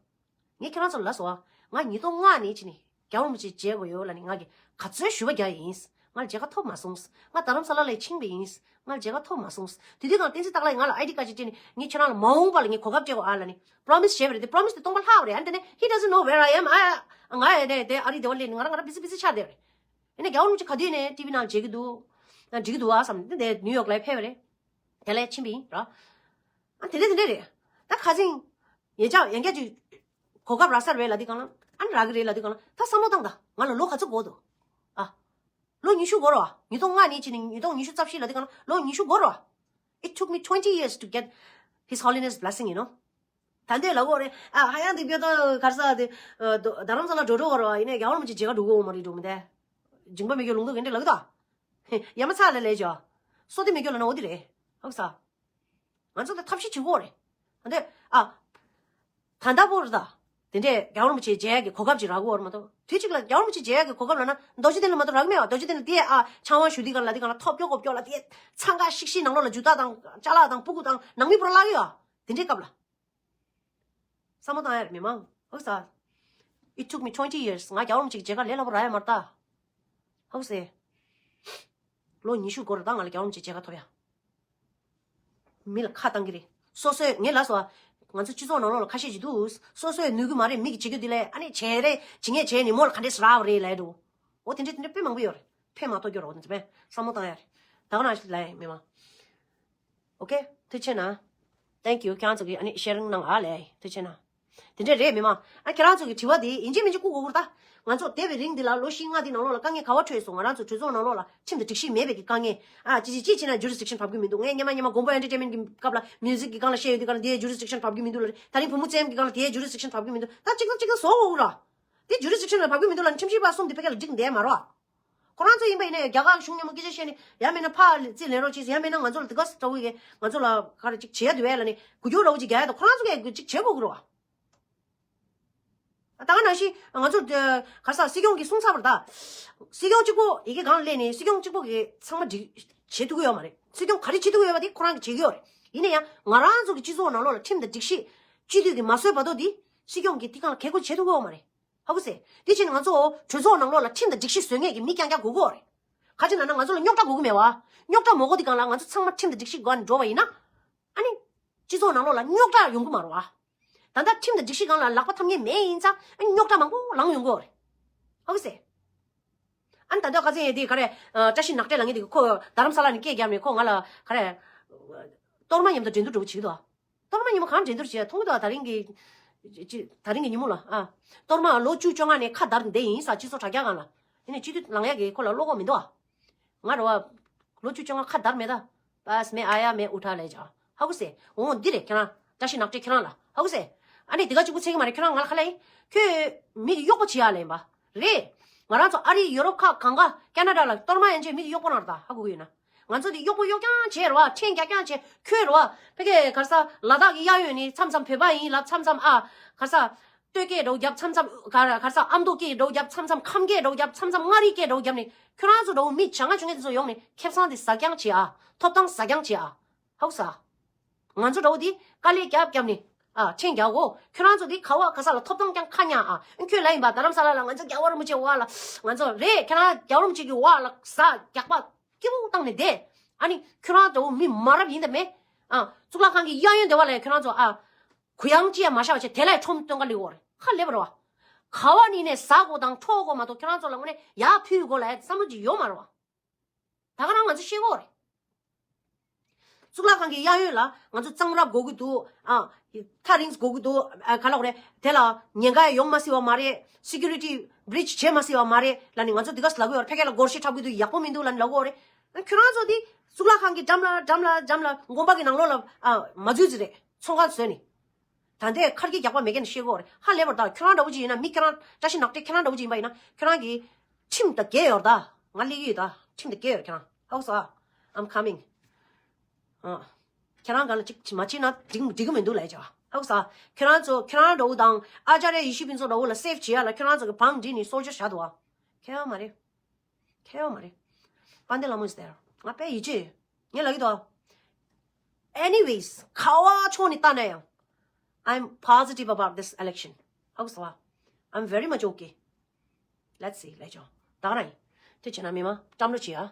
ངས་ཁྱེད་རང་ཚོ་ལ་ལབ་སོང་ཨ། ང་ཉིས་སྟོང་ལྔ་ནས་ཕྱིན་ནས་རྒྱལ་བ་རིན་པོ་ཆེ་མཇལ་དགོས་ཡོད་ལབ་ནས་ང་གིས་ག་ཚོད་ཞུ་བ་རྒྱག་ཡིན། ང་ལ་མཇལ་ཁ་ཐོབ་མ་སོང་། ང་རྡ་རམ་ས་ལ་ལ་ཕྱིན་པ་ཡིན། ང་ལ་མཇལ་ཁ་ཐོབ་མ་སོང་། དེ་དུས་གང་བསྟན་འཛིན་སྟག་ལགས་ང་ལ་ཨའི་ཌི་ཀར་ཅིག་སྤྲད་ནས་ངས་ཁྱེད་རང་ལ་མ་འོངས་པ་ལ་ངས་གོ་སྐབས་སྤྲད་དགོས་ཨ་ལབ་ནས་པྲོ་མི་སི་བྱས་པ་རེད་དེ། པྲོ་མི་སི་དེ་སྟོང་པ་ལྷག་པ་རེད། ཨ་ནི་དེ་ནས་he doesn't know where I am. ཨ་ང་ཡ་དེ་དེ་ཨ་རི་དེ་བ་ལས་ནས་ང་རང་ང་རང་བི་ཟི་བི་ཟི་ཆགས་བསྡད་པ་རེད། ཡིན་ན་རྒྱལ་བ་རིན་པོ་ཆེ་ག་དུས་ནས་ཊི་བི་ནང་མཇལ་གི་འདུག་འགྲིག་གི་འདུག་ཨ་བསམ་ནས་དེ་ནིའུ་ཡོག་ལ་ཕེབས་པ་རེད། དེ་ལ་ཕྱིན་པ་ཡིན་ར། ཨ་དེ་འདྲ་དེ་འདྲ་རེད། ད་ཁ་སང་ཡང་བསྐྱར་ཡང་བསྐྱར་གྱི་གོ་སྐབས་རག་ས་རེད་ལབ་དུས་གང་ལ། ཨ་ནི་རག་གི་རེད་ལབ་དུས་གང་ལ། ད་བསམ་བློ་བཏང་ད། ང་ལ་ལོ་ག་ཚོད་འགོར་འདུག་ཨ། ལོ་ཉི་ཤུ་འགོར་བ། ཉིས་སྟོང་ལྔ་ནས་ཕྱིན་ནས་ཉིས་སྟོང་ཉི་ཤུ་རྩ་བཞི་ལབ་དུས་གང་ལ་ལོ་ཉི་ཤུ་འགོར་བ། It took me twenty years to get His Holiness blessing, you know. ད་འདོད་ལ་འོ་རེད། ཨ་ཧ་ཡང་འདི་བརྒྱབ་ད་ག་རེ་ཟེར་དེ། རྡ་རམ་ས་ལ་འགྲོ་འགྲོ་བ་རེད་བ། ཡིན་ནའི་རྒྱལ་བ་རིན་པོ་ཆེ་མཇལ་ཁ་འགྲོ་གི་ཡོད་མ་རེད་འགྲོ་མི་འདུག་སྦྱིན་པ་མེད་སྐྱོ་ལུང་རྟོགས་གི་འདྲ་ལབ་གི་འདུག་ཡ་མཚན་ལ་ལས་ཅོ། སོ་དེ་མེད་སྐྱོ་ལབ་ན་འོ་དེ་རེད། ཧ་གོ་ས། ང་ཚོ་ད་ཐབས་ཤེས་བྱེད་དགོས་རེད། ཨ་འདི་ཨ། ད་ལྟ་བོ་རེད་ད། དེ་འདྲས་རྒྱལ་བ་རིན་པོ་ཆེ་མཇལ་ཡག་གི་གོ་སྐབས་ཅིག་རག་གི་ཡོད་རེད་མ་གཏོགས། དུས་གཅིག་ལ་རྒྱལ་བ་རིན་པོ་ཆེ་མཇལ་ཡག་གི་གོ་སྐབས་ལབ་ན་རྡོ་རྗེ་གདན་ལ་མ་གཏོགས་རག་གི་མེད་པ། རྡོ་རྗེ་གདན་ལ་དེ་ཨ་ཕྱག་དབང་ཞུ་དུས་གང་ལ་དེ་གང་ལ་ཐོབ་སྐྱོ་གོ་སྐྱོ་ལ་དེ་འཚང་ཁ་ཤིག་ཤིག་ནང་ལོགས་ལ་ཇུ་ཏ་དང་ཅ་ལག་དང་སྤུ་གུ་དང་ནང་མི་པོ་ར་བརླག་གི་ཡོད། དེ་འདྲའི་སྐབས་ལ། བསམ་བློ་བཏང་ཡ་རེད་མི་མང་། ཧོ་ས། It took me twenty years. ང་རྒྱལ་བ་རིན་པོ་ཆེ་གི་མཇལ་ཁ་ལས་སླ་པོ་རག་ཡ་མ་རེད་ད། ཧོ་སེ། ལོ་ཉི་ཤུ་འགོར་རེད་ད་ང་ལ་རྒྱལ་བ་རིན་པོ་ཆེ་མཇལ་ཁ་ཐོབ་ཡ། མི་ལ་ཁ་བཏང་གི་རེད། སོ་སོས་ངས་ལབ་སོང་ཨ། ང་ཚོ་སྤྱི་ཚོགས་ནང་ལོགས་ལ་ཁ་ཤས་ཅིག་འདུག་སོ་སོས་ནུས་གི་མ་རེད། མི་གི་བྱེད་རྒྱུ་དེ་ལས་ཨ་ནི་བྱས་རེད་བྱེད་ངེས་བྱས་ནས་མོ་ལ་ག་འདྲས་རག་པ་རེད་ལབ་འགྲོ། འོ་དེ་འདྲས་དེ་འདྲས་དཔེ་མང་པོ་ཡོད་རེད། ཕན་མ་ཐོགས་རྒྱུ་རོགས་དེ་ཚོ་ཕན་བསམ་བློ་བཏང་ཡ་རེད། ད་ག་ནང་བཞིན་ལབ་ཡ་ཡིན་མི་མང་། ཨོ་ཀེ། ཐུགས་རྗེ་ཆེ་གནང་། Thank you. ཁྱེད་རང་ཚོ་གིས་ཨ་ནི་ཤེར་རིང་གནང་ཨ་ལས། ཐུགས་རྗེ་ཆེ་གནང་། དེ་འདྲས་རེད་མི་མང་། ཨ་ཁྱེད་རང་ཚོ་གི་དྲི་བ་དེ་ཡིན་གཅིག་མིན་གཅིག་བཀུག་དགོས་ཀྱི་རེད་ད། ང་ཚོ་འདས་པའི་རིང་འདི་ལ་ལོ་བཞི་ལྔ་འདི་ནང་ལོགས་ལ་དཀའ་ངལ་ག་པར་འཕྲད་སོང་། ང་རང་ཚོ་གྲོས་ཚོགས་ནང་ལོགས་ལ་ཁྲིམས་དང་སྒྲིག་གཞི་མེད་པའི་གི་དཀའ་ངལ། ཨ་ཅི་ཅི་ཅི་བྱས་ན་ཇུ་རི་སི་ཌིག་ཤན་བབས་ཀྱི་མི་འདུག་ངས་སྔོན་མ་སྔོན་མ་མགོན་པོ་ཨེན་ཊར་ཊེན་མེན་ཊི་གི་སྐབས་ལ་མིའུ་ཟིག་གི་སྒང་ལ་བཤད་ཡོད་དུས་སྒང་ལ་དེའི་ཇུ་རི་སི་ཌིག་ཤན་བབས་ཀྱི་མི་འདུག་ལབ་རེད། ད་རིང་བུ་མོ་བཙན་གྱི་སྒང་ལ་དེའི་ཇུ་རི་སི་ཌིག་ཤན་བབས་ཀྱི་མི་འདུག་ད་གཅིག་དང་གཅིག་དང་བཟོ་དགོས་ཀྱི་རེད། དེ་ཇུ་རི་སི་ཌིག་ཤན་ལ་བབས་ཀྱི་མི་འདུག་ལབ་ནས་ཁྲིམས་ཞིབ་པ་གསུམ་དེ་ཕ་གི་ལ་འགྲིག་བསྡད་མ་རེད་པ། ཁོ་རང་ཚོ་ཡིན་པ་ཡིན་ན་རྒྱ་གར་གཞུང་མཉམ་པོ་སྐད་ཆ་བཤད་ནས་ཡང་མིན་ན་ཕར་རྩིས་ལེན་རོགས་བྱེད། ཡང་མིན་ན་ང་ཚོ་ལ་དེ་ག་ཙམ་འདྲ་བོ་གི་ང་ཚོ་ལ་ག་རེ་ཅིག་བྱེད་ཡ་དེ་བས་ལབ་ནས་གུ་གྱོག་འདྲ་བོ་ཅིག་རྒྱག་ཡ་དང་ཁོ་རང་ཚོ་གིས་ཅིག་བྱེད་དགོས་ཀྱི་རེད་པ། ད་ག་ནང་བཞིན་ང་ཚོ་ག་ས་སྲིད་སྐྱོང་གིས་གསུངས་ཚར་བ་རེད་ད། སྲིད་སྐྱོང་གཅིག་པོ་ཡི་གེ་སྒང་སླེབས་ནས་སྲིད་སྐྱོང་གཅིག་པོ་གིས་ཚང་མ་འགྲིག་བྱེད་ཐུབ་ཀྱི་ཡོད་མ་རེད། སྲིད་སྐྱོང་ག་རེ་བྱེད་ཐུབ་ཀྱི་ཡོད་པ་དེ་ཁོ་རང་གིས་བྱེད་ཀྱི་ཡོད་རེད། ཡིན་ན་ཡང་ང་རང་ཚོ་གི་སྤྱི་ཚོགས་ནང་ལོགས་ལ་ཁྲིམས་དང་སྒྲིག་གཞི་སྤྱི་འཐུས་ཀྱིས་མ་བཟོས་བར་དུ་དེ་སྲིད་སྐྱོང་གིས་དེ་སྒང་ལ་གལ་འགངས་བྱེད་ཐུབ་ཀྱི་ཡོད་མ་རེད། ཧ་གོ་སོང་། དེ་བྱས་ནས་ང་ཚོ་གྲོས་ཚོགས་ནང་ལོགས་ལ་ཁྲིམས་དང་སྒྲིག་གཞི་བཟོ་མཁན་གྱི་མི་རྐྱང་རྐྱང་དགོས་ཀྱི་ཡོད་རེད། ག་ཅི་ན་ན་ང་ཚོ་ལ་རྙོག་དྲ་དགོས་ཀྱི་མེད་བ། རྙོག་དྲ་མ་དགོས་དེ་སྒང་ལ་ང་ཚོ་ཚང་མ་ཁྲིམས་དང་སྒྲིག་གཞི་སྒང་ནས་འགྲོ་བ་ཡིན་ན། ཨ་ནི། སྤྱི་ཚོགས་ནང་ལོགས་ལ་རྙོག་དྲ་ཡོང་གི་མ་རེད་བ། ད་ལྟ་ཁྲིམས་དང་སྒྲིག་གཞི་སྒང་ལ་ལག་པ་འཐམ་མཁན་མེད་ཡིན་ཙང་ཨ་ནི་རྙོག་དྲ་མང་པོ་ལངས་ཡོང་གི་ཡོད་རེད། ཧ་གོ་སོང་། ཨ་ནི་ད་ལྟ་ཁ་སང་ཡས་དེ་ག་རེ། ཨ། བཀྲ་ཤིས་ནག་ཏྲེ་ལབ་མཁན་དེ་ཁོ་རྡ་རམ་ས་ལ་ནས་སྐད་བརྒྱབ་ནས་ཁོ་ང་ལ་ག་རེ། གཏོར་མ་མཉམ་དུ་འགྲན་བསྡུར་འགྲོ་གི་འདུག་གཏོར་མ་ཉིན་མོ་གང་འགྲན་བསྡུར་བྱས་མཐོང་གི་འདུག་ད་རིང་གི། ཅི། ད་རིང་གི་ཉིན་མོ་ལ་ཨ། གཏོར་མ་ལོ་བཅུ་བཅོ་ལྔ་ནས་ཁ་བརྡར་བསྡད་ཡིན་ས་སྤྱི་ཚོགས་དྲ་རྒྱ་སྒང་ལ། ཡིན་ནའི་སྤྱི་འཐུས་ལངས་ཡག་གི་ཁོ་ལ་བློ་ཁོག་མི་འདུག་ཨ། ང་རེད་བ། ལོ་བཅུ་བཅོ་ལྔ་ཁ་བརྡར་མེད་ད། བས་མེ་ཨ་ཡ་མེ་ཨུ་ཐ་ལེ་ཇ། ཧ་གོ་སོང་། འོ་འདི་རེད་ཁྱེད་རང་། བཀྲ་ཤིས་ནག་ཏྲེ་ཁྱེད་རང་ལ། ཧ་གོ་སོང་། ཨ་ནི་དེ་ག་གཅིག་པུ་ཚད་ཀྱི་མ་རེད། ཁྱེད་རང་ང་ལ་ཁ་ལ་ཡིན། ཁྱོད་མི་གཡོག་པོ་བྱེད་ཡག་ལ་ཡིན་པ། རེད། ང་རང་ཚོ་ཨ་རི་ཡོ་རོབ་ཁག་གང་ག་ཁེ་ན་ཌ་ལ་གཏོར་མ་ཡན་ཆད་མི་དེ་གཡོག་པོ་རང་རེད་ད། ཧ་གོ་གི་ཡོད་ན། ང་ཚོ་དེ་གཡོག་པོ་གཡོག་རྐྱང་བྱས་རེད་བ། ཁྲལ་རྒྱག་རྐྱང་བྱས། ཁྱོད་རེད་བ། ཕ་གི་ག་རེ་ཟ། ལ་དྭགས་ཀྱི་གཡས་གཡོན་ནས་མཚམས་མཚམས་བོད་པ་ཡིན་ལབ། མཚམས་མཚམས་ཨ། ག་རེ་ཟ། སྟོད་སྐད་འདྲ་བོ་རྒྱབ། མཚམས་མཚམས་ག་རེ་ག་རེ་ཟ། ཨ་མདོ་སྐད་འདྲ་བོ་རྒྱབ། མཚམས་མཚམས་ཁམས་སྐད་འདྲ་བོ་རྒྱབ། མཚམས་མཚམས་མངའ་རིས་སྐད་འདྲ་བོ་རྒྱབ་ནས་ཁྱོད་རང་ཚོ་འདྲ་བོ་མི་བྱ་ངན་བྱུང་མཁན་དེ་ཚོ་ཡོང་ནས་ཁེ་བཟང་དེ་ཟ་རྐྱང་བྱེད་ཨ། ཐོབ་ཐང་ཟ་རྐྱང་བྱེད་ཨ། ཧ་གོ་སོང་། ང་ཚོ་འདྲ་བོ་དེ་དཀའ་ལས་རྒྱབ་རྒྱབ་ནས་ཨ་ཁྲལ་རྒྱག་གོ། ཁྱོད་རང་ཚོ་དེ་ག་བ་ག་ས་ལ་ཐོབ་ཐང་རྐྱང་ཁ་ཉག་ཨ། ཁྱོད་ལ་ཡིན་པ་རྡ་རམ་ས་ལ་ལ་ང་ཚོ་རྒྱལ་བ་རིན་པོ་ཆེ་འོག་ལ། ང་ཚོ་རེད། ཁྱེད་རང་རྒྱལ་བ་རིན་པོ་ཆེ་གི་འོག་ལ་ཟ་རྒྱག་པ་སྐྱིད་པོ་བཏང་ནས་བསྡད། ཨ་ནི་ཁྱོད་རང་འདྲ་བོ་མི་མ་རབས་ཡིན་དང་མེད། ཨ། གཙུག་ལག་ཁང་གི་གཡས་གཡོན་དེ་བ་ལ་ཁྱོད་རང་ཚོ་ཨ། གུ་ཡངས་ཅི་ཡང་མ་བཞག་པ་བྱས་དེ་ལ་ཁྲོམ་སྟོན་ག་ལི་འོར་ཁ་ལེབ་རོ། ག་བ་ནི་ནས་ཟ་དགོས་དང་འཕྲོག་དགོས་མ་གཏོགས་ཁྱོད་རང་ཚོ་ལ་དངོས་གནས་ཡར་ཕུལ་དགོས་ལ་བསམ་བློ་ཅིག་ཡོད་མ་རེད་བ། ད་ག་རང་ང་ཚོ་ཤེས་དགོས་རེད། གཙུག་ལག་ཁང་གི་གཡས་གཡོན་ལ་ང་ཚོ་གཙང་རབ་དགོས་ཀྱི་འདུག་ཨ། ཐག་རིང་དགོས་ཀྱི་འདུག་ཨ། ག་ལབ་དགོས་རེད། དེ་ལ་ཉེན་ཁ་ཡོང་མ་སྲིད་པ་མ་རེད། སི་ཀུ་རི་ཊི་བྷི་རིཆ་བྱེད་མ་སྲིད་པ་མ་རེད་ལབ་ནས་ང་ཚོ་འདི་ག་ལབ་ཀྱི་ཡོད་རེད། ཕ་གི་ལ་སྒོར་གཞས་འཁྲབ་ཀྱི་འདུག་ཡག་པོ་མི་འདུག་ལབ་ནས་ལབ་ཀྱི་ཡོད་རེད། ཁྱོད་རང་ཚོ་འདི་གཙུག་ལག་ཁང་གི་འགྲམ་ལ་འགྲམ་ལ་འགྲམ་ལ་དགོན་པ་གི་ནང་ལོགས་ལ་ཨ་མ་འཛུལ་ཟེར་རེད། ཚོང་ཁང་བཟོས་ནས། ད་ལྟའི་ཁར་གྱི་རྒྱག་པ་མེད་མཁན་ཤེས་དགོས་རེད། ཧ་ལས་པར་ད་ཁྱོད་རང་འདྲ་བོ་ཅིག་ཡིན་ན་མི་ཁྱེད་རང་བཀྲ་ཤིས་ནག་ཏྲེ་ཁྱེད་རང་འདྲ་བོ་ཅིག་ཡིན་པ་ཡིན་ན་ཁྱོད་རང་གི་ཁྲིམས་དང་འགལ་ཡོད་རེད་ད། ང་སླེབས་ཀྱི་ཡོད་ད། ཁྲིམས་དང་འགལ་ཡོད་རེད་ཁྱེད་རང་། ཧ་གོ་སོང་ཨ། I'm coming. ཨ། ཁྱེད་རང་ག་ལ་ཅིག་མ་བྱེད་ན་འགྲིག་འགྲིག་གི་མི་འདུག་ལབ་ཡ་ཅིག་ཧ་གོ་སོང་ཨ། ཁྱེད་རང་ཚོ་ཁྱེད་རང་འདྲ་བོ་དང་ཨ་ཅཱརྱ་ཡེ་ཤུ་པིན་ཚོ་འདྲ་བོ་ལ་སེབ་བྱེད་ཡ་ལ་ཁྱོད་རང་ཚོ་གི་བང་སྒྲིག་ནས་སོལ་ཇར་བཞག་འདུག་ཨ། ཁྱད་པར་མ་རེད། ཁྱད་པར་མ་རེད། དཔལ་ལྡན་ལྷ་མོ་is there. ང་དཔེ་ཡིད་ཆེས་ཡོད། ངས་ལབ་ཀྱི་འདུག Anyways, ག་བ་ཕྱོགས་ནས་བལྟས་ན་ཡང་། I'm positive about this election. ཧ་གོ་སོང་ཨ། I'm very much okay. Let's see. ལབ་ཆོག་ད་ག་རང་ཡིན། དེ་བྱས་ན་མི་མང་བཀྲམ་གློ་བྱེད་ཨ།